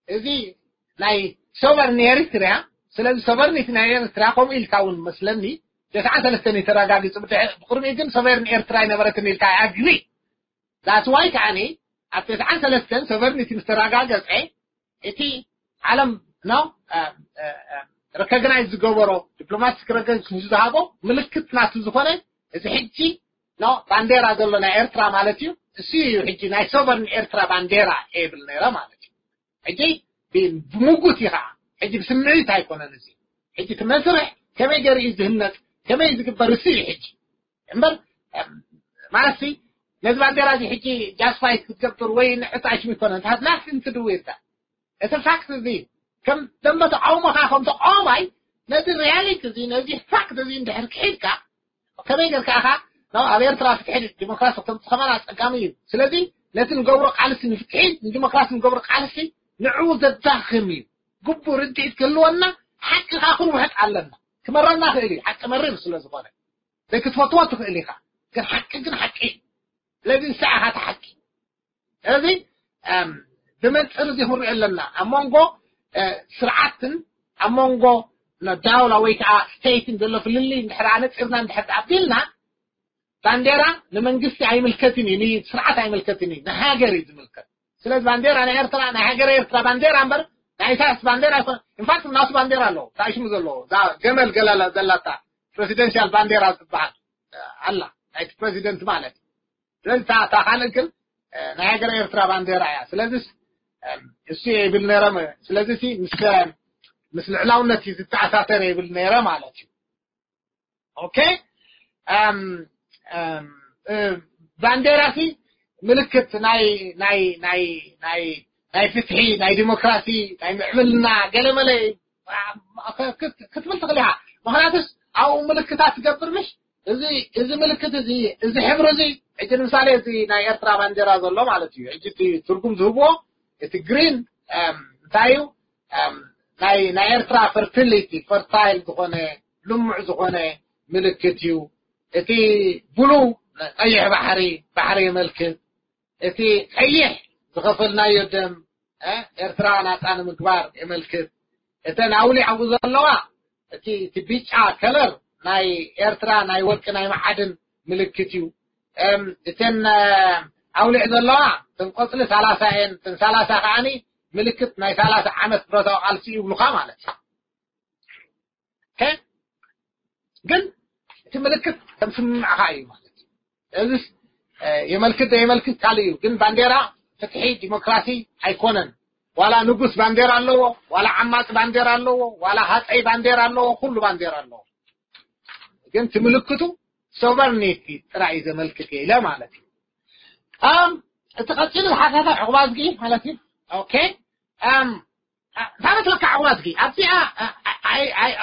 እዚ ናይ ሶቨርን ኤሪትሪያ፣ ስለዚ ሶቨርኒቲ ናይ ኤሪትሪያ ከምኡ ኢልካ እውን መስለኒ ተስዓ ሰለስተን ተረጋጊፁ። ብድሕ- ብቅድሚኡ ግን ሶቨርን ኤርትራ ኣይነበረትን ኢልካ ኣግሪ። ዳትስ ዋይ ከዓኒ ኣብ ተስዓ ሰለስተን ሶቨርኒቲ ምስ ተረጋገፀ እቲ ዓለም፣ ኖ፣ ረኮግናይዝ ዝገበሮ፣ ዲፕሎማቲክ ረኮግኒሽን ዝሃቦ ምልክት ናቱ ዝኾነ እዚ ሕጂ፣ ኖ፣ ባንዴራ ዘሎ ናይ ኤርትራ ማለት እዩ። እሱ እዩ ሕጂ ናይ ሶቨርን ኤርትራ ባንዴራ እብል ነረ ማለት እዩ። ሕጂ ብ- ብሙጉት እዩ ከዓ፣ ሕጂ ብስምዒት ኣይኮነን። እዚ ሕጂ እቲ መስርሕ ከመይ ገይሩ እዩ ዝህነፅ፣ ከመይ እዩ ዝግበር፣ እሱ እዩ ሕጂ እምበር። ማለት ነዚ ባንዴራ እዚ ሕጂ ጃስፋይት ክትገብር ወይ ንዕጣሽም ይኮነ እንታት ናት እንትድውየታ። እቲ ፋክት እዚ ከም ደንበ ተቃውሞካ ከም ተቃዋማይ ነዚ ሪያሊቲ እዚ፣ ነዚ ፋክት እዚ እንድሕር ክሒድካ፣ ከመይ ጌርካ ኢኻ ናብ ኣብ ኤርትራ ፍትሒ ዲሞክራሲ ክተምፅእ ከማን ኣፀጋሚ እዩ። ስለዚ ነቲ ንገብሮ ቃልሲ፣ ንፍትሒ ንዲሞክራሲ ንገብሮ ቃልሲ ንዕኡ ዘዳኽም እዩ። ግቡእ ርድኢት ክህልወና፣ ሓቂ ከዓ ክንውሕጥ ኣለና። ክመረና ክእል እዩ፣ ሓቂ መሪር ስለ ዝኾነ። ዘይክትፈትዎ ትኽእል ኢኻ፣ ግን ሓቂ ግን ሓቂ እዩ። ስለዚ ንሳ ኢኻ እቲ ሓቂ። ስለዚ ብመንፅር እዚ ክንሪኦ ኣለና። ኣብ መንጎ ስርዓትን ኣብ መንጎ ዳውላ ወይ ከዓ ስቴትን ዘሎ ፍልልይ እንድሕር ኣነፂርና እንድሕር ኣቢልና፣ ባንዴራ ንመንግስቲ ኣይምልከትን እዩ፣ ንስርዓት ኣይምልከትን እዩ፣ ንሃገር እዩ ዝምልከት። ስለዚ ባንዴራ ናይ ኤርትራ፣ ናይ ሃገር ኤርትራ ባንዴራ እምበር ናይ ኢሳያስ ባንዴራ ኣይኮነ። ኢንፋክት ናቱ ባንዴራ ኣለዎ፣ ታሽሙ ዘለዎ እዛ ገመል ገላላ ዘላታ ፕሬዚደንሻል ባንዴራ ዝበሃል ኣላ፣ ናይቲ ፕሬዚደንት ማለት። ስለዚ እታ ካልእ ግን ናይ ሃገር ኤርትራ ባንዴራ እያ። ስለዚ እሱ ይብል ነረ። ስለዚ ምስ ምስ ልዕላውነት እዩ ዝተኣሳሰረ ይብል ነረ ማለት እዩ። ኦኬ። ባንዴራ ሲ ምልክት ናይ ናይ ናይ ናይ ናይ ፍትሒ፣ ናይ ዲሞክራሲ፣ ናይ ምዕብልና ገለመለ ክትብል ትኽእል ኢኻ። ምክንያቱስ ኣብኡ ምልክታት ትገብር ምሽ? እዚ እዚ ምልክት እዚ፣ እዚ ሕብሪ እዚ፣ ሕጂ ንምሳሌ እዚ ናይ ኤርትራ ባንዴራ ዘሎ ማለት እዩ። ሕጂ እቲ ትርጉም ዝህብዎ እቲ ግሪን እንታይ እዩ? ናይ ናይ ኤርትራ ፈርቲሊቲ፣ ፈርታይል ዝኾነ፣ ልሙዕ ዝኾነ ምልክት እዩ። እቲ ብሉ ቀይሕ ባሕሪ፣ ባሕሪ የመልክት። እቲ ቀይሕ ዝኸፈልናዮ ደም ኤርትራ ናፃ ንምግባር የመልክት። እተን ኣውሊዕ ኣብኡ ዘለዋ፣ እቲ እቲ ቢጫ ከለር ናይ ኤርትራ ናይ ወርቂ ናይ መዓድን ምልክት እዩ። እተን ኣውሊዕ ዘለዋ እተን ቆፅሊ ሰላሳ እየን። እተን ሰላሳ ከዓኒ ምልክት ናይ ሰላሳ ዓመት ብረታዊ ቃልሲ ይብሉካ ማለት እዩ። ግን እቲ ምልክት ከም ስምምዕኻ እዩ ማለት እዩ። እዚስ የመልክት ዶ የመልክት ካልእ እዩ። ግን ባንዴራ ፍትሒ ዲሞክራሲ ኣይኮነን። ዋላ ንጉስ ባንዴራ ኣለዎ፣ ዋላ ዓማፅ ባንዴራ ኣለዎ፣ ዋላ ሃፀይ ባንዴራ ኣለዎ፣ ኩሉ ባንዴራ ኣለዎ። ግን እቲ ምልክቱ ሶቨርኒቲ ጥራይ እዩ ዘመልክት ኢለ ማለት እዩ። እቲ ቀፂሉ ዝሓተተ ዕቑባዝጊ ማለት እዩ። ኦኬ። እንታይ መስለካ ዕቑባዝጊ ኣብዚኣ?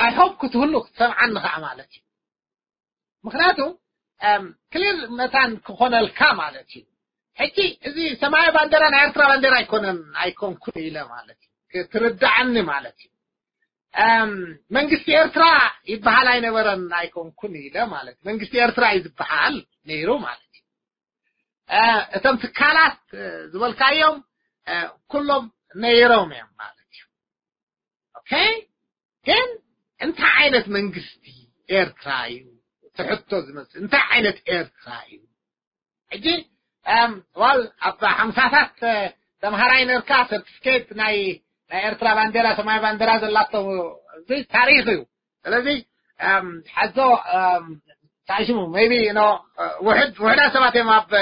ኣይ ሆፕ ክትህሉ ክትሰምዓኒ ከዓ ማለት እዩ። ምክንያቱ ክሊር መታን ክኾነልካ ማለት እዩ። ሕጂ እዚ ሰማያዊ ባንዴራ ናይ ኤርትራ ባንዴራ ኣይኮነን፣ ኣይኮንኩን ኢለ ማለት እዩ። ክትርዳዓኒ ማለት እዩ። መንግስቲ ኤርትራ ይበሃል ኣይነበረን ኣይኮንኩን ኢለ ማለት እዩ። መንግስቲ ኤርትራ እዩ ዝበሃል ነይሩ ማለት እዩ። እቶም ትካላት ዝበልካዮም ኩሎም ነይሮም እዮም ማለት እዩ። ኦኬ። ግን እንታይ ዓይነት መንግስቲ ኤርትራ እዩ ትሕቶ ዝመስል? እንታይ ዓይነት ኤርትራ እዩ? ሕጂ ዋል ኣብ ሓምሳታት ተምሃራይ ነርካ፣ ሰርቲፊኬት ናይ ናይ ኤርትራ ባንዴራ፣ ሰማይ ባንዴራ ዘላቶ እዚ ታሪክ እዩ። ስለዚ ሓዞ ታሽሙ ቢ ውሕድ ውሕዳት ሰባት እዮም ኣብ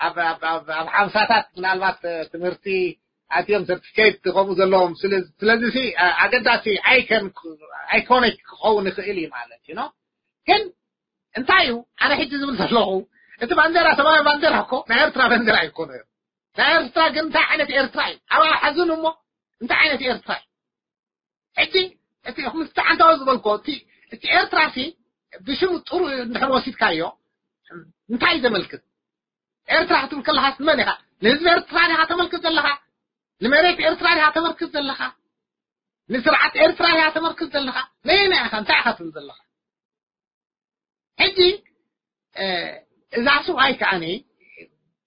ኣብ ሓምሳታት ምናልባት ትምህርቲ ኣትዮም ሰርቲፊኬት ከምኡ ዘለዎም። ስለዚ ኣገዳሲ ኣይኮን ኣይኮኒክ ክኸውን ይኽእል እዩ ማለት እዩ። ግን እንታይ እዩ ኣነ ሕጂ ዝብል ዘለኹ? እቲ ባንዴራ ሰማያዊ ባንዴራ እኮ ናይ ኤርትራ ባንዴራ ኣይኮነ እዩ። ናይ ኤርትራ ግን እንታይ ዓይነት ኤርትራ እዩ? ኣብ ሓዝን እሞ እንታይ ዓይነት ኤርትራ እዩ? ሕጂ እቲ ምስ ዓንታዊ ዝበልኮ እቲ እቲ ኤርትራ ሲ ብሽሙ ጥሩ እንድሕር ወሲድካዮ እንታይ ዘመልክት? ኤርትራ ክትብል ከለኻስ ንመን ኢኻ? ንህዝቢ ኤርትራ ዲኻ ተመልክት ዘለኻ? ንመሬት ኤርትራ ዲኻ ተመልክት ዘለኻ? ንስርዓት ኤርትራ ዲኻ ተመልክት ዘለኻ? ነየናይ ኢኻ? እንታይ ኢኻ ትብል ዘለኻ? ሕጂ እዛ ስብኣይ ከዓኒ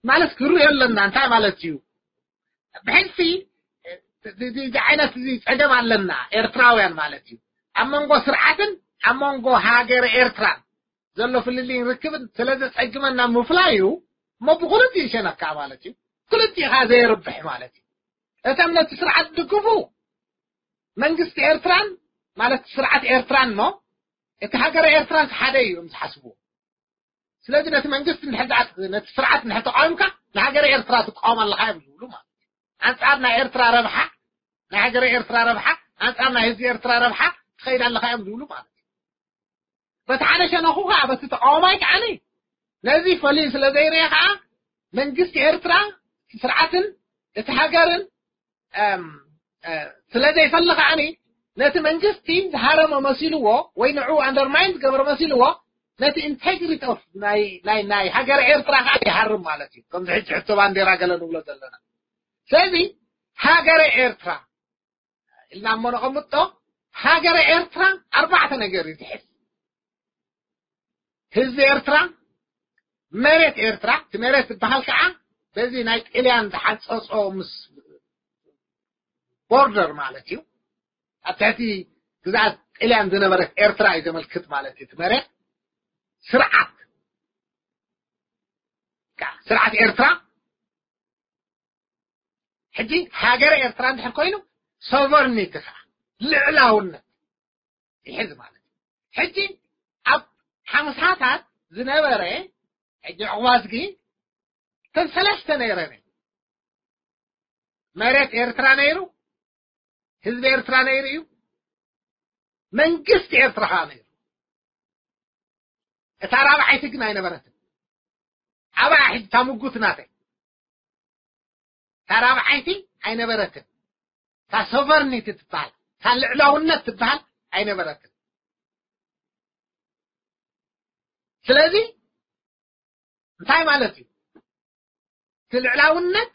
ማለት ክርእዮ ኣለና እንታይ ማለት እዩ? ብሕልፊ እዚ ዓይነት እዚ ጸገም ኣለና ኤርትራውያን ማለት እዩ። ኣብ መንጎ ስርዓትን ኣብ መንጎ ሃገር ኤርትራን ዘሎ ፍልልይን ርክብን ስለ ዘጸግመና ምፍላዩ እሞ ብክልቲኡ ይሸነካ ማለት እዩ። ክልቲኻ ዘየርብሕ ማለት እዩ። እቶም ነቲ ስርዓት ድግፉ መንግስቲ ኤርትራን ማለት ስርዓት ኤርትራን እሞ እቲ ሃገር ኤርትራን ሓደ እዩ እዮም ዝሓስቡ። ስለዚ ነቲ መንግስቲ እንድሕር ደኣ ነቲ ስርዓት እንድሕር ተቃዊምካ ንሃገር ኤርትራ ትቃወም ኣለኻ እዮም ዝብሉ ማለት እዩ። ኣንጻር ናይ ኤርትራ ረብሓ ናይ ሃገር ኤርትራ ረብሓ ኣንጻር ናይ ህዝቢ ኤርትራ ረብሓ ትኸይድ ኣለኻ እዮም ዝብሉ ማለት እዩ። በቲ ሓደ ሸነኹ ከዓ በቲ ተቃዋማይ ከዓኒ ነዚ ፈልዩ ስለ ዘይርአ ከዓ መንግስቲ ኤርትራ ስርዓትን እቲ ሃገርን ስለ ዘይፈሊ ከዓኒ ነቲ መንግስቲ ዝሃረመ መሲልዎ ወይ ንዑ ኣንደርማይን ዝገበረ መሲልዎ ነቲ ኢንቴግሪቲ ኦፍ ናይ ናይ ናይ ሃገረ ኤርትራ ከዓ ይሃርም ማለት እዩ። ከምዚ ሕጂ ሕቶ ባንዴራ ገለ ንብሎ ዘለና። ስለዚ ሃገረ ኤርትራ ኢልና እሞ ነቐምጦ። ሃገረ ኤርትራ ኣርባዕተ ነገር እዩ ዝሕዝ። ህዝቢ ኤርትራ፣ መሬት ኤርትራ፣ እቲ መሬት ዝበሃል ከዓ በዚ ናይ ጥልያን ዝሓንፀፆ ምስ ቦርደር ማለት እዩ። ኣብ ትሕቲ ግዝኣት ጥልያን ዝነበረት ኤርትራ እዩ ዘመልክት ማለት እዩ። እቲ መሬት ስርዓት ስርዓት ኤርትራ ሕጂ ሃገረ ኤርትራ እንድሕር ኮይኑ ሶቨርኒቲ ከዓ ልዕላውነት ይሕዝ ማለት እዩ። ሕጂ ኣብ ሓምሳታት ዝነበረ ሕጂ ዕቑባዝጊ ከም ሰለስተ ነይረን እዩ። መሬት ኤርትራ ነይሩ፣ ህዝቢ ኤርትራ ነይሩ እዩ፣ መንግስቲ ኤርትራ ከዓ ነይሩ። እታ ራብዓይቲ ግን ኣይነበረትን። ኣብኣ ሕጂ እታ ምጉት ናተይ እታ ራብዓይቲ ኣይነበረትን። እታ ሶቨርኒቲ ትበሃል እታ ልዕላውነት ትበሃል ኣይነበረትን። ስለዚ እንታይ ማለት እዩ? እቲ ልዕላውነት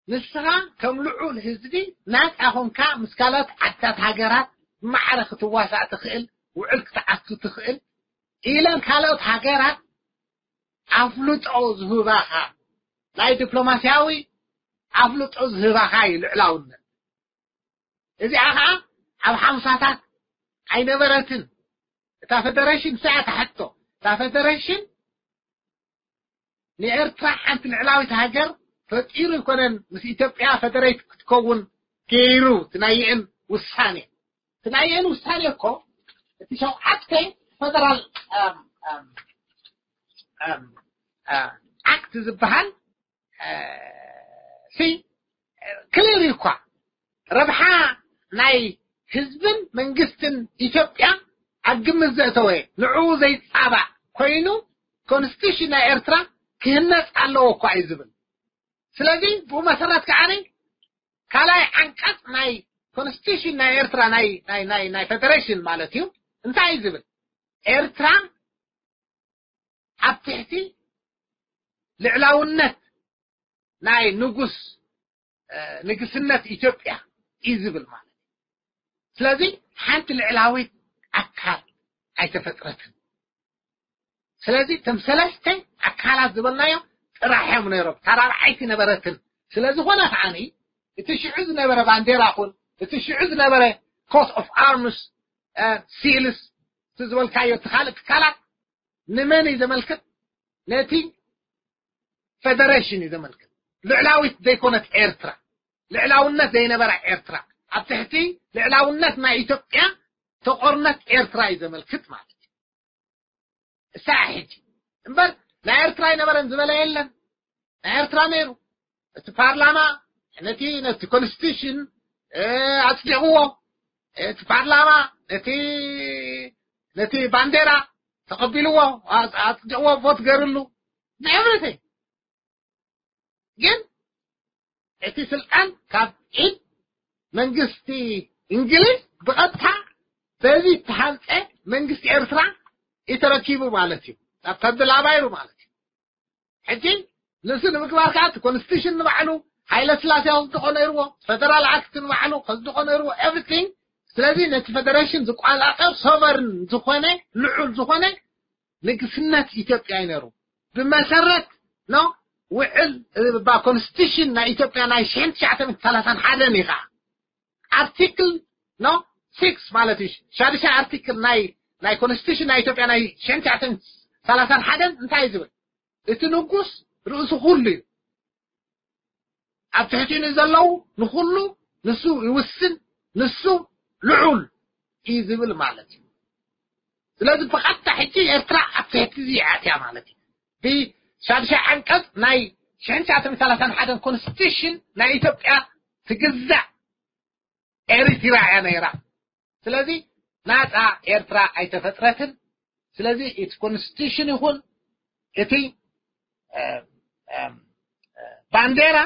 ንስኻ ከም ልዑል ህዝቢ ናፃ ኮንካ ምስ ካልኦት ዓድታት ሃገራት ብማዕረ ክትዋሳእ ትኽእል፣ ውዕል ክትዓቱ ትኽእል ኢለን ካልኦት ሃገራት ኣፍልጦ ዝህባኻ ናይ ዲፕሎማስያዊ ኣፍልጦ ዝህባኻ እዩ ልዕላውነት። እዚኣ ከዓ ኣብ ሓምሳታት ኣይነበረትን። እታ ፈደረሽን ንሳ እያ ትሓቶ። እታ ፈደረሽን ንኤርትራ ሓንቲ ልዕላዊት ሃገር ፈጢሩ ኣይኮነን ምስ ኢትዮጵያ ፈደረይት ክትከውን ገይሩ። እቲ ናይአን ውሳኔ እቲ ናይአን ውሳኔ እኮ እቲ ሸውዓተ ፈደራል ኣም፣ ኣም፣ ኣም፣ ኣ፣ ኣክት ዝበሃል ሲ ክሊር እዩ እኳ ረብሓ ናይ ህዝብን መንግስትን ኢትዮጵያ ኣብ ግምት ዘእተወ ንዕኡ ዘይፃባእ ኮይኑ ኮንስቲቱሽን ናይ ኤርትራ ክህነፅ ኣለዎ እኳ እዩ ዝብል። ስለዚ ብኡ መሰረት ከዓ ካልኣይ ዓንቀፅ ናይ ኮንስቲቱሽን ናይ ኤርትራ ናይ ናይ ናይ ናይ ፌደሬሽን ማለት እዩ እንታይ እዩ ዝብል? ኤርትራ ኣብ ትሕቲ ልዕላውነት ናይ ንጉስ ንግስነት ኢትዮጵያ እዩ ዝብል ማለት እዩ። ስለዚ ሓንቲ ልዕላዊት ኣካል ኣይተፈጥረትን። ስለዚ እቶም ሰለስተ ኣካላት ዝበልናዮ ጥራሕ እዮም ነይሮም። እታ ራብዓይቲ ነበረትን። ስለዝኾነ ከዓኒ እቲ ሽዑ ዝነበረ ባንዴራ ኹን እቲ ሽዑ ዝነበረ ኮት ኦፍ ኣርምስ ሲልስ እቲ ዝበልካዮ እቲ ካልእ ትካላት ንመን እዩ ዘመልክት? ነቲ ፈደሬሽን እዩ ዘመልክት። ልዕላዊት ዘይኮነት ኤርትራ፣ ልዕላውነት ዘይነበራ ኤርትራ፣ ኣብ ትሕቲ ልዕላውነት ናይ ኢትዮጵያ ተቆርነት ኤርትራ እዩ ዘመልክት ማለት እዩ። እሳ ሕጂ እምበር ናይ ኤርትራ ኣይነበረን ዝበለ የለን። ናይ ኤርትራ ነይሩ። እቲ ፓርላማ ነቲ ነቲ ኮንስቲቱሽን ኣፅዲቕዎ። እቲ ፓርላማ ነቲ ነቲ ባንዴራ ተቐቢልዎ፣ ኣጽ- ኣጽዲቕዎ፣ ቮት ገርሉ፣ ንኤቭሪቲንግ። ግን እቲ ስልጣን ካብ ኢድ መንግስቲ እንግሊዝ ብቐጥታ በዚ ተሃንፀ መንግስቲ ኤርትራ እዩ ተረኪቡ ማለት እዩ። ኣብ ተድላ ባይሩ ማለት እዩ። ሕጂ ንሱ ንምግባር ከዓ እቲ ኮንስቲቱሽን ንባዕሉ ሃይለ ስላሴ ከዝድኾ ነይርዎ፣ ፈደራል ኣክት ንባዕሉ ከዝድኾ ነይርዎ፣ ኤቭሪቲንግ። ስለዚ ነቲ ፌደሬሽን ዝቋጻጸር ሶቨርን ዝኾነ ልዑል ዝኾነ ንግስነት ኢትዮጵያ እዩ ነይሩ። ብመሰረት ኖ ውዕል ባ ኮንስቲቱሽን ናይ ኢትዮጵያ ናይ ሽሕን ትሽዓተ ሚእትን ሰላሳን ሓደን እዩ ከዓ ኣርቲክል ኖ ሲክስ ማለት እዩ። ሻድሻይ ኣርቲክል ናይ ናይ ኮንስቲቱሽን ናይ ኢትዮጵያ ናይ ሽሕን ትሽዓተ ሚእትን ሰላሳን ሓደን እንታይ እዩ ዝብል? እቲ ንጉስ ርእሱ ኩሉ እዩ። ኣብ ትሕቲኡ ንዘለዉ ንኩሉ ንሱ ይውስን፣ ንሱ ልዑል እዩ ዝብል ማለት እዩ። ስለዚ ብቐጥታ ሕጂ ኤርትራ ኣብ ትሕቲ እዚ ኣትያ ማለት እዩ። ብሻድሻይ ዓንቀጽ ናይ ሽሕን ትሽዓተ ሚእትን ሰላሳን ሓደን ኮንስቲቱሽን ናይ ኢትዮጵያ ትግዛእ ኤሪትራ እያ ነይራ። ስለዚ ናጻ ኤርትራ ኣይተፈጥረትን። ስለዚ እቲ ኮንስቲቱሽን ይኹን እቲ እ፣ እ፣ እ፣ ባንዴራ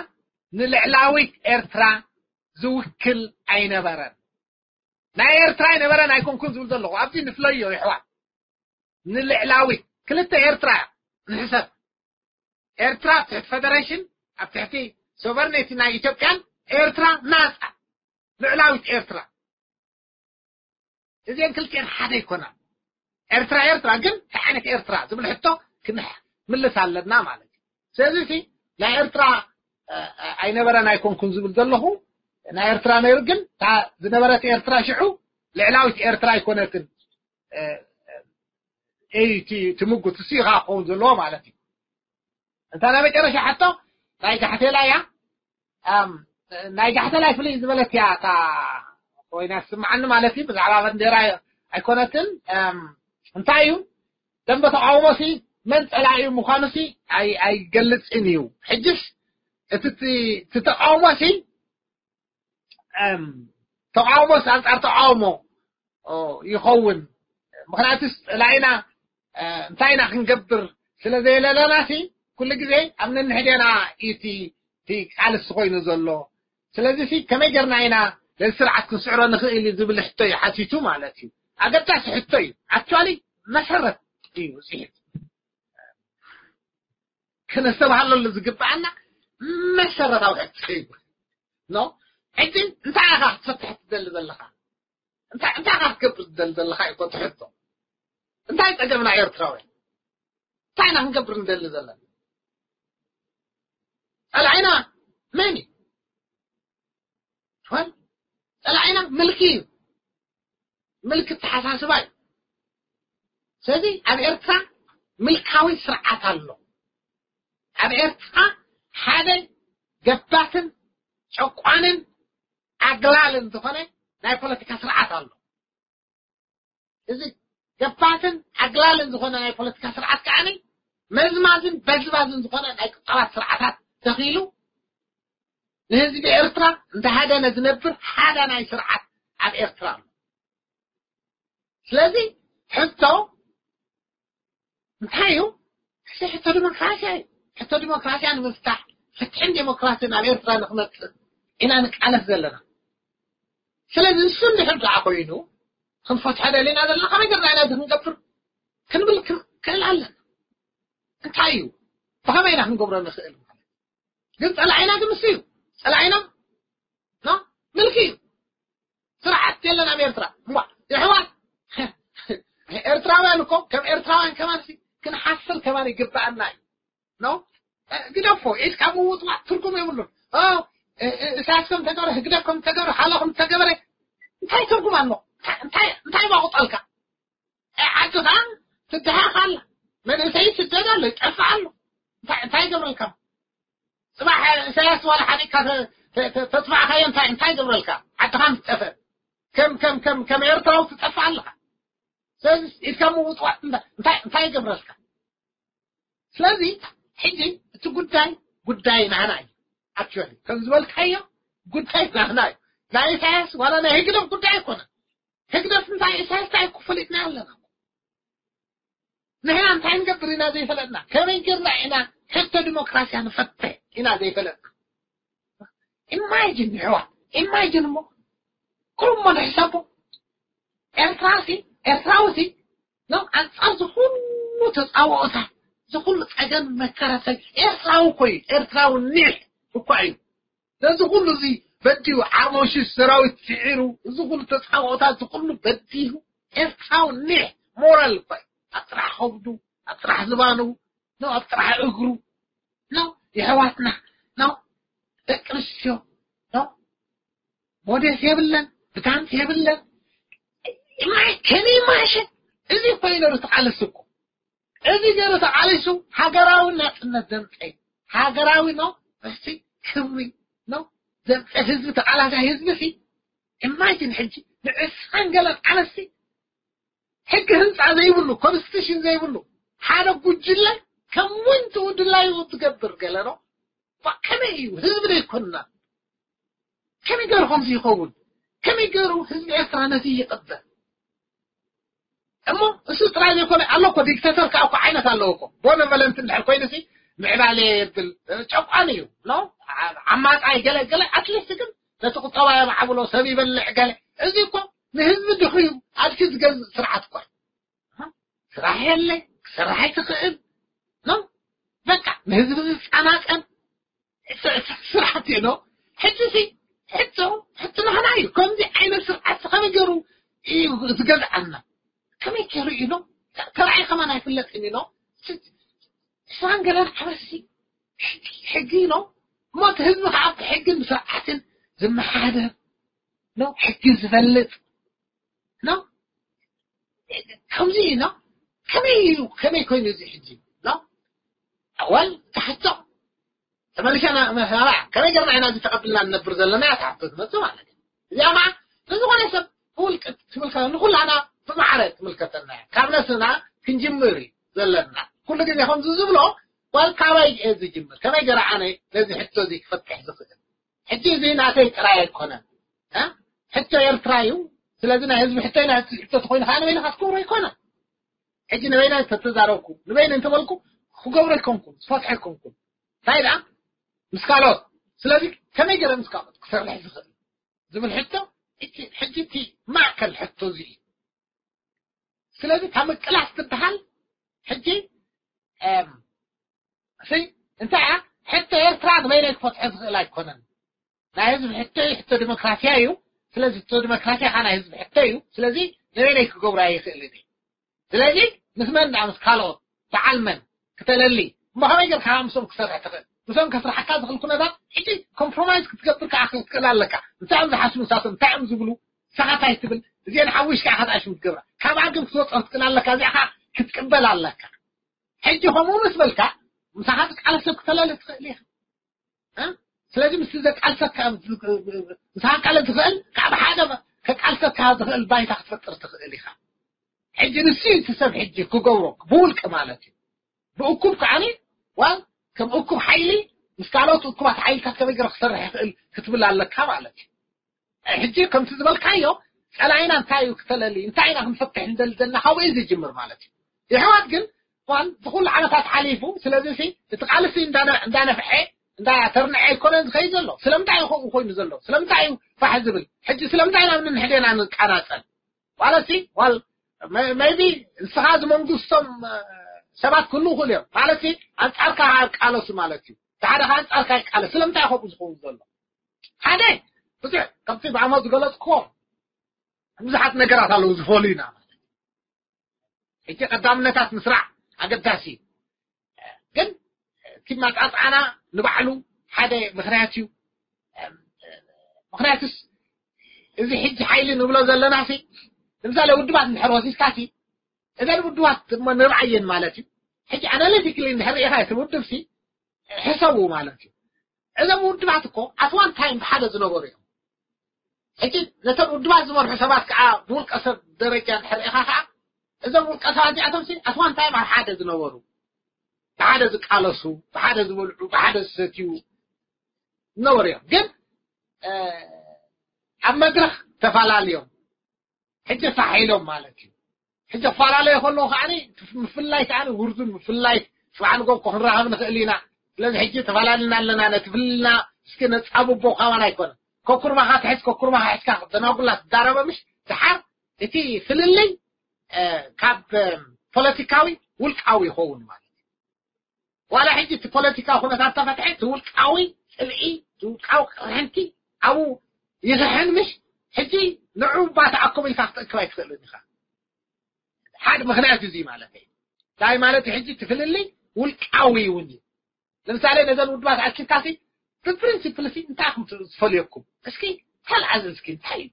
ንልዕላዊት ኤርትራ ዝውክል ኣይነበረን። ናይ ኤርትራ ኣይነበረን ኣይኮንኩን ዝብል ዘለኹ ኣብዚ ንፍለዮ ይሕዋት። ንልዕላዊት ክልተ ኤርትራ እያ ንሕሰብ። ኤርትራ ኣብ ትሕቲ ፌደሬሽን ኣብ ትሕቲ ሶቨርኔቲ ናይ ኢትዮጵያን ኤርትራ ናጻ ልዕላዊት ኤርትራ። እዚአን ክልቲአን ሓደ ይኮና። ኤርትራ ኤርትራ ግን እንታይ ዓይነት ኤርትራ ዝብል ሕቶ ክንምልስ ኣለና ማለት እዩ። ስለዚ እቲ ናይ ኤርትራ እ፣ እ፣ ኣይነበረን ኣይኮንኩን ዝብል ዘለኹ ናይ ኤርትራ ነይሩ፣ ግን እታ ዝነበረት ኤርትራ ሽዑ ልዕላዊት ኤርትራ ኣይኮነትን። እ፣ እ፣ እዩ እቲ ትምጉት እሱ ኢኻ ክኸውን ዘለዎ ማለት እዩ። እንታ ናይ መጨረሻ ሕቶ ናይ ጋሕቴላ እያ። ኣም፣ ናይ ጋሕቴላ ፍልይ ዝበለት እያ እታ ኮይና ትስምዓኒ ማለት እዩ። ብዛዕባ ባንዴራ ኣይኮነትን። ኣም፣ እንታይ እዩ ደንበ ተቃውሞ ሲ መን ጸላኢ ምዃኑ ሲ ኣይ ኣይገልጽን እዩ። ሕጅስ እቲ እቲ- እቲ ተቃውሞ ሲ ኣም፣ ተቃውሞስ ኣንጻር ተቃውሞ ኦ፣ ይኸውን። ምኽንያቱስ ጸላኢና እ፣ እንታይ ኢና ክንገብር ስለ ዘየለለና ሲ ኩሉ ግዜ ኣብ ነንሕዴና እዩ እቲ እቲ ቃልሲ ኮይኑ ዘሎ። ስለዚ ሲ ከመይ ጌርና ኢና ነዚ ስርዓት ክንስዕሮ ንኽእል እዩ ዝብል ሕቶ እዩ ሓቲቱ ማለት እዩ። ኣገዳሲ ሕቶ እዩ። ኣክቹዋሊ መሰረት እዩ ውፅኢት። ክነስተባህለሉ ዝግብኣና መሰረታዊ ሕቶ እዩ። ኖ ሕጂ እንታይ ኢኻ ክትፈትሕ ትደሊ ዘለኻ? እንታይ እንታይ ኢኻ ክትገብር ትደሊ ዘለኻ እዩ እኮ እቲ ሕቶ። እንታይ ጸገምና ኤርትራውያን? እንታይ ኢና ክንገብር ንደሊ ዘለና? ጸላኢና መን እዩ? ትኾን ጸላኢና ምልኪ እዩ። ምልኪ ኣተሓሳስባ እዩ። ስለዚ ኣብ ኤርትራ ምልካዊ ስርዓት ኣሎ። ኣብ ኤርትራ ሓደ ገባትን ጨቋንን ኣግላልን ዝኾነ ናይ ፖለቲካ ስርዓት ኣሎ። እዚ ገባትን ኣግላልን ዝኾነ ናይ ፖለቲካ ስርዓት ከዓኒ መዝማዝን በዝባዝን ዝኾነ ናይ ቁጠባት ስርዓታት ተኺሉ ንህዝቢ ኤርትራ እንተ ሃደነ ዝነብር ሓደ ናይ ስርዓት ኣብ ኤርትራ ኣሎ። ስለዚ ሕቶ እንታይ እዩ? እዚ ሕቶ ዲሞክራሲያ እዩ። ሕቶ ዲሞክራሲያ ንምፍታሕ ፍትሕን ዲሞክራሲን ኣብ ኤርትራ ንክመፅእ ኢና ንቃለስ ዘለና። ስለዚ ንሱ እንድሕር ደኣ ኮይኑ ክንፈትሖ ደሊና ዘለና ከመይ ጌርና ኢና እዚ ክንገብር ክንብል ክንክእል ኣለና። እንታይ እዩ? ብኸመይ ኢና ክንገብሮ ንኽእል ማለት? ግን ጸላኢና ግን ንሱ እዩ። ጸላኢና ኖ ምልኪ እዩ። ስርዓት የለን ኣብ ኤርትራ። እሞ የሕዋት ኤርትራውያን እኮ ከም ኤርትራውያን ከማን ሲ ክንሓስር ከማን ይግብኣና እዩ። ኖ ግደፎ፣ ኢድካ ምውጥዋጥ ትርጉም የብሉን። ኦ፣ እ- እ- ኢሳያስ ከም ተገበረ፣ ህግደፍ ከም ተገበረ፣ ሓሎ ከም ተገበረ እንታይ ትርጉም ኣሎ? እንታይ እንታይ እንታይ ባቁጠልካ? ዓድኻ ትድሃኽ ኣላ። መንእሰይ ይስደድ ኣሎ፣ ይጠፍእ ኣሎ። እንታይ እንታይ ይገብረልካ? ጽባሕ ኢሳያስ ዋላ ሓዲግካ ተ- ተ- ተ- ተጥፋእካዮ እንታይ እንታይ ይገብረልካ? ዓድኻ ምስ ጠፍአ ከም ከም ከም ከም ኤርትራዊ ትጠፍእ ኣለኻ። ስለዚ ኢድካ ምውጥዋጥ እንታይ እንታይ እንታይ ይገብረልካ? ስለዚ ሕጂ እቲ ጉዳይ ጉዳይ ናህና እዩ። ኣክቹዋሊ ከም ዝበልካዮ ጉዳይ ናህና እዩ። ናይ ኢሳያስ ዋላ ናይ ህግደፍ ጉዳይ ኣይኮነን። ህግደፍ እንታይ ኢሳያስ እንታይ እኮ ፈሊጥና ኣለና። ንሕና እንታይ ንገብር ኢና ዘይፈለጥና? ከመይ ጌርና ኢና ሕቶ ዲሞክራስያ ንፈትሕ ኢና ዘይፈለጥና? ኢማጂን ይሕዋ፣ ኢማጂን እሞ ኩሉ እሞ ንሕሰቦ። ኤርትራሲ፣ ኤርትራውሲ፣ ኖ፣ ኣንጻር ዝኹሉ ተጻብኦታት፣ ዝኹሉ ጸገም መከራ ሰብ ኤርትራዊ እኮ እዩ። ኤርትራዊ ኒሕ እኳ እዩ። ነዚ ኩሉ እዚ በዲሁ፣ ዓርሞሺ ሰራዊት ስዒሩ፣ እዚ ኩሉ ተጻብኦታት፣ እዚ ኩሉ በዲሁ፣ ኤርትራዊ ኒሕ ሞራል እኳ እዩ። ኣብ ጥራሕ ከብዱ፣ ኣብ ጥራሕ ዝባኑ፣ ኖ፣ ኣብ ጥራሕ እግሩ፣ ኖ፣ የሕዋትና፣ ኖ፣ ደቂ ኣንስትዮ፣ ኖ፣ ሞዴስ የብለን፣ ብታንት የብለን። ኢማይ-፣ ከመይ ኢማሽን? እዚ እኮ እዩ ነሩ ተቓለሲ እኮ። እዚ ገይሩ ተቓሊሱ ሃገራዊ ናጽነት ዘምጸ፣ ሃገራዊ ኖ፣ እስቲ ክብሪ ኖ፣ ዘምጸ ህዝቢ፣ ተቓላሳይ ህዝቢ ሲ። ኢማጂን ሕጂ ንዕስራን ገለን ዓመት ሲ ሕጊ ህንጻ ዘይብሉ፣ ኮንስቲቱሽን ዘይብሉ፣ ሓደ ጉጅለ ከም ወንቱ ድላዩ ዝገብር ገለ ኖ። ባ-፣ ከመይ እዩ? ህዝቢ ዶ ኣይኮንና? ከመይ ገይሩ ከምዚ ይኸውን? ከመይ ገይሩ ህዝቢ ኤርትራ ነዚ ይቕበል? እሞ እሱ ጥራይ ዘይኮነ፣ ኣሎ እኮ፣ ዲክታተር ከኣ እኮ ዓይነት ኣለዎ እኮ። ቦነቨለንት እንድሕር ኮይኑ ሲ ምዕባለ የብል፣ ጨቋኒ እዩ፣ ኖ? ዓ-፣ ዓማጻይ ገለ ገለ፣ ኣትሊስት ግን ነቲ ቁጠባ የማዕብሎ፣ ሰብ ይበልዕ ገለ። እዚ እኮ ንህዝቢ ድኽዩ ኣድኪ ዝገዝእ ስርዓት እኮ እዩ። ስራሕ የለ፣ ክሰርሕ ኣይትኽእል፣ ኖ? በቃ ንህዝቢ ዝጸናጸን ስ-፣ ስ-፣ ስርዓት እዩ፣ ኖ? ሕጂ ሲ፣ ሕቶ፣ ሕቶ ናህና እዩ። ከምዚ ዓይነት ስርዓት ከመይ ገይሩ እዩ ዝገዝኣና? ከመይ ገይሩ እዩ፣ ኖ? ተ-፣ ተራእዩ ከማን ኣይፍለጥን እዩ፣ ኖ? ስ-፣ ስራን ገለን ዓመት ሲ፣ ሕጊ፣ ሕጊ፣ ኖ? እሞ እቲ ህዝቢ ከዓ ብሕግን ብስርዓትን ዝመሓደር፣ ኖ? ሕጊ ዝፈልጥ፣ ኖ? ከምዚ እዩ፣ ኖ? ከመይ እዩ፣ ከመይ ኮይኑ እዚ ሕጂ፣ ኖ? ኣወል፣ ተሓቶ። ተመሊሰና፣ መ-፣ መ-፣ ከመይ ገርና ኢና እዚ ተቐብልና ንነብር ዘለና እያ ተሓቶ ትመጽእ ማለት እዩ። እዚኣ ማ፣ ንዝኾነ ሰብ ብውልቂ ትምልከ-፣ ንኹላና ብማዕረ ትምልከተና እያ። ካብ ነስና ክንጅምር እዩ ዘለና። ኩሉ ግዜ ከምዚ ዝብሎ፣ ጓል ካባይ እየ ዝጅምር? ከመይ ገይረ ኣነ ነዚ ሕቶ እዚ ክፈትሕ ዝኽእል? ሕጂ እዚ ናተይ ጥራይ ኣይኮነን። እ? ሕቶ ኤርትራ እዩ። ስለዚ ናይ ህዝቢ ሕቶ፣ ናይ ህዝቢ ሕቶ ተኾይኑ ከዓ ንበይንኻ ትገብሮ ኣይኮነን። ሕጂ ንበይነ እንተተዛረብኩ፣ ንበይነ እንተበልኩ፣ ክገብሮ ኣይኮንኩን፣ ዝፈትሖ ኣይኮንኩን። እንታይ ደኣ? ምስ ካልኦት። ስለዚ ከመይ ገይረ ምስ ካልኦት ክሰርሕ ዝኽእል ዝብል ሕቶ፣ እቲ፣ ሕጂ እቲ ማእከል ሕቶ እዚ እዩ። ስለዚ እታ ምቅላስ ትበሃል ሕጂ፣ እም፣ እሰይ፣ እንታይ እያ? ሕቶ ኤርትራ ንበይነይ ክፈትሖ ዝኽእል ኣይኮነን። ናይ ህዝቢ ሕቶ እዩ፣ ሕቶ ዲሞክራሲያ እዩ። ስለዚ ሕቶ ዲሞክራሲያ ከዓ ናይ ህዝቢ ሕቶ እዩ። ስለዚ ንበይነይ ክገብሮ ኣይኽእልን እየ። ስለዚ ምስ መን ደኣ? ምስ ካልኦት በዓል መን ክተለሊ? እሞ ከመይ ጌርካ ምስኦም ክሰርሕ ትኽእል? ምስኦም ከስርሓካ ዝኽእል ኩነታት ሕጂ ኮምፕሮማይዝ ክትገብር ከዓ ክትክእል ኣለካ። እንታይ እዮም ዝሓስቡ ንሳቶም? እንታይ እዮም ዝብሉ? ንስኻ እንታይ ትብል? እዚአን ሓዊስካ ኢኻ ትኣሽም ትገብራ። ካብኣ ግን ክትወጽኦ ክትክእል ኣለካ። እዚኣ ከዓ ክትቅበል ኣለካ። ሕጂ ከምኡ ምስ በልካ፣ ምሳኻ ትቃለስ ሰብ ክተለሊ ትኽእል ኢኻ። እ? ስለዚ ምስቲ ዘቃልሰካ፣ ምሳኻ ክቃለስ ዝኽእል፣ ካብ ሓደ ከቃልሰካ ዝኽእል ባይታ ክትፈጥር ትኽእል ኢኻ። ሕጂ ንሱ እዩ እቲ ሰብ ሕጂ ክገብሮ፣ ብውልቂ ማለት እዩ። ብእኩብ ከዓኒ፣ ዋል፣ ከም እኩብ ሓይሊ፣ ምስ ካልኦት እኩባት ሓይልታት ከመይ ገይረ ክሰርሕ ይኽእል ክትብል ኣለካ ማለት እዩ። ሕጂ ከምቲ ዝበልካዮ፣ ጸላኢና እንታይ እዩ ክተለሊ፣ እንታይ ኢና ክንፈትሕ ንደሊ ዘለና፣ ካብኡ እዩ ዝጅምር ማለት እዩ። የሕዋት ግን፣ እዋን ብኹሉ ዓመታት ሓሊፉ፣ ስለዚ ሲ፣ እቲ ቃልሲ እንዳነ-፣ እንዳነፍሐ፣ እንዳተርንዐ ኣይኮነን ዝኸይድ ዘሎ። ስለምንታይ እዩ ከምኡ ኮይኑ ዘሎ? ስለምንታይ እዩ ፋሕ ዝብል? ሕጂ ስለምንታይ ኢና ንንሕዴና ንቃናጸል? ማለት ሲ፣ ዋል፣ መ-፣ ሜይቢ ንስኻ ዝመንግስቶም፣ እ፣ ሰባት ክህልዉ ይኽእሉ እዮም። ማለት ሲ፣ ኣንጻርካ ይቃለሱ ማለት እዩ። እቲ ሓደ ከኣ ኣንጻርካ ይቃለስ። ስለምንታይ እዩ ከምኡ ዝኸውን ዘሎ? ሓደ፣ ብዙሕ ከምቲ ብኣሞ ዝገለጽክዎ ብዙሓት ነገራት ኣለዉ ዝፈልዩና ማለት እዩ። ሕጂ ቀዳምነታት ምስራዕ ኣገዳሲ እዩ። ግን እቲ ማጣጣዕና ንባዕሉ ሓደ ምኽንያት እዩ። ምኽንያቱስ እዚ ሕጂ ሓይሊ ንብሎ ዘለና ሲ፣ ንምሳሌ ውድባት እንድሕር ወሲድካ ሲ፣ እዘን ውድባት እሞ ንርኣየን ማለት እዩ። ሕጂ ኣናሊቲክሊ እንድሕር ርኢኻ እቲ ውድብ ሲ፣ ሕሰቡ ማለት እዩ። እዞም ውድባት እኮ ኣት ዋን ታይም ብሓደ ዝነበሩ እዮም። ሕጂ ነተን ውድባት ዝመርሑ ሰባት ከዓ ብውልቀ ሰብ ደረጃ እንድሕር ርኢኻ ከዓ፣ እዞም ውልቀ ሰባት እዚኣቶም ሲ ኣት ዋን ታይም ኣብ ሓደ ዝነበሩ፣ ብሓደ ዝቃለሱ፣ ብሓደ ዝበልዑ፣ ብሓደ ዝሰትዩ ዝነበሩ እዮም። ግን፣ እ፣ ኣብ መድረኽ ተፈላለዮም። ሕጂ ፋሕ ኢሎም ማለት እዩ። ሕጂ ክፈላለዩ ከለዉ ከዓኒ ምፍላይ ከዓኒ ውርዙን ምፍላይ ሽውዓን ጎብ ክንራኸብ ንኽእል ኢና። ስለዚ ሕጂ ተፈላለና ኣለና፣ ነቲ ፍልልና እስኪ ነጻብቦ ካባና ኣይኮነን። ከኩርማኻ ትሕዝ፣ ከኩርማኻ ሒዝካ ደናጉላ ትዳረበ ምሽ ድሓር እቲ ፍልልይ ካብ ፖለቲካዊ ውልቃዊ ይኸውን ማለት እዩ። ዋላ ሕጂ እቲ ፖለቲካዊ ኩነታት ተፈትሐ እቲ ውልቃዊ ጽልኢ፣ እቲ ውልቃዊ ቅርሕንቲ ኣብኡ ይኽሕን ምሽ ሕጂ ንዑ እባ ተኣከቡ ኢልካ ክትእክብ ኣይትኽእልን ኢኻ። ሓደ ምኽንያት እዚ ማለት እዩ። እንታይ ማለት እዩ? ሕጂ እቲ ፍልልይ ውልቃዊ እውን እዩ። ለምሳሌ ነዘን ውድባት ኣኪብካሲ ብፕሪንሲፕል ሲ እንታይ ኢኹም ትፈልየኩም? እስኪ ተልዓል እስኪ እንታይ እዩ?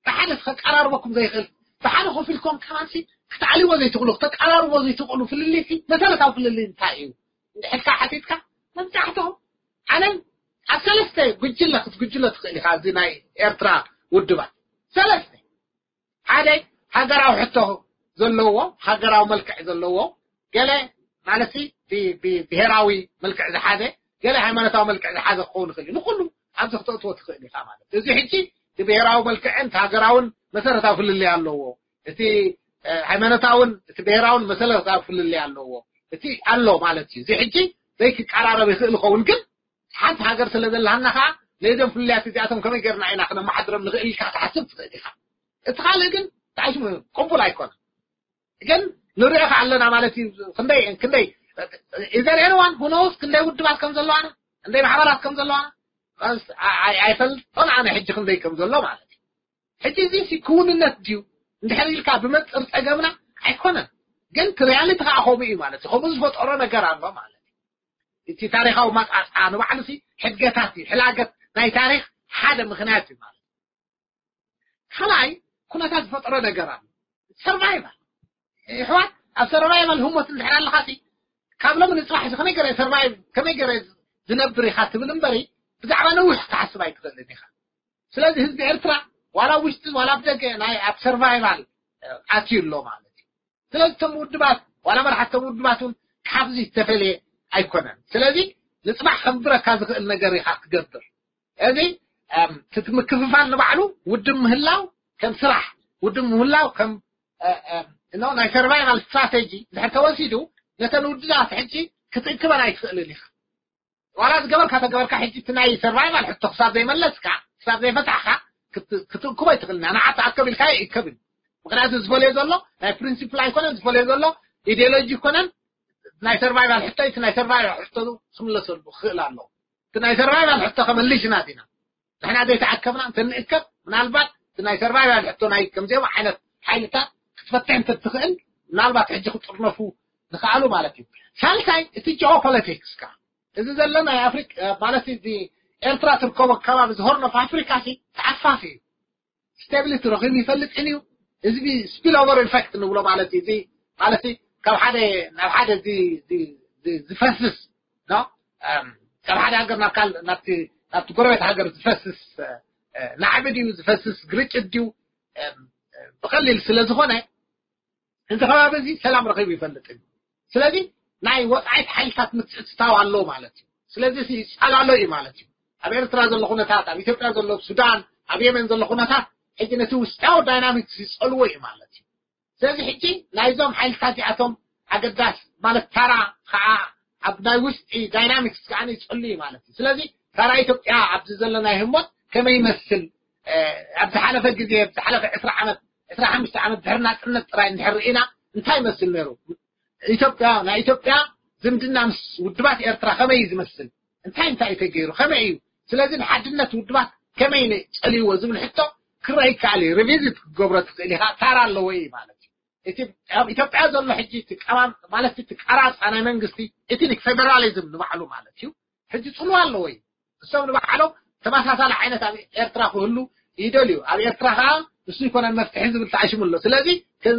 ብሓደ ከቀራርበኩም ዘይኽእል ብሓደ ኮፍ ኢልኩም ከማንሲ ክትዓልዎ ዘይትኽእሉ፣ ክተቀራርቦ ዘይትኽእሉ ፍልልይቲ መሰረታዊ ፍልልይ እንታይ እዩ? እንድሕልካ ሓቲትካ መብዛሕትኦም ዓለም ኣብ ሰለስተ ጉጅለ ክትጉጅለ ትኽእል ኢኻ። እዚ ናይ ኤርትራ ውድባት ሰለስተ ሓደ ሃገራዊ ሕቶ ዘለዎ ሃገራዊ መልክዕ ዘለዎ ገለ ማለት ብሄራዊ መልክዕ ዝሓዘ ገለ ሃይማኖታዊ መልክዕ ዝሓዘ ክኸውን ይኽእል እዩ። ንኩሉ ኣብዚ ክተእትዎ ትኽእል ኢኻ ማለት እዚ ሕጂ እቲ ብሄራዊ መልክዕን እቲ ሃገራውን መሰረታዊ ፍልልይ ኣለዎ። እቲ ሃይማኖታውን እቲ ብሄራውን መሰረታዊ ፍልልይ ኣለዎ። እቲ ኣሎ ማለት እዩ። እዚ ሕጂ ዘይክቀራረብ ይኽእል ይኸውን ግን ሓንቲ ሃገር ስለ ዘለሃና ከዓ ነዞም ፍልልያት እዚኣቶም ከመይ ጌርና ኢና ክነመሓድሮም ንኽእል ኢልካ ክትሓስብ ትኽእል ኢኻ። እቲ ካልእ ግን እንታይ ሽሙ ቅቡል ኣይኮነን። ግን ንሪኦ ከዓ ኣለና ማለት እዩ። ክንደይ ክንደይ ኢዘርኤንዋን ሁኖውስ ክንደይ ውድባት ከም ዘለዋና ክንደይ ማሕበራት ከም ዘለዋና ኣይፈልጦን ኣነ ሕጂ ክንደይ ከም ዘሎ ማለት እዩ። ሕጂ እዚ ክውንነት ድዩ እንድሕር ኢልካ ብመንፅር ፀገምና ኣይኮነን። ግን እቲ ሪያሊቲ ከዓ ከምኡ እዩ ማለት እዩ። ከምኡ ዝፈጠሮ ነገር ኣሎ ማለት እዩ። እቲ ታሪኻዊ ማፃፃ ንባዕሉ ሲ ሕድገታት እዩ። ሕላገት ናይ ታሪኽ ሓደ ምኽንያት እዩ ማለት እዩ። ካልኣይ ኩነታት ዝፈጠሮ ነገር ኣሎ። ሰርቫይቫል ይሕዋት ኣብ ሰርቫይቫል ህሞት እንድሕር ኣለኻ ሲ ካብ ሎም ንፅባሕ እዚ ከመይ ገረ ሰርቫይቭ ከመይ ገረ ዝነብር ኢኻ ትብል እምበሪ ብዛዕባ ነዊሕ ክትሓስብ ኣይትኽእልን ኢኻ። ስለዚ ህዝቢ ኤርትራ ዋላ ውሽጢ ዋላ ብደገ ናይ ኣብ ሰርቫይቫል ኣትዩ ኣሎ ማለት እዩ። ስለዚ እቶም ውድባት ዋላ መራሕቶም ውድባት እውን ካብዚ ዝተፈለየ ኣይኮነን። ስለዚ ንፅባሕ ከንብረካ ዝኽእል ነገር ኢኻ ክትገብር። እዚ እቲ ምክፍፋል ንባዕሉ ውድብ ምህላው ከም ስራሕ ውድብ ምህላው ከም ናይ ሰርቫይቫል ስትራቴጂ ድሕር ተወሲዱ ነተን ውድባት ሕጂ ክትእክበን ኣይትኽእልን ኢኻ። ዋላ ዝገበርካ ተገበርካ ሕጂ እቲ ናይ ሰርቫይቫል ሕቶ ክሳብ ዘይመለስካ ክሳብ ዘይፈታሕካ ክትእክቦ ኣይትኽእልን። ንዓ ተኣከብ ኢልካ ይእከብ እዩ። ምክንያቱ ዝፈልዮ ዘሎ ናይ ፕሪንሲፕል ኣይኮነን ዝፈልዮ ዘሎ ኢዲዮሎጂ ይኮነን። ናይ ሰርቫይቫል ሕቶ እቲ ናይ ሰርቫይቫል ሕቶ ክምለሰሉ ክኽእል ኣለዎ። እቲ ናይ ሰርቫይቫል ሕቶ ከመልሽ ኢና ዲና ንሕና ዘይተኣከብና እንተንእከብ ምናልባት እቲ ናይ ሰርቫይቫል ሕቶ ናይ ከምዚኦም ዓይነት ሓይልታት ክትፈትሕ እንተትኽእል ምናልባት ሕጂ ክጥርነፉ ዝኸኣሉ ማለት እዩ። ሳልሳይ እቲ ጂኦፖለቲክስ ካ እዚ ዘሎ ናይ ኣፍሪካ ማለት እዚ ኤርትራ ትርከቦ ከባቢ ዝሆርን ኦፍ ኣፍሪካ ሲ ተዓፋፊ እዩ። ስቴቢሊቲ ረኺቡ ይፈልጥን እዩ። እዚ ስፒል ኦቨር ኢፌክት ንብሎ ማለት እዩ። እዚ ማለት ካብ ሓደ ናብ ሓደ እዚ እዚ- እዚ- ዝፈስስ ነው። እም፣ ካብ ሓደ ሃገር ናብ ካል ናብቲ ናብቲ ጎረቤት ሃገር ዝፈስስ እ፣ ናዕቢ ድዩ ዝፈስስ ግርጭት ድዩ እም፣ ብቐሊል ስለ ዝኾነ እዚ ከባቢ እዚ ሰላም ረኺቡ ይፈልጥ እዩ። ስለዚ ናይ ወፃኢት ሓይልታት ምትእትታው ኣሎ ማለት እዩ። ስለዚ እዚ ይፃላሎ እዩ ማለት እዩ። ኣብ ኤርትራ ዘሎ ኩነታት ኣብ ኢትዮጵያ ዘሎ ኣብ ሱዳን ኣብ የመን ዘሎ ኩነታት ሕጂ ነቲ ውሽጣዊ ዳይናሚክስ ይፀልዎ እዩ ማለት እዩ። ስለዚ ሕጂ ናይዞም ሓይልታት እዚኣቶም ኣገዳስ ማለት ታራ ከዓ ኣብ ናይ ውሽጢ ዳይናሚክስ ከዓ ይፀሉ እዩ ማለት እዩ። ስለዚ ታራ ኢትዮጵያ ኣብዚ ዘሎ ናይ ህሞት ከመይ ይመስል ኣብ ዝሓለፈ ግዜ ኣብ ዝሓለፈ ዕስራ ዓመት ዕስራ ሓሙሽተ ዓመት ድሕሪ ናፅነት ጥራይ እንድሕር ርኢና እንታይ ይመስል ነይሩ? ኢትዮጵያ ናይ ኢትዮጵያ ዝምድና ምስ ውድባት ኤርትራ ከመይ እዩ ዝመስል? እንታይ እንታይ ተገይሩ ከመይ እዩ? ስለዚ ንሓድነት ውድባት ከመይ ጸልይዎ ዝብል ሕቶ ክረአ ይከኣል እዩ። ሪቪዚት ክትገብሮ ትኽእል ኢኻ። ታራ ኣለዎ እዩ ማለት እዩ። እቲ ኣብ ኢትዮጵያ ዘሎ ሕጂ እቲ ቀማም ማለት እቲ ቀራፃ ናይ መንግስቲ ኤትኒክ ፌደራሊዝም ንባዕሉ ማለት እዩ ሕጂ ጽልዋ ኣለዎ እዩ። እሶም ንባዕሎም ተመሳሳሊ ዓይነት ኣብ ኤርትራ ክህሉ ይደልዩ። ኣብ ኤርትራ ከዓ እሱ ይኮነን መፍትሒ ዝብል ተኣሽሙ ኣሎ። ስለዚ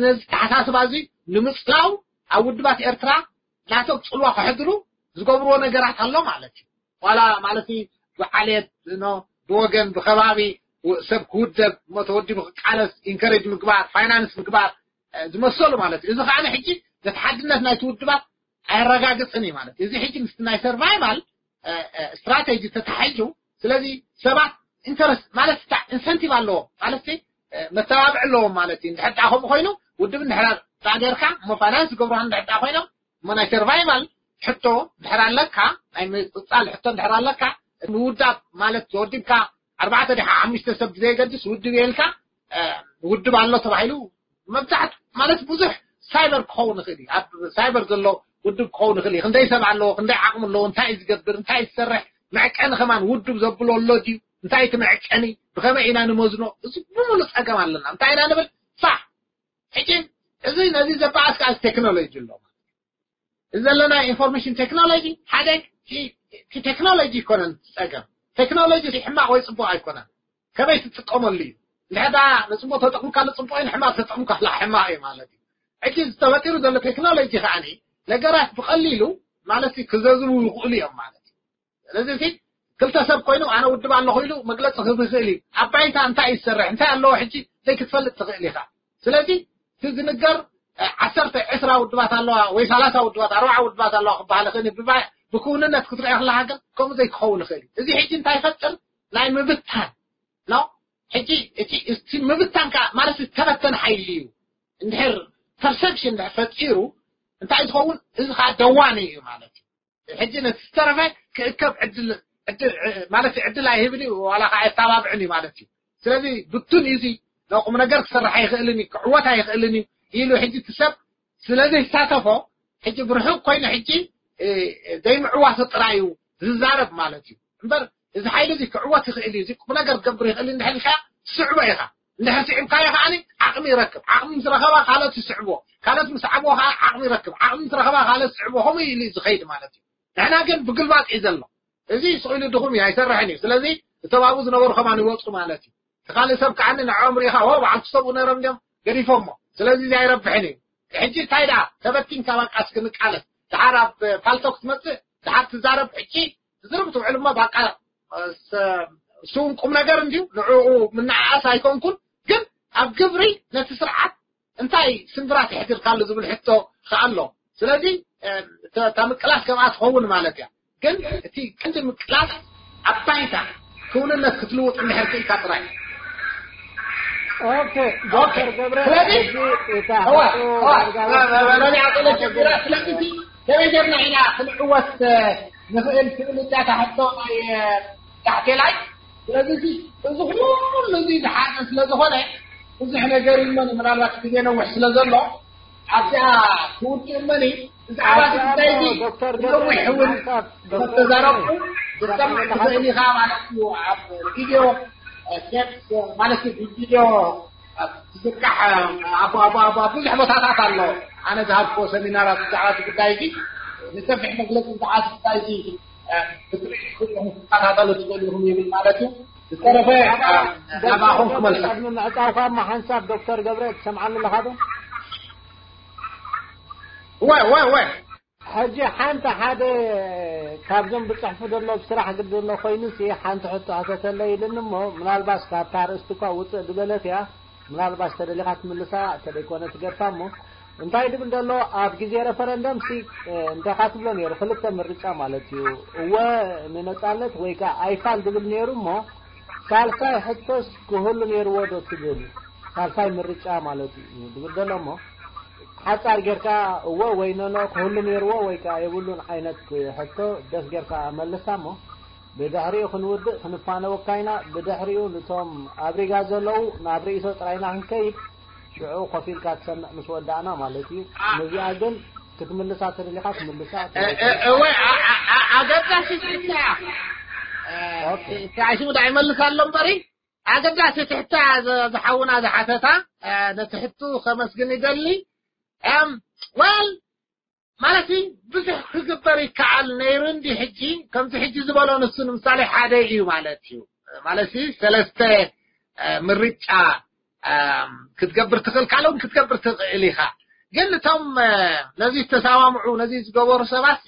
ነዚ ተሓሳስባ እዚ ንምፅላው ኣብ ውድባት ኤርትራ ናቶም ፅልዋ ከሕድሩ ዝገብርዎ ነገራት ኣሎ ማለት እዩ። ዋላ ማለት ብዓሌት ብወገን ብከባቢ ሰብ ክውደብ እሞ ተወዲቡ ክቃለስ ኢንከሬጅ ምግባር ፋይናንስ ምግባር ዝመሰሉ ማለት እዩ። እዚ ከዓ ሕጂ ነቲ ሓድነት ናይቲ ውድባት ኣየረጋግፅን እዩ ማለት እዩ። እዚ ሕጂ ምስቲ ናይ ሰርቫይቫል ስትራቴጂ ተታሒዙ ስለዚ ሰባት ኢንተረስት ማለት ኢንሰንቲቭ ኣለዎም ማለት መተባብዒ ኣለዎም ማለት እዩ። እንድሕር ከምኡ ኮይኑ ውድብ እንድሕር ዳገርካ እሞ ፋይናንስ ገብሩሃን ድሕር ኮይኖም እሞ ናይ ሰርቫይቫል ሕቶ ድሕር ኣለካ ናይ ምቅጻል ሕቶ ድሕር ኣለካ ምውዳብ ማለት ተወዲብካ ኣርባዕተ ድሓ ሓሙሽተ ሰብ ዘይገድስ ውድብ የልካ ውድብ ኣሎ ተባሂሉ መብዛሕት ማለት ብዙሕ ሳይበር ክኸውን ይኽእል እዩ ኣብ ሳይበር ዘሎ ውድብ ክኸውን ይኽእል እዩ ክንደይ ሰብ ኣለዎ ክንደይ ዓቕሚ ኣለዎ እንታይ ዝገብር እንታይ ዝሰርሕ መዕቀኒ ከማን ውድብ ዘብሎ ኣሎ ድዩ እንታይ እቲ መዕቀኒ ብኸመይ ኢና ንመዝኖ እዚ ብምሉ ጸገም ኣለና እንታይ ኢና ንብል ፋ ሕጂ እዚ ነዚ ዘበኣስ ከዓ ቴክኖሎጂ ኣሎ እዚ ዘለና ኢንፎርሜሽን ቴክኖሎጂ ሓደ እቲ ቴክኖሎጂ ይኮነን ጸገም ቴክኖሎጂ ሕማቕ ወይ ጽቡቕ ኣይኮነን ከመይ ትጥቀመሉ እዩ እንድሕዳ ንጽቡቕ ተጠቕምካሉ ጽቡቕ እዩ ንሕማቕ ተጠቕምካሉ ሕማቕ እዩ ማለት እዩ ሕጂ ዝተፈጢሩ ዘሎ ቴክኖሎጂ ከዓኒ ነገራት ብቐሊሉ ማለት ክዘዝቡ ይኽእሉ እዮም ማለት እዩ ስለዚ ክልተ ሰብ ኮይኑ ኣነ ውድብ ኣለኹ ኢሉ መግለፂ ክህብ ይኽእል እዩ ኣብ ባይታ እንታይ ይሰርሕ እንታይ ኣለዎ ሕጂ ዘይክትፈልጥ ትኽእል ኢኻ ስለዚ እቲ ዝንገር ዓሰርተ ዕስራ ውድባት ኣለዋ ወይ ሰላሳ ውድባት ኣርባዓ ውድባት ኣለዋ ክበሃል ይኽእል ብክውንነት ክትሪኦ ከለካ ግን ከምኡ ዘይክኸውን ይኽእል እዩ እዚ ሕጂ እንታይ ይፈጥር ናይ ምብታን ኖ ሕጂ እቲ ምብታን ከዓ ማለት ዝተበተነ ሓይሊ እዩ እንድሕር ፐርሰፕሽን እንድሕር ፈጢሩ እንታይ ዝኸውን እዚ ከዓ ደዋኒ እዩ ማለት እዩ ሕጂ ነቲ ዝተረፈ ክእከብ ዕድል ማለት ዕድል ኣይህብን እዩ ዋላ ከዓ ኣየተባብዕን እዩ ማለት እዩ ስለዚ ብቱን እዩ ቁም ነገር ክሰርሕ ኣይኽእልን እዩ ክዕወት ኣይኽእልን እዩ ኢሉ ሕጂ እቲ ሰብ ስለዘይሳተፎ ሕጂ ብርሑቅ ኮይኑ ሕጂ ዘይምዕዋቱ ጥራይ እዩ ዝዛረብ ማለት እዩ እምበር እዚ ሓይሊ እዚ ክዕወት ይኽእል እዩ እዚ ቁም ነገር ክገብር ይኽእል እንድሕር ኢልካ ትስዕቦ ኢኻ እንድሕር ስዒብካዮ ከዓ ዓቕሚ ይረክብ ዓቕሚ ምስ ረኸባ ካልኦት ይስዕብዎ ካልኦት ምስ ዓብዎ ከዓ ዓቕሚ ይረክብ ዓቕሚ ምስ ረኸባ ካልኦት ይስዕብዎ ከምኡ ኢሉ እዩ ዝኸይድ ማለት እዩ ንሕና ግን ብግልባጥ እዩ ዘሎ እዚ ስቕ ኢሉ ድኹም እዩ ኣይሰርሕን እዩ ስለዚ እቶም ኣብኡ ዝነበሩ ከማን ይወፁ ማለት እዩ እቲ ካልእ ሰብ ከዓ ንዕኦም ርኢኻ ዎ በዓልቲ ሰብኡ ነይሮም ድዮም ገዲፎሞ ስለዚ እዚ ኣይረብሕን እዩ ሕጂ እንታይ ደኣ ተበቲንካ ባቃ እስኪ ንቃለስ ደሓር ኣብ ፓልቶክ ትመፅእ ደሓር ትዛረብ ሕጂ ትዝርብ ትውዕል እሞ ባቃ እሱውን ቁም ነገር እንድዩ ንዕኡ ምንዓኣስ ኣይኮንኩን ግን ኣብ ግብሪ ነቲ ስርዓት እንታይ ስንብራት የሕድርካሉ ዝብል ሕቶ ከኣሎ ስለዚ እታ ምቅላስ ከምኣ ትኸውን ማለት እያ ግን እቲ ቀንዲ ምቅላስ ኣብ ባይታ ክውንነት ክትልውጥ እንድሕር ክኢልካ ጥራይ ኦኬ ዶክተር ገብረ ስለዚ ሕጂ እታ እዋ ሕቶ እዋ ዳርጋ በበለኒ ኣጸለ ጀሚራ ስለዚ ከመይ ጌርና ኢና ክንዕወት ንኽእል ትብል እጃታ ሕቶ ናይ ታሕቴላይ ስለዚ እዚ ኩሉ እዚ ዝሓዘ ስለ ዝኾነ ብዙሕ ነገር እዩ እሞ ምናልባት ግዜ ነውሕ ስለ ዘሎ ኣብዚኣ ክውድእ እመኒ ብዛዕባ እዚ ጉዳይ እዚ ዶክተር ነዊሕ እውን ተዛረብኩ ክትሰምዕ ትኽእል ኢኻ ማለት እዩ ኣብ ቪድዮ ቴፕስ ማለት እዩ ብቪድዮ ዝዝርጋሕ ኣቦ ኣቦ ኣቦ ብዙሕ ቦታታት ኣሎ ኣነ ዝሃብክዎ ሰሚናራት ብዛዕባ እዚ ጉዳይ እዚ ንሰፊሕ መግለፂ ብዛዕባ እዚ ጉዳይ እዚ ክትርኢ ትኽእሉ ኢኹም ክትከታተሉ ትኽእሉ ኢኹም ይብል ማለት እዩ ዝተረፈ ናባኹም ክመልሳ ቅድሚ ምዕፃውካ እሞ ሓንሳብ ዶክተር ገብረ ትሰምዓኒ ኣለኻ ዶ ወይ ወይ ወይ ሕጂ ሓንቲ ሓደ ካብዞም ብፅሕፉ ዘሎ ብስራሕ ግዲ ዘሎ ኮይኑሲ ሓንቲ ሕቶ ሕተተለ ኢልኒ እሞ ምናልባሽ ካብታ ኣርእስቲ እኳ ውፅእ ዝበለት እያ ምናልባሽ ተደሊኻ ትምልሳ ተደይኮነ ትገድፋ እሞ እንታይ ድብል ዘሎ ኣብ ግዜ ረፈረንደም ሲ እንታይ ካትብሎ ነይሩ ክልተ ምርጫ ማለት እዩ እወ ንነፃነት ወይ ከዓ ኣይፋል ድብል ነይሩ እሞ ሳልሳይ ሕቶስ ክህሉ ነይርዎ ዶ ትብል ሳልሳይ ምርጫ ማለት እዩ ድብል ዘሎ እሞ ሓፃር ጌርካ እወ ወይ ኖኖ ክህሉ ነይርዎ ወይ ከዓ የብሉን ዓይነት ሕቶ ደስ ጌርካ መልሳ እሞ ብድሕሪኡ ክንውድእ ክንፋነወካ ኢና ብድሕሪኡ ንቶም ኣብ ሪጋ ዘለዉ ናብ ርእይቶ ጥራይና ክንከይድ ሽዑ ኮፍ ኢልካ ትሰምዕ ምስ ወዳእና ማለት እዩ ነዚኣ ግን ክትምልሳ ተደሊኻ ትምልሳ እወ ኣገዳሲ ስልታ እያ ራእሲ ወዳ ይመልስ ኣሎ እምበሪ ኣገዳሲ ትሕታ ዝሓውና ዝሓተታ ነቲ ሕቱ ከመስግን ይደሊ well ማለት ብዙሕ ክግበር ይከኣል ነይሩ እንዲ ሕጂ ከምዚ ሕጂ ዝበሎ ንሱ ንምሳሌ ሓደ እዩ ማለት እዩ ማለት ሰለስተ ምርጫ ክትገብር ትኽእል ካልኦት ክትገብር ትኽእል ኢኻ ግን እቶም ነዚ ዝተሰማምዑ ነዚ ዝገበሩ ሰባት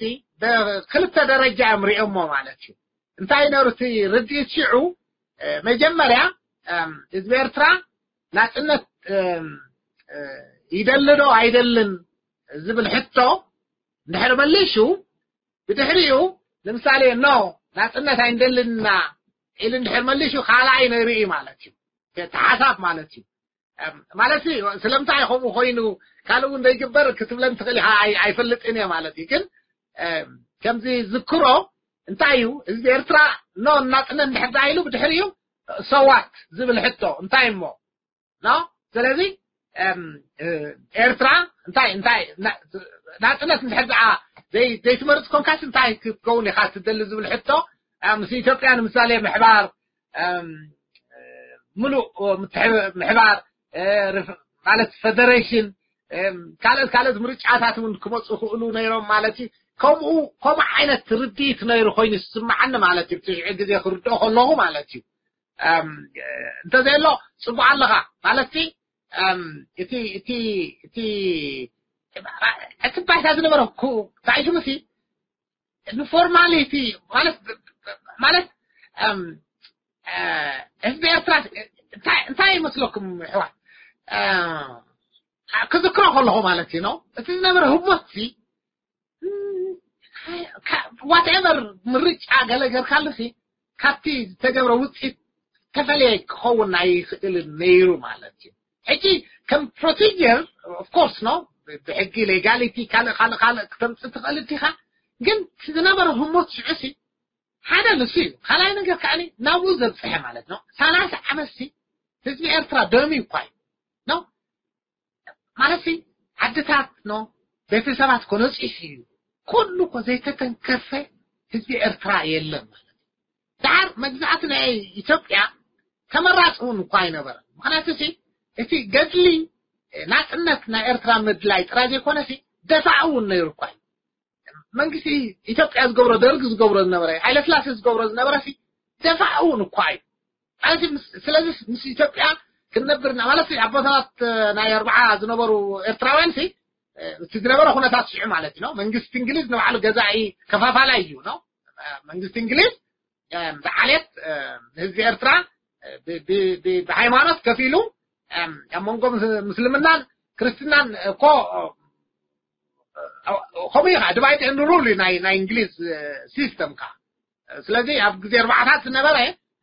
ክልተ ደረጃ እዮም ሪኦሞ ማለት እዩ እንታይ ነሩ እቲ ርድኢት ሽዑ መጀመርያ ህዝቢ ኤርትራ ናፅነት ይደሊ ዶ ኣይደልን ዝብል ሕቶ እንድሕር መሊሹ ብድሕሪኡ ንምሳሌ no ናፅነት ኣይንደልን ኢና ኢሉ እንድሕር መሊሹ ካልኣይ ነርኢ ማለት እዩ ተሓሳብ ማለት እዩ ማለት እዩ። ስለምንታይ ከምኡ ኮይኑ ካልእ እውን ዘይግበር ክትብለን ትኽእል ኢኻ። ኣይፈልጥን እየ ማለት እዩ። ግን ከምዚ ዝክሮ እንታይ እዩ? ህዝቢ ኤርትራ ኖ ናጽነት እንድሕር ኢሉ ብድሕሪኡ ሰዋት ዝብል ሕቶ እንታይ እሞ ኖ ስለዚ ኤርትራ እንታይ እንታይ ናጽነት እንድሕር ደኣ ዘይትመርጽ ኮንካስ እንታይ ክትከውን ኢኻ ትደሊ ዝብል ሕቶ ምስ ኢትዮጵያ ንምሳሌ ምሕባር ምሉእ ምሕባር ማለት ፈደሬሽን ካልኦት ካልኦት ምርጫታት እውን ክመፁ ክእሉ ነይሮም ማለት እዩ። ከምኡ ከምኡ ዓይነት ርድኢት ነይሩ ኮይኑ ዝስምዓኒ ማለት እዩ። ብትሽዒ ግዜ ክርድኦ ከለኹ ማለት እዩ። እንተዘየሎ ፅቡቅ ኣለኻ ማለት እቲ እቲ እቲ እቲ እቲ ባይታ ዝነበረ እንታይ ሽሙ ሲ ንፎርማሊቲ ማለት ማለት ህዝቢ ኤርትራ እንታይ ይመስለኩም ኣሕዋት? ክዝክሮ ከለኹ ማለት እዩ ነው እቲ ዝነበረ ህሞት ሲ ዋትኤቨር ምርጫ ገለ ገርካሉ ሲ ካብቲ ዝተገብረ ውፅኢት ተፈለየ ክኸውን ኣይኽእልን ነይሩ ማለት እዩ። ሕጂ ከም ፕሮሲጀር ኦፍኮርስ ነው ብሕጊ ሌጋሊቲ ካልእ ካልእ ካልእ ክተምፅእ ትኽእል እንዲኻ። ግን ዝነበረ ህሞት ሽዑ ሲ ሓደ ንሱ እዩ። ካልኣይ ነገር ከዓ ናብኡ ዘብፅሐ ማለት ነው። ሰላሳ ዓመት ሲ ህዝቢ ኤርትራ ደሚ እኳ እዩ ነው ማለት ሲ ዓድታት ነው ቤተሰባት ኮነፂሱ እዩ። ኩሉ እኮ ዘይተተንከፈ ህዝቢ ኤርትራ የለን ማለት ዳር መግዛእቲ ናይ ኢትዮጵያ ተመራፂ እውን እኳ ኣይነበረ። ምክንያቱ ሲ እቲ ገድሊ ናፅነት ናይ ኤርትራ ምድላይ ጥራይ ዘይኮነ ሲ ደፋዕ እውን ነይሩ እኳ እዩ። መንግስቲ ኢትዮጵያ ዝገብሮ ደርግ ዝገብሮ ዝነበረ ሃይለስላሴ ዝገብሮ ዝነበረ ሲ ደፋዕ እውን እኳ እዩ። ስለዚ ምስ ኢትዮጵያ ክንነብር ማለት ኣቦታት ናይ ኣርባዓ ዝነበሩ ኤርትራውያን ሲ እቲ ዝነበረ ኩነታት ሽዑ ማለት ነው። መንግስቲ እንግሊዝ ንባዕሉ ገዛኢ ከፋፋላይ እዩ ነው። መንግስቲ እንግሊዝ ብዓሌት ህዝቢ ኤርትራ ብሃይማኖት ከፊሉ ኣብ መንጎ ምስልምናን ክርስትናን እኮ ከምኡ ኢኻ ድባይት ኤንድ ሩል ናይ ናይ እንግሊዝ ሲስተም ካ ስለዚ ኣብ ግዜ ኣርባዓታት ዝነበረ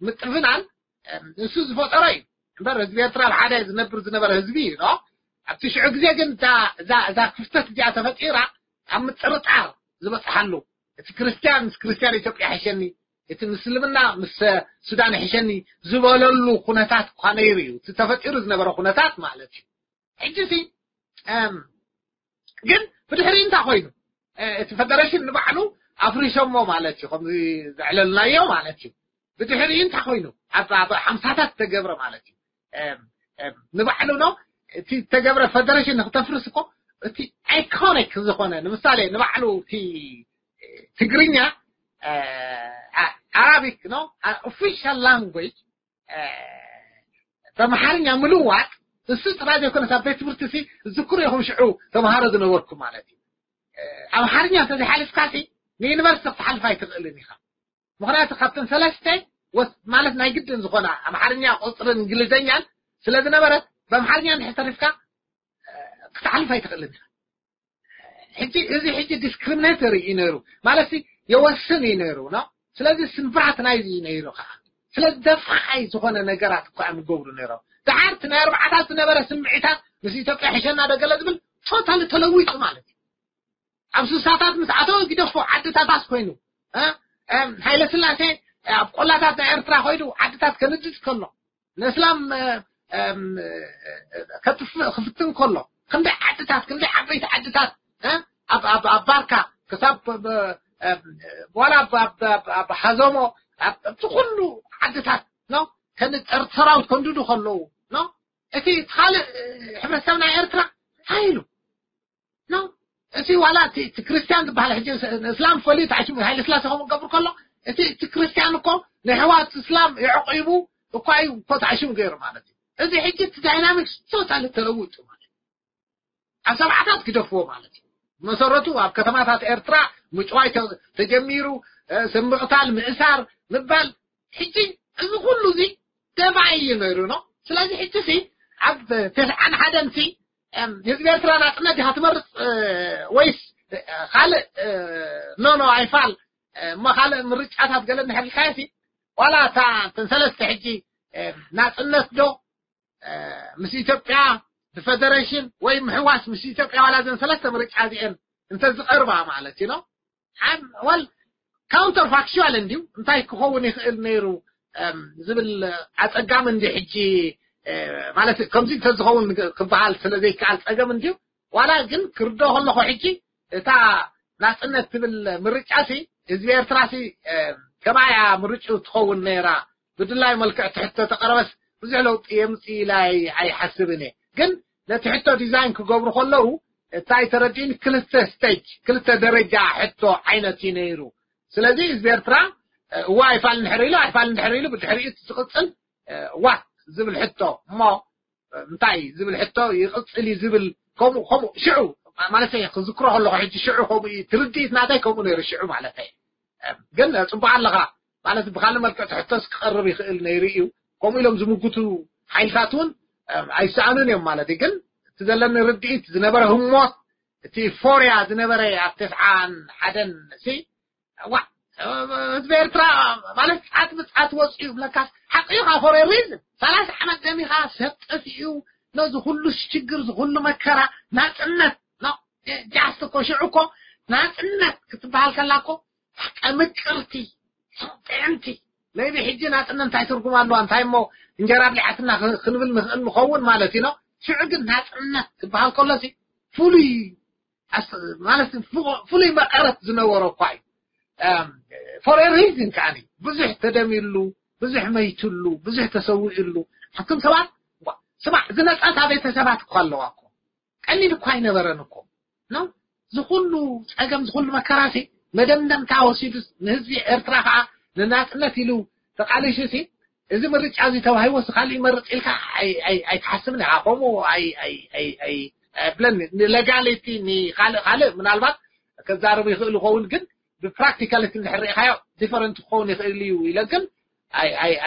ምጥፍናን ንሱ ዝፈጠሮ እዩ እምበር ህዝቢ ኤርትራ ኣብ ሓደ ዝነብር ዝነበረ ህዝቢ እዩ ኣብቲ ሽዑ ግዜ ግን እዛ ክፍተት እዚኣ ተፈጢራ ኣብ ምጥርጣር ዝበፅሓሉ እቲ ክርስትያን ምስ ክርስትያን ኢትዮጵያ ሕሸኒ እቲ ምስልምና ምስ ሱዳን ሕሸኒ ዝበለሉ ኩነታት እኳ ነይሩ እዩ እቲ ተፈጢሩ ዝነበረ ኩነታት ማለት እዩ ሕጂ ሲ ግን ብድሕሪ እንታይ ኮይኑ እቲ ፈደሬሽን ንባዕሉ ኣፍሪሶሞ ማለት እዩ ከምዚ ዘዕለልናዮ ማለት እዩ ብድሕሪ እንታይ ኮይኑ ኣብ ሓምሳታት ተገብረ ማለት እዩ ንባዕሉ ነው እቲ ተገብረ ፈደሬሽን ንክተፍርስ እኮ እቲ ኣይኮኒክ ዝኾነ ንምሳሌ ንባዕሉ እቲ ትግርኛ ኣራቢክ ነው ኦፊሻል ላንጉጅ በምሓርኛ ምልዋጥ እሱ ጥራይ ዘይኮነስ ኣብ ቤት ትምህርቲ ሲ ዝክሩ ኢኹም ሽዑ ተምሃሮ ዝነበርኩም ማለት እዩ ኣምሓርኛ እንተዘይሓልፍካ ሲ ንዩኒቨርሲቲ ክትሓልፍ ኣይትኽእልን ኢኻ ምክንያቱ ካብተን ሰለስተ ማለት ናይ ግድን ዝኾና ኣምሓርኛ ቁፅርን እንግሊዘኛን ስለ ዝነበረት በምሓርኛ እንድሕር ተሪፍካ ክትሓልፍ ኣይትኽእልን ኢኻ ሕጂ እዚ ሕጂ ዲስክሪሚኔተሪ እዩ ነይሩ ማለት የወስን እዩ ነይሩ ነው ስለዚህ ስንፍራት ናይዚ እዩ ነይሩ ከዓ ስለዚ ደፋዓይ ዝኾነ ነገራት እኳ እዮም ዝገብሩ ነይሮም ድሓር እቲ ናይ ኣርባዓታት ዝነበረ ስምዒታት ምስ ኢትዮጵያ ሕሸና ደገለ ዝብል ቶታሊ ተለዊጡ ማለት እዩ ኣብ ስሳታት ምስ ኣተወ ግደፎ ዓድታታት ኮይኑ ሃይለ ስላሴ ኣብ ቆላታት ናይ ኤርትራ ኮይኑ ዓድታት ከንድድ ከሎ ንእስላም ከጥፍእ ክፍትን ከሎ ክንደይ ዓድታት ክንደይ ዓበይቲ ዓድታት ኣብ ባርካ ክሳብ ዋላ ኣብ ሃዘሞ ኣብቲ ኩሉ ዓድታት ከንፀር ሰራዊት ከንድዱ ከለዉ እቲ ካልእ ሕብረተሰብ ናይ ኤርትራ እንታይ ኢሉ ነው እቲ ዋላ እቲ ክርስትያን ዝበሃል ሕጂ እስላም ፈሊዩ ተዓሽሙ ሃይለ ስላሴ ከምኡ ገብር ከሎ እቲ እቲ ክርስትያን እኮ ንሕዋት እስላም የዕቂቡ እኳ እዩ እኮ ተዓሽሙ ገይሩ ማለት እዩ እዚ ሕጂ እቲ ዳይናሚክስ ቶታሊ ተለውጡ ማለት ኣብ ሰብዓታት ግደፍዎ ማለት እዩ መሰረቱ ኣብ ከተማታት ኤርትራ ምጭዋይ ተጀሚሩ ስምቕታል ምእሳር ምባል ሕጂ እዚ ኩሉ እዚ ደፋይ እዩ ነይሩ ነው ስለዚህ ሕጂ ሲ ኣብ ተስዓን ሓደን ሲ ህዝቢ ኤርትራ ናጽነት ዲኻ ትመርጽ ወይስ ካልእ ኖ ኖ ኣይፋል እሞ ካልእ ምርጫታት ገለ እንድሕር ኢልካዮ ሲ ዋላ እታ እተን ሰለስተ ሕጂ ናጽነት ዶ ምስ ኢትዮጵያ ብፈደሬሽን ወይ ምሕዋስ ምስ ኢትዮጵያ ዋላ ዘን ሰለስተ ምርጫ እዚአን እንተዝቐርባ ማለት እዩ። ወል ካውንተር ፋክሽዋል እንድዩ እንታይ ክኸውን ይኽእል ነይሩ ዝብል ኣፀጋሚ እንዲ ሕጂ ማለት ከምዚ እንተዝኸውን ክበሃል ስለዘይከኣል ፀገም እንድዩ። ዋላ ግን ክርዶ ከለኹ ሕጂ እታ ናፅነት ትብል ምርጫ ሲ ህዝቢ ኤርትራ ሲ ከማያ ምርጭ ትኸውን ነይራ። ብድላይ መልክዕ ትሕቶ ተቐረበስ ብዙሕ ለውጢ የምፅእ ኢላ ኣይሓስብን እየ። ግን ነቲ ሕቶ ዲዛይን ክገብሩ ከለዉ እንታይ ተረዲእኒ ክልተ ስቴጅ ክልተ ደረጃ ሕቶ ዓይነት እዩ ነይሩ። ስለዚ ህዝቢ ኤርትራ እዋ ኣይፋል እንድሕር ኢሉ ኣይፋል እንድሕር ኢሉ ብድሕሪኡ ዝቕፅል ዋት ዝብል ሕቶ እሞ እንታይ ዝብል ሕቶ ይቕፅል እዩ ዝብል ከምኡ ከምኡ ሽዑ ማለት ክዝክሮ ከለኹ ሕጂ ሽዑ ከምኡ እዩ ትርድኢት ናተይ ከምኡ ነይሩ ሽዑ ማለት ግን ፅቡቅ ኣለኻ ማለት ብካልእ መልክዕ ትሕቶስ ክቐርብ ይኽእል ነይሩ እዩ። ከምኡ ኢሎም ዝምጉቱ ሓይልታት እውን ኣይሰኣኑን እዮም ማለት እዩ። ግን እቲ ዘለኒ ርድኢት ዝነበረ ህሞት እቲ ፎርያ ዝነበረ ኣብ ተስዓን ሓደን ሲ ዋ ህዝቢ ኤርትራ ማለት ፃት ብፃት ወፅኡ ይብለካስ ሓቂ እዩ። ካብ ፎርያ ሪዝን ሰላሳ ዓመት ደሚኻ ሰብ ጠፊኡ ነዚ ኩሉ ሽግር ዝኩሉ መከራ ናፅነት ጃስት እኮ ሽዑ እኮ ናፅነት ክትበሃል ከላ እኮ ቀምቅርቲ ጥዕምቲ maybe ሕጂ ናፅነት እንታይ ትርጉም ኣለዋ እንታይ እሞ እንጀራ ብሊዓትና ክንብል ንኽእል ንኸውን ማለት እዩ። ሽዑ ግን ናፅነት ክበሃል ከሎ ፍሉይ ማለት ፍሉይ መቐረት ዝነበሮ እኳ እዩ። ፎር ሪዝን ከዓ ብዙሕ ተደሚሉ ብዙሕ መይትሉ ብዙሕ ተሰዊእሉ ኣቱም ሰባት ስማዕ ዝነፃት ቤተሰባት እኳ ኣለዋ እኮ ቀሊል እኳ ኣይነበረን እኮ ነው። ዝኩሉ ፀገም ዝኩሉ መከራሲ መደምደምታ ወሲዱ ንህዝቢ ኤርትራ ከዓ ንናፅነት ኢሉ ተቃሊሹ ሲ እዚ ምርጫ እዚ ተባሂዎ ሲ ካልእ ይመርፅ ኢልካ ኣይትሓስብን ኢኻ። ከምኡ ብለኒ ንሌጋሊቲ ንካልእ ካልእ ምናልባት ከዛረቡ ይኽእል ይኸውን ግን ብፕራክቲካሊቲ እንድሕር ርኢኻዮ ዲፈረንት ክኸውን ይኽእል እዩ ኢለ ግን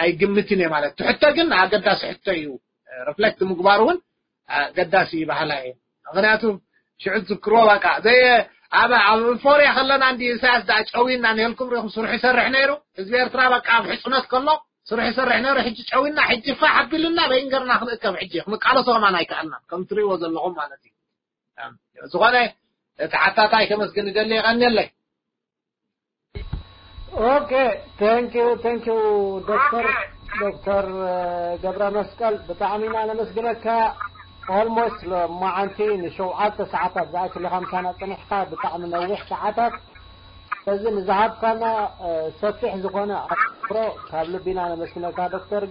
ኣይግምትን እየ ማለት ትሕቶ ግን ኣገዳሲ ሕቶ እዩ። ሪፍሌክት ምግባር እውን ኣገዳሲ እዩ ባህላ እዩ። ምክንያቱ ሽዑ ዝክርዎ በቃ ዘየ ኣብ ኣብ ፎርያ ከለና እንዲ ኢሳያስ ዳ ጨዊና ንልኩም ሪኹም ስርሑ ይሰርሕ ነይሩ። ህዝቢ ኤርትራ በቃ ኣብ ሕፅኖት ከሎ ስርሑ ይሰርሕ ነይሩ። ሕጂ ጨዊና ሕጂ ፋሕ ኣቢሉና በይንገርና ክንእከብ ሕጂ ክንቃለሶ ከማን ኣይከኣልናን ከም ትሪእዎ ዘለኹም ማለት እዩ። ዝኾነ እቲ ሓታታይ ከመስግን ይደሊ የቐንየለይ። ኦኬ thank you thank you ዶክተር ዶክተር ገብረ መስቀል ብጣዕሚ ኢና ነመስግነካ። ኦልሞስት ሎማዓንቲ ንሸውዓተ ሰዓታት ዝኣክል ኢኻ ምሳና ፀኒሕካ ብጣዕሚ ነዊሕ ሰዓታት። ስለዚ ንዝሃብካና ሰፊሕ ዝኾነ ኣሮ ካብ ልቢና ነመስግነካ ዶክተር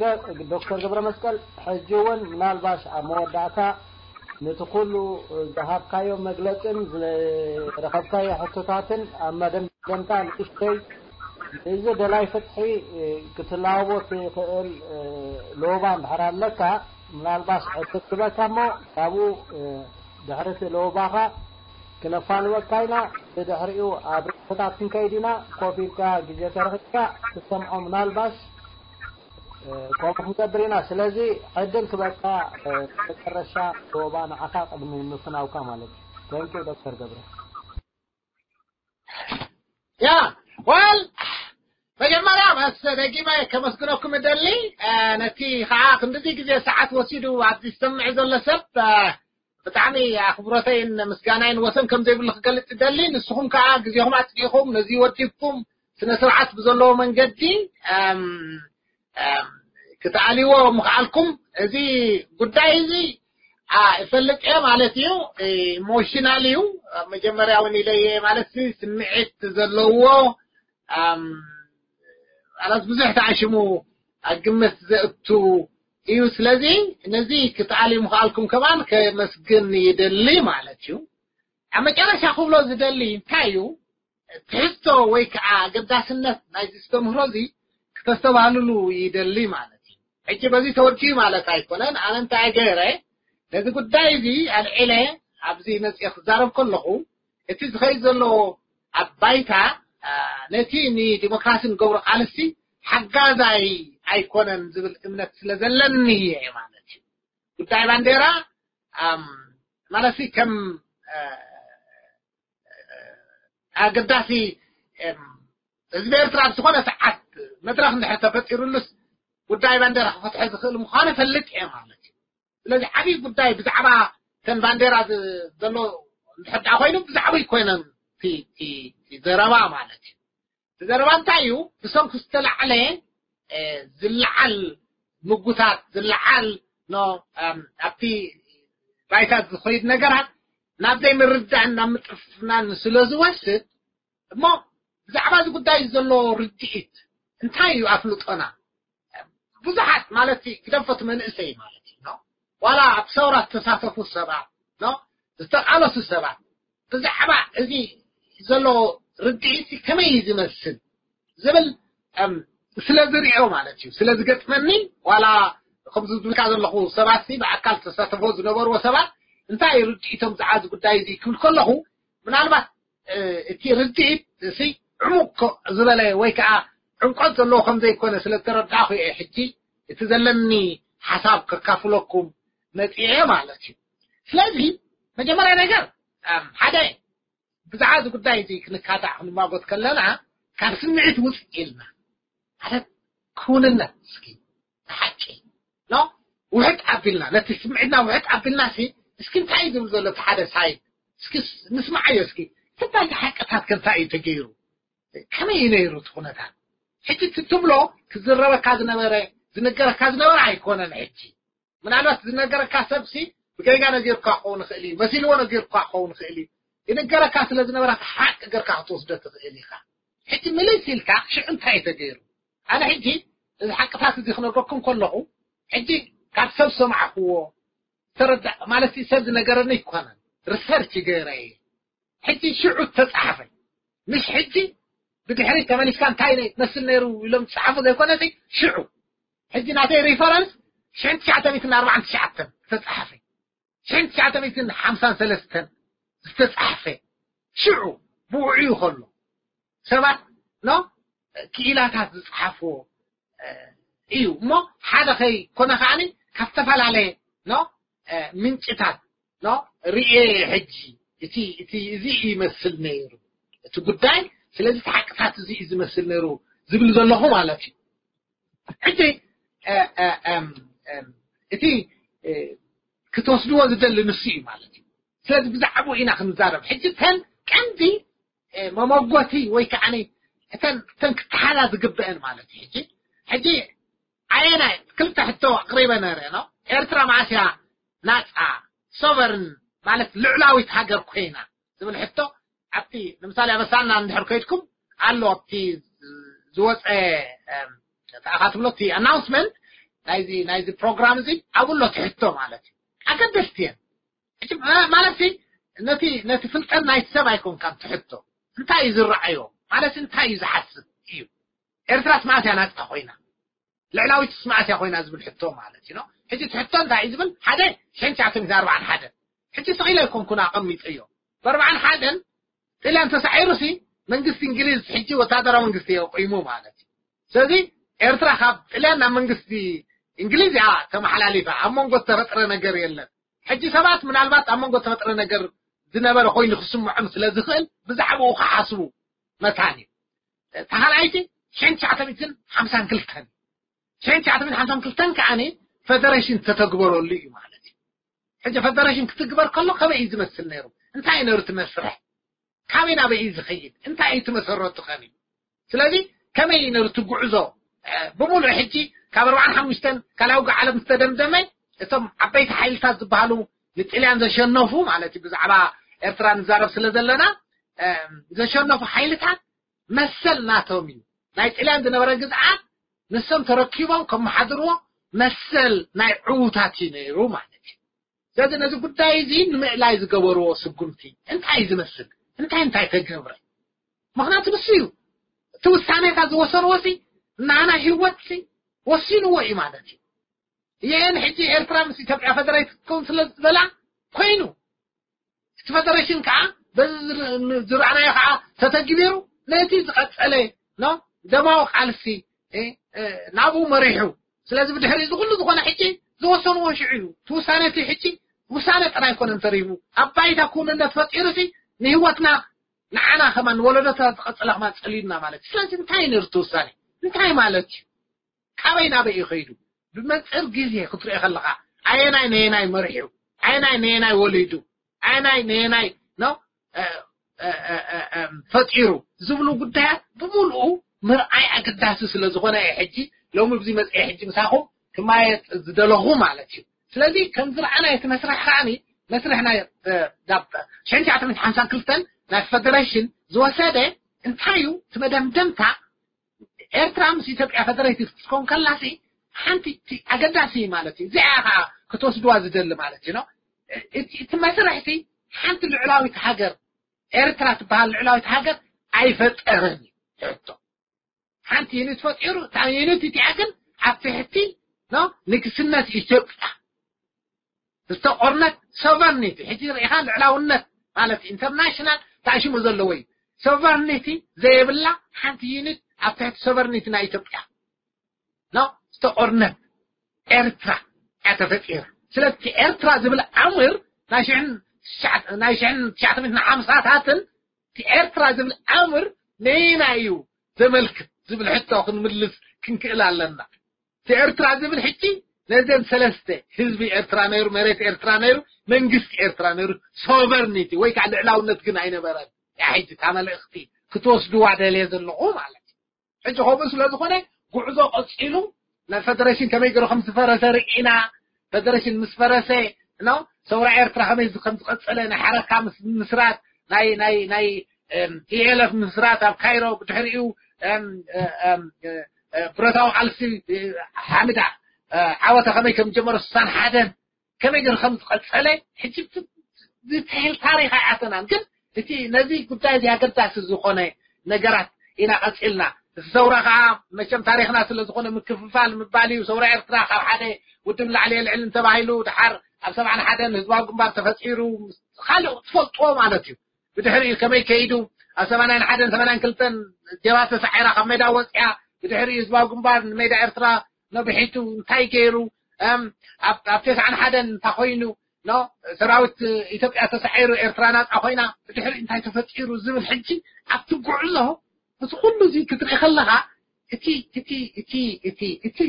ዶክተር ገብረ መስቀል። ሕጂ እውን ምናልባሽ ኣብ መወዳእታ ነቲ ኩሉ ዝሃብካዮ መግለፅን ዝረኸብካዮ ሕቶታትን ኣብ መደምደምታ ንእሽተይ እዚ ደላይ ፍትሒ ክትላቦ ትኽእል ሎባ እንድሕር ኣለካ ምናልባሽ ዕድል ክበካ እሞ ካብኡ ድሕሪ እቲ ሎባኻ ክነፋንወካ ኢና። ብድሕሪኡ ኣብ ርክታት ክንከይድ ኢና። ኮፍ ኢልካ ግዜ ተረኺብካ ትሰምዖ ምናልባሽ ከምኡ ክንገብር ኢና። ስለዚ ዕድል ክበካ መጨረሻ ዞባ ንዓኻ ቅድሚ ምፍናውካ ማለት እዩ። Thank you ዶክተር ገብረ። ያ well መጀመርያ መስ ደጊመ ከመስግነኩም እደሊ ነቲ ከዓ ክንድዚ ግዜ ሰዓት ወሲዱ ኣብዚ ዝሰምዕ ዘሎ ሰብ ብጣዕሚ ኣኽብሮተይን ምስጋናይን ወሰን ከም ዘይብሉ ክገልጽ እደሊ። ንስኹም ከዓ ግዜኹም ኣጽዲኹም ነዚ ወዲብኩም ስነ ስርዓት ብዘለዎ መንገዲ ክትኣልይዎ ምኽኣልኩም እዚ ጉዳይ እዚ ይፈልጥ እየ ማለት እዩ። ኢሞሽናል እዩ። መጀመርያ እውን ኢለየ ማለት ስምዒት ዘለዎ ማለት ብዙሕ ተኣሽሙ ኣብ ግምት ዘእቱ እዩ። ስለዚ ነዚ ክትኣልዩ ምኽኣልኩም ከማን ከመስግን ይደሊ ማለት እዩ። ኣብ መጨረሻ ክብሎ ዝደሊ እንታይ እዩ ትሕዝቶ ወይ ከዓ ኣገዳስነት ናይዚ ዝተምህሮ እዚ ክተስተባህልሉ ይደሊ ማለት እዩ። ሕጂ በዚ ተወዲኡ ማለት ኣይኮነን። ኣነ እንታይ ገይረ ነዚ ጉዳይ እዚ ኣልዒለ ኣብዚ መፅአ ክዛረብ ከለኹ እቲ ዝኸይድ ዘሎ ኣብ ባይታ ነቲ ንዲሞክራሲ ንገብሮ ቃልሲ ሓጋዛይ ኣይኮነን ዝብል እምነት ስለ ዘለኒ እየ ማለት እዩ። ጉዳይ ባንዴራ ማለት ከም ኣገዳሲ ህዝቢ ኤርትራ ኣብ ዝኾነ ሰዓት መድረኽ እንድሕር ተፈጢሩሉስ ጉዳይ ባንዴራ ክፈትሐ ዝኽእል ምዃኑ እፈልጥ እየ ማለት እዩ። ስለዚ ዓብዪ ጉዳይ ብዛዕባ ተን ባንዴራ ዝ- ዘሎ እንድሕር ደኣ ኮይኑ ብዛዕባ ኣይኮነን እቲ- እቲ እቲ ዘረባ ማለት እዩ። እቲ ዘረባ እንታይ እዩ? ብሰንኩ ዝተላዕለ እ፣ ዝለዓል ምጉታት ዝለዓል ኖ ኣብቲ ባይታ ዝኸይድ ነገራት ናብ ዘይምርዳእን ናብ ምጥፍናን ስለ ዝወስድ እሞ ብዛዕባ እዚ ጉዳይ ዘሎ ርድኢት እንታይ እዩ ኣፍልጦና? ብዙሓት ማለት ግደፎት መንእሰይ ማለት እዩ ኖ ዋላ ኣብ ሰውራ ዝተሳተፉ ሰባት ኖ ዝተቃለሱ ሰባት ብዛዕባ እዚ ዘሎ ርድኢት ከመይ እዩ ዝመስል ዝብል ስለ ዝሪኦ ማለት እዩ ስለ ዝገጥመኒ ዋላ ከምዚ ዝብልካ ዘለኹ ሰባት ብኣካል ተሳተፎ ዝነበርዎ ሰባት እንታይ ርድኢቶም ዝዓዚ ጉዳይ እዚ ክብል ከለኹ ምናልባት እቲ ርድኢት እዚ ዕሙቅ ዝበለ ወይ ከዓ ዕምቆት ዘለዎ ከም ዘይኮነ ስለ ዝተረዳእኹ እየ ሕጂ እቲ ዘለኒ ሓሳብ ከካፍለኩም መፅኤ ማለት እዩ። ስለዚ መጀመርያ ነገር ሓደ ብዛዕባ እዚ ጉዳይ እዚ ክንካታዕ ክንማጎት ከለና ካብ ስምዒት ውፅእ ኢልና ማለት ክውንነት እስኪ ሓቂ ኖ ውሕጥ ኣቢልና ነቲ ስምዒትና ውሕጥ ኣቢልና ሲ እስኪ እንታይ ዝብል ዘሎ እቲ ሓደ ሳይድ እስኪ ንስማዓዮ እስኪ ስንታይ ሓቅታት ከንታይ እዩ ተገይሩ ከመይ እዩ ነይሩ እቲ ኩነታት ሕጂ ትብሎ ክዝረበካ ዝነበረ ዝነገረካ ዝነበረ ኣይኮነን ሕጂ ምናልባት ዝነገረካ ሰብሲ ብገጋ ነጊርካ ክኸውን ይኽእል እዩ መሲልዎ ነጊርካ ክኸውን ይኽእል እዩ ይነገረካ ስለ ዝነበረ ሓቂ ገርካ ክትወስዶ ትኽእል ኢኻ ሕጂ ምልስ ኢልካ ሽዑ እንታይ ተገይሩ ኣነ ሕጂ እዚ ሓቅታት እዚ ክነገርኩም ከለኹ ሕጂ ካብ ሰብ ሰማዕክዎ ተረዳ ማለት ሰብ ዝነገረኒ ይኮነን ሪሰርች ገይረ እየ ሕጂ ሽዑ ተጻሓፈ ምሽ ሕጂ ብድሕሪ ተመሊስካ እንታይ መስል ነይሩ ኢሎም ዝጸሓፉ ዘይኮነሲ ሽዑ ሕጂ ናተይ ሪፈረንስ ሽሕን ትሽዓተ ሚእትን ኣርባዓን ትሽዓተን ዝተጻሓፈ ሽሕን ትሽዓተ ሚእትን ሓምሳን ሰለስተን ዝተጻሓፈ ሽዑ ብውዕዩ ከሎ ሰባት ኖ ክኢላታት ዝጸሓፍዎ እዩ እሞ ሓደ ከይኮነ ከዓኒ ካብ ዝተፈላለየ ኖ ምንጭታት ኖ ርኤ ሕጂ እቲ እቲ እዚ ይመስል ነይሩ እቲ ጉዳይ ስለዚ እቲ ሓቅታት እዚ እዩ ዝመስል ነይሩ ዝብል ዘለኹ ማለት እዩ ሕጂ እቲ ክትወስድዎ ዝደሊ ንሱ እዩ ማለት እዩ ስለዚ ብዛዕባኡ ኢና ክንዛረብ ሕጂ ተን ቀንዲ መመጎቲ ወይ ከዓ እተን እተን ክተሓዛ ዝግበአን ማለት እዩ ሕጂ ሕጂ ኣየናይ ክልተ ሕቶ ኣቅሪበ ነረ ነው ኤርትራ ማእስያ ናፃ ሶቨርን ማለት ልዕላዊት ሃገር ኮይና ዝብል ሕቶ ኣብቲ ንምሳሌ ኣበሳና እንድሕር ከይድኩም ኣሎ ኣብቲ ዝወፀ ተኣኻ ትብሎ እቲ ኣናውንስመንት ናይዚ ናይዚ ፕሮግራም እዚ ኣብኡ ኣሎ ትሕቶ ማለት እዩ ኣገደስቲ እየን ማለት ነቲ ነቲ ፍልጠት ናይቲ ሰብ ኣይኮንካን ትሕቶ እንታይ እዩ ዝረኣዮ ማለት እንታይ እዩ ዝሓስብ እዩ ኤርትራስ ማእስያ ናፃ ኮይና ልዕላዊት ስማእስያ ኮይና ዝብል ሕቶ ማለት እዩ ሕጂ እቲ ሕቶ እንታይ እዩ ዝብል ሓደ ሽሕን ትሽዓተ ሚእትን ኣርባዓን ሓደን ሕጂ ስቕ ኢለ ኣይኮንኩን ኣቐሚጠዮ ብኣርባዓን ሓደን ጥልያን ተሳዒሩ ሲ መንግስቲ እንግሊዝ ሕጂ ወታደራዊ መንግስቲ የቑሙ ማለት እዩ ስለዚ ኤርትራ ካብ ጥልያን ናብ መንግስቲ እንግሊዝ እያ ተመሓላሊፋ ኣብ መንጎ ዝተፈጥረ ነገር የለን ሕጂ ሰባት ምናልባት ኣብ መንጎ ዝተፈጥረ ነገር ዝነበረ ኮይኑ ክስምዖም ስለ ዝኽእል ብዛዕባኡ ክሓስቡ መታን እዩ ተኻልኣይቲ ሽሕን ትሽዓተ ሚእትን ሓምሳን ክልተን ሽሕን ትሽዓተ ሚእትን ሓምሳን ክልተን ከዓኒ ፈደሬሽን ተተግበረሉ እዩ ማለት እዩ ሕጂ ፈደሬሽን ክትግበር ከሎ ከመይ እዩ ዝመስል ነይሩ እንታይ እዩ ነይሩ እቲ መስርሕ ካበይ ናበይ እዩ ዝኸይድ እንታይ እዩ እቲ መሰረቱ ከመይ ስለዚ ከመይ እዩ ነይሩ እቲ ጉዕዞ ብምሉእ ሕጂ ካብ ኣርባዓን ሓሙሽተን ካልኣዊ ዓለም ዝተደምደመ እቶም ዓበይቲ ሓይልታት ዝበሃሉ ንጥልያን ዘሸነፉ ማለት እዩ ብዛዕባ ኤርትራ ንዛረብ ስለ ዘለና ዘሸነፉ ሓይልታት መሰል ናቶም እዩ ናይ ጥልያን ዝነበረ ግዝኣት ንሶም ተረኪቦም ከመሓድርዎ መሰል ናይ ዕዉታት እዩ ነይሩ ማለት እዩ ስለዚ ነዚ ጉዳይ እዚ ንምእላይ ዝገበርዎ ስጉምቲ እንታይ እዩ ዝመስል እንታይ እንታይ ተገብረ ምክንያቱ ንሱ እዩ እቲ ውሳኔታት ዝወሰንዎ ሲ ናና ህይወት ሲ ወሲንዎ እዩ ማለት እዩ ይህን ሕጂ ኤርትራ ምስ ኢትዮጵያ ፈደሬት ክትከውን ስለ ዝበላ ኮይኑ እቲ ፈደሬሽን ከዓ በዚ ዝረኣናዮ ከዓ ተተግቢሩ ነቲ ዝቐፀለ ኖ ደማዊ ቃልሲ ናብኡ መሪሑ ስለዚ ብድሕሪ እዚ ኩሉ ዝኾነ ሕጂ ዝወሰንዎ ሽዑ እዩ እቲ ውሳነ እቲ ሕጂ ውሳነ ጥራይ ኣይኮነን ተሪቡ ኣብ ባይታ ክውንነት ፈጢሩ ሲ ንህይወትና ንዓና ከማን ንወለዶታት ዝቐፅለ ከማን ፀሊዩና ማለት እዩ ስለዚ እንታይ ነርቱ ውሳነ እንታይ ማለት እዩ ካበይ ናበይ እዩ ከይዱ ብመንፅር ግዜ ክትሪኦ ከለካ ኣየናይ ነየናይ መሪሑ፣ ኣየናይ ነየናይ ወሊዱ፣ ኣየናይ ነየናይ ነው ፈጢሩ ዝብሉ ጉዳያት ብምልኡ ምርኣይ ኣገዳሲ ስለ ዝኾነ እየ ሕጂ ሎሚ ብዚ መፅአ ሕጂ ምሳኹም ክማየጥ ዝደለኹ ማለት እዩ። ስለዚ ከም ዝረኣና እቲ መስርሕ ከዓኒ መስርሕ ናይ ሽሕን ትሽዓተ ሓምሳን ክልተን ናይ ፈደሬሽን ዝወሰደ እንታይ እዩ እቲ መደምደምታ ኤርትራ ምስ ኢትዮጵያ ፈደሬቲቭ ክትከውን ከላሲ ሓንቲ ኣገዳሲ ማለት እዩ። እዚኣ ከዓ ክትወስድዋ ዝደሊ ማለት እዩ። እቲ መስርሕቲ ሓንቲ ልዕላዊት ሃገር ኤርትራ ትበሃል ልዕላዊት ሃገር ኣይፈጠረን እዩ። ሕቶ ሓንቲ ዩኒት ፈጢሩ እታ ዩኒት እቲኣ ግን ኣብ ትሕቲ ንግስነት ኢትዮጵያ ዝተቆርነት ሶቨርኒቲ ሕጂ ርኢኻ ልዕላውነት ማለት ኢንተርናሽናል ታሽሙ ዘለዎ እዩ። ሶቨርኒቲ ዘይብላ ሓንቲ ዩኒት ኣብ ትሕቲ ሶቨርኒቲ ናይ ኢትዮጵያ ነው ዝተቆርነት ኤርትራ እያ ተፈጢራ። ስለዚ ኤርትራ ዝብል ኣምር ናይ ሽሕን ትሽዓተ ሚእትን ሓምሳታትን ኤርትራ ዝብል ኣምር ነየናይ እዩ ዘመልክት ዝብል ሕቶ ክንምልስ ክንክእል ኣለና። ኤርትራ ዝብል ሕጂ ነዘን ሰለስተ ህዝቢ ኤርትራ ነይሩ፣ መሬት ኤርትራ ነይሩ፣ መንግስቲ ኤርትራ ነይሩ፣ ሶቨርኒቲ ወይ ከዓ ልዕላውነት ግን ኣይነበረን። ያ ሕጂ እታ መልእኽቲ ክትወስድዋ ደልየ ዘለኹ ማለት እዩ። ሕጂ ከምኡ ስለ ዝኾነ ጉዕዞ ቀፂሉ ናይ ፈደሬሽን ከመይ ገይሩ ከም ዝፈረሰ ርኢና፣ ፈደሬሽን ምስ ፈረሰ ነው ሰውራ ኤርትራ ከመይ ከም ዝቐፀለ ናይ ሓረካ ምስ ምስራት ናይ ናይ ናይ ቲኤልኤፍ ምስራት ኣብ ካይሮ ብድሕሪኡ ብረታዊ ቃልሲ ሓምዳ ዓወተ ከመይ ከም ጀመረ ስሳን ሓደን ከመይ ገይሩ ከም ዝቐጸለ ሕጂ ዲቴይል ታሪኽ ኣይኣተናን፣ ግን እቲ ነዚ ጉዳይ እዚ ኣገዳሲ ዝኾነ ነገራት ኢና ቀጺልና። እቲ ሰውራ ከዓ መቸም ታሪኽና ስለ ዝኾነ ምክፍፋል ምባል እዩ። ሰውራ ኤርትራ ካብ ሓደ ውድብ ላዕሊ የልዕልን ተባሂሉ ድሓር ኣብ ሰብዓን ሓደን ህዝባዊ ግንባር ተፈጢሩ ካልእ ትፈልጥዎ ማለት እዩ። ብድሕሪኡ ከመይ ከይዱ ኣብ ሰማንያን ሓደን ሰማንያን ክልተን ጀብሃ ተሳዒራ ካብ ሜዳ ወፂኣ ብድሕሪኡ ህዝባዊ ግንባር ንሜዳ ኤርትራ ነብሒቱ እንታይ ገይሩ ኣብ ኣብ ተስዓን ሓደን እንታይ ኮይኑ ኖ ሰራዊት ኢትዮጵያ ተሳዒሩ ኤርትራ ናፃ ኮይና ብድሕሪ እንታይ ተፈጢሩ ዝብል ሕጂ ኣብቲ ጉዕዞ እቲ ኩሉ እዚ ክትርኢ ከለኻ እቲ እቲ እቲ እቲ እቲ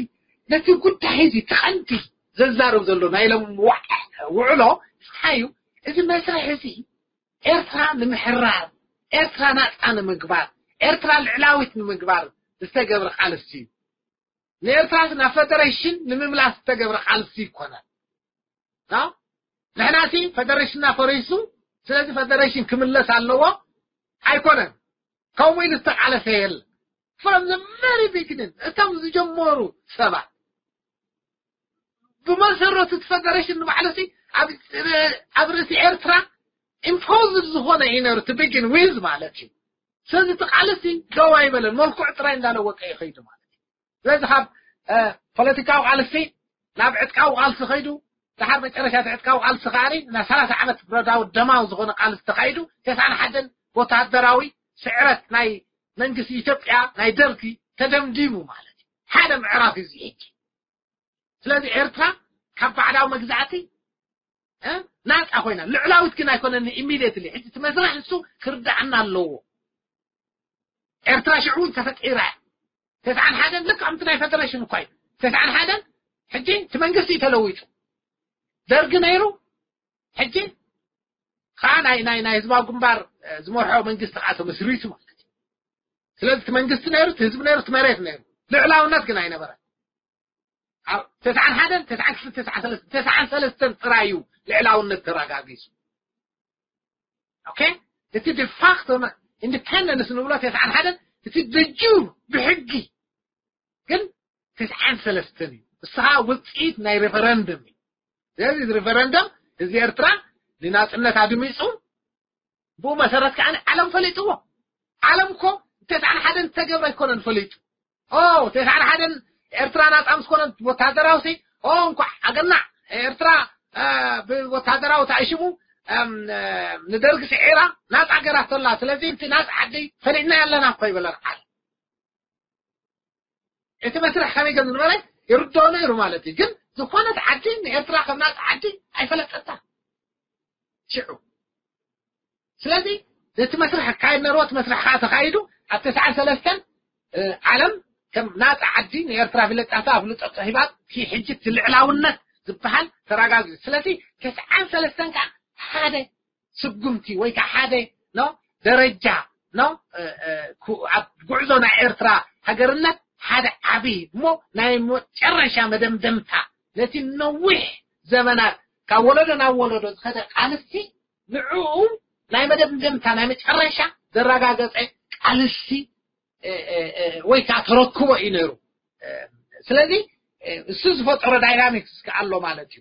ነቲ ጉዳይ እዚ እቲ ቀንዲ ዘዛርብ ዘሎ ናይ ሎም ውዕሎ እንታይ እዩ? እዚ መስርሕ እዚ ኤርትራ ንምሕራር ኤርትራ ናፃ ንምግባር ኤርትራ ልዕላዊት ንምግባር ዝተገብረ ቃልሲ እዩ። ንኤርትራ ናብ ፈደሬሽን ንምምላስ ዝተገብረ ቃልሲ ይኮነን። ንሕና ሲ ፈደሬሽንና ፈሪሱ ስለዚ ፈደሬሽን ክምለስ ኣለዎ ኣይኮነን። ከምኡ ኢሉ ዝተቃለሰ የለ። From the very beginning እቶም ዝጀመሩ ሰባት ብመሰረቱ እቲ ፈደሬሽን ንባዕሉ ሲ ኣብ ርእሲ ኤርትራ ኢምፖዝድ ዝኾነ እዩ ነሩ to begin with ማለት እዩ። ስለዚ እቲ ቃልሲ ደው ኣይበለን፣ መልክዑ ጥራይ እንዳለወጠ እዩ ከይዱ ማለት እዩ። ስለዚ ካብ ፖለቲካዊ ቃልሲ ናብ ዕጥቃዊ ቃልሲ ከይዱ ድሓር መጨረሻ እቲ ዕጥቃዊ ቃልሲ ከዓኒ ናይ ሰላሳ ዓመት ብረዳዊ ደማዊ ዝኾነ ቃልሲ ተኻይዱ ተስዓን ሓደን ወታደራዊ ስዕረት ናይ መንግስቲ ኢትዮጵያ ናይ ደርጊ ተደምዲሙ ማለት እዩ። ሓደ ምዕራፍ እዩ እዚ ሕጂ። ስለዚ ኤርትራ ካብ ባዕዳዊ መግዛእቲ ናፃ ኮይና ልዕላዊት ግን ኣይኮነን ኢሚድየትሊ ሕጂ እቲ መስርሕ ንሱ ክርዳዕና ኣለዎ። ኤርትራ ሽዑ እውን ተፈጢራ እያ። ተስዓን ሓደን ልክ ከምቲ ናይ ፈደሬሽን እኳ እዩ። ተስዓን ሓደን ሕጂ እቲ መንግስቲ እዩ ተለዊጡ። ደርጊ ነይሩ ሕጂ ከዓ ናይ ናይ ናይ ህዝባዊ ግንባር ዝመርሖ መንግስቲ ከዓ ተመስሪቱ ማለት እዩ። ስለዚ እቲ መንግስቲ ነይሩ፣ እቲ ህዝቢ ነይሩ፣ እቲ መሬት ነይሩ፣ ልዕላውነት ግን ኣይነበረን። ኣብ ተስዓን ሓደን ተስዓን ክልተ ተስዓን ሰለስተን ጥራይ እዩ ልዕላውነት ተረጋጊጹ። ኦኬ እቲ ዲፋክቶ ኢንዲፐንደንስ ንብሎ ተስዓን ሓደን እቲ ደጁር ብሕጊ ግን ተስዓን ሰለስተን እዩ። ንስኻ ውፅኢት ናይ ሬፈረንደም እዩ። ስለዚ ሬፈረንደም ህዝቢ ኤርትራ ንናፅነት ኣድሚፁ ብኡ መሰረት ከዓ ዓለም ፈሊጥዎ። ዓለም እኮ ተስዓን ሓደን ዝተገብረ ኣይኮነን ፈሊጡ። ኦ ተስዓን ሓደን ኤርትራ ናፃ ምስ ኮነት ወታደራዊ ሲ ኦ እንኳዕ ኣገናዕ ኤርትራ ብወታደራዊ ተኣሽሙ ንደርጊ ስዒራ ናፃ ገራቶላ። ስለዚ እቲ ናፃ ዓዲ ፈሊጥና ኣለና እኮ ይበለን ዓለም። እቲ መስርሕ ከመይ ከም ዝነበረ ይርድኦ ነይሩ ማለት እዩ። ግን ዝኾነት ዓዲ ንኤርትራ ከም ናፃ ዓዲ ኣይፈለጠታ ሽዑ። ስለዚ ነቲ መስርሕ ኣካየድ ነርዎ። እቲ መስርሕ ከዓ ተኻይዱ ኣብ ተስዓን ሰለስተን ዓለም ከም ናፃ ዓዲ ንኤርትራ ፍለጣታ ኣፍልጦ ሂባት ሕጂ እቲ ልዕላውነት ዝበሃል ተረጋጊጹ። ስለዚ ተስዓን ሰለስተን ከዓ ሓደ ስጉምቲ ወይ ከዓ ሓደ ኖ ደረጃ ኖ ኣብ ጉዕዞ ናይ ኤርትራ ሃገርነት ሓደ ዓቢ እሞ ናይ መጨረሻ መደምደምታ ነቲ ነዊሕ ዘመናት ካብ ወለዶ ናብ ወለዶ ዝኸደ ቃልሲ ንዕኡ ናይ መደምደምታ ናይ መጨረሻ ዘረጋገጸ ቃልሲ ወይ ከዓ ተረክቦ እዩ ነይሩ። ስለዚ እሱ ዝፈጠሮ ዳይናሚክስ ከዓ ኣሎ ማለት እዩ።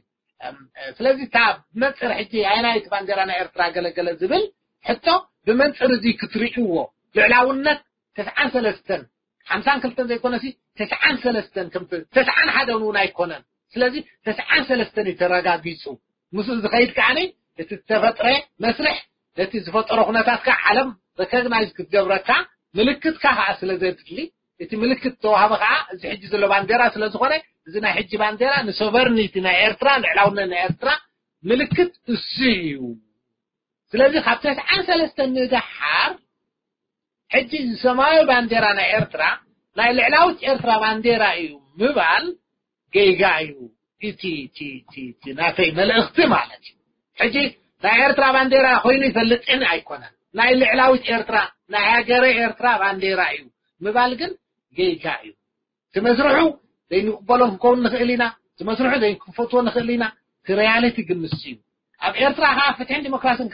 ስለዚ እታ ብመንፅር ሕጂ ኣየናይቲ ባንዴራ ናይ ኤርትራ ገለገለ ዝብል ሕቶ ብመንፅር እዚ ክትርእይዎ ልዕላውነት ተስዓን ሰለስተን ሓምሳን ክልተን ዘይኮነሲ ተስዓን ሰለስተን ከም ተስዓን ሓደን እውን ኣይኮነን። ስለዚ ተስዓን ሰለስተን እዩ ተረጋጊፁ። ምስኡ ዝኸይድ ከዓኒ እቲ ዝተፈጥረ መስርሕ ነቲ ዝፈጠሮ ኩነታት ከዓ ዓለም ረኮግናይዝ ክትገብረካ ምልክትካ ከዓ ስለ ዘድሊ እቲ ምልክት ተዋህበ ከዓ እዚ ሕጂ ዘሎ ባንዴራ ስለ ዝኾነ እዚ ናይ ሕጂ ባንዴራ ንሶቨርኒቲ ናይ ኤርትራ ልዕላውነት ናይ ኤርትራ ምልክት እሱ እዩ። ስለዚ ካብ ተስዓን ሰለስተን ንደሓር ሕጂ እዚ ሰማያዊ ባንዴራ ናይ ኤርትራ ናይ ልዕላዊት ኤርትራ ባንዴራ እዩ ምባል ገይጋ እዩ። እቲ እቲ እቲ እቲ ናተይ መልእኽቲ ማለት እዩ። ሕጂ ናይ ኤርትራ ባንዴራ ኮይኑ ይፈልጥን ኣይኮነን። ናይ ልዕላዊት ኤርትራ ናይ ሃገረ ኤርትራ ባንዴራ እዩ ምባል ግን ገይጋ እዩ። እቲ መስርሑ ዘይንቅበሎ ክንከውን ንኽእል ኢና። እቲ መስርሑ ዘይክፈትዎ ንኽእል ኢና። እቲ ሪያሊቲ ግን ንሱ እዩ። ኣብ ኤርትራ ከዓ ፍትሕን ዲሞክራሲን